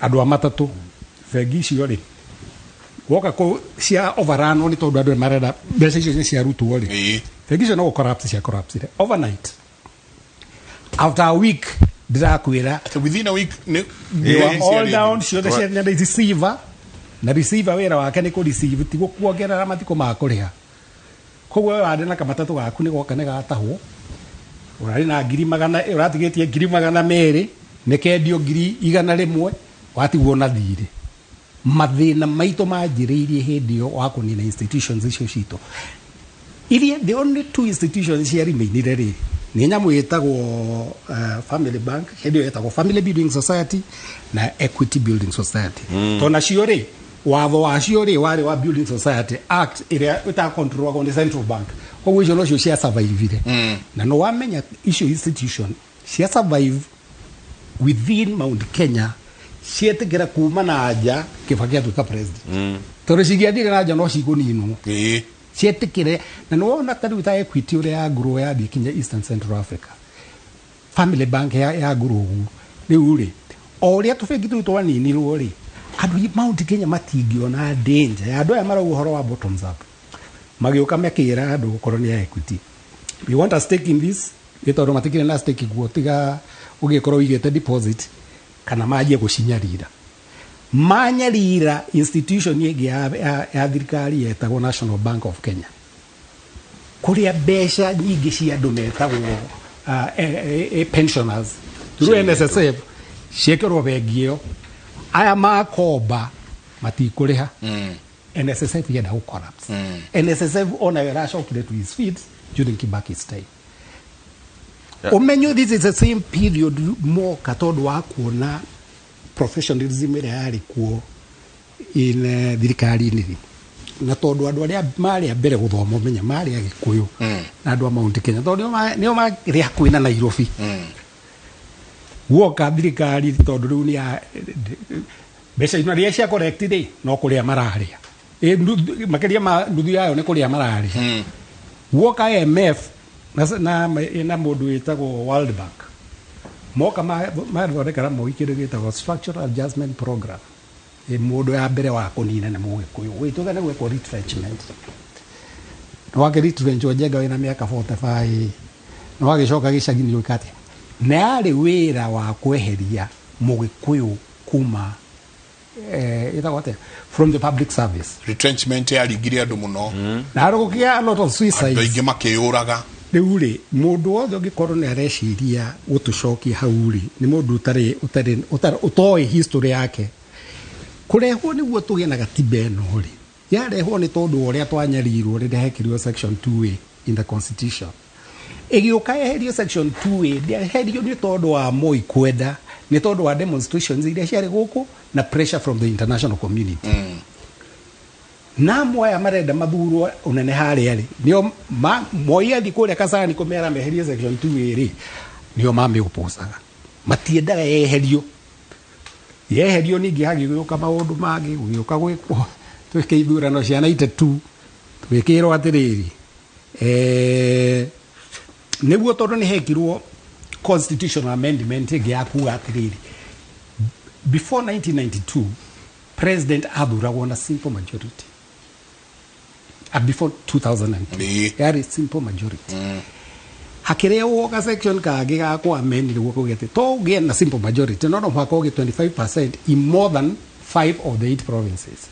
andũ a matatũ. Bengi icio rĩ, woka kũ cia overrun nĩ tondũ andũ nĩ marenda mbeca icio nĩ ciarutwo rĩ, bengi icio no gũ collapse, cia collapse overnight after a week. Ndĩrakwĩra, within a week nĩ they were all down ciothe cia na receiver, na receiver wĩra wake nĩ kũ receive, ti gũkuongerera matukũ ma kũrĩha. Koguo we warĩ na kamatatũ gaku nĩ goka nĩ gatahwo, ũrarĩ na ngiri 100, ũratigĩtie 200,000, nĩ kendio 100,000, watigwo na thirĩ. Mathĩna maitũ manjĩrĩirie hĩndĩ ĩyo wa kũnina institutions icio citũ iria, the only two institutions cia remainire rĩ, nĩ nyamũ ĩtagwo Family Bank, hĩndĩ ĩyo ĩtagwo Family Building Society, na Equity Building Society. Tondũ nacio rĩ, watho wacio rĩ warĩ wa Building Society Act ĩrĩa ĩtakontrolagwo nĩ central bank, koguo icio nocio cia survivire. Na no wamenya icio institution cia survive within Mount Kenya, cietĩkĩra kuma na nja Kibaki atuĩka president, tondũ cingĩathire na nja no cikũninwo. Cietĩkĩre na nĩ wona ta rĩu ta Equity ũrĩa ya grow yathiĩ kinya Eastern Central Africa, Family Bank ya grow ũguo. Rĩu rĩ, o ũrĩa tũbengi tũu twaninirwo rĩ, andũ Mount Kenya matingĩona danger ya andũ aya marauga ũhoro wa bottoms up, magĩũka makĩra andũ gũkorwo nĩ ya Equity, "We want a stake in this," nĩ tondũ matikĩrĩ na stake guo, tiga ũgĩkorwo ũigĩte deposit kana manjie gũcinyarira, manyarira institution ĩngĩ ya thirikari yetagwo National Bank of Kenya, kũrĩa mbeca nyingĩ cia andũ metagwo pensioners through NSSF ciĩkĩrwo bengi ĩyo. Aya makomba matikũrĩha. NSSF yenda gũ collapse. NSSF onayo ĩracokire to its feet during Kibaki's time. Ũmenyo this is the same period moka tondũ wa kuona professionalism ĩrĩa yarĩ kuo in thirikari-inĩ rĩ, na tondũ andũ arĩa marĩ a mbere gũthoma, ũmenye marĩ Agĩkũyũ na andũ a Mount Kenya, tondũ nĩo marĩ hakuhĩ na Nairobi. Guoka thirikari, tondũ rĩu nĩ ya mbeca ino rĩa cia collect rĩ, no kũrĩa mararĩa. Makĩria ma nuthu yayo nĩ kũrĩa mararĩa. Guoka IMF na mũndũ wĩtagwo World Bank, moka mathondekera Moi kĩndũ gĩtagwo Structural Adjustment Program. Mũndũ ya mbere wa kũnina nĩ Mũgĩkũyũ gwĩtuga nĩ gwĩkwo retrenchment. Nĩ wake retrenchwo Njenga wĩna mĩaka 45, nĩ wagĩcoka gĩcagi nĩ gwĩka atĩa? Na yarĩ wĩra wa kweheria Mũgĩkũyũ kuma ĩtagwo atĩa, from the public service. Retrenchment yaringire andũ mũno. Na gũkĩgĩa a lot of Andũ suicides. aingĩ makĩyũraga. Rĩu rĩ, mũndũ wothe ũngĩkorwo nĩ areciria gũtũcokia hau rĩ, nĩ mũndũ ũtarĩ ũtarĩ ũtarĩ ũtoĩ history yake. Kũrehwo nĩguo tũgĩe na gatiba ĩno rĩ, yarehwo nĩ tondũ wa ũrĩa twanyarirwo rĩrĩa hekĩrirwo section 2A in the constitution. Ĩgĩũka yeherio section 2A, ndĩaherio nĩ tondũ wa Moi kwenda, nĩ tondũ wa demonstrations iria ciarĩ gũkũ na pressure from the international community. Na amwe aya marenda mathurwo ũnene harĩa rĩ, nĩo Moi athiĩ kũrĩa Kasarani kũmera meherie section 2A rĩ, nĩo mamĩũpũcaga, matiendaga yeherio. Yeherio ningĩ hagĩgĩũka maũndũ mangĩ, gũgĩũka gwĩkwo twĩke ithurano cia 92, tũgĩkĩrwo atĩrĩrĩ, nĩguo tondũ nĩ hekirwo constitutional amendment ĩngĩ ya kuga atĩrĩrĩ, before 1992 president athuragwo na simple majority. Before 2002 yarĩ simple majority. Hakĩrehwo ga section kangĩ ga kũ amend nĩguo kuge atĩ to ũgĩe na simple majority, no mũhaka ũgĩe 25% in more than 5 of the 8 provinces.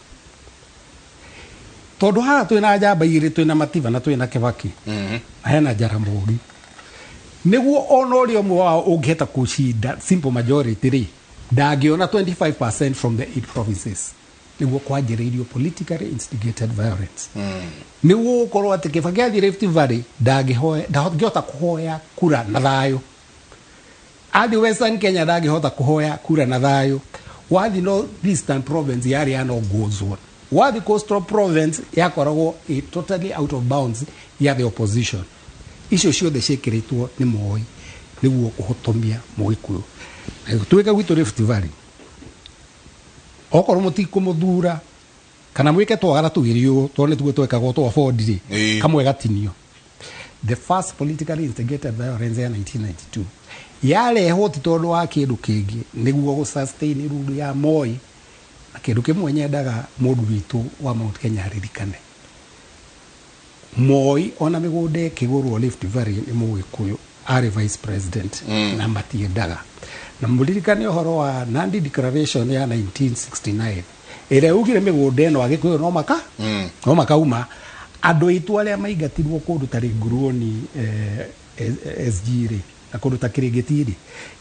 Tondũ haha twĩna njamba igĩrĩ, twĩna Mativa na twĩna Kibaki na hena Jaramogi, nĩguo ona ũrĩa ũmwe wao ũngĩhota kũcinda simple majority rĩ, ndangĩona 25% from the 8 provinces. Nĩguo kwanjĩrĩirio politically instigated violence, nĩguo gũkorwo atĩ Kibaki athiĩ Rift Valley ndangĩhota kũhoya kura na thayũ, athiĩ Western Kenya ndangĩhota kũhoya kura na thayũ, wathiĩ North Eastern Province yarĩ ya no go zone, wathiĩ Coastal Province yakoragwo ĩ totally out of bounds ya the opposition. Icio ciothe ciĩkĩrĩtwo nĩ Moi nĩguo kũhotomia Mũgĩkũyũ. Na gũtuĩka gwitũ Rift Valley, okorwo mũtikũmũthura kana mwĩke twagara tũgĩrĩ ũũ, tondũ nĩtuo twekagwo twa bondi rĩ, kamwe gatinio. The first politically instigated violence ya 1992 yarehwo ti tondũ wa kĩndũ kĩngĩ, nĩguo gũ sustain rule ya Moi. Na kĩndũ kĩmwe nyendaga mũndũ witũ wa Mount Kenya aririkane, Moi ona mĩgũnda ĩkĩgũrwo Rift Valley nĩ Mũgĩkũyũ arĩ vice president, na matiendaga. Na mũririkane ũhoro wa Nandi Declaration ya 1969 ĩrĩa ugire mĩgũnda ĩno Agĩkũyũ no maka no makauma. Andũ aitũ arĩa maingatirwo kũndũ ta Ringuruoni, SG rĩ, Na kũndũ ta Kĩrĩngĩti rĩ,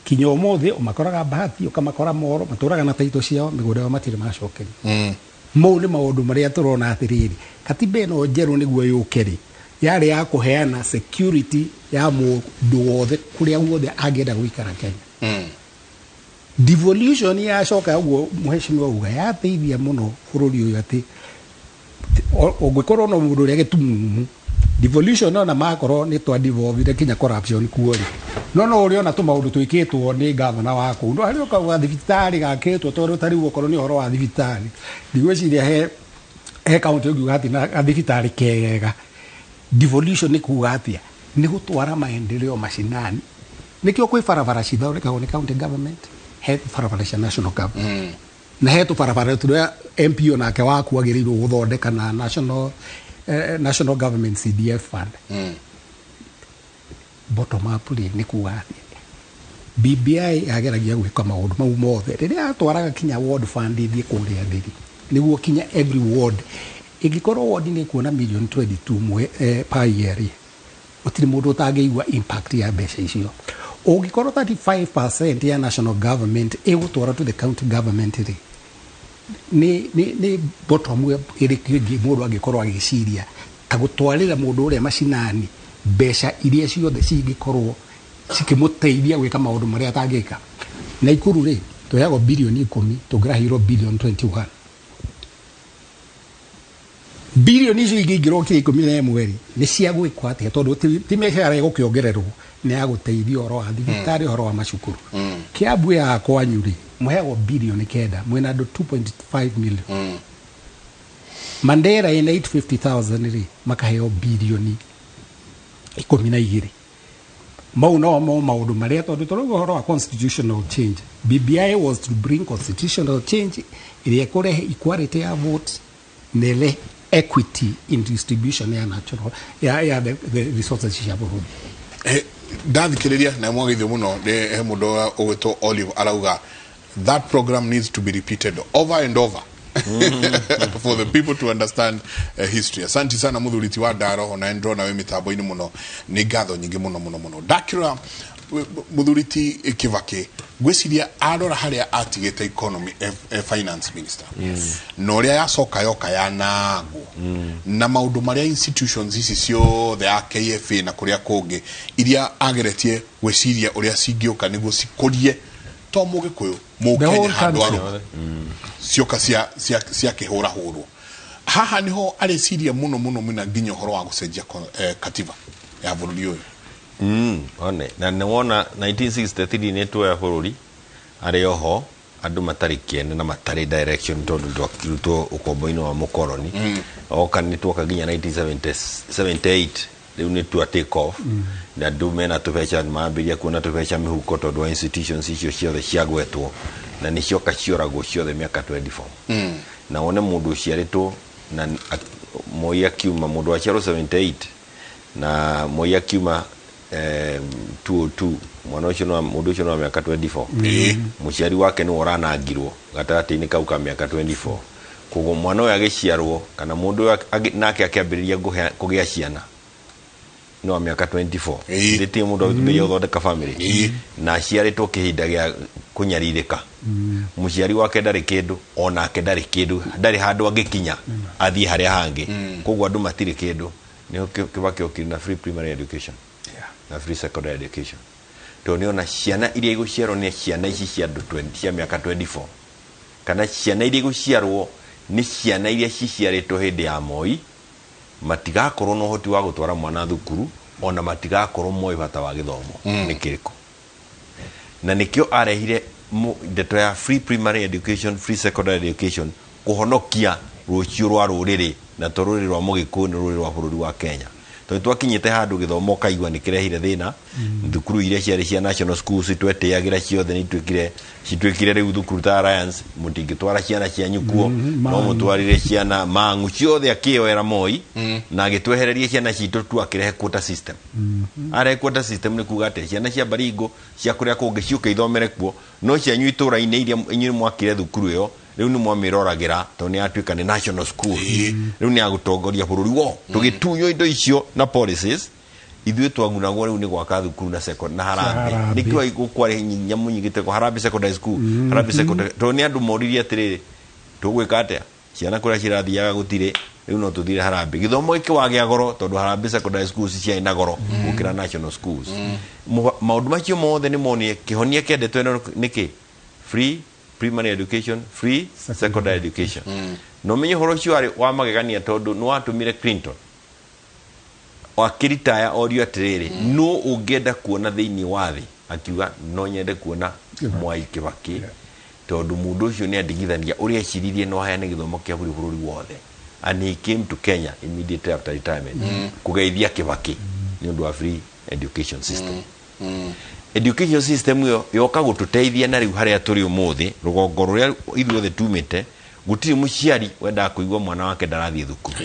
kinya ũmũthĩ ũmakoraga Bahati, ũkamakora Moro, matũraga na taito ciao, mĩgũnda yao matirĩ macokerio. Mau nĩ maũndũ marĩa tũrona atĩrĩrĩ, katiba ĩno njerũ nĩguo yũke rĩ, yarĩ ya kũheana security ya mũndũ wothe kũrĩa guothe angĩenda gũikara Kenya. Devolution yacoka ũguo mheshimiwa uga yateithia mũno bũrũri ũyũ, atĩ ũngĩkorwo no mũndũ ũrĩa gĩtumumu, devolution ona makorwo nĩ twa devolvire kinya corruption kuo rĩ, no ũrĩ ona tũmaũndũ twĩkĩtwo nĩ gavana wa kũu, no harĩ ũkauga thibitarĩ gakĩtwo, tondũ ta rĩu okorwo nĩ ũhoro wa thibitarĩ, ndigwĩciria he kaunti ũngiuga atĩ na gathibitarĩ kegega. Devolution nĩ kuga atĩa? Nĩ gũtwara maendeleo mashinani. Nĩkĩo kwĩ barabara cithondekagwo nĩ county government, he barabara cia national government, na he tũbarabara tũrĩa MP onake waku agĩrĩirwo gũthondeka na national government CDF fund. Bottom up rĩ, nĩ kuga atĩa? BBI yageragia gwĩka maũndũ mau mothe rĩrĩa yatwaraga kinya ward fund ithiĩ kũrĩa thĩ rĩ, nĩguo kinya every ward ĩngĩkorwo ward nĩ kuona million 22 per year rĩ, gũtirĩ mũndũ ũtangĩigua impact ya mbeca icio. Ũngĩkorwo 35% ya national government ĩgũtwara to the county government rĩ, nĩ bottom ĩrĩkũ ĩngĩ mũndũ angĩkorwo agĩciria ta gũtwarĩra mũndũ ũrĩa macinani mbeca iria ciothe cingĩkorwo cikĩmũteithia gwĩka maũndũ marĩa atangĩka? Naikuru rĩ, tũheagwo bilioni 10, tũngĩraheirwo bilioni 21. Bilioni icio ingĩ ingĩrokire 11 rĩ, nĩ cia gwĩkwo atĩa? Tondũ ti mĩcara ĩgũkĩongererwo, nĩ ya gũteithia ũhoro wa thibitarĩ, ũhoro wa macukuru. Kĩambu ya kwanyu rĩ, mũheagwo bilioni 9, mwĩna andũ 2.5 million. Mandera ĩna 850,000 rĩ, makaheo bilioni 12. Mau no mo maũndũ marĩa, tondũ tũrauga ũhoro wa constitutional change, BBI was to bring constitutional change ĩrĩa ĩkũrehe equality ya vote na ĩrehe equity in distribution ya natural ya the resources cia bũrũri. Ndathikĩrĩria na mwagithio mũno nĩ he mũndũ ũgwĩtwo Olive arauga that program needs to be repeated over and over for the people to understand history. Asante sana muthuri ti wa ndaro, ona ndĩrona wĩ mĩtambo-inĩ mũno, nĩ ngatho nyingĩ mũno mũno mũno. Ndakĩrora muthuri ti Kibaki, ngwĩciria arora harĩa atigĩte economy, finance minister, na ũrĩa yacoka yoka yanangwo, na maũndũ marĩa institutions ici ciothe ya KFA na kũrĩa kũngĩ iria ageretie gwĩciria ũrĩa cingĩũka nĩguo cikũrie to mũgĩkũyũ, mũkenya handũ arũma, cioka cia kĩhũrahũrwo. Haha niho areciria mũno mũno mũno nginya ũhoro wa gũcenjia katiba ya bũrũri ũyũ. One na nĩ wona 1963 nĩ tuoya bũrũri arĩ oho andũ matarĩ kĩene na matarĩ direction, tondũ twakirutwo ũkombo-inĩ wa mũkoroni. Oka nĩ tuoka nginya 1978, rĩu nĩ tua take off, na andũ mena tũbeca, mambĩrĩria kuona tũbeca mĩhuko tondũ wa institutions icio ciothe ciagwetwo, na nĩ cioka cioragwo ciothe mĩaka 24. Na wone mũndũ ũciarĩtwo na Moi akiuma, mũndũ waciarwo 78 na Moi akiuma 202, mwana ũcio no mũndũ ũcio no wa mĩaka 24. Mũciari wake nĩwe ũranangirwo gatagatĩ-inĩ kau ka mĩaka 24. Koguo mwana ũyũ agĩciarwo kana mũndũ ũyũ nake akĩambĩrĩria kũgĩa ciana nĩ wa mĩaka 24. Ndĩtie mũndũ agĩambĩrĩria gũthondeka family na aciarĩtwo kĩhinda gĩa kũnyarirĩka, mũciari wake ndarĩ kĩndũ, onake ndarĩ kĩndũ, ndarĩ handũ angĩkinya athiĩ harĩa hangĩ. Koguo andũ matirĩ kĩndũ. Nĩho Kibaki okire na free primary education na free secondary education, tondũ nĩona ciana iria igũciarwo nĩ ciana ici cia andũ 20, cia mĩaka 24, kana ciana iria igũciarwo nĩ ciana iria ciciarĩtwo hĩndĩ ya Moi, matigakorwo na ũhoti wa gũtwara mwana thukuru, ona matigakorwo moĩ bata wa gĩthomo nĩ kĩrĩkũ. Na nĩkĩo arehire ndeto ya free primary education, free secondary education, kũhonokia rũciũ rwa rũrĩrĩ, na to rũrĩrĩ rwa mũgĩkũyũ, nĩ rũrĩrĩ rwa bũrũri wa Kenya, tondũ twakinyĩte handũ gĩthomo ũkaigua nĩ kĩrehire thĩna. Thukuru iria ciarĩ cia national schools twetĩagĩra ciothe nĩ ituĩkire, cituĩkire rĩu thukuru ta Alliance, mũtingĩtwara ciana cianyu kuo, no Mang'u. Mũtwarire ciana Mang'u ciothe akĩoera Moi na agĩtwehereria ciana citũ tu, akĩrehe quota system. Arehe quota system nĩ kuga atĩ ciana cia Baringo, cia kũrĩa kũngĩ ciũke ithomere kuo, no cianyu itũra-inĩ iria inyuĩ mwakire thukuru ĩyo, rĩu nĩ mwamĩroragĩra tondũ nĩ yatuĩka nĩ national school, rĩu nĩ ya gũtongoria bũrũri wo. Tũgĩtunywo indo icio na policies. Ithuĩ twagunagwo rĩu nĩ gwaka thukuru na na harambee. Harambee. Nĩkĩo gũkwarĩ nyamũ nyingĩ teko Harambee Secondary School. Harambee Secondary, tondũ nĩ andũ moririe atĩrĩrĩ, tũgwĩka atĩa ciana kũrĩa cirathiaga gũtirĩ, rĩu no tũthire harambee. Gĩthomo gĩkĩ wagĩa goro tondũ Harambee Secondary Schools ciarĩ na goro gũkĩra national schools. Maũndũ macio mothe nĩ monire kĩhonia kĩendetwo ĩno nĩkĩ? Free primary education, free secondary education. Na ũmenye ũhoro ũcio warĩ wa magegania tondũ nĩ watũmire Clinton akĩritaya orio atĩrĩrĩ, nũ ũngĩenda kuona thĩinĩ wa thĩ? Akiuga no nyende kuona Mwai Kibaki, tondũ mũndũ ũcio nĩ andigithania ũrĩa eciririe no aheane gĩthomo kĩa bũrũri bũrũri wothe. And he came to Kenya immediately after retirement kũgeithia Kibaki nĩ ũndũ wa free education system. Education system ĩyo yoka gũtũteithia na rĩu harĩa tũrĩ ũmũthĩ, rũgongo rũrĩa ithuothe tumĩte, gũtirĩ mũciari wendaga kũigua mwana wake ndarathiĩ thukuru.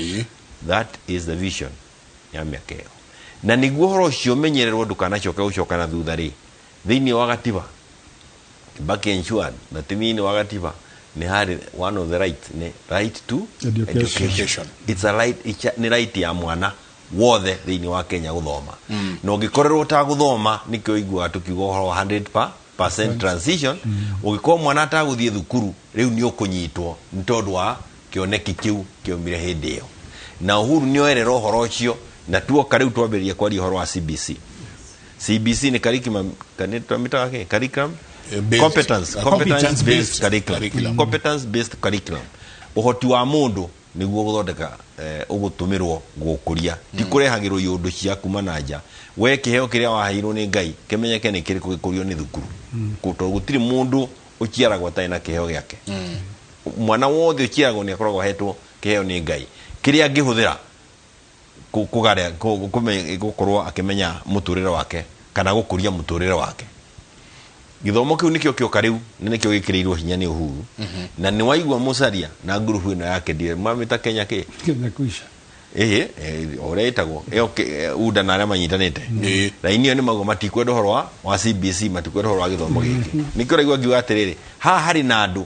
That is the vision ya mĩaka ĩyo, na nĩguo ũhoro ũcio ũmenyererwo ndũkanacoke gũcoka na thutha rĩ, thĩinĩ wa gatiba Kibaki ensured that thĩinĩ wa gatiba nĩ harĩ one of the right nĩ right to Education. Education. It's a right, nĩ right ya mwana wothe thĩinĩ wa Kenya gũthoma. Na ũngĩkorerwo ũtagũthoma, nĩkĩo iguaga tũkiuga ũhoro wa 100% transition. Ũngĩkorwo mwana atagũthiĩ thukuru rĩu nĩ ũkũnyitwo nĩ tondũ wa kĩoneki kĩu kĩaumire hĩndĩ ĩyo, na Uhuru nĩ oerera ũhoro ũcio. Na tuoka rĩu twambĩrĩria kwaria ũhoro wa CBC. CBC nĩ curriculum, twamĩtaga kĩ? Curriculum Based. competence, competence based Competence-based curriculum. Curriculum. Competence based curriculum, ũhoti wa mũndũ nĩguo gũthondeka ũgũtũmĩrwo gũkũria, ti kũrehagĩrwo iũndũ cia kuma na nja. We kĩheo kĩrĩa waheirwo nĩ Ngai kĩmenyeke nĩ kĩrĩkũ, gĩkũrio nĩ thukuru. Tondũ gũtirĩ mũndũ ũciaragwo atarĩ na kĩheo gĩake. Mwana wothe ũciaragwo nĩ akoragwo ahetwo kĩheo nĩ Ngai kĩrĩa angĩhũthĩra kũgarĩa gũkorwo akĩmenya mũtũrĩre wake kana gũkũria mũtũrĩre wake. Gĩthomo kĩu nĩkĩo kĩoka rĩu na nĩkĩo gĩkĩrĩirwo hinya nĩ Uhuru. Na nĩ waigua Musalia na ngurubu ĩno yake ndire mamĩta Kenya kĩ? Kenya kuisha. Ĩhĩ, ũrĩa ĩtagwo ĩyo UDA na arĩa manyitanĩte raini ĩyo nĩ mauga matikwenda ũhoro wa CBC, matikwenda ũhoro wa gĩthomo gĩkĩ. Nĩkĩo ũraigua ngiuga atĩrĩrĩ, haha harĩ na andũ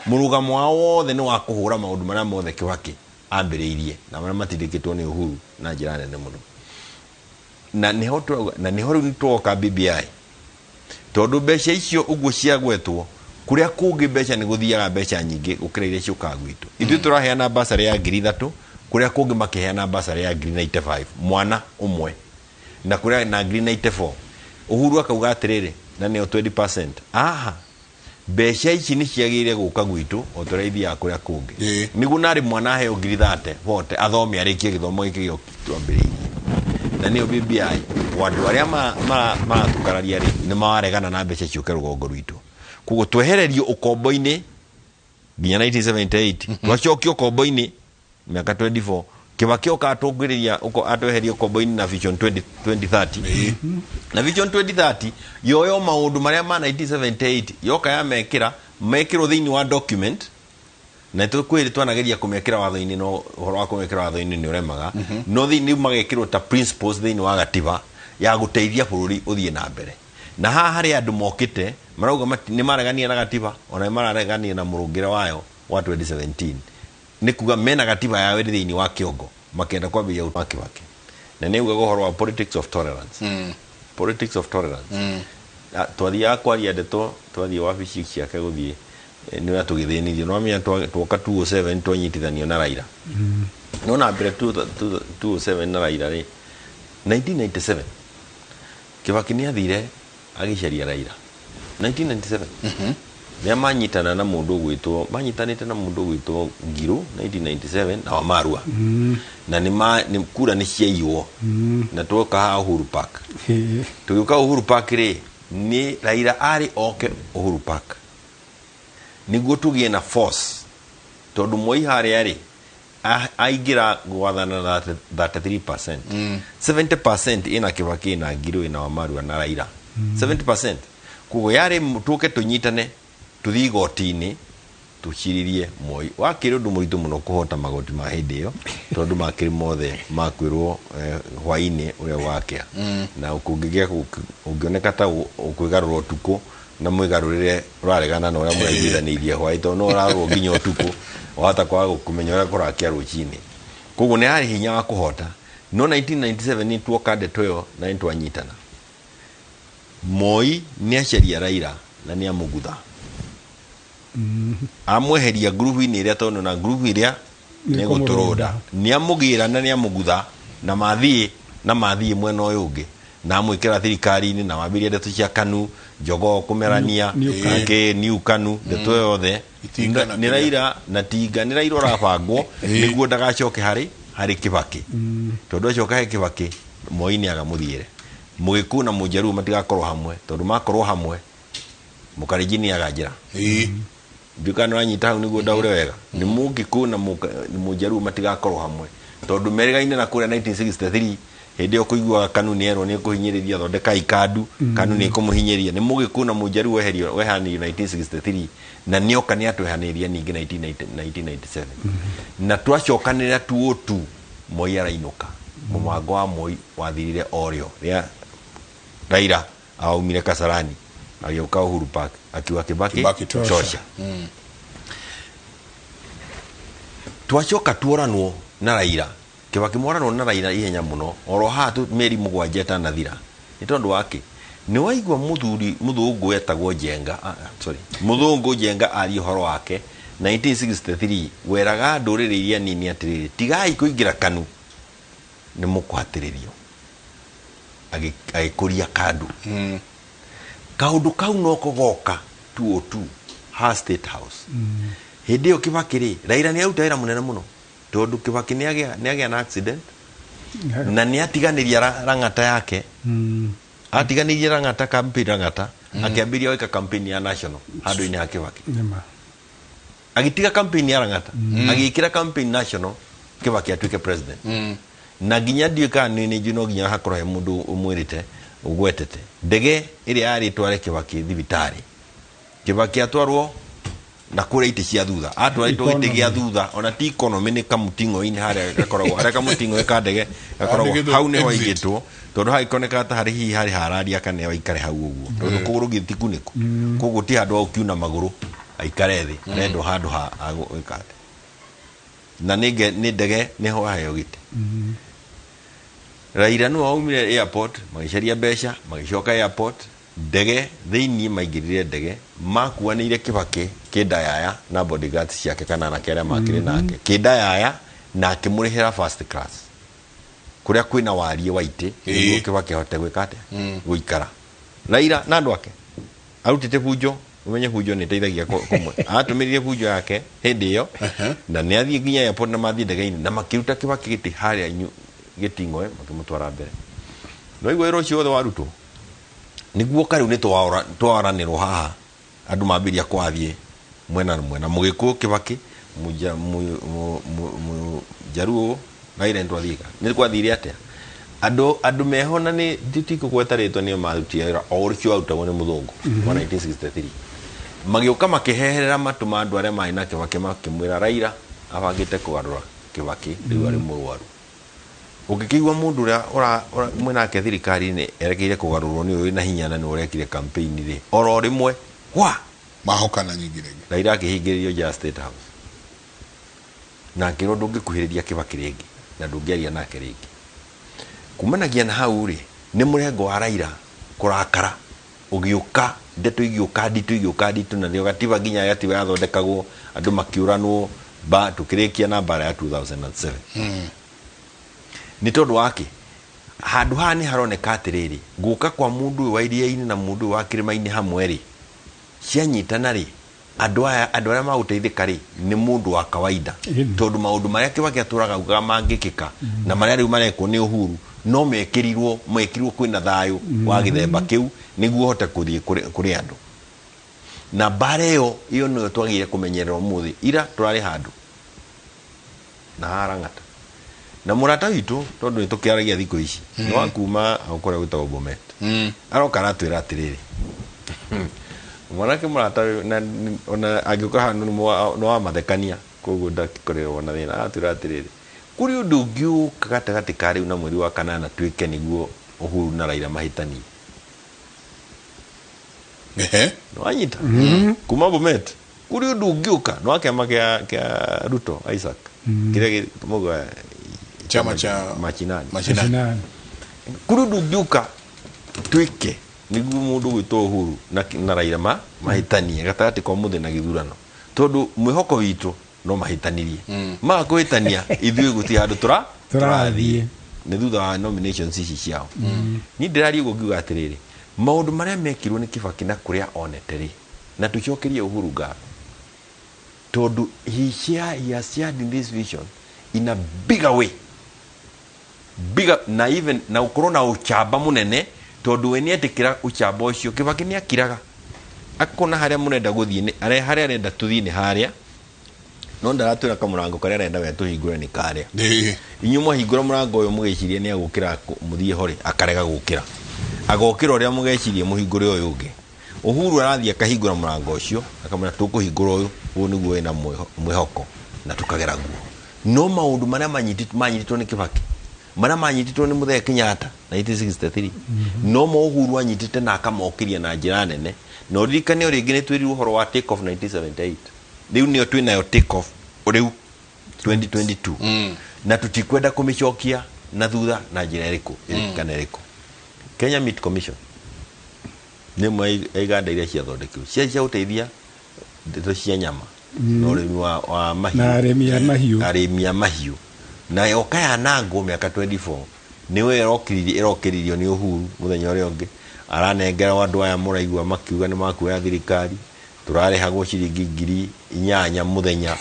mũrũgamo wao wothe nĩ wa kũhũra maũndũ marĩa mothe Kibaki ambĩrĩirie na marĩa matindĩkĩtwo nĩ Uhuru na njĩra nene mũno. Na nĩho tũrauga, na nĩho rĩu nĩtwoka BBI, tondũ mbeca icio ũguo ciagwetwo kũrĩa kũngĩ, mbeca nĩ gũthiaga mbeca nyingĩ gũkĩra iria ciũkaga gwitũ. Ithuĩ tũraheana basarĩ ya 3,000, kũrĩa kũngĩ makĩheana basarĩ ya ngiri 95 mwana ũmwe, na kũrĩa na ngiri 94. Uhuru akauga atĩrĩrĩ, na nĩyo 20%, aha, mbeca ici nĩ ciagĩrĩire gũka gwitũ o ta ũrĩa ithiaga kũrĩa kũngĩ, nĩguo narĩ mwana aheo ngiri 30 bote athome arĩkie gĩthomo gĩkĩ gĩo twambĩrĩirie, na nĩyo BBI. Andũ arĩa maratũkararia rĩ, nĩ maregana na mbeca ciũke rũgongo rwitũ. Koguo twehererio ũkombo-inĩ nginya 1978, twacokio ũkombo-inĩ mĩaka 24. Kibaki oka atũngĩrĩria atweheria ũkombo-inĩ na Vision 20 2030, na Vision 2030 yoyo maũndũ marĩa ma 1978 yoka yamekĩra mekĩrwo thĩinĩ wa document, na kwĩ twanageria kũmekĩra watho-inĩ, no ũhoro wa kũmekĩra watho-inĩ nĩ ũremaga. No thĩinĩ magekĩrwo ta principles thĩinĩ wa gatiba ya gũteithia bũrũri ũthiĩ na mbere. Na haha harĩ andũ mokĩte marauga nĩ maregania na gatiba, ona nĩ mararegania na mũrũngĩre wayo wa 2017, nĩ kuga mena gatiba yao ĩrĩ thĩinĩ wa kĩongo, makĩenda kwambĩrĩria wa Kibaki, na nĩ ugaga ũhoro wa politics of tolerance. Politics of tolerance. Twathiaga kwaria ndeto, twathiĩ wabici ciake gũthiĩ nĩ ũrĩa tũgĩthĩnirio. No wamenya twoka 207 twanyitithanio na Raila, no na mbere 207 na Raila rĩ, 1997 Kibaki nĩ athire agĩcaria Raila 1997. Rĩrĩa manyitana na mũndũ ũgwĩtwo, manyitanĩte na mũndũ ũgwĩtwo Ngiru 1997 na Wamarua, na nĩ kura nĩ ciaiywo. Na twoka haha Uhuru Park, tũgĩũka Uhuru Park rĩ, nĩ Raila arĩ oke Uhuru Park nĩguo tũgĩe na force, tondũ Moi harĩa rĩ aingĩra gwathana na 33%, 70% ĩna Kibaki, ĩna Ngiru, ĩna Wamarua na Raila, 70%. Koguo yarĩ tũke tũnyitane tũthiĩ igoti-inĩ tũciririe Moi. Wakĩrĩ ũndũ mũritũ mũno kũhota magoti ma hĩndĩ ĩyo, tondũ makĩrĩ mothe makwĩrwo hwaĩ-inĩ ũrĩa wakĩa. Na kũngĩgĩa ũngĩoneka ta ũkwĩgarũra ũtukũ na mwĩgarũrĩre ũraregana na ũrĩa mũraiguithanĩirie hwaĩ, tondũ no ũrarũrwo nginya ũtukũ, wahota kwaga kũmenya ũrĩa kũrakĩa rũcinĩ. Koguo nĩ harĩ hinya wa kũhota. No 1997 nĩ tuoka ndeto ĩyo na nĩ twanyitana. Moi nĩ acaria Raila na nĩ amũgutha. Amweheria ngurubu-inĩ ĩrĩa tondũ na ngurubu ĩrĩa nĩ gũtũrũnda. Nĩ amũgĩra na nĩ amũgutha na mathiĩ na mathiĩ mwena ũyũ ũngĩ na amwĩkĩra thirikari-inĩ na wambĩrĩria ndeto cia KANU jogoo kũmerania New KANU. kĩ new KANU ndeto yothe Itinga na nĩ kĩrĩa. Raila na tinga nĩ Raila ũrabangwo nĩguo ndagacoke harĩ harĩ Kibaki tondũ acoka he Kibaki Moi nĩ agamũthiĩre. Mũgĩkũyũ na Mũjaruo matigakorwo hamwe tondũ makorwo hamwe Mũkalenjin nĩ aganjĩra. Ndiũĩ kana nĩũranyita hau nĩguo ndaũre wega. Nĩ Mũgĩkũyũ na Mũjaruo matigakorwo hamwe tondũ merĩgaine na kũrĩa 1963 hĩndĩ ĩyo kũiguaga KANU nĩ erwo nĩ ĩkũhinyĩrĩria thondekai kandu KANU nĩ ĩkũmũhinyĩrĩria. Nĩ Mũgĩkũyũ na Mũjaruo weherio wehanĩirio 1963 na nĩoka nĩ atwehanĩria ningĩ 1997 na twacokanĩrĩra 202 Moi arainũka. Mũbango wa Moi wathirire o rĩo rĩa Raila aumire Kasarani agĩũka Uhuru Park akiuga Kibaki, Kibaki tosha. tosha. Twacoka tuoranwo na Raila Kibaki mworanwo na Raila ihenya mũno oro haha tu mĩeri mũgwanja ĩtanathira nĩ tondũ wake nĩ waigua mũthuri mũthũngũ etagwo Njenga sorry mũthũngũ Njenga aria ũhoro wake 1963 weraga ndũrĩrĩ iria nini atĩrĩrĩ tigai kũingĩra KANU nĩ mũkũhatĩrĩrio agĩkũria kandu kaũndũ kau no kogoka 202 ha State House hĩndĩ ĩyo Kibaki rĩ Raila nĩ aruta wĩra mũnene mũno tondũ Kibaki nĩ agĩa na accident na nĩ atiganĩria Lang'ata yake atiganĩirie Lang'ata campaign Lang'ata akĩambĩrĩria gwĩka campaign ya national handũ-inĩ ha Kibaki agĩtiga campaign ya Lang'ata agĩkĩra campaign national Kibaki atuĩke president na nginya ndiũĩ kana nĩ njũĩ no nginya hakorwo he mũndũ ũmwĩrĩte ũgwetete ndege ĩrĩa yarĩ ĩtware Kibaki thibitarĩ Kibaki atwarwo na kũrĩa itĩ cia thutha atwarĩtwo gĩtĩ gĩa thutha ona ti economy nĩ kamũting'o-inĩ harĩa gakoragwo harĩa kamũting'o ka ndege gakoragwo Handĩkĩtwo hau nĩho exit. aigĩtwo tondũ hagĩkoneka ta harĩ hihi harĩ hararia kana aikare hau ũguo tondũ kũgũrũ gĩthi ti kunĩku koguo ti handũ ha gũkiuna magũrũ aikare thĩ arendwo handũ ha ha gwĩka atĩ na nĩ ndege nĩho aheo gĩtĩ Raila nĩwe waumire airport magĩcaria mbeca magĩcoka airport ndege thĩinĩ maingĩrire ndege makuanĩire Kibaki kĩndayaya na bodyguards ciake kana anake arĩa makĩrĩ nake kĩndayaya na akĩmũrĩhĩra first class kũrĩa kwĩna wariĩ wa itĩ nĩguo Kibaki ahote gwĩka atĩa gũikara Raila na andũ ake arutĩte bunjo umenye bunjo nĩ ĩteithagia kũmwe atũmĩrire bunjo yake hĩndĩ ĩyo na nĩ athiĩ nginya airport na mathiĩ ndege-inĩ na makĩruta Kibaki gĩtĩ harĩa gĩting'oe makĩmũtwara mbere no igua wĩra ũcio wothe warutwo nĩguo karĩu nĩ twaoranĩrwo haha andũ mambĩrĩria kwathiĩ mwena na mwena Mũgĩkũyũ Kibaki Mũjaruo Raila nĩ twathiĩka nĩ kwathire atĩa andũ meho na nĩ nditikũgweta rĩtwa nĩo marutire wĩra o ũcio warutagwo nĩ mũthũngũ wa 1963 magĩũka makĩheherera matũ ma andũ arĩa marĩ na Kibaki makĩmwĩra Raila abangĩte kũgarũra Kibaki rĩu arĩ mũrwaru ũngĩkĩigua mũndũ ũrĩa mwĩnake thirikari-inĩ erekeire kũgarũrwo nĩ ũyũ wĩna hinya na nĩ ũrekire campaign rĩ oro rĩmwe wa mahokana nyingĩ rĩngĩ Raila akĩhingĩrĩrio nja ya State House na akĩrwo ndũngĩkuhĩrĩria Kibaki rĩngĩ na ndũngĩaria nake rĩngĩ kumanagia na hau rĩ nĩ mũrengo wa Raila kũrakara ũgĩũka ndeto igĩũka nditũ igĩũka nditũ na nĩo gatiba nginya gatiba yathondekagwo andũ makĩũranwo tũkĩrĩkia na mbara ya 2007 nĩ tondũ wake handũ haha nĩ haroneka atĩrĩrĩ gũka kwa mũndũ ũyũ wa iria-inĩ na mũndũ ũyũ wa kĩrĩma-inĩ hamwe rĩ cianyitana rĩ andũ aya andũ arĩa magũteithĩka rĩ nĩ mũndũ wa kawaida tondũ maũndũ marĩa Kibaki atũraga augaga mangĩkĩka na marĩa rĩu marekwo nĩ Uhuru no mekĩrirwo kwĩna thayũ wa gĩthemba kĩu nĩguo ũhote kũthiĩ kũrĩ andũ na mbara ĩyo ĩyo nĩyo twagĩrĩire kũmenyerera ũmũthĩ ira tũrarĩ handũ na harang'ata na mũrata witũ tondũ nĩ tũkĩaragia thikũ ici nĩ wa kuma kũrĩa gwĩtagwo Bomet aroka aratwĩra atĩrĩrĩ mwanake mũrata na ona angĩũka handũ nĩ wa mathekania koguo ndakĩkorerwo na thĩna aratwĩra atĩrĩrĩ kũrĩ ũndũ ũngĩũka gatagatĩ ka rĩu na mweri wa kanana tuĩke nĩguo Uhuru na Raila mahĩtanie nĩwanyita kuma Bomet kũrĩ ũndũ ũngĩũka nĩ wa kĩama kĩa Ruto Isaac kĩrĩa mũgwa Chama cha machinani. Machinani. Kuri ndungiuka twike niguo mundu gwitwo Uhuru na Raila mahitanie gatagati kwa muthi na githurano tondu mwihoko witu no mahitanirie ma kuhitania ithuĩ guti handu turathie ni thutha wa nominations ici ciao. Ni ndiraria uguo ngiuga atiriri maundu maria mekirwo ni Kibaki na kuria onete ri na tucokerie Uhuru ngatho tondu he has shared in this vision in a bigger way, bigger na even na ukorwo na uchamba munene tondu we nietikira uchamba ucio. Kibaki ni akiraga akona haria munenda guthie ni haria arenda tuthie ni haria no ndaratwira kamurango karia arenda we tuhingure ni karia. Inyuĩ mwahingũra mũrango ũyũ mũgĩcirie nĩ agũkĩra mũthiĩ hore akarega gũkĩra agokĩra ũrĩa mũgecirie mũhingũre ũyũ ũngĩ. Uhuru arathiĩ akahingũra mũrango ũcio akamwĩra tũkũhingũra ũyũ ũyũ nĩguo wĩna mwĩhoko na tũkagera guo. No maũndũ marĩa manyitĩtwo nĩ Kibaki marĩa manyitĩtwo nĩ Muthee Kenyatta 1963 no mo Uhuru anyitĩte na akamokĩria na njĩra nene. Na ũririkane o rĩngĩ nĩ twĩrirwo ũhoro wa take off 1978 rĩu nĩyo twĩnayo take off rĩu 2022 na tutikwenda kumicokia na thutha na njĩra ĩrĩkũ kana ĩrĩkũ. Kenya Meat Commission nĩ ĩmwe ya iganda iria ciathondekirwo cia gũteithia ndeto cia nyama na ũrĩmi wa mahiũ na arĩmi a mahiũ arĩmi a mahiũ na yoka yanangwo mĩaka 24 nĩwe ĩrokĩririo nĩ Uhuru mũthenya ũrĩa ũngĩ aranengera andũ aya mũraigua makiuga nĩ makuoya thirikari turarĩhagwo ciringi 8,000 mũthenya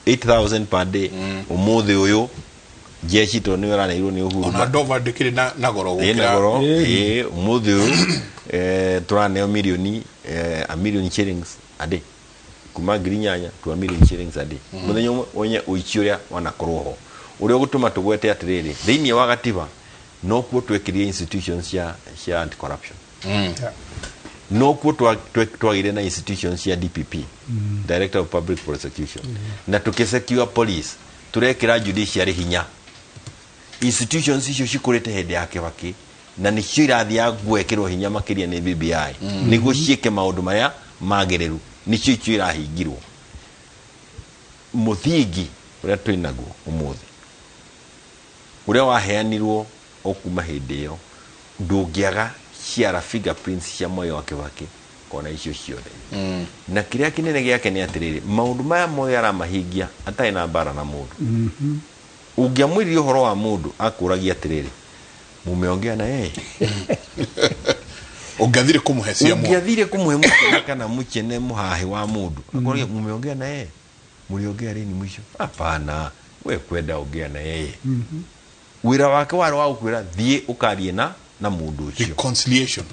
8,000 per day. Umuthi uyu jeshi to ni ũraneirwo nĩ Uhuru ona Dover ndikiri na goro gukira na goro umuthi uyu turaneo milioni a million shillings a day kuma 8,000 to a million shillings a day. Muthenya umwe wenye uici uria wanakorwo ho uria ugutuma tugwete atiriri thiini wa gatiba no kuo twekirie institutions cia anti corruption. No kuo twagire na institutions cia DPP, Director of Public Prosecution, na tukisecure police turekira judiciary hinya. Institutions icio cikurite hindi ya Kibaki na nicio irathiaga gwekirwo hinya makiria ni BBI niguo ciike maundu maria magiriru nicio icio irahingirwo. Muthingi uria twinaguo umuthi uria waheanirwo o kuma hindi iyo ndungiaga ciara fingerprints cia Mwai wa Kibaki kona icio ciothe. Na kiria kinene giake ni atiriri maundu maya mothe aramahingia atarĩ na mbara na mundu. Ungiamwĩrire ũhoro wa mundu akũragia atiriri mumeongea na yeye. Ungiathire kumuhe cia mundu ungiathire kumuhe muchene kana muchene muhahi wa mundu akũragia mumeongea na yeye muliongea lini mwisho? Hapana, we kwenda ongea na yeye. Wira wake wari wa gukwira thie ukarie na mundu ucio. Reconciliation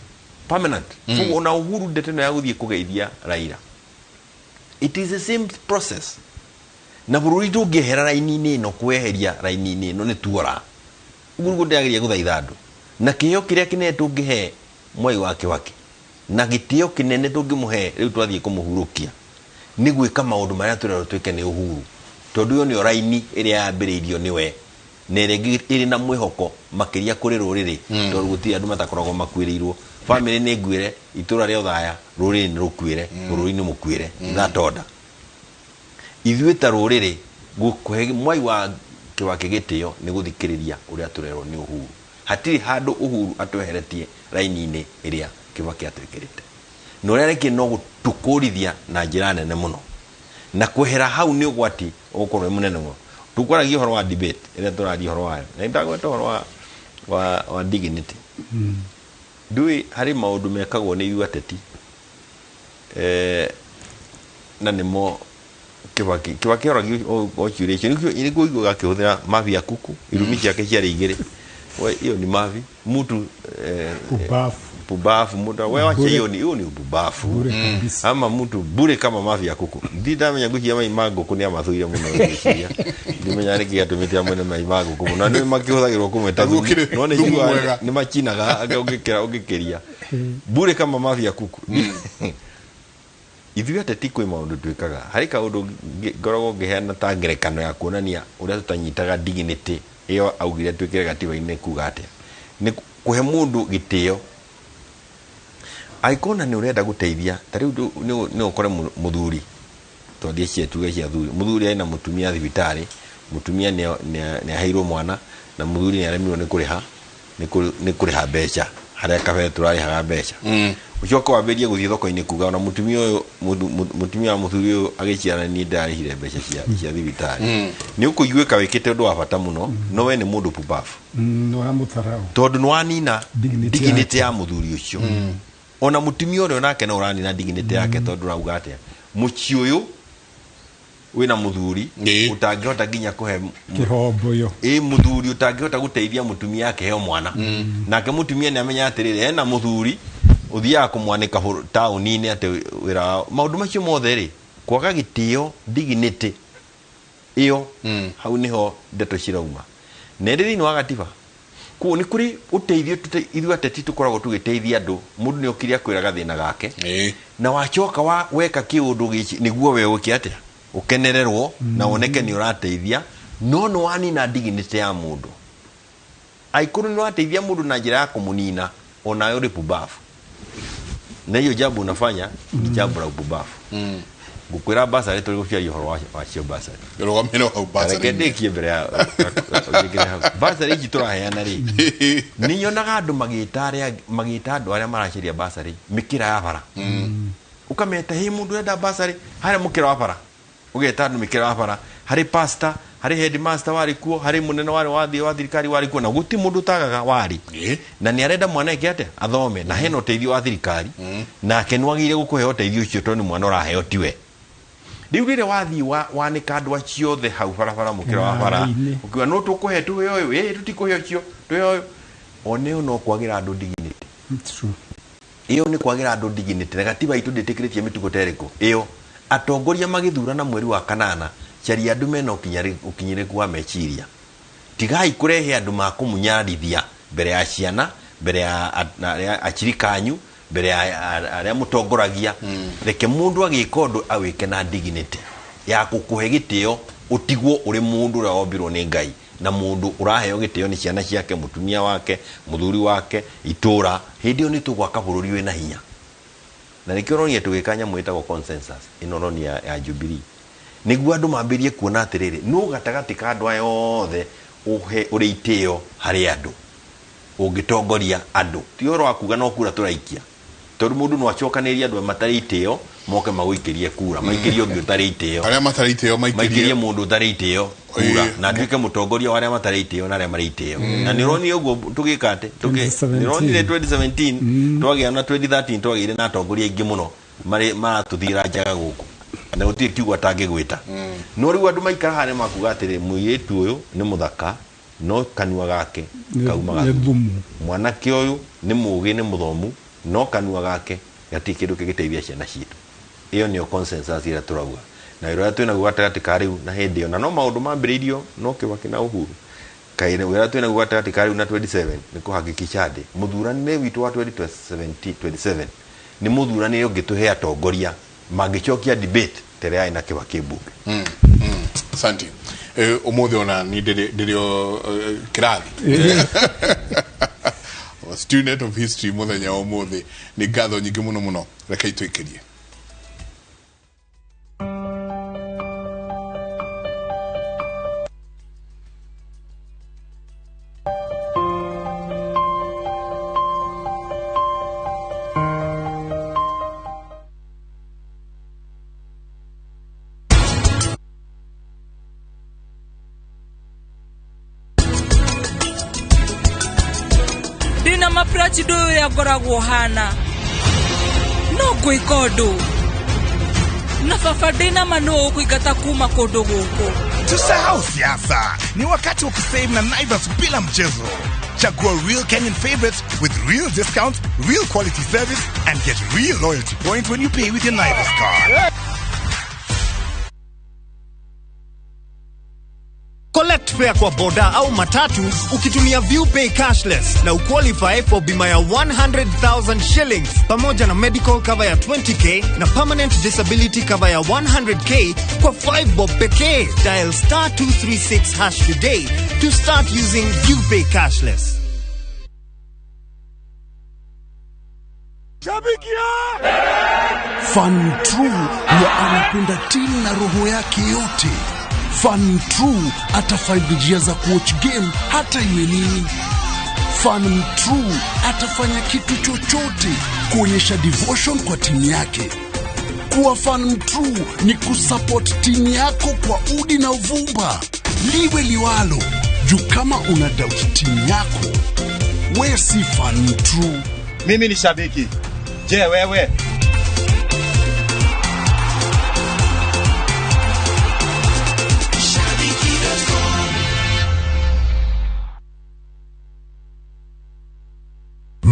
permanent. Ona Uhuru ndeto ĩno ya guthie kugeithia Raila, it is the same process. Na bururi ndungihera raini-inĩ ĩno kweheria raini-inĩ ĩno nĩ tuora ũguo nĩguo ndĩrageria gũthaitha andũ na kĩheo kĩrĩa kĩnene tũngĩhe Mwai wa Kibaki na gĩtĩo kĩnene tũngĩmũhe rĩu twathiĩ kũmũhurũkia nĩ gwĩka maũndũ marĩa tũrerwo twĩke nĩ Uhuru tondũ ĩyo nĩyo raini ĩrĩa yambĩrĩirio nĩwe na ĩrĩa ĩrĩ na mwĩhoko makĩria kũrĩ rũrĩrĩ tondũ gũtirĩ andũ matakoragwo makuĩrĩirwo. Family nĩ nguĩre, itũra rĩa Othaya rũrĩrĩ nĩ rũkuĩre, bũrũri nĩ mũkuĩre thatonda. Ithuĩ ta rũrĩrĩ gũkũhe Mwai wa Kibaki gĩtĩo nĩ gũthikĩrĩria ũrĩa tũrerwo nĩ Uhuru. Hatirĩ handũ Uhuru atweheretie raini-inĩ ĩrĩa Kibaki atwĩkĩrĩte na ũrĩa arekire no gũtũkũrithia na njĩra nene mũno na kwehera hau nĩ ũgwati ũgũkorwo wĩ mũnene mũno. Tukwaragia ũhoro wa debate ĩrĩa tũraria ũhoro wayo na nĩndagweta ũhoro wa dignity. Ndũĩ harĩ maũndũ mekagwo nĩ ithuĩ ateti na nĩmo Kibaki oragio o ciũria icio nĩguo iguaga akĩhũthĩra mavi ya kuku irumi ciake ciarĩ igĩrĩ. We hiyo ni mavi mtu pubafu mtu wewe wacha hiyo ni ububafu ama mtu bure kama mavi ya kuku. Ndidamenya gucia mai ma ngũkũ nĩ amathũire mũno ngwĩciria ndimenya nĩkĩ gĩatũmĩte amwene mai ma ngũkũ mũno na nĩ makĩhũthagĩrwo kũmwĩta thumu no nĩ njiguaga nĩ machinaga ũngĩkĩra ũngĩkĩria bure kama mavi ya kuku. Ithuĩ ateti kwĩ maũndũ twĩkaga harĩ kaũndũ ngoragwo ngĩheana ta ngerekano ya kuonania ũrĩa tũtanyitaga dignity ĩyo augire twĩkĩre gatiba-inĩ kuga atĩa nĩ kũhe mũndũ gĩtĩo angĩkorwo nĩ ũrenda gũteithia ta rĩu nĩ ũkore mũthuri twandie cia tuge cia thuri mũthuri arĩ na mũtumia thibitarĩ Mutumia nĩ aheirwo mwana na mũthuri nĩ aremirwo nĩ kũrĩha nĩ kũrĩha mbeca harĩa kabere tũrarĩhaga mbeca. Ũcoke wambĩrĩrie gũthiĩ thoko-inĩ kuga ona mũtumia ũyũ mũtumia wa mũthuri ũyũ agĩciara niĩ ndarĩhire mbeca cia thibitarĩ. Nĩ ũkũiguĩka wĩkĩte ũndũ wa bata mũno, no we nĩ mũndũ pumbafu. Tondũ nĩ wanina dignity ya mũthuri ũcio. Ona mũtumia ũrĩa onake no ũranina dignity yake tondũ ũrauga atĩa mũciĩ ũyũ wĩna mũthuri ũtangĩhota nginya kũhe kĩhombo yo ĩ mũthuri ũtangĩhota gũteithia mũtumia akĩheo mwana. Nake mũtumia nĩ amenya atĩrĩrĩ ena mũthuri ũthiaga kũmwanĩka taũni-inĩ atĩ wĩra maũndũ macio mothe rĩ kwaga gĩtĩo dignity ĩyo hau nĩho ndeto cirauma. Na ĩrĩ thĩinĩ wa gatiba koguo nĩ kũrĩ ũteithio ithuĩ ateti tũkoragwo tũgĩteithia andũ. Mũndũ nĩ okire akwĩra gathĩna gake na wacoka weka kĩũndũ gĩkĩ nĩguo we ũke atĩa ũkenererwo na woneke nĩ ũrateithia, no nĩ wanina dignity ya mũndũ. Aikorwo nĩ ũrateithia mũndũ na njĩra ya kũmũnina onawe ũrĩ pumbafu. Na hiyo jambo unafanya ni jambo la upumbavu. Ngukwĩra basarĩ tũrĩ gũciaria ũhoro wacio basarĩ. Rũgamĩrĩra hau basarĩ. Reke ndĩkie mbere ya basarĩ ici tũraheana rĩ nĩ nyonaga andũ magĩta andũ arĩa maracaria basarĩ mĩkĩra ya bara. Ũkameta hĩ mũndũ ũrenda basarĩ harĩa mũkĩra wa bara, ũgeta andũ mĩkĩra wa bara, harĩ pastor, harĩ headmaster warĩ kuo, harĩ mũnene warĩ wa thirikari warĩ kuo, na gũtirĩ mũndũ ũtagaga warĩ. Na nĩ arenda mwana eke atĩa athome, na hena ũteithio wa thirikari, nake nĩ wagĩrĩire gũkũhe ũteithio ũcio tondũ nĩ mwana ũraheo tiwe. Rĩu rĩrĩa wathiĩ wanĩka andũ acio othe hau barabara mũkĩra wa bara ũkiuga no tũkũhe tũhe ũyũ, ĩ tũtikũhe ũcio tũhe ũyũ, one ĩyo no kwagĩra andũ dignity. Ĩyo nĩ kwagĩra andũ dignity, na gatiba itũ ndĩtĩkĩrĩtie mĩtugo ta ĩrĩkũ ĩyo. Atongoria magĩthurana mweri wa kanana, caria andũ mena ũkinyĩrĩku wa meciria. Tigai kũrehe andũ makũmũnyararithia mbere ya ciana, mbere ya achirika anyu, mbere ya arĩa mũtongoragia. Reke mũndũ agĩka ũndũ awĩke na dignity ya gũkũhe gĩtĩo, ũtigwo ũrĩ mũndũ ũrĩa wombirwo nĩ Ngai na mũndũ ũraheo gĩtĩo nĩ ciana ciake, mũtumia wake, mũthuri wake, itũra. Hĩndĩ ĩyo nĩ tũgwaka bũrũri wĩna hinya. Na nĩkĩo ũronire tũgĩka nyamũ ĩtagwo consensus ĩno ũronia ya Jubilee, nĩguo andũ mambĩrĩrie kuona atĩrĩrĩ nũ gatagatĩ ka andũ aya othe ũrĩ itĩo harĩ andũ ũngĩtongoria andũ. Ti ũhoro wa kuga no kura tũraikia, tondũ mũndũ no acokanĩrĩrie andũ matarĩ itĩo moke magũikĩrie kura, maikĩrie ũngĩ ũtarĩ itĩo, arĩa matarĩ itĩo maikĩrie mũndũ ũtarĩ itĩo kura, na atuĩke mũtongoria wa arĩa matarĩ itĩo na arĩa marĩ itĩo. Na nĩ ũronire ũguo tũgĩka atĩ nĩ ũronire 2017 twagĩa na 2013 twagĩire na atongoria aingĩ mũno maratũthiĩra njaga gũkũ na gũtirĩ kiugo atangĩgwĩta. No rĩu andũ maikara haha nĩ makuga atĩrĩ mũirĩtu ũyũ nĩ mũthaka no kanua gake kaumaga thumu, mwanake ũyũ nĩ mũũgĩ nĩ mũthomu no kanua gake gatirĩ kĩndũ kĩngĩteithia ciana citũ. Ĩyo nĩyo consensus ĩrĩa tũrauga na wĩra ũrĩa twĩnaguo gatagatĩ ka rĩu na hĩndĩ ĩyo, na no maũndũ mambĩrĩirio no Kibaki na Uhuru. Kaĩ wĩra twĩnaguo gatagatĩ ka rĩu na 27 nĩ kũhakikisha atĩ mũthuranĩre witũ wa 2027 nĩ mũthuranĩre ũngĩtũhe atongoria mangĩcokia debate ta ĩrĩa yarĩ na Kibaki mbunge. Asante. Ũmũthĩ ona ni ndĩrĩ o kĩrathi student of history mũthenya wa ũmũthĩ. Nĩ ngatho nyingĩ mũno mũno, reke itũikĩrie. Ndina maprachi ndå å rä a ngoragwo hana no ngwä ka å ndå na baba ndina ma nå å kå kuma kå ndå gå kå. Tusahau siasa, ni wakati wa kusave na Naivas bila mchezo. Chagua real Kenyan favorites with real discounts, real quality service, and get real loyalty points when you pay with your Naivas card. Collect fare kwa boda au matatu ukitumia ViewPay cashless na uqualify for bima ya 100,000 shillings pamoja na medical cover ya 20k na permanent disability cover ya 100k kwa 5 bob pekee. Dial star 236 hash today to start using ViewPay cashless. Fan true huwa anapenda timu na roho yake yote. Fan true atafind njia za kuwatch game hata iwe nini. Fan true atafanya kitu chochote kuonyesha devotion kwa timu yake. Kuwa fan true ni kusupport timu yako kwa udi na uvumba, liwe liwalo. Juu kama una doubt timu yako, we si fan true. Mimi ni shabiki. Je, wewe?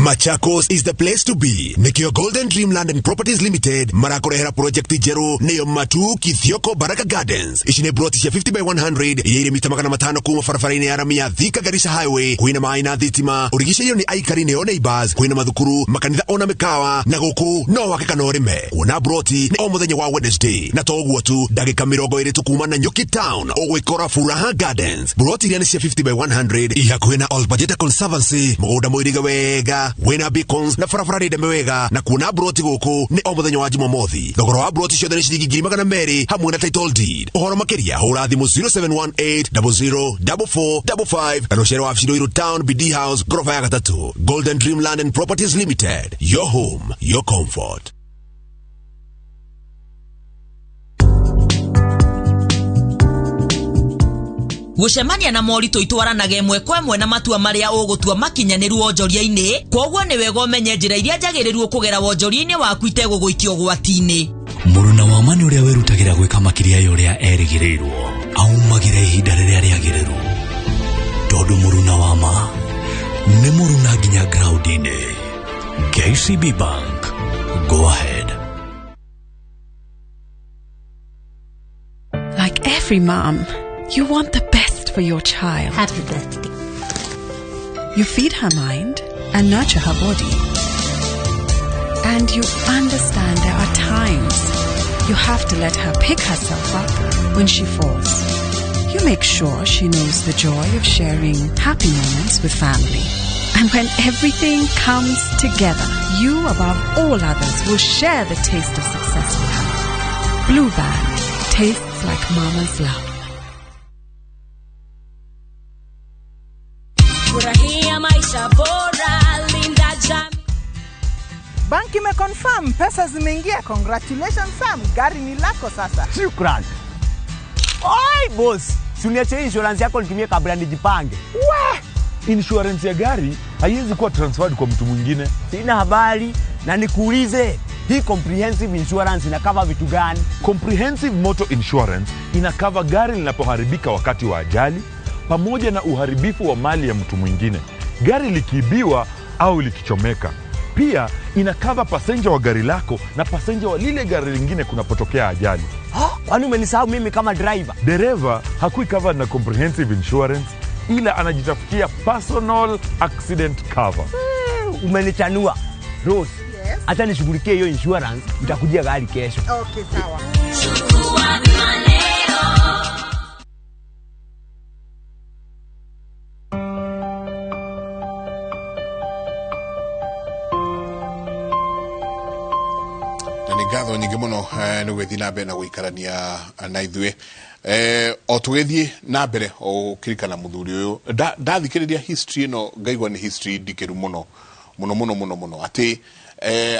Machakos is the place to be. Nikio Golden Dreamland and Properties Limited marakorehera project njeru niyo Matu Kithioko Baraka Gardens. Ici nĩ broti cia 50 by 100 iria mita 500 kuma barabara-inĩ ya rami ya Thika Garissa Highway, kwĩna maĩ na thitima, ũrigicĩirio nĩ aikari nĩo neighbors, kwĩna mathukuru, makanitha ona mĩkawa, na gũkũ no wake kana ũrĩme. Kuona broti nĩ o mũthenya wa Wednesday, na to ũguo tu, ndagĩka 20 tu kuma na Nyuki Town ũgwĩkora Furaha Gardens. Broti iria nĩ cia 50 by 100 i hakuhĩ na Olbajeta Conservancy, mũgũnda mũirige wega wĩna beacons na barabara rĩ ndeme wega, na kuona broti gũkũ nĩ o mũthenya wa Jumamothi. Thogora wa broti ciothe nĩ ciringi 200,000 hamwe na title deed. Ũhoro makĩria hũra thimũ 0718 004455 kana ũcere wabici Ruiru Town, BD House, gorofa ya gatatũ. Golden Dreamland and Properties Limited, your home, your comfort. Gucemania na moritũ itwaranaga ĩmwe kwa ĩmwe na matua marĩa ũgũtua makinyanĩru wonjoria-inĩ, kwoguo nĩ wega ũmenye njĩra iria njagĩrĩru ũkũgera wonjoria-inĩ waku itegũgũikia ũgwati-inĩ. Mũruna wa ma nĩ ũrĩa wĩrutagĩra gwĩka makĩria ya ũrĩa erĩgĩrĩirwo, aumagĩra ihinda rĩrĩa rĩagĩrĩru, tondũ mũruna wa ma nĩ mũruna nginya ground-inĩ. KCB Bank, go ahead. Like every mom, you want the best for your child. Happy birthday. You feed her mind and nurture her body. And you understand there are times you have to let her pick herself up when she falls. You make sure she knows the joy of sharing happy moments with family. And when everything comes together, you above all others will share the taste of success with her. Blue Band tastes like mama's love. Furahia maisha bora, linda jamii. Bank imeconfirm pesa zimeingia. Congratulations Sam, gari ni lako sasa. Shukran. Oi boss, si uniache insurance yako nitumie kabla nijipange. We, insurance ya gari haiwezi kuwa transferred kwa mtu mwingine. Sina habari na nikuulize, hii comprehensive insurance ina cover vitu gani? Comprehensive motor insurance ina cover gari linapoharibika wakati wa ajali pamoja na uharibifu wa mali ya mtu mwingine, gari likiibiwa au likichomeka. Pia ina cover passenger wa gari lako na passenger wa lile gari lingine kunapotokea ajali. Kwani umenisahau mimi kama driver? Dereva hakui covered na comprehensive insurance, ila anajitafutia personal accident cover. Umenichanua. Rose, yes. Acha nishughulikie hiyo insurance, nitakujia gari kesho. Okay, sawa. Chukua bima leo. Ngatho nyingĩ mũno nĩ gwĩthiĩ na mbere na gũikarania na ithuĩ o tũgĩthiĩ na mbere o gũkirikana mũthuri ũyũ. Ndathikĩrĩria history ĩno ngaigua nĩ history ndikĩru mũno mũno mũno mũno mũno, atĩ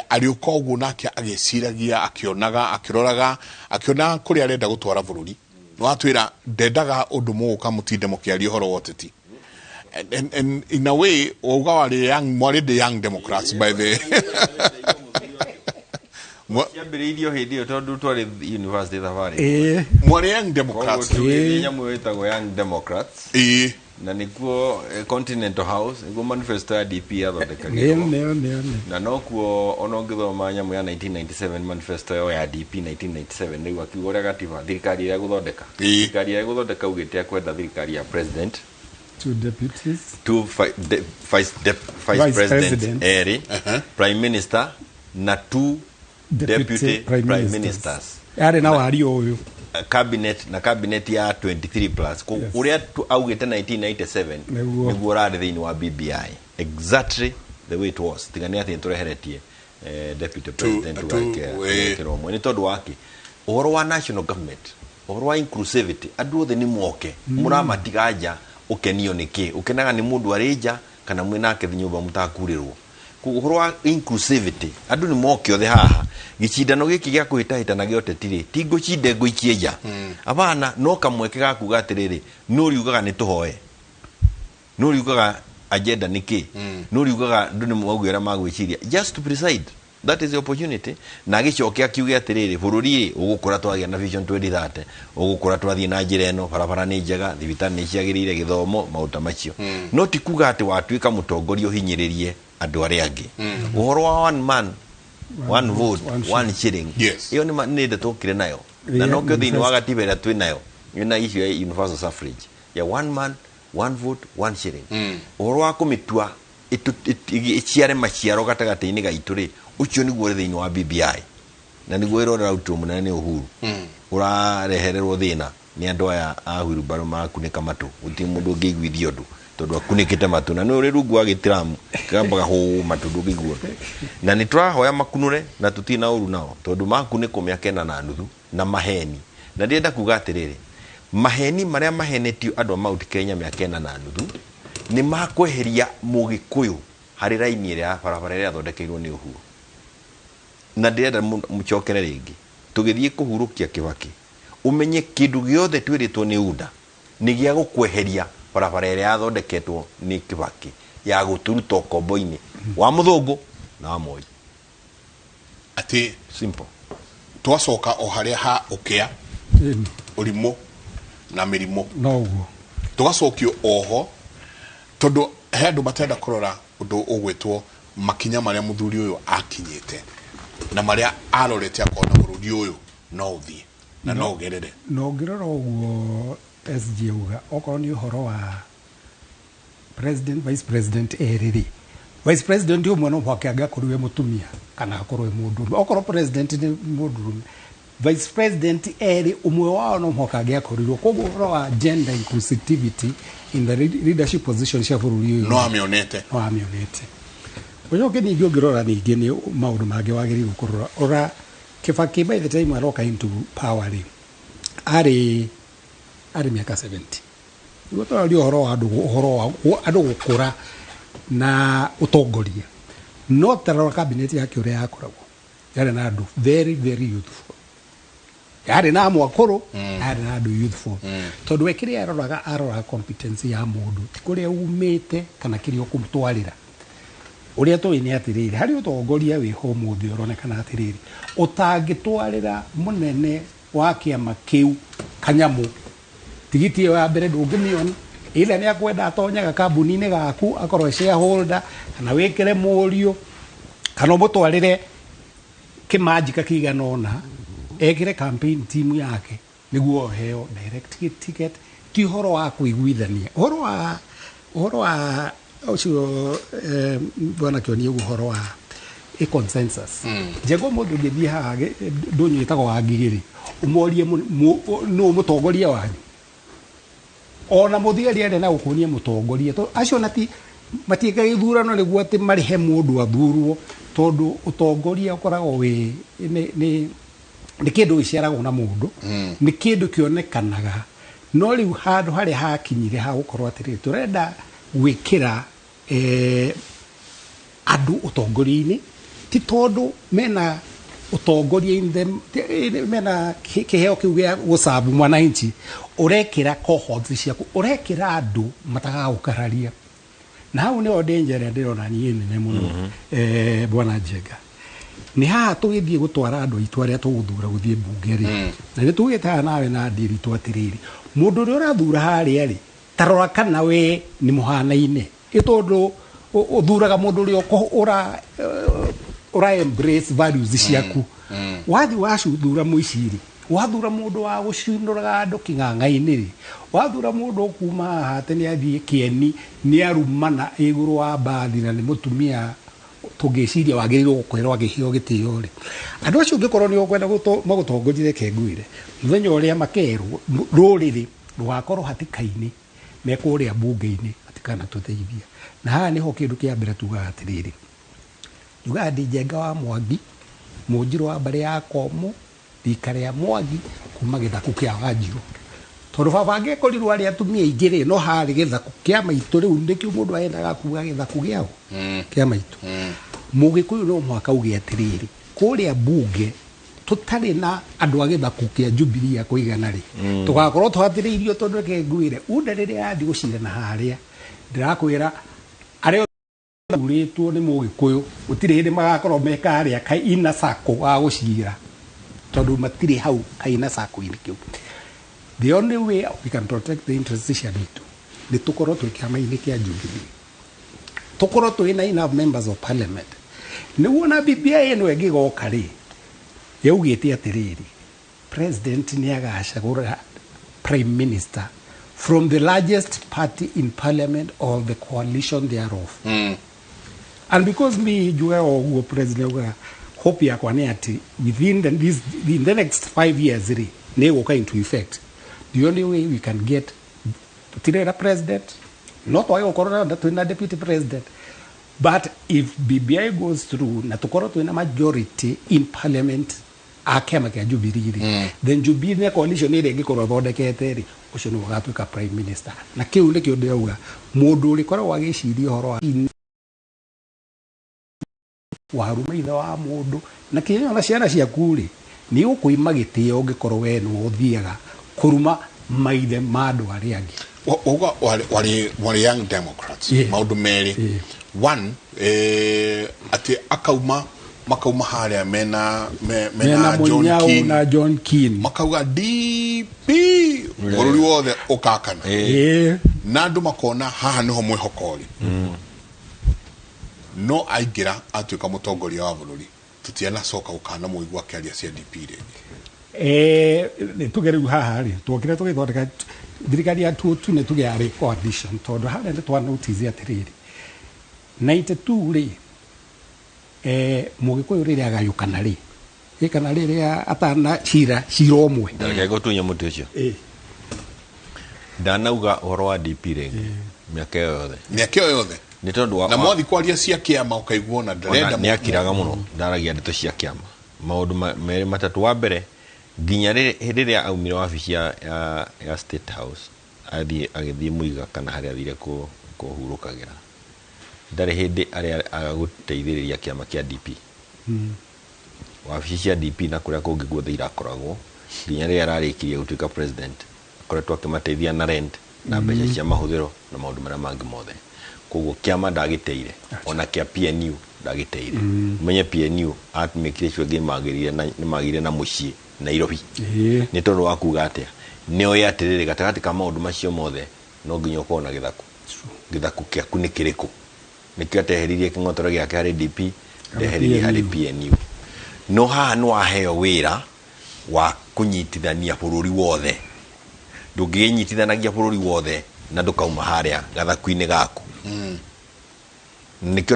arĩũka ũguo nake agĩciragia, akĩonaga, akĩroraga, akĩona kũrĩa arenda gũtwara bũrũri. Nĩwatwĩra ndendaga ũndũ mũgũka mũtinde mũkĩaria ũhoro wa ũteti. And in a way wauga warĩ young, mwarĩ the young Democrats by the ciambĩrĩirio hĩndĩ ĩyo tondũ twarĩ university thabarĩ. Mwarĩ Young Democrats. Koguo nyamũ ĩtagwo Young Democrats. Na nĩkuo Continental House, nĩkuo manifesto ya DP yathondekagĩrwo. Na nokuo ona ũngĩthoma nyamũ ya 1997 manifesto yao ya DP 1997 nĩguo akiuga ũrĩa gatiba thirikari ĩrĩa gũthondeka. Thirikari ĩrĩa gũthondeka augĩte akwenda thirikari ya president, two deputies, two vice president erĩ, prime minister na two deputy prime ministers. Yarĩ na wario ũyũ cabinet, na cabinet ya 23 plus. Ũrĩa augĩte 1997 nĩguo ũrarĩ thĩinĩ wa BBI, exactly the way it was. Tiga nĩ atĩ nĩtũreheretie deputy president ũgekĩrwo ũmwe nĩ tondũ wake ũhoro wa national government Ũhoro wa inclusivity, andũ othe nĩ moke. Mũramatiga nja, ũkenio nĩ kĩ? Ũkenaga nĩ mũndũ arĩ nja kana mwĩ nake nyũmba mũtakurĩrwo? Koguo ũhoro wa inclusivity, andũ nĩ moke othe haha. Gĩcindano gĩkĩ gĩa kũhĩtahĩtana gĩa ũteti rĩ, ti ngũcinde ngũikie nja. Abana, no kamweke ga kuga atĩrĩrĩ, nũ ũriugaga nĩ tũhoe, nũ ũriugaga agenda nĩ kĩ, nũ ũriugaga andũ nĩ mauge ũrĩa magwĩciria. Just to preside, that is the opportunity. Na agĩcoke akiuge atĩrĩrĩ, bũrũri rĩ ũgũkũra twagĩa na Vision 2030, ũgũkũra twathiĩ na njĩra ĩno, barabara nĩ njega, thibitarĩ nĩ ciagĩrĩire, gĩthomo, maũndũ ta macio. No ti kuga atĩ watuĩka mũtongoria ũhinyĩrĩrie andũ arĩa angĩ. Ũhoro wa one man, one vote, one shilling, ĩyo nĩ ndeto ũkire nayo, na nokĩo thĩinĩ wa gatiba ĩrĩa twĩ nayo ĩna issue ya universal suffrage ya one man, one vote, one shilling. Ũhoro wa kũmĩtua ĩciare maciaro gatagatĩ-inĩ gaitũ rĩ, ũcio nĩguo ũrĩ thĩinĩ wa BBI, na nĩguo wĩra ũrĩa ũrarutirwo mũnene nĩ Uhuru ũrarehererwo thĩna nĩ andũ aya a wheelbarrow marakunĩka matũ. Gũtirĩ mũndũ ũngĩiguithia ũndũ tondũ akunĩkĩte matũ, na nĩ ũrĩ rungu wa gĩtiramu kĩgambaga hũ matũ, ndũngĩigua ũndũ. Na nĩ tũrahoya makunũre, na tũtirĩ na ũru nao, tondũ makunĩkwo mĩaka 4.5 na maheni. Na ndĩrenda kuga atĩrĩrĩ, maheni marĩa mahenetio andũ a Mount Kenya mĩaka 4.5 nĩ makweheria Mũgĩkũyũ harĩ raini ĩrĩa ya barabara ĩrĩa yathondekeirwo nĩ Uhuru. Na ndĩrenda mũcokere rĩngĩ tũgĩthiĩ kũhurũkia Kibaki, ũmenye kĩndũ gĩothe twĩrĩtwo nĩ UDA nĩ gĩa gũkweheria barabara ĩrĩa yathondeketwo nĩ Kibaki ya gũtũruta ũkombo-inĩ wa mũthũngũ na wa Moi. Atĩ simple. Twacoka o harĩa ha ũkĩa, ũrimũ na mĩrimũ. Noguo. Tũgacokio oho, tondũ he andũ matenda kũrora ũndũ ũgwĩtwo makinya marĩa mũthuri ũyũ akinyĩte na marĩa arorete akona bũrũri ũyũ no ũthiĩ na no ũgerere. Na ũngĩrora ũguo SG auga, okorwo nĩ ũhoro wa president, vice president erĩ rĩ, vice president ũmwe no mũhaka angĩakorirwo e mũtumia kana akorwo e mũndũrũme. Okorwo president nĩ mũndũrũme, vice president erĩ ũmwe wao no mũhaka angĩakorirwo. Koguo ũhoro wa gender inclusivity in the leadership position cia bũrũri ũyũ no amĩonete. No amĩonete. Ũcoke ningĩ ũngĩrora ningĩ nĩ maũndũ mangĩ wagĩrĩirwo kũrora. Rora Kibaki, by the time aroka into power rĩ, arĩ mĩaka 70. Nĩguo tũraria ũhoro wa andũ, ũhoro wa andũ gũkũra na ũtongoria. No tarora cabinet yake ũrĩa yakoragwo, yarĩ na andũ very very youthful, yarĩ na amwe akũrũ, yarĩ na andũ youthful, tondũ we kĩrĩa aroraga, aroraga competence ya mũndũ, ti kũrĩa umĩte kana kĩrĩa ũkũmũtwarĩra. Ũrĩa tũĩ nĩ atĩrĩrĩ, harĩ ũtongoria wĩho ũmũthĩ ũronekana atĩrĩrĩ, ũtangĩtwarĩra mũnene wa kĩama kĩu kanyamũ, tigiti ĩyo ya mbere ndũngĩmĩona. Either nĩ akwenda atonyaga kambuni-inĩ gaku akorwo e shareholder, kana wĩkĩre mũriũ, kana ũmũtwarĩre kĩmanjika kĩigana ũna ekĩre campaign team yake nĩguo oheo direct ticket. Ti ũhoro wa kũiguithania, ũhoro wa ũcio, bwana Kĩoni, ũguo ũhoro wa a consensus. Njenga ũmũthĩ ũngĩthiĩ haha ndũnyũ ĩtagwo wa Ngigĩrĩ, ũmorie nũ mũtongoria wanyu, ona mũthigari arĩa na gũkũnia mũtongoria acio na ti matiĩka gĩthurano nĩguo atĩ marĩhe mũndũ athurwo, tondũ ũtongoria ũkoragwo wĩ nĩ kĩndũ gĩciaragwo na mũndũ, nĩ kĩndũ kĩonekanaga. No rĩu handũ harĩa hakinyire ha gũkorwo atĩrĩrĩ, tũrenda gwĩkĩra andũ ũtongoria-inĩ, ti tondũ mena ũtongoria in them, mena kĩheo kĩu gĩa gũcabu mwananchi. Ũrekĩra cohorts ciaku, ũrekĩra andũ matagagũkararia, na hau nĩho danger ĩrĩa ndĩrona niĩ nene mũno, bwana Njenga, nĩ haha tũgĩthiĩ gũtwara andũ aitũ arĩa tũgũthura gũthiĩ mbunge rĩ. Na nĩ tugĩte haha nawe na ndĩritũ atĩrĩrĩ, mũndũ ũrĩa ũrathura harĩa rĩ, tarora kana we nĩ mũhanaine, ĩ tondũ ũthuraga mũndũ ũrĩa ũra embrace values ciaku. Wathi wacuthura mũiciri, wathura mũndũ wa gũcindũraga andũ kĩng'ang'a-inĩ rĩ, wathura mũndũ ũkuma haha atĩ nĩ athiĩ kĩeni nĩ arumana igũrũ wa mbathi, na nĩ mũtumia tũngĩciria wagĩrĩirwo gũkorwo akĩheo gĩtĩo rĩ, andũ acio ũngĩkorwo nĩ ũkwenda magũtongorie, reke ngwĩre, mũthenya ũrĩa makerwo rũrĩrĩ rũgakorwo hatĩka-inĩ me kũrĩa mbunge-inĩ matikanatũteithia. Na haha nĩho kĩndũ kĩa mbere tugaga atĩrĩrĩ, njugaga ndĩ Njenga wa Mwangi, mũnjirũ wa mbarĩ ya Komũ, Rika rĩa Mwangi kuma gĩthaku kĩa Wanjiru, tondũ baba angĩkorirwo arĩ atumia aingĩ rĩ, no harĩ gĩthaku kĩa maitũ. Rĩu nĩkĩo mũndũ aendaga kuga gĩthaku gĩao kĩa maitũ. Mũgĩkũyũ no mũhaka uge atĩrĩrĩ, kũrĩa bunge tũtarĩ na andũ a gĩthaku kĩa Jubilee a kũigana rĩ, tũgakorwo tũhatĩrĩirio, tondũ reke ngwĩre, UDA rĩrĩa yathiĩ gũcindana harĩa, ndĩrakwĩra arĩa thurĩtwo nĩ mũgĩkũyũ gũtirĩ hĩndĩ magakorwo me karĩa kaina sako ga gũcira, tondũ matirĩ hau kaina sako-inĩ kĩu. The only way we can protect the interests cia witũ nĩ tũkorwo twĩ kĩama-inĩ kĩa Jubilee, tũkorwo twĩ na enough members of parliament, nĩguo na BBI ĩno ĩngĩgoka rĩ, yaugĩte atĩrĩrĩ, president nĩ agacagũra prime minister from the largest party in parliament or the coalition thereof. And because me njugaga ũguo, president augaga, hope yakwa nĩ atĩ within in the next 5 years rĩ, nĩ ĩgũka into effect. The only way we can get, tũtirĩ na president, no twage gũkorwo na twĩna deputy president, but if BBI goes through na tũkorwo twĩna majority in parliament a kĩama kĩa Jubilee rĩ, then Jubilee na coalition ĩrĩa ĩngĩkorwo ĩthondekete rĩ, ũcio nĩwe ũgatuĩka prime minister. Na kĩu nĩkĩo ndĩrauga, mũndũ ũrĩkoragwo agĩciria ũhoro wa waruma ithe wa mũndũ na kĩnya na ciana ciaku rĩ, nĩ ũkũima gĩtĩo ũngĩkorwo we nĩwe ũthiaga kũruma maithe ma andũ arĩa angĩ. Uga warĩ Young Democrats. Maũndũ merĩ. One, atĩ akauma makauma harĩa mena mena John Mũnyau Keane. Na John Keane. Makauga DP bũrũri wothe ũkakana na andũ makona haha nĩho mwĩhoko ũrĩ, no aingĩra atuĩka mũtongoria wa bũrũri, tũtianacoka gũkana mũigua akĩaria cia DP rĩngĩ. Nĩ tuge rĩu haha rĩ, twokire tũgĩthondeka thirikari ya tutu, nĩ tuge yarĩ coalition, tondũ harĩa nĩ twa notice atĩrĩrĩ, 92 rĩ, mũgĩkũyũ rĩrĩa agayũkana rĩ, ĩ kana rĩrĩa atana cira cira ũmwe. Reke ngũtunye mũtĩ ũcio. Ndanauga ũhoro wa DP rĩngĩ mĩaka ĩyo yothe. Mĩaka ĩyo yothe. Nĩ tondũ wa Na mwathi kwaria cia kĩama ũkaigua ona ndarenda. Ona nĩ akiraga mũno, ndaragia ndeto cia kĩama. Maũndũ merĩ matatũ. Wa mbere, nginya rĩrĩa aumire wabici ya State House, athiĩ agĩthiĩ Mũiga kana harĩa athire kũhurũkagĩra, ndarĩ hĩndĩ arĩa aga gũteithĩrĩria kĩama kĩa DP. Wabici cia DP na kũrĩa kũngĩ guothe irakoragwo nginya rĩrĩa ararĩkirie gũtuĩka president, akoretwo akĩmateithia na rent na mbeca cia mahũthĩro na maũndũ marĩa mangĩ mothe. Koguo kĩama ndagĩteire, ona kĩa PNU ndagĩteire. Ũmenye PNU atumĩkire icio angĩ nĩmagĩire na mũciĩ Nairobi. Nĩ tondũ wa kuga atĩa, nĩoĩ atĩrĩrĩ, gatagatĩ ka maũndũ macio mothe no nginya ũkorwo na gĩthaku. Gĩthaku kĩaku nĩ kĩrĩkũ? Nĩkĩo ateheririe kĩng'otore gĩake harĩ DP, ndeheririe harĩ PNU. No haha nĩ waheo wĩra wa kũnyitithania bũrũri wothe. Ndũngĩnyitithanagia bũrũri wothe na ndũkauma harĩa gathaku-inĩ gaku. Nĩkĩo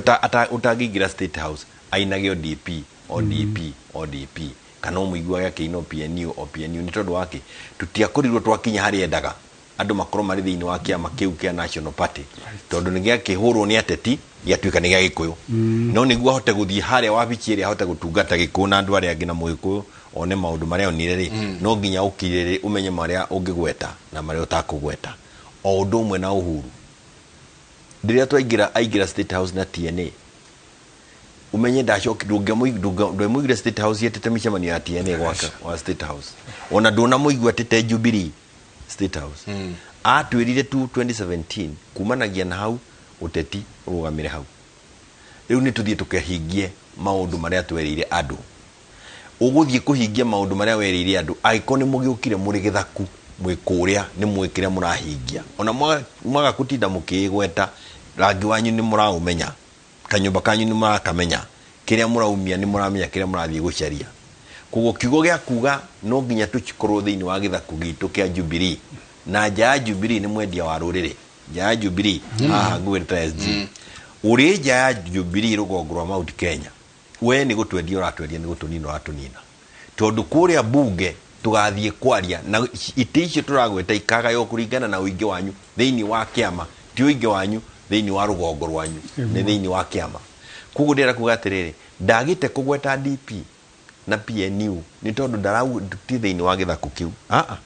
ũtangĩingĩra State House ainage o DP, o DP, o DP, kana ũmũiguage akĩina o PNU, o PNU. Nĩ tondũ wake tũtiakorirwo twakinya harĩa endaga andũ makorwo marĩ thĩinĩ wa kĩama kĩu kĩa National Party, tondũ nĩ gĩakĩhũrwo nĩ ateti gĩatuĩka nĩ gĩa gĩkũyũ. No nĩguo ahote gũthiĩ harĩa wabici ĩrĩa ahote gũtungata gĩkũyũ na andũ arĩa angĩ na mũgĩkũyũ one maũndũ marĩa onire rĩ, no nginya ũkirĩrĩ ũmenye marĩa ũngĩgweta na marĩa ũtakũgweta. O ũndũ ũmwe na Uhuru, rĩrĩa twaingĩra aingĩra State House na TNA, umenye ndacoki ndũngĩamũigire State House yetĩte mĩcemanio ya TNA gwake wa State House, ona ndũnamũigua atĩte Jubilee State House. Atwĩrire tu 2017 kumanagia na hau ũteti ũrũgamĩre hau, rĩu nĩ tũthiĩ tũkehingie maũndũ marĩa twerĩire andũ. Ũgũthiĩ kũhingia maũndũ marĩa werĩire andũ angĩkorwo nĩ mũgĩũkire mũrĩ gĩthaku, mwĩ kũrĩa nĩ mwĩ kĩrĩa mũrahingia. Ona mwaga kũtinda mũkĩĩgweta, rangi wanyu nĩ mũraũmenya, kanyũmba kanyu nĩ mũrakamenya, kĩrĩa mũraumia nĩ mũramenya, kĩrĩa mũrathiĩ gũcaria. Koguo kiugo gĩa kuga no nginya tũkorwo thĩinĩ wa gĩthaku gitũ kĩa Jubilee, na nja ya Jubilee nĩ mwendia wa rũrĩrĩ. Nja ya Jubilee, haha ngwĩrĩte SG, ũrĩ nja ya Jubilee rũgongo rwa Mount Kenya, we nĩ gũtwendia ũratwendia, nĩ gũtũnina ũratũnina, tondũ kũrĩa bunge tũgathiĩ kwaria na itĩ icio tũragweta ikagaywo kũringana na ũingĩ wanyu thĩinĩ wa kĩama, ti ũingĩ wanyu thĩinĩ wa rũgongo rwanyu, nĩ thĩinĩ wa kĩama. Koguo ndĩrenda kuga atĩrĩrĩ, ndagĩte kũgweta DP Na PNU nĩ tondũ ndarau ti thĩinĩ wa gĩthaku kĩu, aa,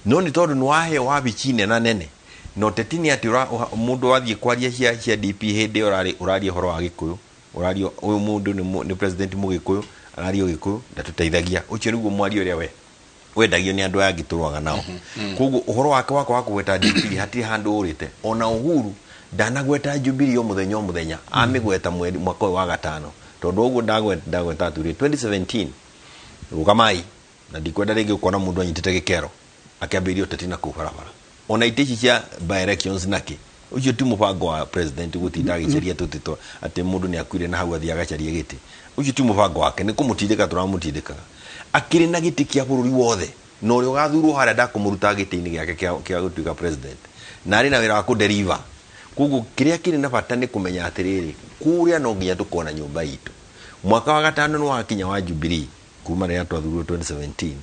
no nĩ tondũ nĩ waheo wabici nena nene na ũteti nĩ atĩ mũndũ wathiĩ kwaria cia DP hĩndĩ ĩyo ũraria ũhoro wa Gĩkũyũ, ũraria ũyũ mũndũ nĩ president Mũgĩkũyũ, araria Ũgĩkũyũ, ndatũteithagia. Ũcio nĩguo mwario ũrĩa we wendagio nĩ andũ aya angĩ tũrũaga nao. Koguo ũhoro wake wakwa wa kũgweta DP hatirĩ handũ ũrĩte. Ona Uhuru ndanagweta Jubilee o mũthenya o mũthenya, amĩgweta mweri mwaka ũyũ wa gatano, tondũ ũguo ndagweta atũrĩ 2017 rũgamai na ndikwenda rĩngĩ gũkona mũndũ anyitĩte gĩkero akĩambĩrĩria ũteti na kũu barabara, ona itĩ ici cia by elections nakĩ. Ũcio ti mũbango wa president gũtinda agĩcaria tũtĩ atĩ mũndũ nĩ akuire na hau athiĩ agacaria gĩtĩ. Ũcio ti mũbango wake, nĩ kũmũtindĩka tũramũtindĩkaga akĩrĩ na gĩtĩ kĩa bũrũri wothe, na ũrĩa ũgathurwo harĩa ndakũmũruta gĩtĩ-inĩ gĩake kĩa gũtuĩka president, na arĩ na wĩra wa kũdeliver. Koguo kĩrĩa kĩrĩ na bata nĩ kũmenya atĩrĩrĩ, kũrĩa no nginya tũkona nyũmba itũ. Mwaka wa gatano nĩ wakinya wa Jubilee kuma rĩrĩa twathurwo 2017.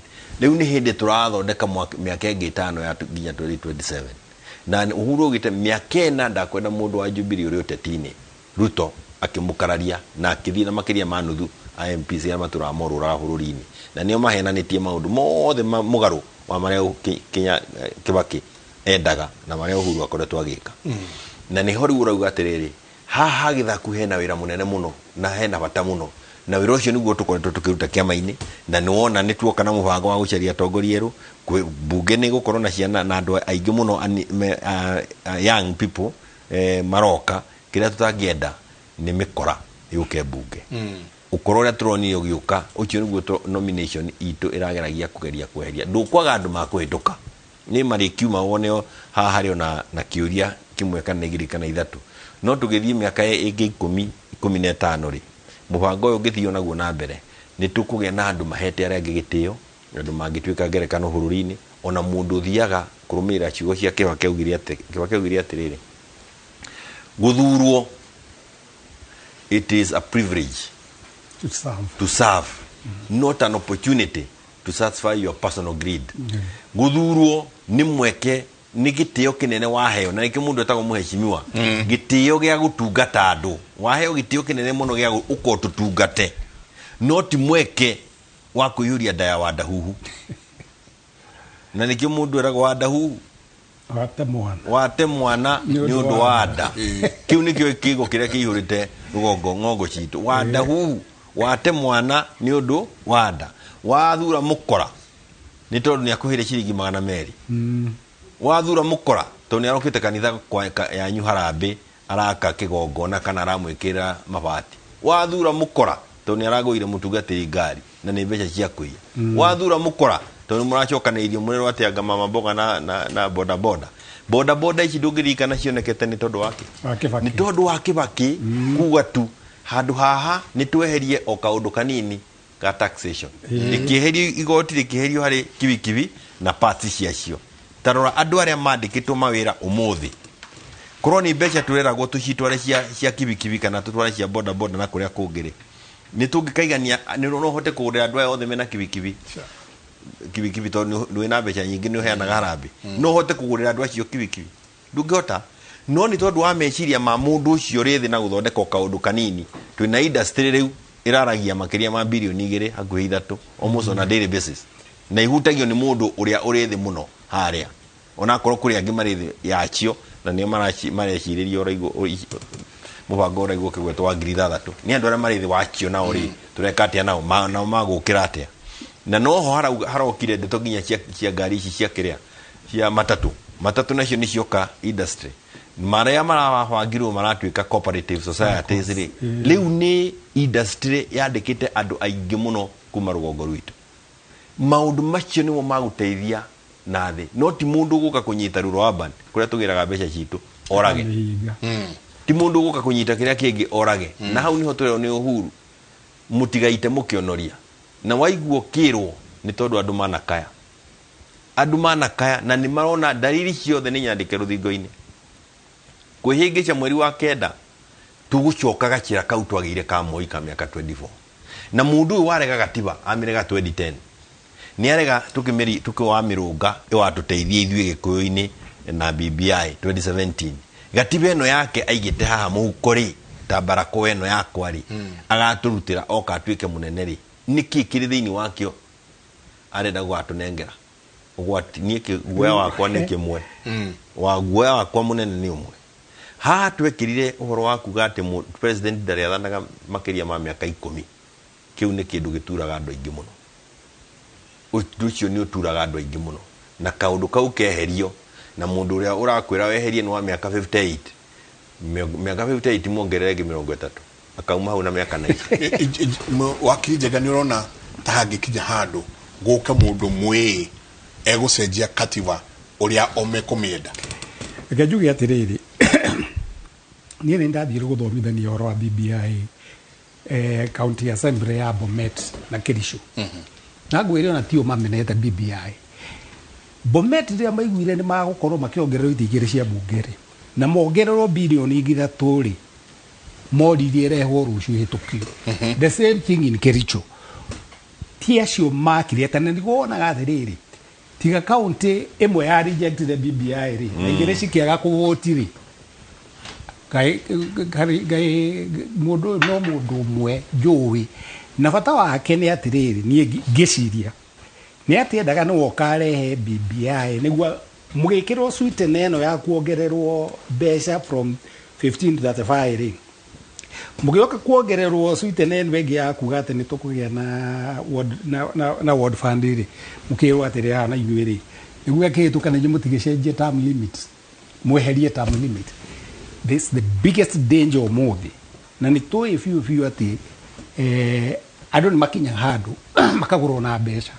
Rĩu nĩ hĩndĩ tũrathondeka mĩaka ĩngĩ 5 ya nginya 2027, na Uhuru augĩte mĩaka 4 ndakwenda mũndũ wa Jubilee ũrĩ ũteti-inĩ. Ruto akĩmũkararia na akĩthiĩ na makĩria ma nuthu a MPs arĩa matũraga morũraga bũrũri-inĩ, na nĩo mahenanĩtie maũndũ mothe mũgarũ wa marĩa Kenya Kibaki endaga na marĩa Uhuru akoretwo agĩka. Na nĩho rĩu ũrauga atĩrĩrĩ, haha gĩthaku hena wĩra mũnene mũno na hena bata mũno, na wĩra ũcio nĩguo tũkoretwo tũkĩruta kĩama-inĩ, na nĩwona nĩ tuoka na mũbango wa gũcaria atongoria erũ. Bunge nĩ gũkorwo na ciana na andũ aingĩ mũno young people maroka. Kĩrĩa tũtangĩenda nĩ mĩkora yũke bunge. Ũkorwo ũrĩa tũronire ũgĩũka, ũcio nĩguo nomination itũ ĩrageragia kũgeria kweheria. Ndũkwaga andũ makũhĩtũka, nĩ marĩkiuma wone haha harĩ ona na kĩũria kĩmwe kana igĩrĩ kana ithatũ, no tũgĩthiĩ mĩaka ĩngĩ 10, 15 rĩ, mũbango ũyũ ũngĩthiĩ onaguo na mbere, nĩ tũkũgĩa na andũ mahete arĩa angĩ gĩtĩo, andũ mangĩtuĩka ngerekano bũrũri-inĩ. Ona mũndũ ũthiaga kũrũmĩrĩra ciugo cia Kibaki augire atĩ, Kibaki augire atĩrĩrĩ, gũthurwo it is a privilege to serve, to serve, not an opportunity to satisfy your personal greed. Gũthurwo nĩ mweke, nĩ gĩtĩo kĩnene waheo, na nĩkĩo mũndũ etagwo mũheshimiwa. Gĩtĩo gĩa gũtungata andũ, waheo gĩtĩo kĩnene mũno gĩa ũkorwo tũtungate, no ti mweke wa kũiyũria nda ya wandahuhu. Na nĩkĩo mũndũ eragwo wandahuhu wate mwana, wate mwana nĩ ũndũ wa nda. Kĩu nĩkĩo kĩgo kĩrĩa kĩihũrĩte rũgongo ng'ongo citũ. Wandahuhu wate mwana nĩ ũndũ wa nda. Wathura mũkora nĩ tondũ nĩ akũheire ciringi 200. Wathura mũkora tondũ nĩ arokĩte kanitha yanyu harambĩ araka kĩgongona kana aramwĩkĩra mabati. Wathura mũkora tondũ nĩ aragũire mũtungatĩri ngari na nĩ mbeca cia kũiya. Wathura mũkora tondũ mũracokanĩirio mũrerwo atĩ anga mama mboga na boda boda. Boda boda ici ndũngĩririkana cionekete nĩ tondũ wake, nĩ tondũ wa Kibaki kuga tu handũ haha nĩ tweherie o kaũndũ kanini ka taxation. Rĩkĩeherio igoti, rĩkĩeherio harĩ kibikibi na parts ciacio. Ta rora andũ arĩa mandĩkĩtwo mawĩra ũmũthĩ, korwo nĩ mbeca tũreragwo tũcitware cia kibikibi kana tũtware cia boda boda na kũrĩa kũngĩ rĩ, nĩ tũngĩkaigania, nĩ no ũhote kũgũrĩra andũ aya othe mena kibikibi kibikibi, tondũ nĩ wĩna mbeca nyingĩ, nĩ ũheanaga harambĩ, no ũhote kũgũrĩra andũ acio kibikibi? Ndũngĩhota. No nĩ tondũ wa meciria ma mũndũ ũcio ũrĩ thĩ na gũthondeka kaũndũ kanini, twĩna industry rĩu ĩraragia makĩria ma birioni 2 hakuhĩ 3 almost on a daily basis, na ihutagio nĩ mũndũ ũrĩa ũrĩ thĩ mũno harĩa, onakorwo kũrĩ angĩ marĩ thĩ yacio na nĩo marecirĩria ũraigua mũbango ũraigua ũkĩgwetwo wa 6,000 nĩ andũ arĩa marĩ thĩ wacio nao rĩ, tũreka atĩa nao, nao magũkĩra atĩa? Na noho harokire ndeto nginya cia ngari ici cia kĩrĩa cia matatũ. Matatũ nacio nĩ cioka industry, marĩa marabangirwo maratuĩka cooperative societies rĩ, rĩu nĩ industry yandĩkĩte andũ aingĩ mũno kuma rũgongo rwitũ. Maũndũ macio nĩmo magũteithia na thĩ, no ti mũndũ gũka kũnyita Rural Urban kũrĩa tũgĩraga mbeca citũ orage, ti mũndũ gũka kũnyita kĩrĩa kĩngĩ orage. Na hau nĩho tũrerwo nĩ Uhuru mũtigaite mũkĩonoria, na waiguo kĩrwo nĩ tondũ andũ manakaya, andũ manakaya, na nĩ marona dalili ciothe nĩ nyandĩke rũthingo-inĩ. Kwĩhĩngĩca mweri wa 9 tũgũcoka gacĩra kau twagĩire ka Moi ka mĩaka 24. Na mũndũ ũyũ warega gatiba amĩrega 2010, nĩ arega tũkĩwamĩrũnga ĩwatũteithia ithuĩ Gĩkũyũ-inĩ na BBI 2017. Gatiba ĩno yake aigĩte haha mũhuko rĩ, ta mbarako ĩno yakwa rĩ, agatũrutĩra oka atuĩke mũnene rĩ, Nĩkĩ kĩrĩ thĩinĩ wakĩo arenda gũgatũnengera ũgwati? Niĩ guoya wakwa nĩ kĩmwe wa guoya wakwa mũnene nĩ ũmwe. Haha twekĩrire ũhoro wa kuga atĩ president ndarĩathanaga makĩria ma mĩaka 10. Kĩu nĩ kĩndũ gĩturaga andũ aingĩ mũno. Ũndũ ũcio nĩ ũturaga andũ aingĩ mũno, na kaũndũ kau keherio na mũndũ ũrĩa ũrakwĩra weherie nĩ wa mĩaka 58. Mĩaka 58 muongerere ĩngĩ 30, akauma hau na mĩaka 90. Wakiri Njega, nĩ ũrona ta hangĩkinya handũ gũke mũndũ mwĩĩ egũcenjia katiba ũrĩa o mekũmĩenda? Reke njuge atĩrĩrĩ, niĩ nĩ ndathire gũthomithania ũhoro wa BBI county assembly ya Bomet na Kericho, na ngwĩre ona tio mamenete BBI. Bomet rĩrĩa maiguire nĩ magũkorwo makĩongererwo itĩ 2 cia bunge rĩ, na mongererwo bilioni 3 rĩ, moririe ĩrehwo rũciũ ĩhĩtũkio. The same thing in Kericho. Ti acio makire tene nĩguo wonaga atĩrĩrĩ, tiga county ĩmwe ya rejected BBI rĩ, na igĩrĩ cikĩaga kũvoti rĩ, ngai mũndũ ũyũ no mũndũ ũmwe njũĩ na bata wake nĩ atĩrĩrĩ, niĩ ngĩciria nĩ atĩ endaga nĩ woka arehe BBI nĩguo mũgĩkĩrwo sweetener ĩno ya kuongererwo mbeca from 15 to 35 rĩ, mũgĩoka kuongererwo sweetener ĩno ĩngĩ ya kuga atĩ nĩ tũkũgĩa na ward, na ward fund rĩ, mũkĩrwo atĩrĩ haha na inyuĩ rĩ, nĩguo ĩkĩhĩtũka na inyuĩ mũtigĩcenjie term limit, mweherie term limit. This the biggest danger ũmũthĩ, na nĩ tũĩ biũ biũ atĩ andũ nĩ makinyaga handũ makagũrwo na mbeca.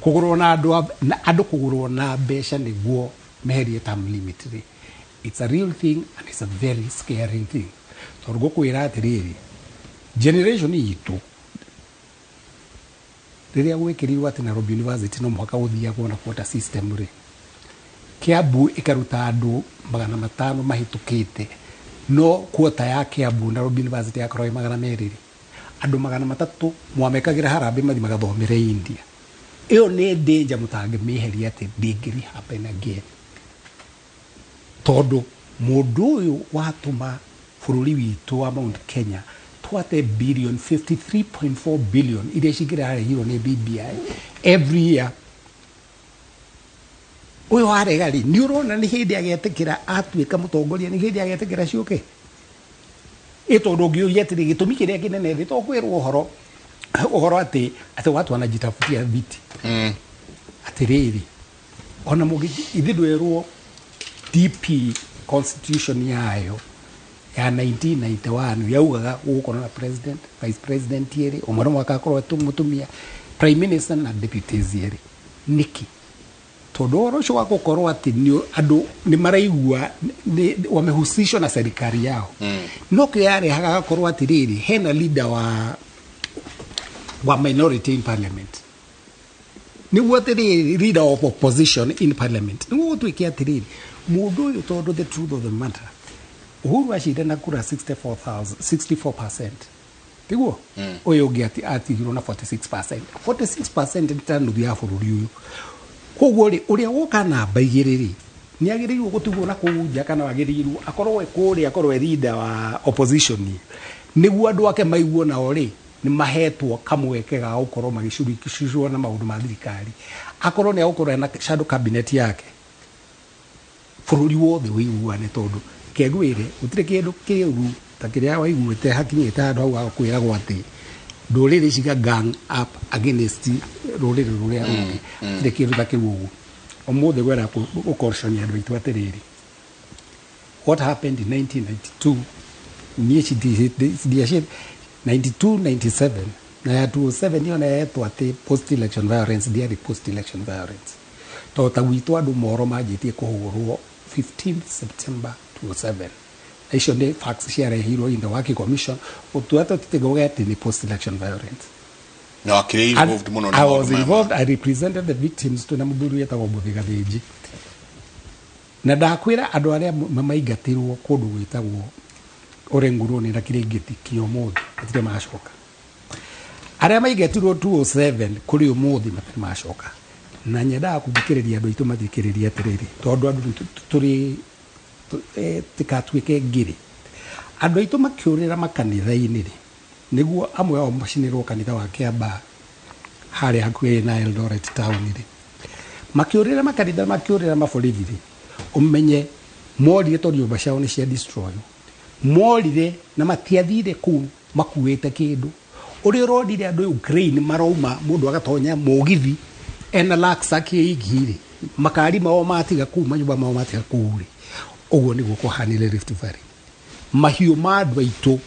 Kũgũrwo na andũ na andũ kũgũrwo na mbeca nĩguo meherie term limit rĩ, it's a real thing and it's a very scary thing, tondũ ngũkwĩra atĩrĩrĩ, generation itũ rĩrĩa gwĩkĩrirwo atĩ Nairobi University no mũhaka gũthiagwo na quota system rĩ, Kiambu ĩkaruta andũ 500 mahĩtũkĩte, no quota ya Kiambu Nairobi University yakorwo ĩ 200 rĩ, andũ 300 mwamekagĩra harambĩ mathi magathomere India. Ĩyo nĩ danger mũtangĩmĩeheria atĩ ndĩngĩri happen again, tondũ mũndũ ũyũ watũma bũrũri witũ wa Mount Kenya twate billion 53.4 billion iria cingĩrarehirwo nĩ BBI every year, ũyũ warega rĩ, nĩ ũrona nĩ hĩndĩ agetĩkĩra atuĩka mũtongoria, nĩ hĩndĩ agetĩkĩra ciũke ĩ, tondũ ũngĩũria atĩrĩ, gĩtũmi kĩrĩa kĩnene thĩ to kwĩrwo ũhoro atĩ watu wanajitafutia viti. Atĩrĩrĩ, ona mũngĩ ithuĩ ndwerwo DP constitution yayo ya 1991 yaugaga gũgũkorwo na president, vice president erĩ, ũmwe no mũhaka akorwo mũtumia, prime minister na deputies erĩ. Nĩkĩ? Tondũ ũhoro ũcio wa gũkorwo atĩ nĩ andũ nĩ maraigua wamehusishwa na serikali yao, no kĩo yarehaga gakorwo atĩrĩrĩ, hena leader wa minority in parliament, nĩguo atĩrĩrĩ, leader of opposition in parliament, nĩguo gũtuĩke atĩrĩrĩ, mũndũ ũyũ, tondũ the truth of the matter, Uhuru acinde na kura 64,000, 64%, tiguo? Ũyũ ũngĩ atigirwo na 46%. 46% nĩ ta nuthu ya bũrũri ũyũ. Koguo rĩ, ũrĩa woka namba 2 rĩ, nĩ agĩrĩirwo gũtigwo na kũu nja, kana agĩrĩirwo akorwo e kũrĩa, akorwo e leader wa opposition, nĩguo andũ ake maiguo nao rĩ nĩ mahetwo kamweke ga gũkorwo magĩcurikicwo na maũndũ ma thirikari, akorwo nĩ agũkorwo ena shadow cabinet yake, bũrũri wothe wĩiguane. Tondũ kengwĩre gũtirĩ kĩndũ kĩũru ta kĩrĩa waiguĩte hakinyĩte handũ hau gakwĩragwo atĩ ndũrĩrĩ ciga gang up against rũrĩrĩ rũrĩa rũngĩ. Gũtirĩ kĩndũ ta kĩu. Ũguo ũmũthĩ gwera gũkoconia andũ aitũ atĩrĩrĩ, what happened in 1992, niĩ ndiaci 92, 97 na ya 2007 ĩyo yetwo atĩ post election violence, ndiarĩ post election violence, tondũ ta gwitũ andũ moro manjĩtie kũhũrwo 15 September 2007, na icio nĩ facts ciarehirwo in the working commission gũtua tũtigoge atĩ nĩ post election violence. Na wakĩrĩ involved mũno na I maũndũ was maya? Involved. I represented the victims twĩna mũthuri wetagwo Mũthĩ Gathĩnji, na ndakwĩra andũ arĩa maingatirwo kũndũ gwĩtagwo Orenguruni na Kĩrĩngĩti kinya ũmũthĩ matirĩ macoka. Arĩa maingatirwo 207 kũrĩ ũmũthĩ matirĩ macoka. Na nyendaga kũthikĩrĩria andũ aitũ mathikĩrĩrie atĩrĩrĩ, tondũ andũ tũrĩ tikatuĩke ngĩrĩ, andũ aitũ makĩũrĩra makanitha-inĩ rĩ. Nĩguo amwe ao macinĩrwo kanitha wa Kĩambaa harĩa hakuhĩ na Eldoret town rĩ, makĩũrĩra makanitha, makĩũrĩra maborithi rĩ, ũmenye morire tondũ nyũmba ciao nĩ cia destroy. Morire na matiathire kũu makuĩte kĩndũ. Ũrĩa ũronire andũ Ukraine marauma, mũndũ agatonya mũgithi ena rucksack ĩiki rĩ, makari mao matiga kũu, manyũmba mao matiga kũu rĩ, ũguo nĩguo kũhanire Rift Valley. Mahiũ ma andũ aitũ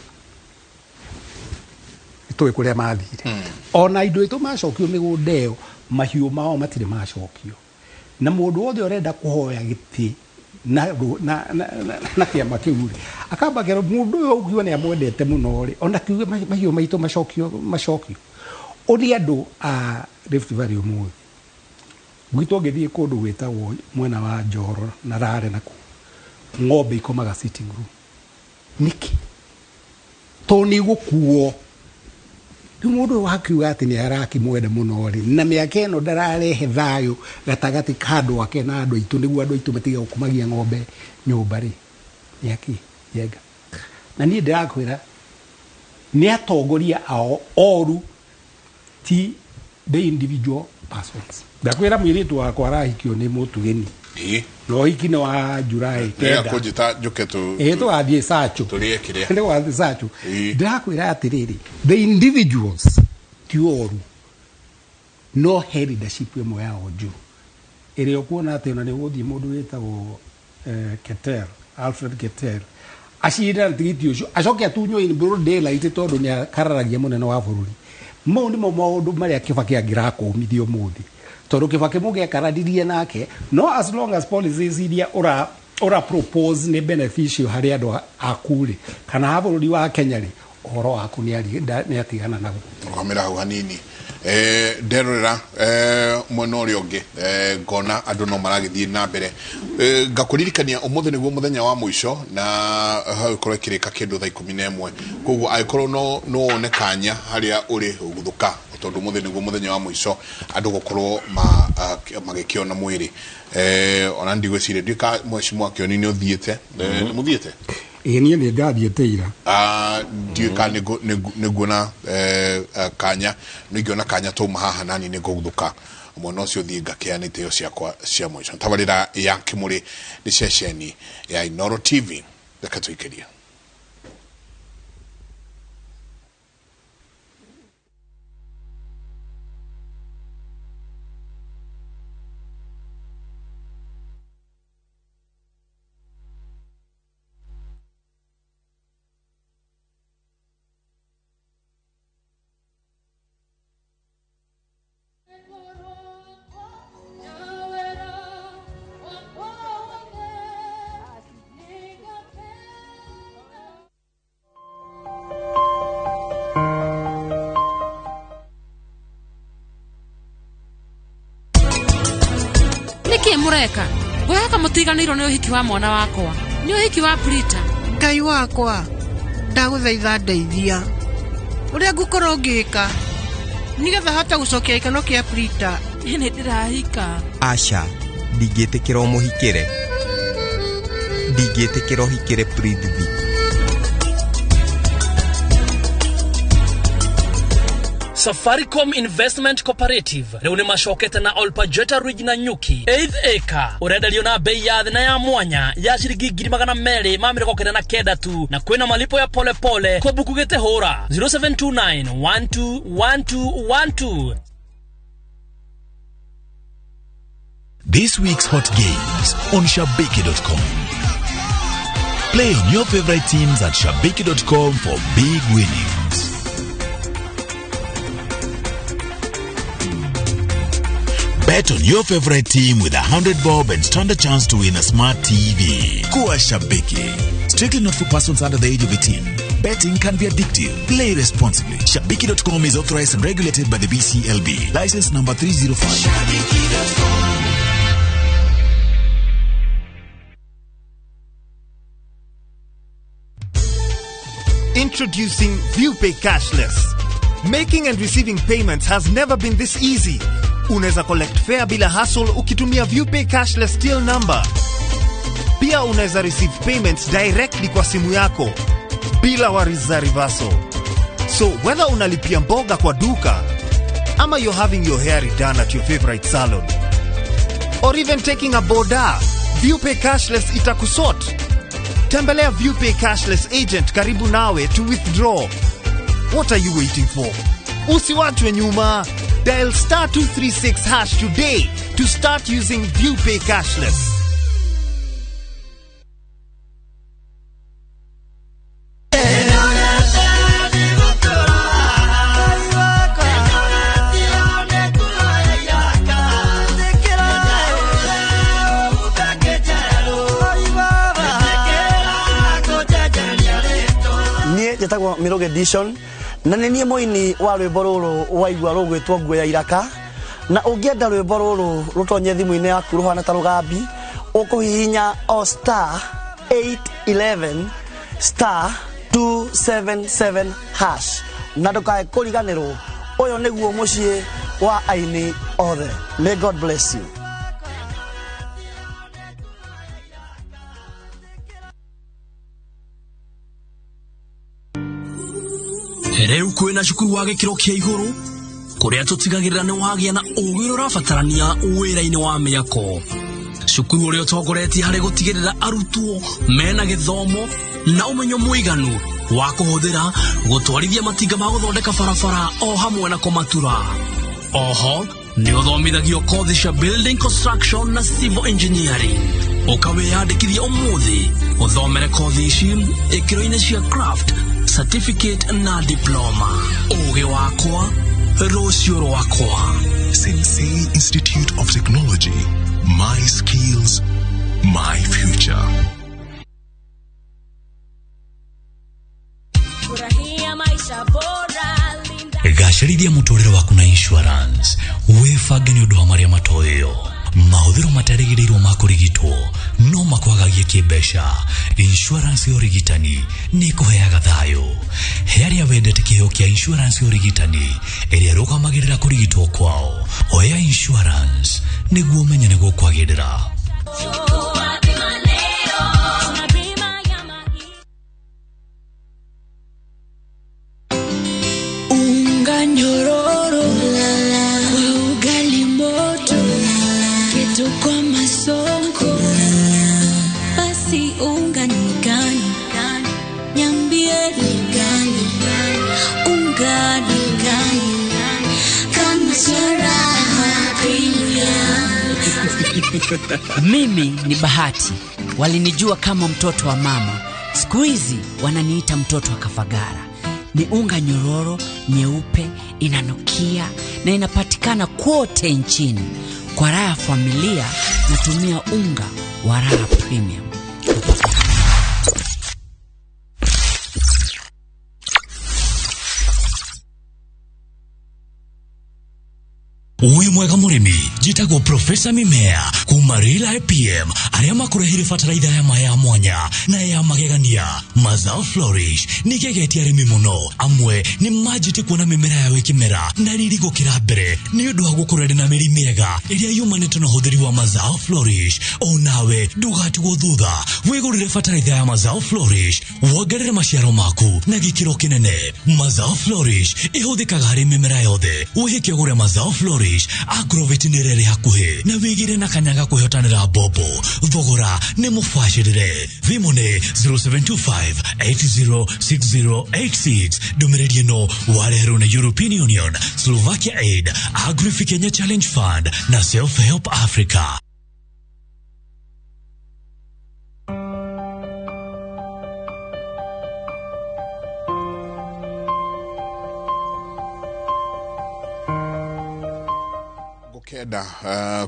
tũĩ kũrĩa mathire. Ona indo itũ macokio mĩgũnda ĩyo, mahiũ mao matirĩ macokio. Na mũndũ wothe ũrenda kũhoya gĩtĩ na kĩama kĩu rĩ, akamba kerwo mũndũ ũyũ ũkiuga nĩ amwendete mũno rĩ, ona kiuge mahiũ maitũ macokio macokio. Ũrĩa andũ a Rift Valley ũmũthĩ gwitũ, ũngĩthiĩ kũndũ gwĩtagwo mwena wa Njoro na Rare na kũu, ng'ombe ikomaga sitting room. Nĩkĩ? Tondũ nĩ igũkuo. Rĩu mũndũ ũyũ wakiuga atĩ nĩ arakĩmwenda mũno rĩ, na mĩaka ĩno ndararehe thayũ gatagatĩ ka andũ ake na andũ aitũ, nĩguo andũ aitũ matige gũkomagia ng'ombe nyũmba rĩ, nĩ akĩ Njenga? Na niĩ ndĩrakwĩra nĩ atongoria ao oru, ti the individual persons. Ndakwĩra mũirĩtu wakwa arahikio nĩ mũtugeni na ũhiki nĩ wa July 9. Kũnjĩta njũke tu. Ĩ, tũgathiĩ Sacho. Tũrĩe kĩrĩa. Nĩ tũgathiĩ Sacho. Ndĩrakwĩra atĩrĩrĩ, the individuals ti oru, no he leadership ĩmwe yao njũru ĩrĩa ũkuona atĩ ona nĩ ũgũthiĩ mũndũ wĩtagwo Keter, Alfred Keter, acinde na tigiti ũcio, acoke atunywo in broad daylight tondũ nĩ akararagia mũnene wa bũrũri. Mau nĩmo maũndũ marĩa Kibaki angĩrakũmithia ũmũthĩ, tondũ Kibaki mũngĩakararirie nake, no as long as policies iria ũra propose nĩ beneficial harĩ andũ aku rĩ, kana ha bũrũri wa Kenya rĩ, ũhoro waku nĩ atigana naguo. Rũgamĩra hau hanini. Nderorera mwena ũrĩa ũngĩ, ngona andũ no maragĩthiĩ na mbere. Ngakũririkania ũmũthĩ nĩguo mũthenya wa mũico na hau ĩkorwo ĩkĩrĩka kĩndũ thaa 11. Koguo angĩkorwo no wone kanya harĩa ũrĩ ũguthũka, tondũ ũmũthĩ nĩguo mũthenya wa mũico andũ gũkorwo magĩkĩona mwĩrĩ. Ona ndigwĩciria ndiũĩ ka mheshimiwa Kĩoni nĩ ũthiĩte. Nĩ mũthiĩte? Ĩĩ, niĩ nĩ ndathiĩte ira. Ndiũĩ ka nĩnguona kanya, nĩingĩona kanya twauma haha nani nĩngũguthũka mwena ũcio thiĩ ngakĩane itĩo ciakwa cia mũico. Tabarĩra ya Kĩmũrĩ nĩ ceceni ya Inooro TV. Reke tũikĩrie. Nĩkĩ mũreka? Ngwĩhoka mũtiganĩirwo nĩ ũhiki wa mwana wakwa, nĩ ũhiki wa Prita. Ngai wakwa, ndagũthaitha ndeithia ũrĩa ngũkorwo ngĩka nĩgetha hote gũcokia gĩkeno kĩa Prita. Niĩ nĩ ndĩrahika. Aca, ndingĩtĩkĩra ũmũhikĩre, ndingĩtĩkĩra ũhikĩre Prithvi. Safaricom Investment Cooperative rĩu nĩ macokete na Olpajeta Ridge na Nyuki 8th acre, ũrenderio na bei ya thĩ na ya mwanya ya ciringi 299,000 tu, na kwĩna malipo ya pole pole. Kũbuku gĩte hũra 0729 121212. This week's hot games on Shabiki.com. Play on your favorite teams at Shabiki.com for big winnings. Bet on your favorite team with 100 bob and stand a chance to win a smart TV. Kuwa Shabiki. Strictly not for persons under the age of 18. Betting can be addictive. Play responsibly. Shabiki.com is authorized and regulated by the BCLB. License number 305. Introducing ViewPay Cashless. Making and receiving payments has never been this easy. Unaweza collect fare bila hassle ukitumia ViewPay Cashless till number. Pia unaweza receive payments directly kwa simu yako bila worries za reversal. So whether unalipia mboga kwa duka ama you're having your hair redone at your favorite salon or even taking a boda, ViewPay Cashless itakusort. Tembelea ViewPay Cashless agent karibu nawe to withdraw. What are you waiting for? Usiwachwe nyuma. Dial star 236 hash today to start using ViewPay Cashless. Niä njätagwo mä rå edition na nä niä mũini wa rwĩmbo rũrũ waigua rũgwĩtwo nguo ya iraka na ũngĩenda rwĩmbo rũrũ rũtonye thimũ-inĩ yaku rũhana ta rũgambi ũkũhihinya o star 811 star 277 hash na ndũkae kũriganĩrwo ũyũ nĩguo mũciĩ wa aini othe. May God bless you. Rĩu kwĩna cukuru wa gĩkĩro kĩa igũrũ kũrĩa tũtigagĩrĩra nĩ wagĩa na ũgĩ ũrĩa ũrabatarania wĩra-inĩ wa mĩako. Cukuru ũrĩa ũtongoretie harĩ gũtigĩrĩra arutwo mena gĩthomo na ũmenyo mũiganu wa kũhũthĩra gũtwarithia matinga ma gũthondeka barabara o hamwe na kũmatura. Oho nĩ ũthomithagio kothi cia building construction na civil engineering. Ũkawĩyandĩkithia ũmũthĩ ũthomere kothi ici ikĩro-inĩ cia craft, certificate na diploma. Ũgĩ wakwa rũciũ rwakwa. Sensei Institute of Technology. My skills, my future. Furahia maisha bora, linda Gacĩrithia mũtũrĩre waku na insurance wĩbange nĩ ũndũ wa marĩa matoĩo. Mahũthĩro materĩgĩrĩirwo ma kũrigitwo no makwagagie kĩmbeca. Insurance ya ũrigitani nĩ ĩkũheaga thayũ. He arĩa wendete kĩheo kĩa insurance ya ũrigitani ĩrĩa ĩrũgamagĩrĩra kũrigitwo kwao. Oya insurance nĩguo ũmenye nĩguo kwagĩrĩra. Chukua bima leo na bima ya maisha. Unga nyororo kwa ugali moto, kitu kwa masonko, basi unga ni gani? Niambie ni gani? Unga ni gani? Kama Raha Premium. Mimi ni Bahati. Walinijua kama mtoto wa mama. Siku hizi wananiita mtoto wa Kafagara. Ni unga nyororo, nyeupe, inanukia na inapatikana kote nchini. Kwa raha ya familia natumia unga wa Raha Premium. Wĩ mwega mũrĩmi, njĩtagwo Profesa Mimea kuma Real IPM arĩa makũrehire bataraitha ya ma ya mwanya na ya magegania. Mazao Flourish nĩ ĩgegetie arĩmi mũno. Amwe nĩ manjĩtie kuona mĩmera yao ĩkĩmera na riri gũkĩra mbere nĩ ũndũ wa gũkorwo ĩrĩ na mĩri mĩega ĩrĩa yumanĩte na ũhũthĩri wa Mazao Flourish. O nawe ndũgatigwo thutha, wĩgũrĩre bataraitha ya Mazao Flourish wongerere maciaro maku na gĩkĩro kĩnene. Mazao Flourish ĩhũthĩkaga harĩ mĩmera yothe. Wĩhĩke ũgũre Mazao Flourish Agrovet nĩ ĩrĩa ĩrĩ hakuhĩ na wĩgĩre na kanya ga kwĩhotanĩra mbombo. Thogora nĩ mũbacĩrĩre. Thimũ nĩ 0725 806086. Ndũmĩrĩri ĩno wareherwo nĩ European Union, Slovakia Aid, Agrifi Kenya Challenge Fund na Self Help Africa. Kenda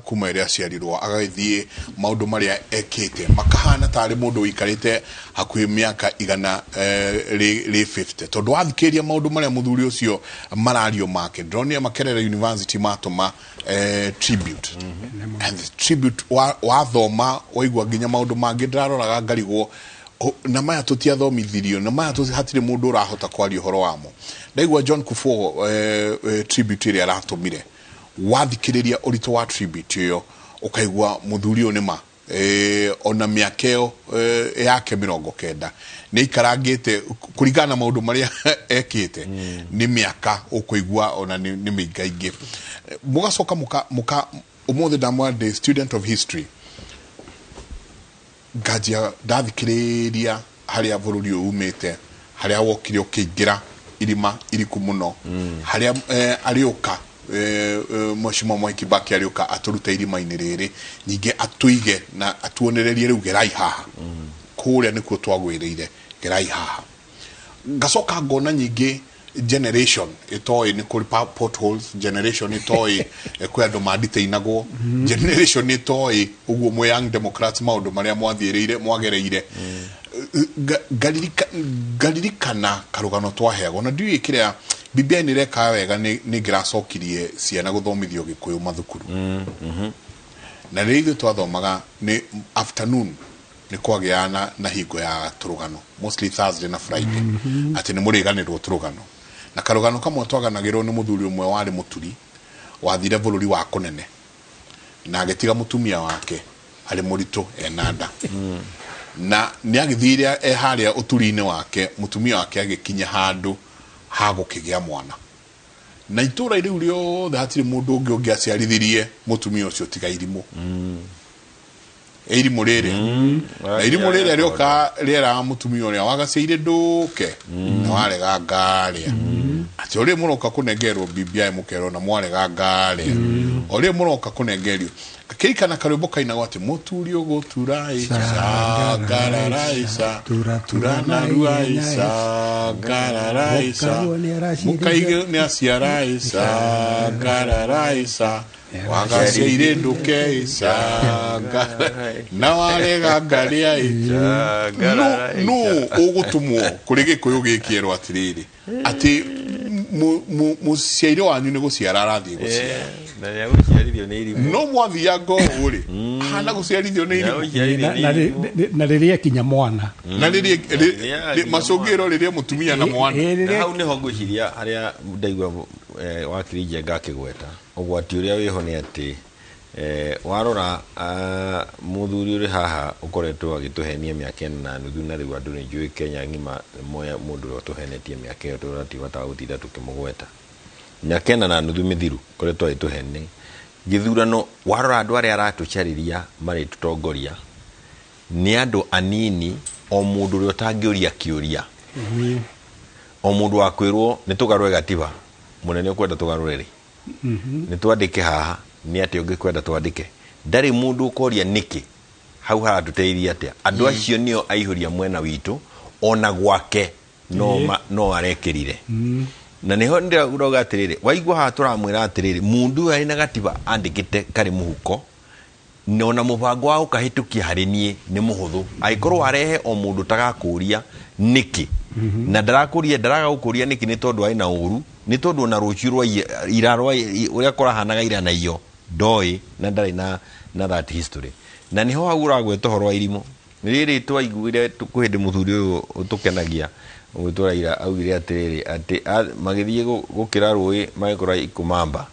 kuma ĩrĩa aciarirwo agagĩthiĩ maũndũ marĩa ekĩte makahana tarĩ mũndũ ũikarĩte hakuhĩ mĩaka igana rĩ 50 tondũ wathikĩrĩria maũndũ marĩa mũthuri ũcio marario make ndĩronire Makerere University matũma tribute. And the tribute wathoma waigua nginya maũndũ mangĩ ndĩraroraga ngarigwo na maya tũtiathomithirio na maya hatirĩ mũndũ ũrahota kwaria ũhoro wamo. Ndaigua John Kufuor tribute ĩrĩa aratũmire wathikĩrĩria ũritũ wa tribute ĩyo ũkaigua mũthuri ũyũ nĩma Ona mĩaka ĩyo yake 90 nĩ aikarangĩte kũringana na maũndũ marĩa ekĩte, nĩ mĩaka ũkũigua ona nĩ mĩingaingĩ. Mũgacoka mũka ũmũthĩ ndamwĩra ndĩ student of history, nganjia ndathikĩrĩria harĩa bũrũri ũyũ umĩte, harĩa wokire ũkĩingĩra irima iriku mũno, harĩa arĩũka Mheshimiwa Mwai Kibaki arĩũka atũrute irima-inĩ rĩrĩ, ningĩ atũige na atuonererie rĩu gerai haha, kũrĩa nĩkuo twagwĩrĩire, gerai haha. Ngacoka ngona nyingĩ generation ĩtoĩ nĩ kũrĩ potholes, generation ĩtoĩ kwĩ andũ manditeinagwo, generation ĩtoĩ ũguo mwe Young Democrats maũndũ marĩa mwathiĩrĩire mwagereire. Ngaririkana karũgano twaheagwo na ndiũĩ kĩrĩa BBI nĩ ĩreka wega, nĩ ngĩracokirie ciana gũthomithio Gĩkũyũ mathukuru. Na rĩrĩa ithuĩ twathomaga nĩ afternoon nĩ kwagĩaga na hingo ya tũrũgano, mostly Thursday na Friday, atĩ nĩ mũrĩganĩrwo tũrũgano. Na karũgano kamwe twaganagĩrwo nĩ mũthuri ũmwe warĩ mũturi wathire bũrũri wa kũnene na agĩtiga mũtumia wake arĩ mũritũ ena nda. Na nĩ agĩthire e harĩa ũturi-inĩ wake, mũtumia wake agĩkinya handũ ha gũkĩgĩa mwana. Na itũra rĩu rĩothe hatirĩ mũndũ ũngĩ ũngĩaciarithirie mũtumia ũcio tiga irimũ. Irimũ rĩrĩa. Na irimũ rĩrĩa rĩoka rĩeraga mũtumia ũrĩa wagaciaire ndũke na warega ngarĩa. Atĩ o rĩrĩ mũroka kũnengerwo BBI mũkerwo na mwarega ngarĩa. O rĩrĩ mũroka kũnengerio. Ngakĩririkana karwĩmbo kainagwo atĩ mũturi ũgũtura ica ngarara ica tura narua ica ngarara ica mũkaige nĩ aciara ica ngarara ica wagaciaire ndũke ica na warega ngarĩa ica. No ũgũtũmwo kũrĩ Gĩkũyũ gĩkĩerwo atĩrĩrĩ atĩ mũciaire wanyu nĩ gũciara arathiĩ gũciara. Na nĩ agũciarithio nĩ irimũ. No mwathianga ũũ rĩ, hana gũciarithio nĩ irimũ. Na rĩrĩa kinya mwana. Na rĩrĩa macũngĩrĩro rĩrĩa mũtumia na mwana. Na hau nĩho ngwĩciria harĩa ndaigua wakiri Njenga akĩgweta ũgwati ũrĩa wĩho nĩ atĩ warora mũthuri ũrĩ haha ũkoretwo agĩtũhenia mĩaka 4.5 na rĩu andũ nĩ njũĩ Kenya ng'ima mũndũ ũrĩa ũtũhenetie mĩaka ĩyo tũrati bata wa gũtinda tũkĩmũgweta. Mĩaka 4.5 mĩthiru ũkoretwo agĩtũhenia gĩthurano. Warora andũ arĩa aratũcarĩria marĩtũtongoria nĩ andũ anini, o mũndũ ũrĩa ũtangĩũria kĩũria, o mũndũ wa kwĩrwo nĩ tũgarũre gatiba, mũnene ũkwenda tũgarũre rĩ, nĩ twandĩke haha, nĩ atĩ ũngĩkwenda twandĩke. Ndarĩ mũndũ ũkoria nĩkĩ hau haratũteithia atĩa. Andũ acio nĩo aihũria mwena witũ, ona gwake no arekĩrire. Na nĩho ndĩrauga atĩrĩrĩ, waigua haha tũramwĩra atĩrĩrĩ, mũndũ ũyũ arĩ na gatiba andĩkĩte karĩ mũhuko, na mũbango wa gũkahĩtũkia harĩ niĩ nĩ mũhũthũ. Angĩkorwo arehe o mũndũ ũtagakũria nĩkĩ, na ndarakũria ndaraga gũkũria nĩkĩ nĩ tondũ arĩ na ũru, nĩ tondũ ona rũciũ rwa ira rwa ũrĩa kũrahanaga ira na iyo ndoĩ na ndarĩ na that history. Na nĩho hau ũragweta ũhoro wa irimũ. Rĩrĩ twaiguire kwĩ hĩndĩ mũthuri ũyũ ũtũkenagia ũgwĩtwo Raila augire atĩrĩrĩ atĩ magĩthiĩ gũkĩra rũĩ magĩkora ikũmamba.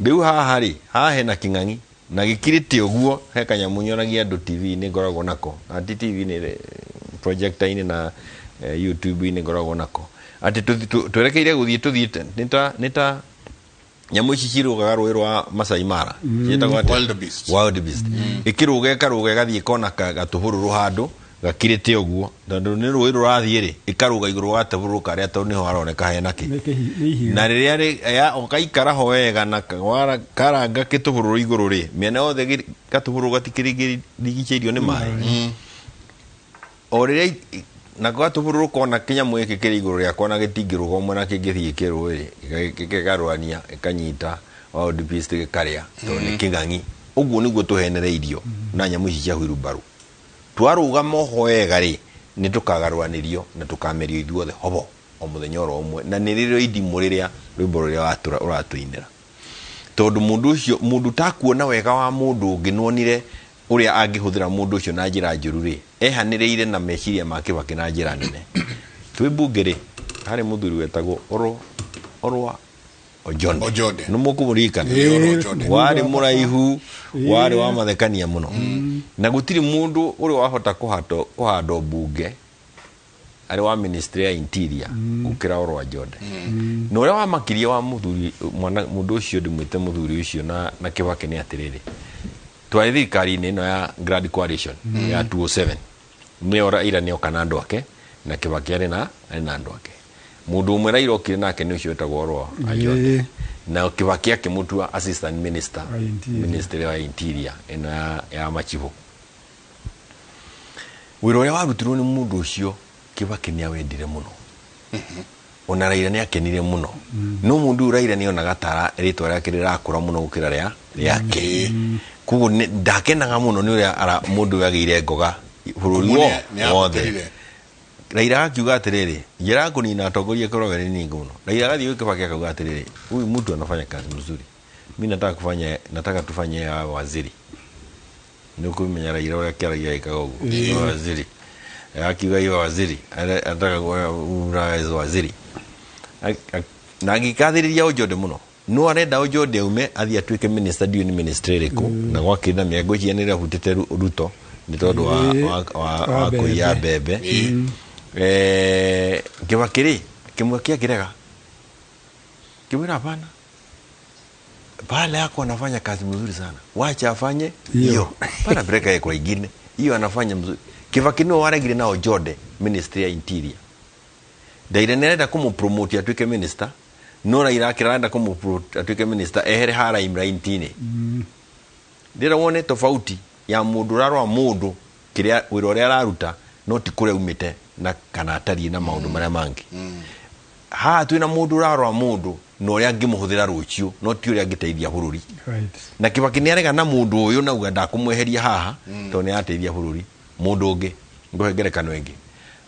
Rĩu haha rĩ, haha hena kĩng'ang'i na gĩkirĩte ũguo, he kanyamũ nyonagia andũ TV-inĩ ngoragwo nako, na ti TV-inĩ, projector-inĩ na YouTube-inĩ ngoragwo nako, atĩ twerekeire gũthiĩ tũthiĩte nĩ ta nyamũ ici cirũgaga rũĩ rwa Masai Mara, ciĩtagwo atĩa? Wildebeest. Wildebeest. Ĩkĩrũga ĩkarũga ĩgathiĩ ĩkona gatũhũrũrũ handũ gakirĩte ũguo, tondũ nĩ rũĩ rũrathiĩ rĩ, ĩkarũga igũrũ wa gatũhũrũrũ karĩa tondũ nĩho haroneka hena kĩ. Na rĩrĩa ũgaikara ho wega na karanga kĩtũhũrũrũ igũrũ rĩ, mĩena yothe gatũhũrũrũ gatikĩrigicĩirio nĩ maĩ. O rĩrĩa nako gatũhũrũrũ kona kĩnyamũ gĩkĩ kĩrĩ igũrũ rĩakwa na gĩtingĩrũga ũmwe na kĩngĩthiĩ kĩrũĩ rĩ, gĩkegarũrania gĩkanyita wildebeest gĩkarĩa tondũ nĩ kĩng'ang'i. Ũguo nĩguo tũhenereirio na nyamũ ici cia wheelbarrow. Twarũgama oho wega rĩ, nĩ tũkagarũranĩrio na tũkamerio ithuothe hobo o mũthenya oro ũmwe. Na nĩ rĩrĩo indimũ rĩrĩa rwĩmbo rũrĩa ũratũinĩra, tondũ mũndũ ũcio, mũndũ ũtakuona wega wa mũndũ ũngĩ nĩwonire ũrĩa angĩhũthĩra mũndũ ũcio na njĩra njũru rĩ, ehanĩrĩire na meciria ma Kibaki na njĩra nene. Twĩ mbunge rĩ, harĩ mũthuri wetagwo Orwa Ojonde. Ojonde. Nĩ mũkũmũririkana? Warĩ mũraihu, warĩ wa mathekania mũno. Na gũtirĩ mũndũ ũrĩ wahota kũhandwo mbunge arĩ wa ministry ya interior gũkĩra Orwa Ajonde. Na ũrĩa wamakirie wa mũthuri mwana mũndũ ũcio ndĩmwĩte mũthuri ũcio na Kĩbakĩ nĩ atĩrĩrĩ, twarĩ thirikari-inĩ ĩno ya Grand Coalition ya 207, nĩyo Raila nĩoka na andũ ake na Kĩbakĩ arĩ na andũ ake. Mũndũ ũmwe Raila okire nake nĩ ũcio wĩtagwo Orwa Ajonde, na Kĩbakĩ akĩmũtua assistant minister Wa interior. Ministry wa interior ĩno ya machibũ. Wĩra ũrĩa warutirwo nĩ mũndũ ũcio Kĩbakĩ nĩ awendire mũno, ona Raila nĩ akenire mũno. No mũndũ ũyũ Raila nĩ onaga ta rĩtwa rĩake rĩrakũra mũno gũkĩra rĩa rĩake, koguo ndakenaga mũno nĩ ũrĩa mũndũ ũyũ agĩire ngoga bũrũri wothe. Raila akiuga atĩrĩrĩ, njĩra ya kũnina atongoria ĩkoragwo ĩrĩ nyingĩ mũno. Raila agathiĩ gwĩ Kibaki akauga atĩrĩrĩ, huyu mtu anafanya kazi mzuri, mi nataka tufanye ya waziri. Nĩ ũkũmenya Raila ũrĩa kĩaragia ĩkaga ũguo waziri, akiuga iwe waziri, anataka kuwa waziri, na agĩkathĩrĩria Ojode mũno. No arenda Ojode aume athiĩ atuĩke minister, ndiũĩ nĩ ministry ĩrĩkũ, na gwakĩrĩ na mĩago ici nĩ ĩrahutĩte Ruto nĩ tondũ wa kũiya mbembe. Kĩbakĩ rĩ kĩmwe kĩakĩrega kĩmwĩra hapana, pale yako anafanya kazi mzuri sana, wacha afanye hiyo, pana peleka yeye kwa ingine hiyo anafanya mzuri. Kĩbakĩ no waregire na Ojode ministry ya interior. Raila nĩ arenda kũmũpromote atuĩke minister, no Raila akĩrenda kũmũpromote atuĩke minister ehere hara limelight-inĩ. Ndĩrenda wone tofauti ya mũndũ ũrarora mũndũ kĩrĩa wĩra ũrĩa araruta no ti kũrĩa umĩte na kana atariĩ na maũndũ marĩa mangĩ. Haha twĩna mũndũ ũrarora mũndũ na ũrĩa angĩmũhũthĩra rũciũ no ti ũrĩa angĩteithia bũrũri. Na Kĩbakĩ nĩ arega na mũndũ ũyũ na auga ndakũmweheria haha tondũ nĩ arateithia bũrũri. Mũndũ ũngĩ ngũhe ngerekano ĩngĩ,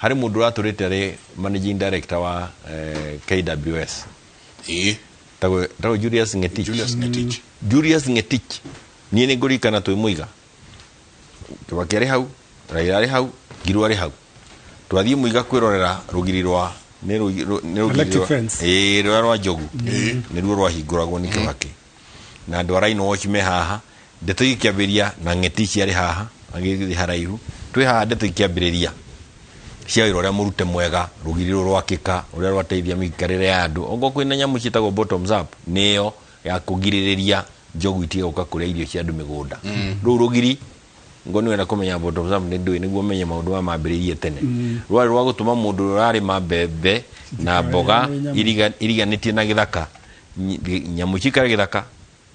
harĩ mũndũ ũratũrĩte arĩ managing director wa KWS tagwo Julius Ngetich. Julius Ngetich niĩ nĩ ngũririkana twĩ Mũiga, Kĩbakĩ arĩ hau, Raila arĩ hau, Ngiru arĩ hau, twathiĩ Mũiga kwĩrorera rũgiri rwa nĩ rũgiri rũrĩa rwa Njogu, nĩruo rwahingũragwo nĩ Kĩbakĩ na andũ a Rhino Watch me haha. Ndeto ikĩambĩrĩria na Ngetich arĩ haha agĩthiĩ haraihu, twĩ haha ndeto ikĩambĩrĩria cia wĩra ũrĩa mũrute mwega, rũgiri rũrũ rwakĩka ũrĩa rwateithia mĩikarĩre ya andũ. Okorwo kwĩna nyamũ ciĩtagwo bottoms up, nĩyo ya kũgirĩrĩria njogu itige gũka kũrĩa irio cia andũ mĩgũnda. Rũu rũgiri ngo nĩ wenda kũmenya bottoms up nĩ ndũĩ, nĩguo ũmenye maũndũ maya mambĩrĩirie tene. Rwarĩ rwa gũtũma mũndũ ũrarĩma mbembe na mboga iriganĩtie na gĩthaka, nyamũ cikare gĩthaka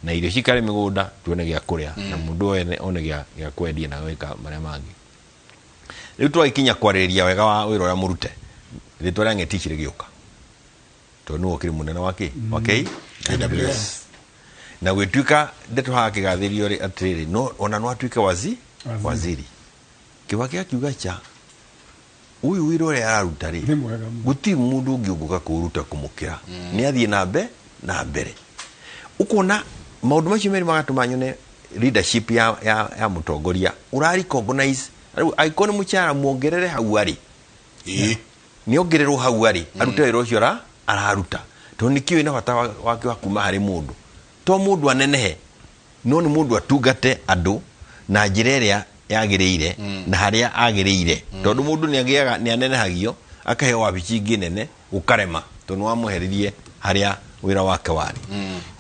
na irio cikare mĩgũnda, tuone gĩa kũrĩa na mũndũ one gĩa kwendia na gwĩka marĩa mangĩ. Rĩu twagĩkinya kwarĩrĩria wega wa wĩra ũrĩa mũrute, rĩtwa rĩa Ngetich rĩgĩũka tondũ nĩwe ũkĩrĩ mũnene wa kĩ wa KWS, na gwĩtuĩka ndeto haha kĩgathĩrio atĩrĩrĩ, no ona no atuĩke waziri. Kĩbakĩ akiuga cha ũyũ wĩra ũrĩa araruta rĩ, gũtirĩ mũndũ ũngĩ ũngũka kũũruta kũmũkĩra, nĩ athiĩ na mbere. Ũkona maũndũ macio merĩ magatũma nyone leadership ya mũtongoria ũra recognize. Rĩu angĩkorwo nĩ mũcara muongerere hau arĩ, nĩ ongererwo hau arĩ, arute wĩra ũcio araruta, tondũ nĩkĩũĩ na bata wake wa kuma harĩ mũndũ. To mũndũ anenehe, no nĩ mũndũ atungate andũ na njĩra ĩrĩa yagĩrĩire na harĩa agĩrĩire, tondũ mũndũ nĩ agĩaga nĩ anenehagio akaheo wabici ingĩ nene ũkarema tondũ nĩwamweheririe harĩa wĩra wake warĩ.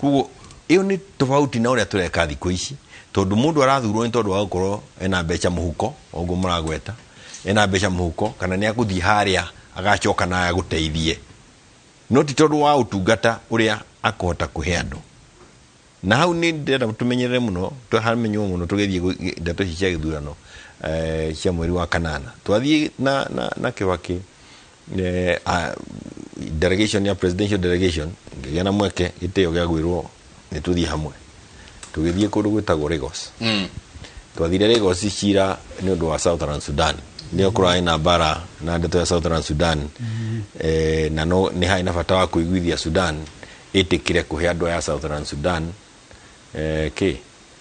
Koguo ĩyo nĩ tofauti na ũrĩa tũreka thikũ ici, tondũ mũndũ arathurwo nĩ tondũ wa gũkorwo ena mbeca mũhuko, ũguo mũragweta, ena mbeca mũhuko kana nĩ agũthiĩ harĩa agacoka na agũteithie, no ti tondũ wa ũtungata ũrĩa akũhota kũhe andũ. Na hau nĩ ndĩrenda tũmenyerere mũno, tũhamenywo mũno tũgĩthiĩ ndeto ici cia gĩthurano cia mweri wa kanana. Twathiĩ na Kĩbakĩ delegation ya presidential delegation, ngĩgĩa na mweke gĩtĩo gĩa gwĩrwo nĩ tũthiĩ hamwe. Tũgĩthiĩ kũndũ gwĩtagwo Lagos. Twathire Lagos cira nĩ ũndũ wa Southern Sudan. Nĩyo kũrarĩ na mbara na ndeto ya Southern Sudan. Na no nĩ harĩ na bata wa kũiguithia Sudan ĩtĩkĩre kũhe andũ aya Southern Sudan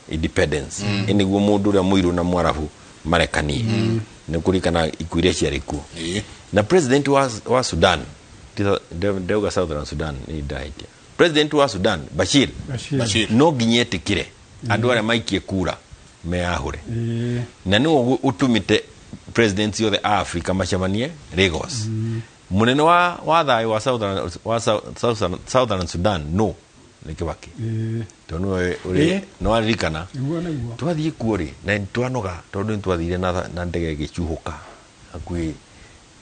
independence. Nĩguo mũndũ ũrĩa mũirũ na mwarabu marekanie. Nĩ kũririkana ikuũ iria ciarĩ kuo. Na president wa Sudan, ndauga Southern Sudan nĩ ndahĩtia. President wa Sudan Bashir, no nginya etĩkĩre andũ arĩa maikie kura Meyahũre na nĩwe ũtũmĩte presidents othe a Africa macemanie Lagos. Mũnene wa thayũ wa Southern, wa Southern Sudan no nĩ Kibaki, tondũ nĩwe ũrĩ nĩwaririkana. Nĩguo, nĩguo. Twathiĩ kuo rĩ, na nĩtwanoga tondũ nĩtwathire na ndege ĩgĩcuhũka hakuhĩ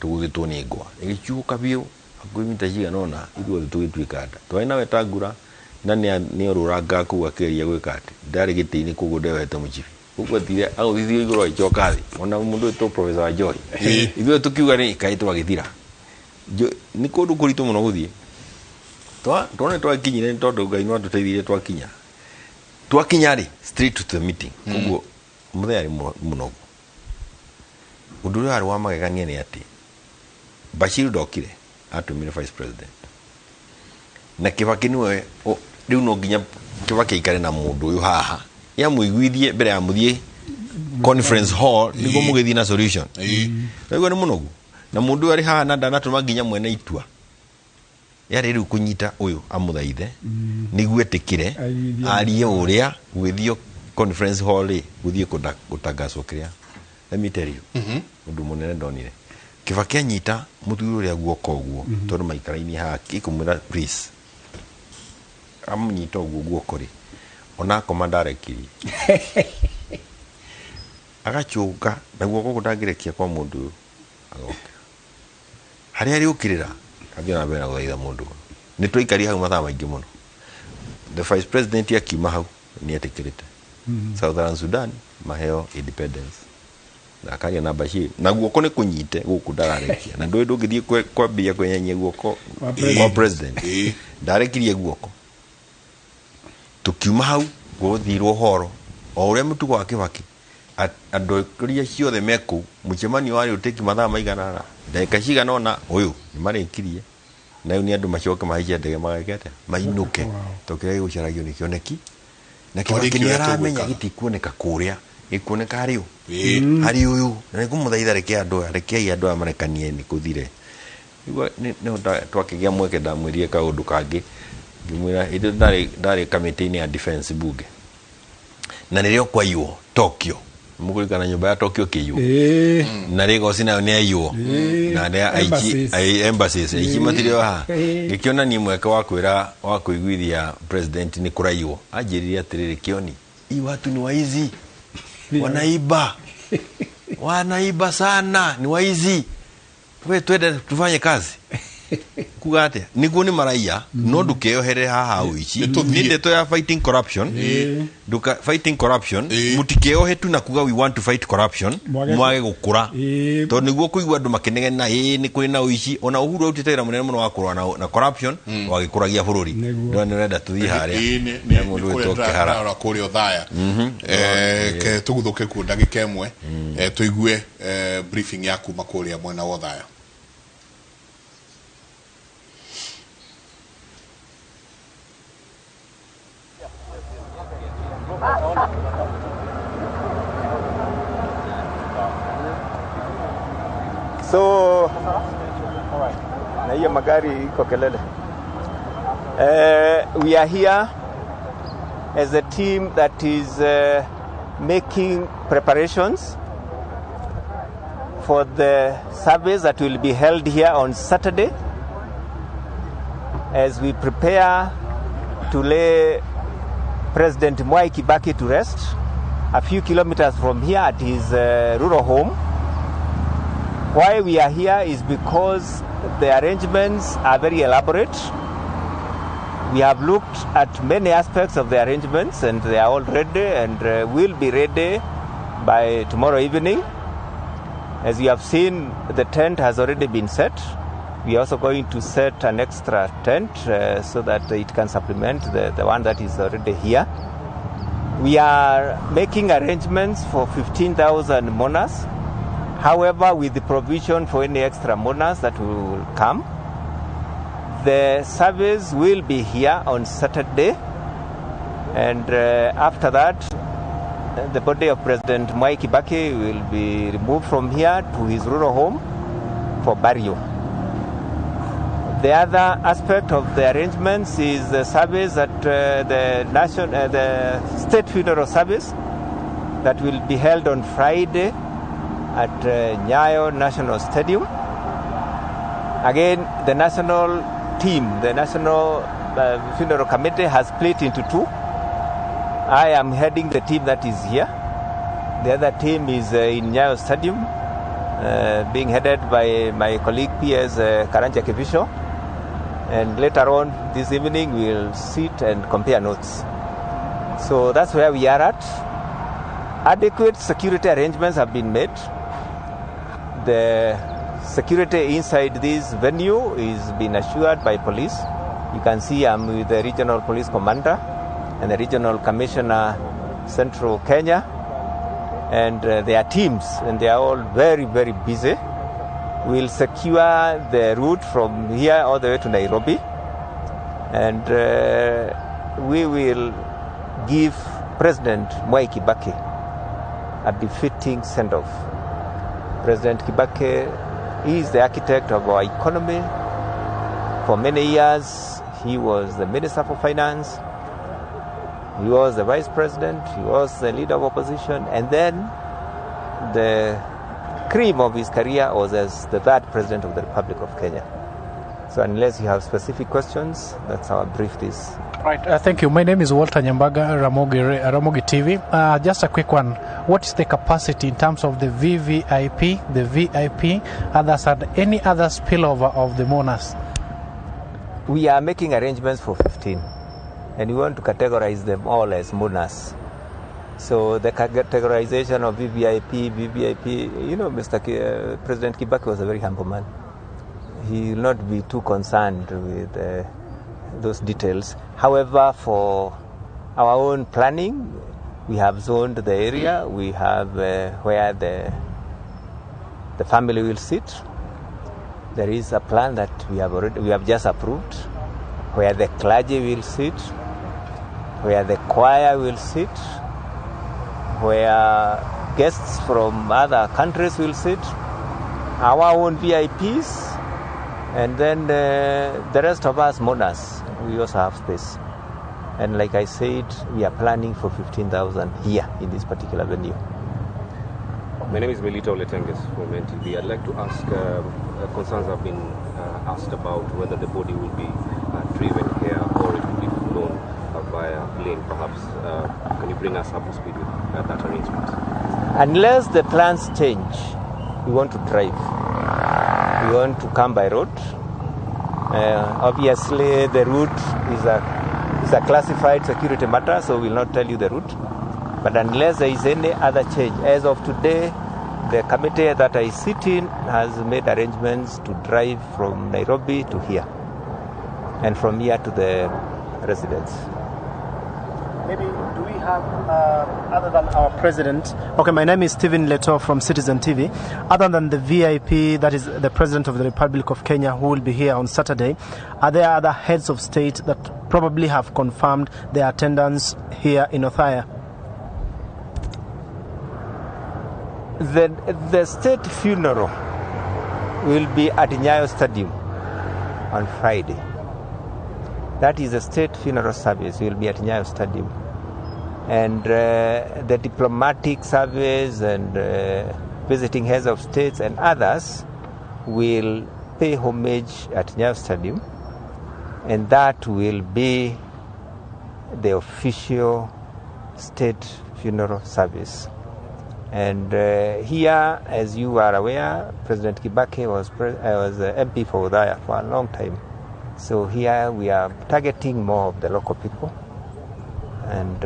tũgũthĩtwo nĩ ngwa, ĩgĩcuhũka biũ hakuhĩ mita cigana ũna, ithuothe tũgĩtuĩka nda. Twarĩ nawe ta ngura na nĩorũrangaga kũu akĩgeria gwĩka atĩ ndarĩ gĩtĩ-inĩ, koguo ndeyohete mũcibi, koguo athire agũthithio igũrũ agĩcoka thĩ. Ona mũndũ wĩtwo Professor Wanjohi, ithuothe tũkiuga nĩ kaĩ twagĩthira. Nĩ kũndũ kũritũ mũno gũthiĩ. Tuone twakinyire nĩ tondũ Ngai no atũteithirie twakinya. Twakinya rĩ, straight to the meeting. Koguo mũthenya arĩ mũnogu. Ũndũ ũrĩa warĩ wa magegania nĩ atĩ Bashir ndokire, atũmire vice president na Kibaki nĩwe rĩu no nginya Kibaki aikare na mũndũ ũyũ haha yamũiguithie mbere ya mũthiĩ conference hall nĩguo mũgĩthiĩ na solution. Naigua nĩ mũnogu na mũndũ ũyũ arĩ haha na ndanatũma nginya mwene itua yarĩ rĩu kũnyita ũyũ amũthaithe nĩguo etĩkĩre Aiguithie. Arie ũrĩa gũgĩthio conference hall rĩ, gũthiĩ gũtangacwo kĩrĩa. Let me tell you, ũndũ mũnene ndonire, Kibaki anyita mũthuri ũrĩa guoko ũguo, tondũ maikarainie haha, ĩkũmwĩra please, amũnyita ũguo guoko rĩ, ona akoma ndarekirie, agacũnga na guoko gũkũ ndangĩrekia kwa mũndũ ũyũ, agokĩra harĩa arĩũkĩrĩra athiĩ na mbere na gũthaitha mũndũ ũyũ. Nĩ twaikarire hau mathaa maingĩ mũno. The vice president akiuma hau nĩ etĩkĩrĩte Southern Sudan maheo independence na akaria na Bashir na guoko nĩ kũnyite gũkũ ndararekia, na ndũĩ ndũngĩthiĩ kwambia kwenyenyia guoko Kwa president. Kwa president ndarekirie guoko. Tukiuma hau gũthirwo horo o ũrĩa mũtugo wa Kibaki, andũ iria ciothe me kũu mũcemanio warĩ ũtĩki mathaa maigana ũna, ndagĩka cigana ũna ũyũ nĩ marĩkirie, na rĩu nĩ andũ macoke mahaice ndege mageke atĩa, mainũke, tondũ kĩrĩa gĩgũcaragio nĩ kĩoneki na Twarĩkia Kibaki nĩ ũrĩa aramenya tũgwĩkaga. Gĩtikuoneka kũrĩa, gĩkuoneka harĩ ũ, harĩ ũyũ, na nĩ kũmũthaitha, reke andũ aya, rekei andũ aya marekanie nĩ kũthire. Nĩguo nĩho twakĩgĩa mweke ndamwĩrire kaũndũ kangĩ, ngĩmwĩra hĩndĩ ĩyo ndarĩ kamĩtĩ-inĩ ya defense bunge na nĩrĩo kwaiywo Tokyo, mũkũririkana nyũmba ya Tokyo kĩiywo na Lagos nayo nĩ yaiywo na nĩ aici Embassies. Embassies aici matirĩ o haha. Ngĩkĩona mweke wa kwĩra wa kũiguithia president nĩ kũraiywo, anjĩrire atĩrĩrĩ, "Kĩoni, hii watu ni waizi, wanaiba, wanaiba sana, ni waizi, we twende tufanye kazi." Kuga atĩa, nĩguo nĩ maraiya, no ndũkeyoherere haha ũici, nĩ ndeto ya fighting corruption. Nduka fighting corruption, mũtikeyohe tu na kuga we want to fight corruption, mwage gũkũra, tondũ nĩguo kũigua andũ makĩnegena ĩĩ nĩ kũrĩ na ũici. Ona Uhuru arutĩte wĩra mũnene mũno wa kũrũa na corruption wagĩkũragia bũrũri. Ndona nĩ ũrenda tũthiĩ harĩa Nĩ he mũndũ kũrĩa wĩtwo Kĩhara. Ndĩrarora kũrĩa Othaya. Ke tũguthũke kuo ndagĩka ĩmwe, tũigue briefing ya kuma kũrĩa mwena wa Othaya. So na hiyo magari iko kelele. We are here as a team that is making preparations for the service that will be held here on Saturday as we prepare to lay President Mwai Kibaki to rest a few kilometers from here at his rural home. Why we are here is because the arrangements are very elaborate. We have looked at many aspects of the arrangements and they are all ready and will be ready by tomorrow evening. As you have seen, the tent has already been set. We are also going to set an extra tent so that it can supplement the one that is already here. We are making arrangements for 15,000 mourners. However, with the provision for any extra mourners that will come, the service will be here on Saturday, and after that, the body of President Mwai Kibaki will be removed from here to his rural home for burial. The other aspect of the arrangements is the service at the state funeral service that will be held on Friday at Nyayo National Stadium. Again, the national team, the National Funeral Committee has split into two. I am heading the team that is here. The other team is in Nyayo Stadium, being headed by my colleague PS Karanja Kivisho. And later on this evening, we'll sit and compare notes. So that's where we are at. Adequate security arrangements have been made. The security inside this venue is being assured by police. You can see I'm with the regional police commander and the regional commissioner, Central Kenya, and their teams, and they are all very, very busy. We'll secure the route from here all the way to Nairobi, and we will give President Mwai Kibaki a befitting send-off. President Kibaki is the architect of our economy. For many years, he was the Minister for Finance, he was the Vice President, he was the leader of opposition, and then the cream of his career was as the third President of the Republic of Kenya. So unless you have specific questions, that's our brief this. Right, thank you. My name is Walter Nyambaga, Ramogi TV. Just a quick one. What is the capacity in terms of the VVIP, the VIP, others, and any other spillover of the mourners? We are making arrangements for 15, and we want to categorize them all as mourners. So the categorization of VVIP, VVIP, you know, President Kibaki was a very humble man. He will not be too concerned with those details. However, for our own planning, we have zoned the area. We have where the family will sit. There is a plan that we have just approved, where the clergy will sit, where the choir will sit, where guests from other countries will sit, our own VIPs, and then the rest of us mourners, we also have space. And like I said, we are planning for 15,000 here in this particular venue. My name is Melito Letenges from NTV. I'd like to ask, concerns have been asked about whether the body will be driven here or it will be flown via plane. Perhaps can you bring us up to speed with that arrangement? Unless the plans change, we want to drive. We want to come by road. Obviously, the route is a classified security matter, so we'll not tell you the route. But unless there is any other change, as of today, the committee that I sit in has made arrangements to drive from Nairobi to here, and from here to the residence. Maybe do we have, other than our president? Okay, my name is Stephen Leto from Citizen TV. Other than the VIP, that is the President of the Republic of Kenya, who will be here on Saturday, are there other heads of state that probably have confirmed their attendance here in Othaya? The state funeral will be at Nyayo Stadium on Friday. That is the state funeral service will be at Nyayo Stadium. And the diplomatic service and visiting heads of states and others will pay homage at Nyayo Stadium. And that will be the official state funeral service. And here, as you are aware, President Kibaki was MP for Othaya for a long time. So here we are targeting more of the local people. And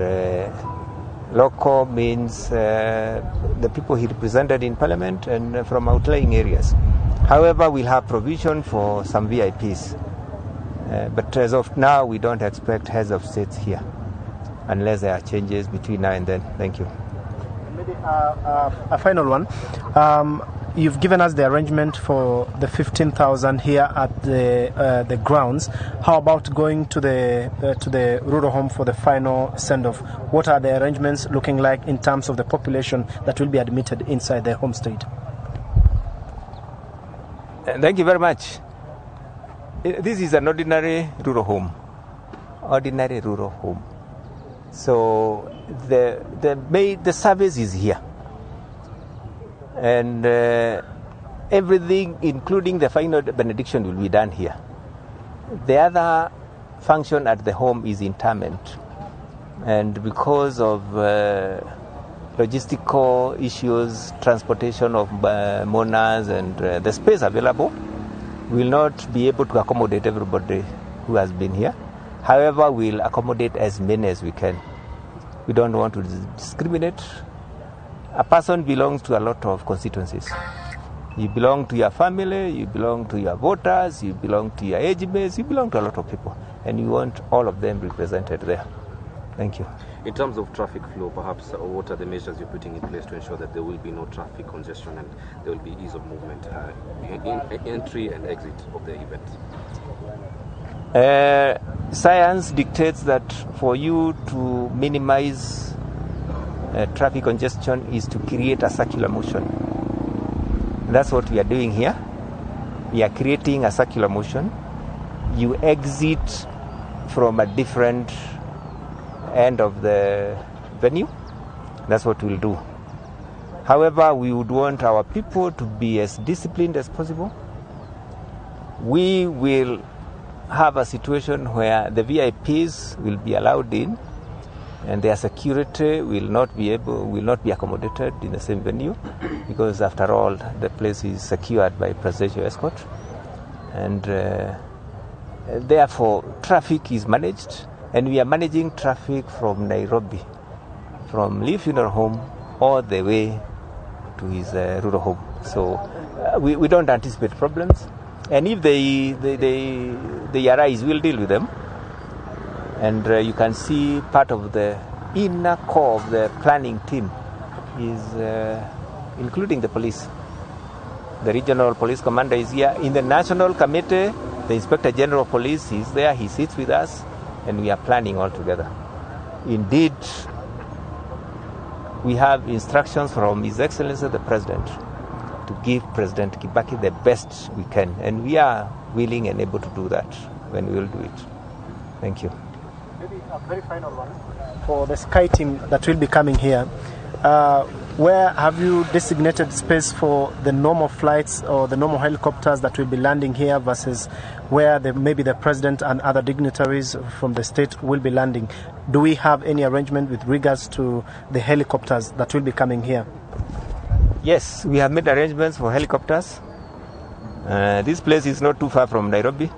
local means the people he represented in parliament and from outlying areas. However, we'll have provision for some VIPs. But as of now, we don't expect heads of states here, unless there are changes between now and then. Thank you. Maybe a final one. You've given us the arrangement for the 15,000 here at the grounds. How about going to the rural home for the final send-off? What are the arrangements looking like in terms of the population that will be admitted inside the homestead? Thank you very much. This is an ordinary rural home. Ordinary rural home. So the service is here. And everything, including the final benediction, will be done here. The other function at the home is interment. And because of logistical issues, transportation of mourners and the space available, we will not be able to accommodate everybody who has been here. However, we'll accommodate as many as we can. We don't want to discriminate. A person belongs to a lot of constituencies. You belong to your family, you belong to your voters, you belong to your age mates, you belong to a lot of people, and you want all of them represented there. Thank you. In terms of traffic flow, perhaps, what are the measures you're putting in place to ensure that there will be no traffic congestion and there will be ease of movement in entry and exit of the event? Science dictates that for you to minimize traffic congestion is to create a circular motion. That's what we are doing here. We are creating a circular motion. You exit from a different end of the venue. That's what we'll do. However, we would want our people to be as disciplined as possible. We will have a situation where the VIPs will be allowed in and their security will not be accommodated in the same venue, because after all, the place is secured by presidential escort, and therefore traffic is managed, and we are managing traffic from Nairobi, from Lee Funeral Home all the way to his rural home. So we don't anticipate problems, and if they arise, we'll deal with them. And you can see part of the inner core of the planning team is including the police. The regional police commander is here. In the national committee, the Inspector General of Police is there. He sits with us, and we are planning all together. Indeed, we have instructions from His Excellency the President to give President Kibaki the best we can, and we are willing and able to do that when we will do it. Thank you. Maybe a very final one. For the Sky team that will be coming here, where have you designated space for the normal flights or the normal helicopters that will be landing here versus where maybe the president and other dignitaries from the state will be landing? Do we have any arrangement with regards to the helicopters that will be coming here? Yes, we have made arrangements for helicopters. This place is not too far from Nairobi,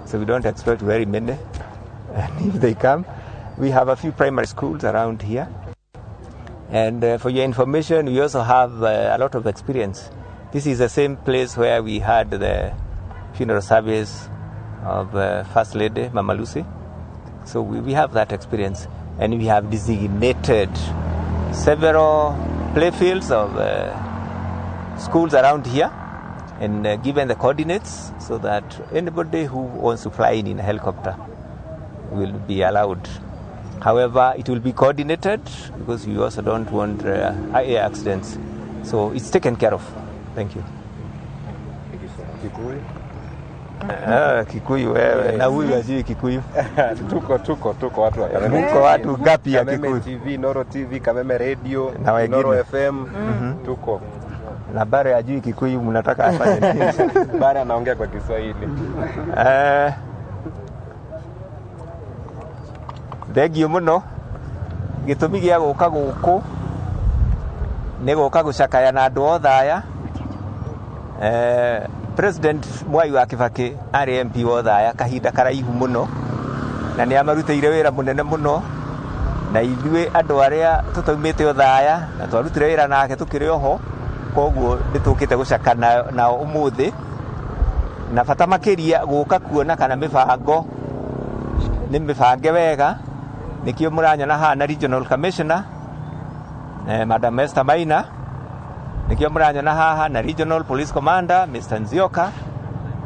so we don't expect very many. And if they come, we have a few primary schools around here. And for your information, we also have a lot of experience. This is the same place where we had the funeral service of First Lady Mama Lucy. So we have that experience. And we have designated several playfields of schools around here and given the coordinates so that anybody who wants to fly in a helicopter will be allowed. However, it will be coordinated because we also don't want air accidents. So it's taken care of. Thank you. Thank you so much. Kikuyu? Kikuyu wewe. Na huyu ajui Kikuyu. Tuko watu wa Kameme. Mko watu gapi ya Kikuyu? Kameme TV, Noro TV, Kameme Radio, na Noro FM. Tuko. Na Bare ajui Kikuyu, mnataka afanye nini? Bare anaongea kwa Kiswahili. Thengio muno gĩtũmi gĩa gũka gũkũ nĩ gũka gũcakaya na andũ othe aya. President Mwai wa Kibaki arĩ MP wa Othaya kahinda karaihu mũno, na nĩ amarutĩire wĩra mũnene mũno, na ithuĩ andũ arĩa tũtaumĩte Othaya na twarutire wĩra nake tũkĩrĩ oho, koguo nĩ tũkĩte gũcaka nao ũmũthĩ, na bata makĩria gũka kuona kana mĩbango nĩ mĩbange wega. Nĩkĩo mũranyona haha na Regional Commissioner Madam Esther Maina, nĩkĩo mũranyona haha na Regional Police Commander Mr. Nzioka,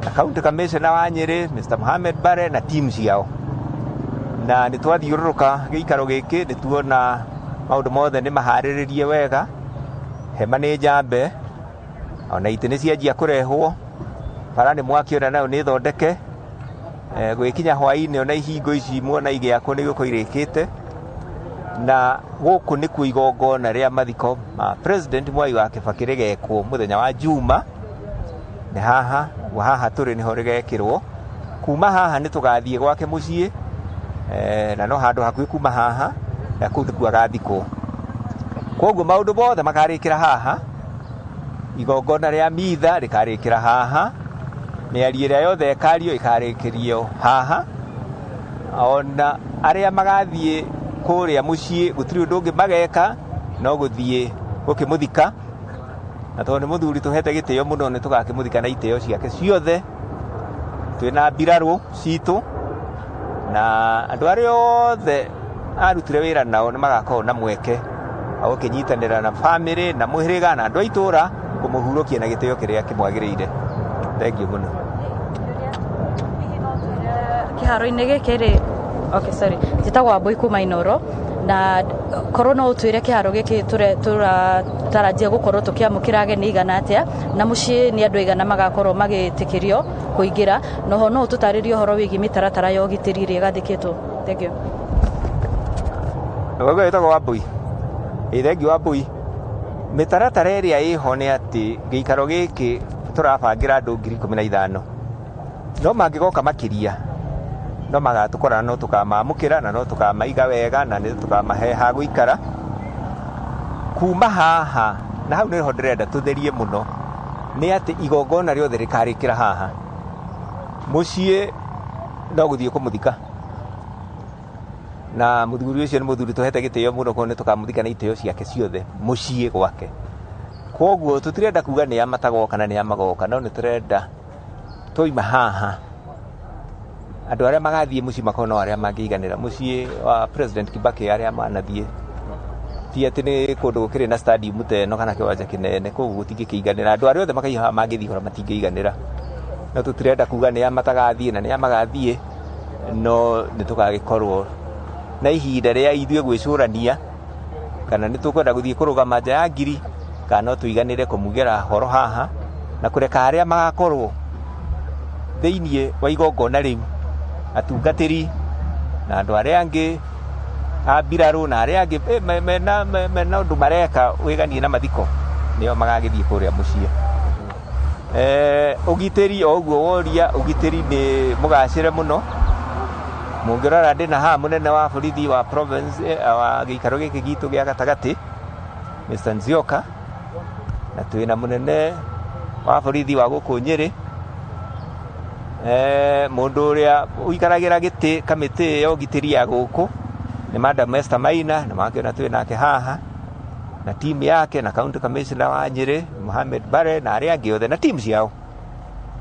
na County Commissioner wa Nyeri Mr. Mohamed Bare na team ciao. Na nĩ twathiũrũrũka gĩikaro gĩkĩ nĩ tuona maũndũ mothe nĩ maharĩrĩrie wega, hema nĩ njambe, ona itĩ nĩ cianjia kũrehwo, bara nĩ mwakĩona nayo nĩ thondeke. Gwĩkinya hwaĩ-inĩ ona ihingo ici muona igĩakwo nĩ igũkorwo irĩkĩte. Na gũkũ nĩkuo igongona rĩa mathiko ma President Mwai wa Kibaki rĩgekwo mũthenya wa Juma. Nĩ haha, haha tũrĩ nĩho rĩgekĩrwo. Kuma haha nĩ tũgathiĩ gwake mũciĩ, na no handũ hakuhĩ kuma haha, na kũu nĩkuo agathikwo. Koguo maũndũ mothe makarĩkĩra haha, igongona rĩa mitha rĩkarĩkĩra haha, mĩario ĩrĩa yothe ĩkario ĩkarĩkĩrio haha. Ona arĩa magathiĩ kũrĩa mũciĩ gũtirĩ ũndũ ũngĩ mageka no gũthiĩ gũkĩmũthika, na tondũ nĩ mũthuri tũhete gĩtĩo mũno nĩ tũgakĩmũthika na itĩo ciake ciothe. Twĩna mbirarũ citũ na andũ arĩa othe arutire wĩra nao nĩ magakorwo na mweke wa gũkĩnyitanĩra na bamĩrĩ na mũhĩrĩga na andũ a itũũra kũmũhurũkia na gĩtĩo kĩrĩa kĩmwagĩrĩire. Thengiũ mũno. Kĩharo-inĩ gĩkĩ rĩ, okay, sorry, njĩtagwo Wambui kuma Inoro, na korwo no ũtwĩre kĩharo gĩkĩ tũratarajia gũkorwo tũkĩamũkĩra ageni igana atĩa, na mũciĩ nĩ andũ aigana magakorwo magĩtĩkĩrio kũingĩra, na oho no ũtũtarĩrie ũhoro wĩgiĩ mĩtaratara ya ũgitĩri ĩrĩa ĩgathĩkĩtwo. Thank you. Waigua wĩtagwo Wambui? Ĩ, thengiũ Wambui. Mĩtaratara ĩrĩa ĩho nĩ atĩ gĩikaro gĩkĩ tũrabangĩra andũ 15,000, no mangĩgoka makĩria no magatũkora, no tũkamamũkĩra na no tũkamaiga wega na nĩ tũkamahe ha gũikara. Kuma haha na hau nĩho ndĩrenda tũtherie mũno, nĩ atĩ igongona rĩothe rĩkarĩkĩra haha. Mũciĩ no gũthiĩ kũmũthika, na mũthuri ũcio nĩ mũthuri tũhete gĩtĩo mũno, koguo nĩ tũkamũthika na itĩo ciake ciothe mũciĩ gwake. Koguo tũtirenda kuga nĩ a matagoka na nĩ a magoka, no nĩ tũrenda twauma haha andũ arĩa magathiĩ mũciĩ makorwo no arĩa mangĩiganĩra. Mũciĩ wa President Kibaki arĩa manathiĩ ti atĩ nĩ kũndũ gũkĩrĩ na stadium ta ĩno kana kĩwanja kĩnene, koguo gũtingĩkĩiganĩra. Andũ arĩa othe makaiha haha mangĩthiĩ hora matingĩiganĩra, no tũtirenda kuga nĩ a matagathiĩ na nĩ a magathiĩ, no nĩ tũgagĩkorwo na ihinda rĩa ithuĩ gwĩcũrania kana nĩ tũkwenda gũthiĩ kũrũgama nja ya ngiri, kana no tũiganĩre kũmugĩra horo haha na kũreka arĩa magakorwo thĩiniĩ wa igongona rĩu, atungatĩri na andũ arĩa angĩ a mbirarũ na arĩa angĩ mena ũndũ mareka wĩganie na mathiko, nĩo magagĩthiĩ kũrĩa mũciĩ. Ũgitĩri o ũguo woria, ũgitĩri nĩ mũgacĩre mũno. Mũngĩrora ndĩna haha mũnene wa borithi wa province, wa gĩikaro gĩkĩ gitũ gĩa gatagatĩ Mr. Nzioka, na twĩna mũnene wa borithi wa gũkũ Nyĩrĩ, mũndũ ũrĩa ũikaragĩra gĩtĩ kamĩtĩ ya ũgitĩri ya gũkũ nĩ Madam Esther Maina, na makĩona twĩ nake haha na timu yake, na county commissioner wa Nyĩrĩ Mohamed Bare na arĩa angĩ othe na timu ciao.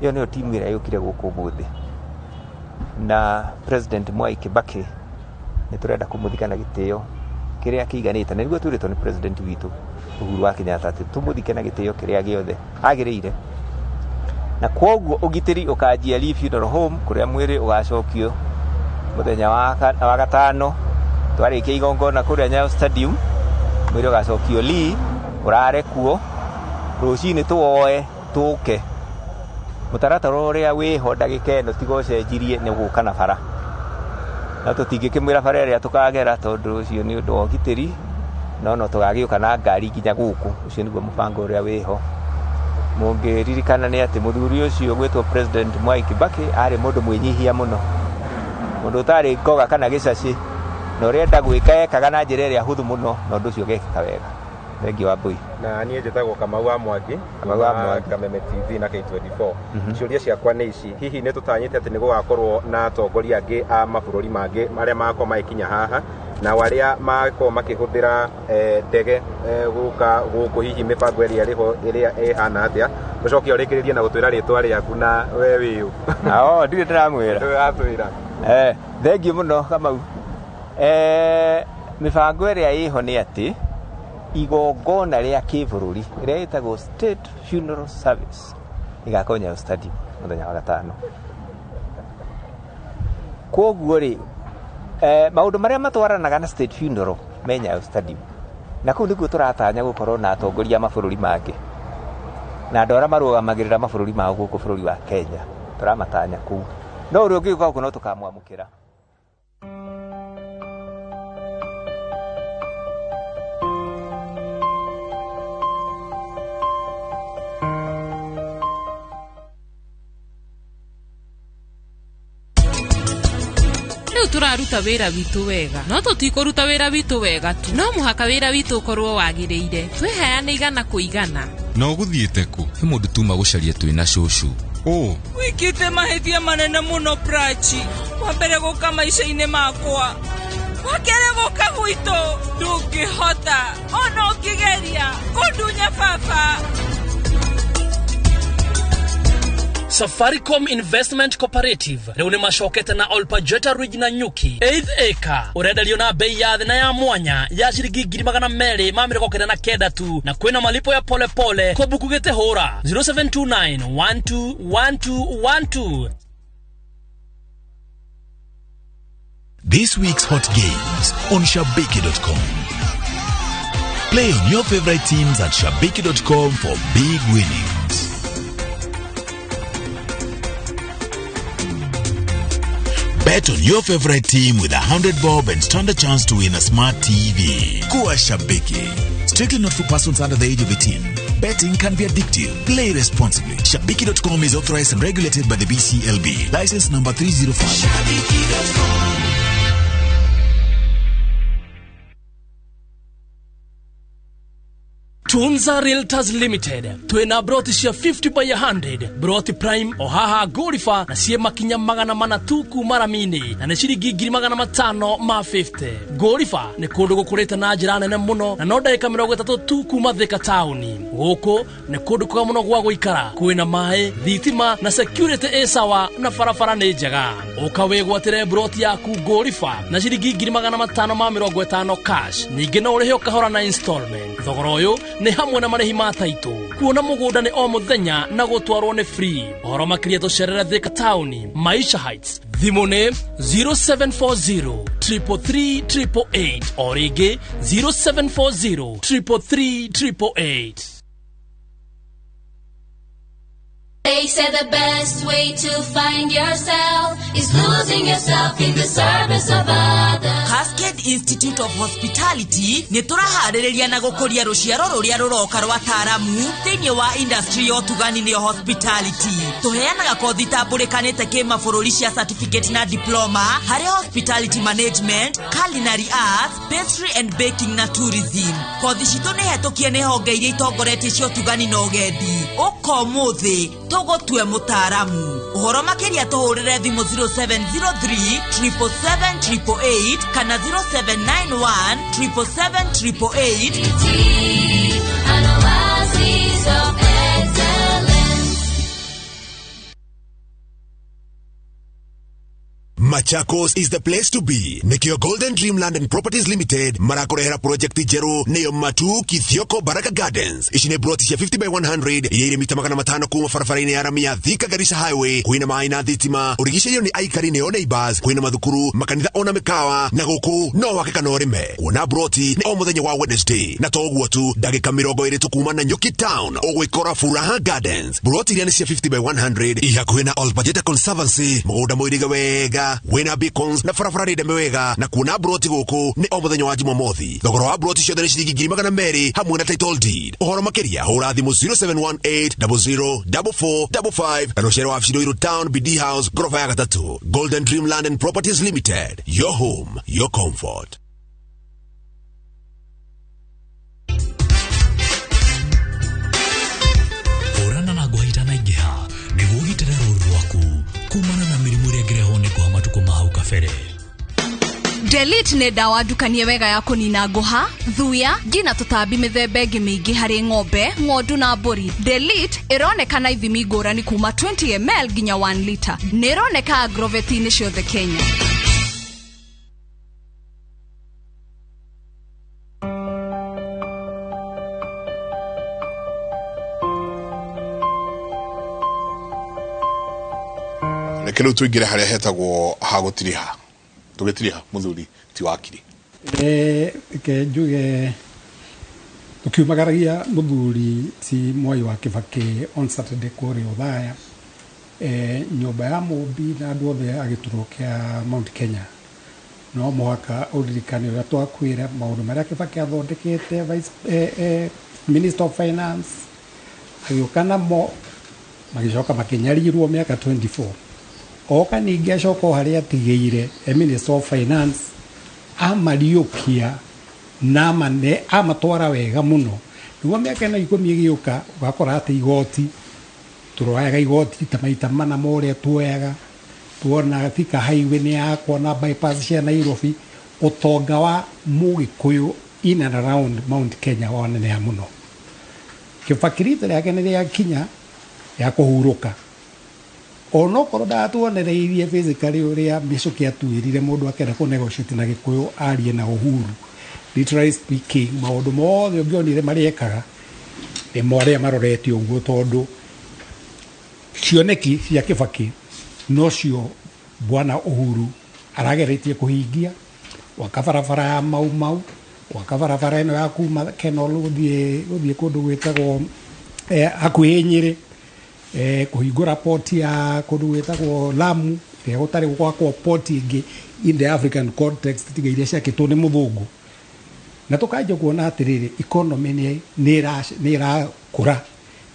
Ĩyo nĩyo timu ĩrĩa yũkire gũkũ ũmũthĩ. Na President Mwai Kibaki nĩ tũrenda kũmũthika na gĩtĩo kĩrĩa kĩiganĩte, na nĩguo twĩrĩtwo nĩ President witũ Uhuru wa Kenyatta atĩ tũmũthike na gĩtĩo kĩrĩa gĩothe agĩrĩire. Na kwoguo ũgitĩri ũkanjia Lee Funeral Home kũrĩa mwĩrĩ ũgacokio mũthenya wa gatano twarĩkia igongona kũrĩa Nyayo Stadium. Mwĩrĩ ũgacokio Lee ũrare kuo, rũcinĩ tũwoe tũke. Mũtaratara ũrĩa wĩho ndagĩka ĩno tiga ũcenjirie nĩ gũka na bara, no tũtingĩkĩmwĩra bara ĩrĩa tũkagera tondũ ũcio nĩ ũndũ wa ũgitĩri, no tũgagĩũka na ngari nginya gũkũ. Ũcio nĩguo mũbango ũrĩa wĩho. Mũngĩririkana nĩ atĩ mũthuri ũcio gwĩtwo President Mwai Kibaki arĩ mũndũ mwĩnyihia mũno, mũndũ ũtarĩ ngoga kana gĩcacĩ, na ũrĩa enda gwĩka ekaga na njĩra ĩrĩa hũthũ mũno, na ũndũ ũcio ũgekĩka wega. Thengiũ Wambui. Na niĩ njĩtagwo Kamau wa Mwangi, Kamau wa Mwangi. Kameme TV na K24. Ciũria ciakwa nĩ ici, hihi nĩ tũtanyĩte atĩ nĩ gũgakorwo na atongoria angĩ a mabũrũri mangĩ marĩa magakorwo magĩkinya haha, na arĩa magakorwo makĩhũthĩra ndege gũka gũkũ, hihi mĩbango ĩrĩa ĩrĩho ĩrĩa ĩhana atĩa? Ũcoke ũrĩkĩrĩrie na gũtwĩra rĩtwa rĩaku na we wĩ ũ. Ndirĩ ndĩramwĩra. Ndũratwĩra. Thengiũ mũno Kamau. Mĩbango ĩrĩa ĩho nĩ atĩ igongona rĩa kĩbũrũri rĩrĩa rĩtagwo State Funeral Service ĩgakorwo Nyayo Stadium mũthenya wa gatano. Kwoguo rĩ, maũndũ marĩa matwaranaga na State Funeral me Nyayo Stadium, na kũu nĩkuo tũratanya gũkorwo na atongoria a mabũrũri mangĩ na andũ arĩa marũgamagĩrĩra mabũrũri mao gũkũ bũrũri wa Kenya, tũramatanya kũu. No ũrĩa ũngĩũka gũkũ no tũkamwamũkĩra. Tũraruta wĩra witũ wega, no tũtikũruta wĩra witũ wega tu, no mũhaka wĩra witũ ũkorwo wagĩrĩire. Twĩheane igana kũ igana. Na ũgũthiĩte kũ? He mũndũ tuma gũcaria twĩna cũcũ. Ũ Wĩkĩte mahĩtia manene mũno, Prachi. Wa mbere gũka maica-inĩ makwa, wa kerĩ gũka gwitũ. Ndũngĩhota ona ũngĩgeria kũndunya baba. Safaricom Investment Cooperative rĩu nĩ macokete na Olpajeta Ridge na Nyuki 8th acre, ũrenderio na bei ya thĩ na ya mwanya ya ciringi 299,000 tu, na kwĩna malipo ya polepole. Kũbuku gĩte hũra 0729 121212. This week's hot games on Shabiki.com. Play on your favorite teams at Shabiki.com for big winnings. Bet on your favorite team with 100 bob and stand a chance to win a smart TV. Kuwa Shabiki. Strictly not for persons under the age of 18. Betting can be addictive. Play responsibly. Shabiki.com is authorized and regulated by the BCLB. License number 305. Tunza Realtors Limited twina broti cia 50 by 100, broti prime o haha Ngũriba, na ciĩ makinya 400 tu kuma rami-inĩ, na nĩ ciringi 550,000. Ngũriba nĩ kũndũ gũkũrĩte na njĩra nene mũno, na no ndagĩka 30 tu kuma Thika taũni. Gũkũ nĩ kũndũ kwega mũno gwa gũikara, kwĩna maĩ, thitima na security ĩ sawa, na barabara nĩ njega. Ũka wĩgwatĩre broti yaku Ngũriba na ciringi 550,000 cash. Ningĩ no ũrĩhe ũkahora na installment. Thogora ũyũ nĩ hamwe na marĩhi ma taitũ. Kuona mũgũnda nĩ o mũthenya na gũtwarwo nĩ free. Ũhoro makĩria tũcerere Thika taũni, Maisha Heights. Thimũ nĩ 0740 333 888, o rĩngĩ 0740 333 888. They say the best way to find yourself is losing yourself in the service of others. Cascade Institute of Hospitality nĩ tũraharĩrĩria na gũkũria rũciaro rũrĩa rũroka rwa taaramu thĩinĩ wa industry ya ũtugani, nĩyo hospitality. Tũheanaga kothi tambũrĩkanĩte kĩmabũrũri cia certificate na diploma harĩ hospitality management, culinary arts, pastry and baking na tourism. Kothi citũ nĩ hetũkie nĩ honge iria itongoretie cia ũtugani na ũgendi. Ũka ũmũthĩ tũgũtue mũtaaramu. Ũhoro makĩria tũhũrĩre thimũ 0703 777 888 kana 0791 777 888. An oasis of excellence. Machakos is the place to be. Nikio Golden Dreamland and Properties Limited marakorehera project njeru, niyo Matu Kithioko Baraka Gardens. Ici nĩ broti cia 50 by 100 iria irĩ mita 500 kuma barabara-inĩ ya rami ya Thika Garissa Highway. Kwĩna maĩ na thitima, ũrigicĩirio nĩ aikari nĩo neighbors. Kwĩna mathukuru, makanitha ona mĩkawa, na gũkũ no wake kana ũrĩme. Kuona broti nĩ o mũthenya wa Wednesday, na to ũguo tu, ndagĩka 20 tu kuma na Nyuki Town ũgwĩkora Furaha Gardens. Broti iria nĩ cia 50 by 100 i hakuhĩ na Olpajeta Conservancy, mũgũnda mũirige wega wĩna beacons na barabara nĩ ndeme wega. Na kuona broti gũkũ nĩ o mũthenya wa Jumamothi. Thogora wa broti ciothe nĩ ciringi 200,000 hamwe na title deed. Ũhoro makĩria hũra thimũ 0718 00 4455 na rũcere wabici Ruiru Town, BD House, ngoroba ya gatatũ. Golden Dreamland and Properties Limited, your home, your comfort. Hũrana na ngũha itanaingĩha nĩguo ũgitĩre rũũru rwaku kumana na mĩrimũ ĩrĩa ĩngĩrehwo nĩ ngũha matukũ ma hau kabere. Delete nĩ ndawa ndukanie wega ya kũnina ngũha, thuya, ngi na tũtambi mĩthemba ĩngĩ mĩingĩ harĩ ng'ombe, ng'ondu na mbũri. Delete ĩroneka na ithimi ngũrani kuma 20 ml nginya 1 liter. Nĩ ĩroneka agroveti-inĩ ciothe Kenya. Reke rĩu tũingĩre harĩa hetagwo ha gũtiriha. Tũgĩtiriha mũthuri ti wakiri. Reke njuge tukiumagaragia mũthuri ti Mwai wa Kibaki on Saturday kũrĩa Othaya, nyũmba ya Mũmbi na andũ othe a gĩturwa kĩa Mount Kenya, no mũhaka ũririkane ũrĩa twakwĩra maũndũ marĩa Kibaki athondekete. Vice Minister of Finance agĩũka namo, magĩcoka makĩnyarirwo mĩaka 24. Oka ningĩ acoka o harĩa atigĩire e Minister of Finance, amariũkia na amane amatwara wega mũno, nĩguo mĩaka ĩno 10 ĩgĩũka ũgakora atĩ igoti tũroyaga igoti ta maita mana ma ũrĩa tuoyaga. Tuona Thika Highway nĩ yakwo na bypass cia Nairobi, ũtonga wa Mũgĩkũyũ in and around Mount Kenya waneneha mũno. Kibaki rita rĩake nĩ rĩakinya ya kũhurũka, onokorwo ndatuonereirie physically ũrĩa Michuki atuĩrire mũndũ akĩenda kũ negotiate na Gĩkũyũ arie na Uhuru. Literally speaking, maũndũ mothe ũngĩonire marĩekaga nĩmo arĩa marorete ũguo, tondũ cioneki cia Kibaki nocio bwana Uhuru arageretie kũhingia, gwaka barabara ya Mau Mau, gwaka barabara ĩno ya kuma Kenol gũthiĩ kũndũ gwĩtagwo hakuhĩ Nyĩrĩ, kũhingũra port ya kũndũ gwĩtagwo Lamu ĩrĩa gũtarĩ gwakwo port ĩngĩ in the African context tiga iria ciakĩtwo nĩ mũthũngũ. Na tũkanjia kuona atĩrĩrĩ, economy nĩ ĩrakũra,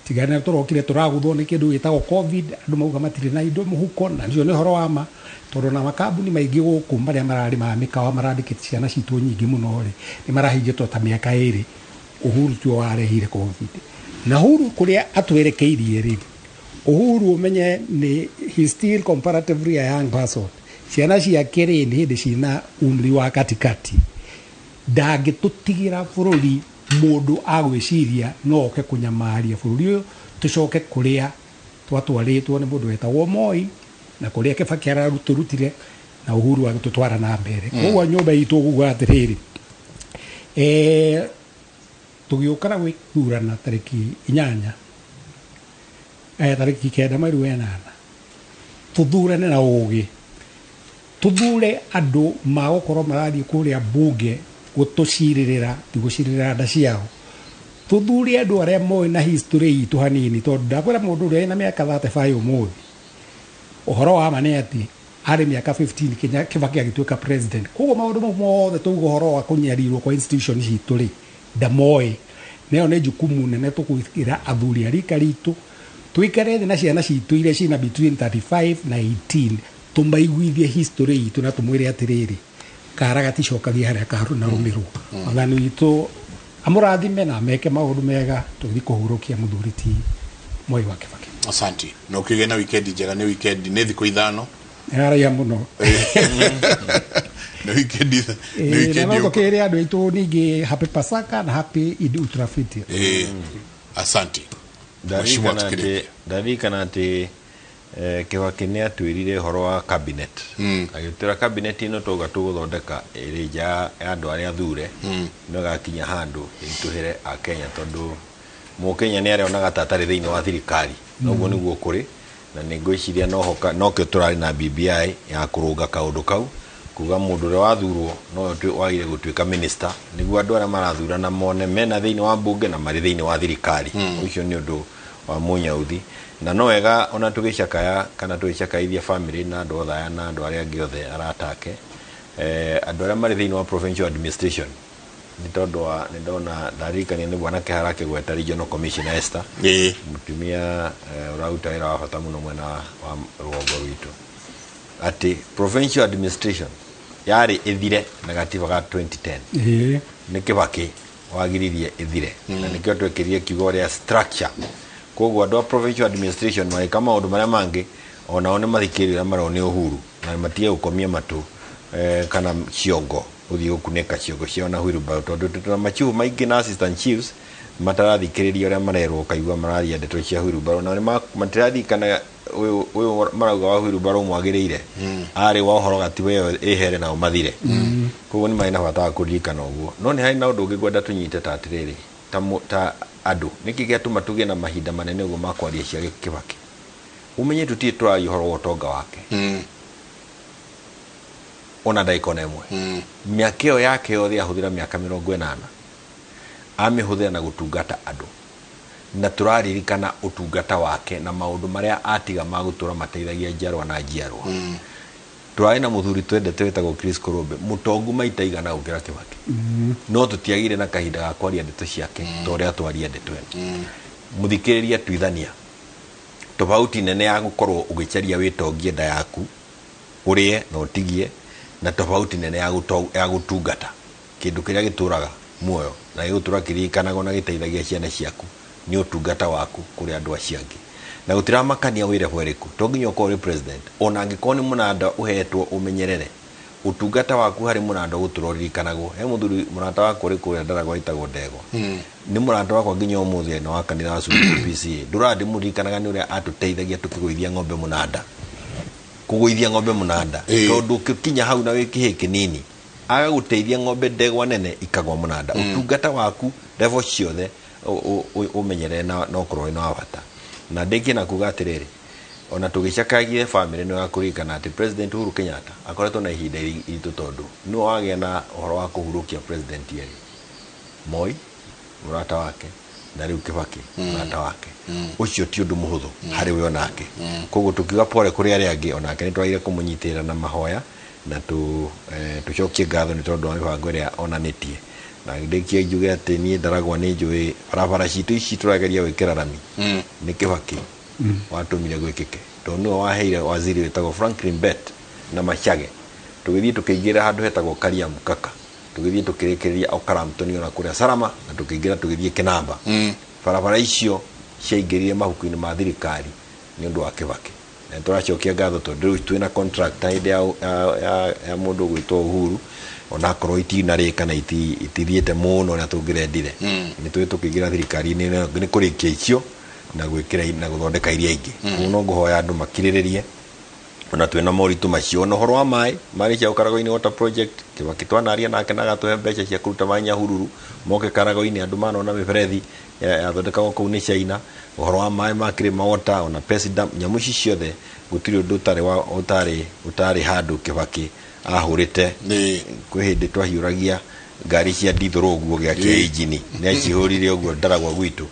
tiga nĩ tũrokire tũraguthwo nĩ kĩndũ gĩtagwo COVID, andũ mauga matirĩ na indo mũhuko, na nĩcio nĩ ũhoro wa ma, tondũ na makambuni maingĩ gũkũ marĩa mararĩmaga mĩkawa marandĩkĩte ciana citũ nyingĩ mũno rĩ, nĩ marahingĩtwo ta mĩaka 2. Uhuru tuo warehire COVID. Na Uhuru kũrĩa atwerekeirie rĩ, Uhuru ũmenye nĩ he still comparatively a young person, ciana ciake rĩ nĩ hĩndĩ cina umri wa katikati, ndangĩtũtigĩra bũrũri mũndũ agwĩciria no oke kũnyamaria bũrũri ũyũ tũcoke kũrĩa twatwarĩtwo nĩ mũndũ wetagwo Moi, na kũrĩa Kibaki ararutũrutire na Uhuru agĩtũtwara na mbere. Koguo nyũmba itũ ũguo atĩrĩrĩ, tũgĩũka na gwĩthurana tarĩki 8, tarĩki 9 mweri wa 8, tũthurane na ũgĩ, tũthure andũ magũkorwo marathiĩ kũrĩa bunge gũtũcirĩrĩra, ti gũcirĩrĩra nda ciao. Tũthure andũ arĩa moĩ na history itũ hanini, tondũ ndakwĩra mũndũ ũrĩa wĩna mĩaka 35 ũmũthĩ, ũhoro wa ma nĩ atĩ arĩ mĩaka 15 Kenya Kibaki agĩtuĩka president. Koguo maũndũ mau mothe tauga ũhoro wa kũnyarirwo kwa institution citũ rĩ, ndamoĩ. Nayo nĩ jukumu nene tũkwĩra athuri a rika ritũ tũikare thĩ na ciana citũ iria cina between 35 na 18, tũmaiguithie history itũ na tũmwĩre atĩrĩrĩ, kara gaticokagia harĩa karũnarũmĩrwo. Mwathani witũ amũrathime na meke maũndũ mega tũgĩthiĩ kũhurũkia mũthuri ti Mwai wa Kibaki. Asante. Na ũkĩgĩa na weekend njega, nĩ weekend nĩ thikũ 5. Nĩ mũno. Nĩ weekend, nĩ weekend. Na no tũkĩre andũ aitũ ningĩ happy Pasaka na happy Eid ul-Fitr. Asante. Ndarikana atĩ Kibaki nĩ atwĩrire ũhoro wa cabinet, agĩtwĩra cabinet ĩno tauga tũgũthondeka ĩrĩ nja ya andũ arĩa athure, no ĩgakinya handũ ĩritũhĩre Akenya, tondũ Mũkenya nĩ arĩonaga ta atarĩ thĩinĩ wa thirikari. Noguo nĩguo kũrĩ, na nĩ ngwĩciria nokĩo tũrarĩ na BBI ya kũrũnga kaũndũ kau, kuga mũndũ ũrĩa wathurwo no wagire gũtuĩka minister, nĩguo andũ arĩa marathurana mone mena thĩinĩ wa mbunge na marĩ thĩinĩ wa thirikari. Ũcio nĩ ũndũ wa mũnyauthi. Na no wega ona tũgĩcakaya kana tũgĩcakaithia family na andũ othe aya na andũ arĩa angĩ othe aratake, andũ arĩa marĩ thĩinĩ wa provincial administration, nĩ tondũ wa nĩ ndona ndaririkania nĩ bwana Kĩhara akĩgweta regional commissioner Esther, mũtumia ũraruta wĩra wa bata mũno mwena wa rũgongo rwitũ, atĩ provincial administration yarĩ ĩthire na gatiba ga 2010. Nĩ Kibaki wagiririe ĩthire, na nĩkĩo twekĩrire kiugo rĩa structure. Koguo andũ a provincial administration magĩka maũndũ marĩa mangĩ, onao nĩ mathikĩrĩria ũrĩa marwo nĩ Uhuru, na matige gũkomia matũ kana ciongo, gũthiĩ gũkunĩka ciongo ciao na wheelbarrow, tondũ tũna machifu maingĩ na assistant chiefs matarathikĩrĩria ũrĩa marerwo, ũkaigua mararia ndeto cia wheelbarrow, na matiraririkana ũyũ marauga wa wheelbarrow mwagĩrĩire arĩ wa ũhoro gatiba ĩyo ĩhere nao mathire. Koguo nĩ marĩ na bata wa kũririkana ũguo. No nĩ harĩ na ũndũ ũngĩ ngwenda tũnyite ta atĩrĩrĩ, ta andũ nĩkĩ gĩatũma tũgĩe na mahinda manene ũguo ma kwaria cia Kibaki? Ũmenye tũtirĩ tũraria ũhoro wa ũtonga wake ona ndagĩka ona ĩmwe. Mĩaka ĩyo yake yothe ahũthĩra mĩaka 80 amĩhũthĩra na gũtungata andũ, na tũraririkana ũtungata wake na maũndũ marĩa atiga ma gũtũra mateithagia njiarwa na njiarwa. Tũrarĩ na mũthuri twendete wĩtagwo Chris Korombe, mũtongu maita igana gũkĩra Kibaki, no tũtiagire na kahinda ga kwaria ndeto ciake ta ũrĩa twaria ndeto ĩno. Mũthikĩrĩria tuithania Tofauti nene ya gũkorwo ũgĩcaria wĩtongie nda yaku ũrĩe na ũtigie, na tofauti nene ya gũtungata kĩndũ kĩrĩa gĩtũraga muoyo na gĩgũtũra kĩririkanagwo na gĩteithagia ciana ciaku nĩ ũtungata waku kũrĩ andũ acio angĩ. Na gũtiramakania wĩra ĩrĩkũ, to nginya ũkorwo ũrĩ president, ona angĩkorwo nĩ mũnanda ũhetwo ũmenyerere ũtungata waku harĩ mũnanda ũgũtũra ũririkanagwo. He mũthuri mũrata wakwa ũrĩ kũrĩa Ndaragwa wĩtagwo Ndegwa, nĩ mũrata wakwa nginya ũmũthĩ na wa kanitha wa Sungu PCA, ndũraga ndĩmũririkanaga nĩ ũrĩa atũteithagia tũkĩgũithia ng'ombe mũnanda, kũgũithia ng'ombe mũnanda, tondũ ũkĩkinya hau na wĩ kĩhĩ kĩnini agagũteithia ng'ombe ndegwa nene ikagwa mũnanda. Ũtungata waku level ciothe ũmenyerere na ũkorwo wĩna wa bata. Na ndĩkie na kuga atĩrĩrĩ, ona tũgĩcakagie family nĩ wakũririkana atĩ President Uhuru Kenyatta akoretwo na ihinda iritũ tondũ nĩwe wagĩa na ũhoro wa kũhurũkia president erĩ, Moi mũrata wake na rĩu Kibaki mũrata wake. Ũcio ti ũndũ mũhũthũ harĩ we onake. Koguo tũkiuga pole kũrĩ arĩa angĩ, onake nĩ twagĩrĩire kũmũnyitĩrĩra na mahoya na tũcokie ngatho nĩ tondũ wa mĩbango ĩrĩa onanĩtie. Na ndĩkie njuge atĩ niĩ Ndaragwa nĩ njũĩ barabara citũ ici tũrageria gwĩkĩra rami nĩ Kibaki watũmire gwĩkĩke, tondũ nĩwe waheire waziri wĩtagwo Franklin Bett na Machage, tũgĩthiĩ tũkĩingĩra handũ hetagwo Karia Mkaka, tũgĩthiĩ tũkĩrĩkĩrĩria Okaramtoni ona kũrĩa Salama, na tũkĩingĩra tũgĩthiĩ Kinamba. Barabara icio ciaingĩrire mabuku-inĩ ma thirikari nĩ ũndũ wa Kibaki. Na tũracokia ngatho tondũ rĩu twĩna contract hĩndĩ ya mũndũ ũgwĩtwo Uhuru, onakorwo itinarĩka na itithiĩte mũno ũrĩa tũngĩrendire, nĩ tũĩ tũkĩingĩra thirikari-inĩ nĩ kũrĩkia icio na gwĩkĩra na gũthondeka iria ingĩ. Koguo no ngũhoya andũ makirĩrĩrie ona twĩna moritũ macio. Ona ũhoro wa maĩ marĩ Karagoinĩ Water Project, Kibaki twanaria nake na agatũhe mbeca cia kũruta maĩ Nyahururu moke Karagoinĩ, andũ manona mĩberethi yathondekagwo kũu nĩ China. Ũhoro wa maĩ ma Kirima Water ona Pesi Dam, nyamũ ici ciothe gũtirĩ ũndũ ũtarĩ handũ Kibaki ahũrĩte. Kwĩ hĩndĩ twahiũragia ngari cia ndithũrũ ũguo gĩakia injini nĩ acihũrire ũguo Ndaragwa gwitũ.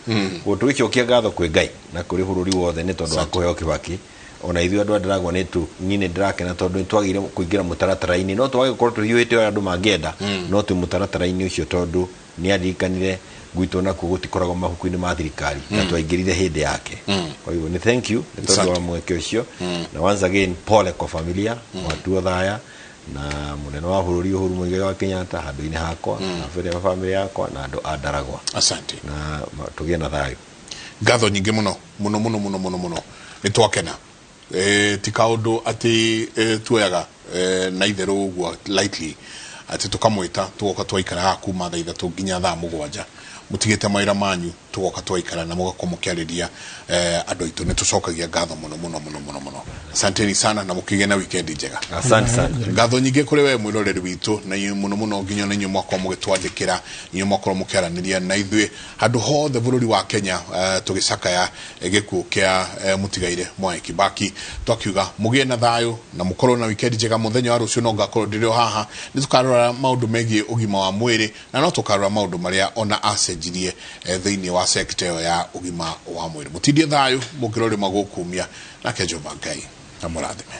Koguo tũgĩcokia ngatho kwĩ Ngai na kũrĩ bũrũri wothe nĩ tondũ wa kũheo Kibaki. Ona ithuĩ andũ a Ndaragwa niĩ nĩ ndĩrakena tondũ nĩ twagĩire kũingĩra mũtaratara-inĩ, no twage gũkorwo tũhiũhĩte ũrĩa andũ mangĩenda, no twĩ mũtaratara-inĩ ũcio tondũ nĩ aririkanire gwitũ nakuo gũtikoragwo mabuku-inĩ ma thirikari na twaingĩrire hĩndĩ yake. Kwa hivyo ni thank you nĩ tondũ wa mweke ũcio, na once again pole kwa familia watuo thaya na mũnene wa bũrũri Uhuru Muigai wa Kenyatta handũ-inĩ hakwa na family yakwa na andũ a Ndaragwa. Asante. Na tũgĩe na thayũ. Ngatho nyingĩ mũno mũno mũno mũno mũno mũno, nĩ twakena. Ti kaũndũ atĩ tuoyaga na itherũ ũguo lightly atĩ tũkamwĩta tũgoka twaikara haha kuma thaa 3 nginya thaa 7, mũtigĩte mawĩra manyu tũgoka twaikara na mũgakorwo mũkĩarĩria andũ aitũ. Nĩ tũcokagia ngatho mũno mũno mũno mũno mũno. Asanteni sana na mũkĩgĩe na weekend njega. Asante sana. Ngatho nyingĩ kũrĩ we mwĩroreri witũ na inyuĩ mũno mũno nginya na inyuĩ mwakorwo mũgĩtwandĩkĩra, inyuĩ mwakorwo mũkĩaranĩria na ithuĩ handũ hothe bũrũri wa Kenya, tũgĩcakaya gĩkuũ kĩa mũtigaire Mwai Kibaki. Twakiuga mũgĩe na thayũ na mũkorwo na weekend njega. Mũthenya wa rũciũ no ngakorwo ndĩrĩ o haha, nĩ tũkarora maũndũ megiĩ ũgima wa mwĩrĩ na no tũkarora maũndũ marĩa ona acenjirie thĩinĩ wa sekta ĩyo ya ũgima wa mwĩrĩ. Mũtindie thayũ mũkĩrorĩma gũkumia nake Jehova Ngai amũrathime.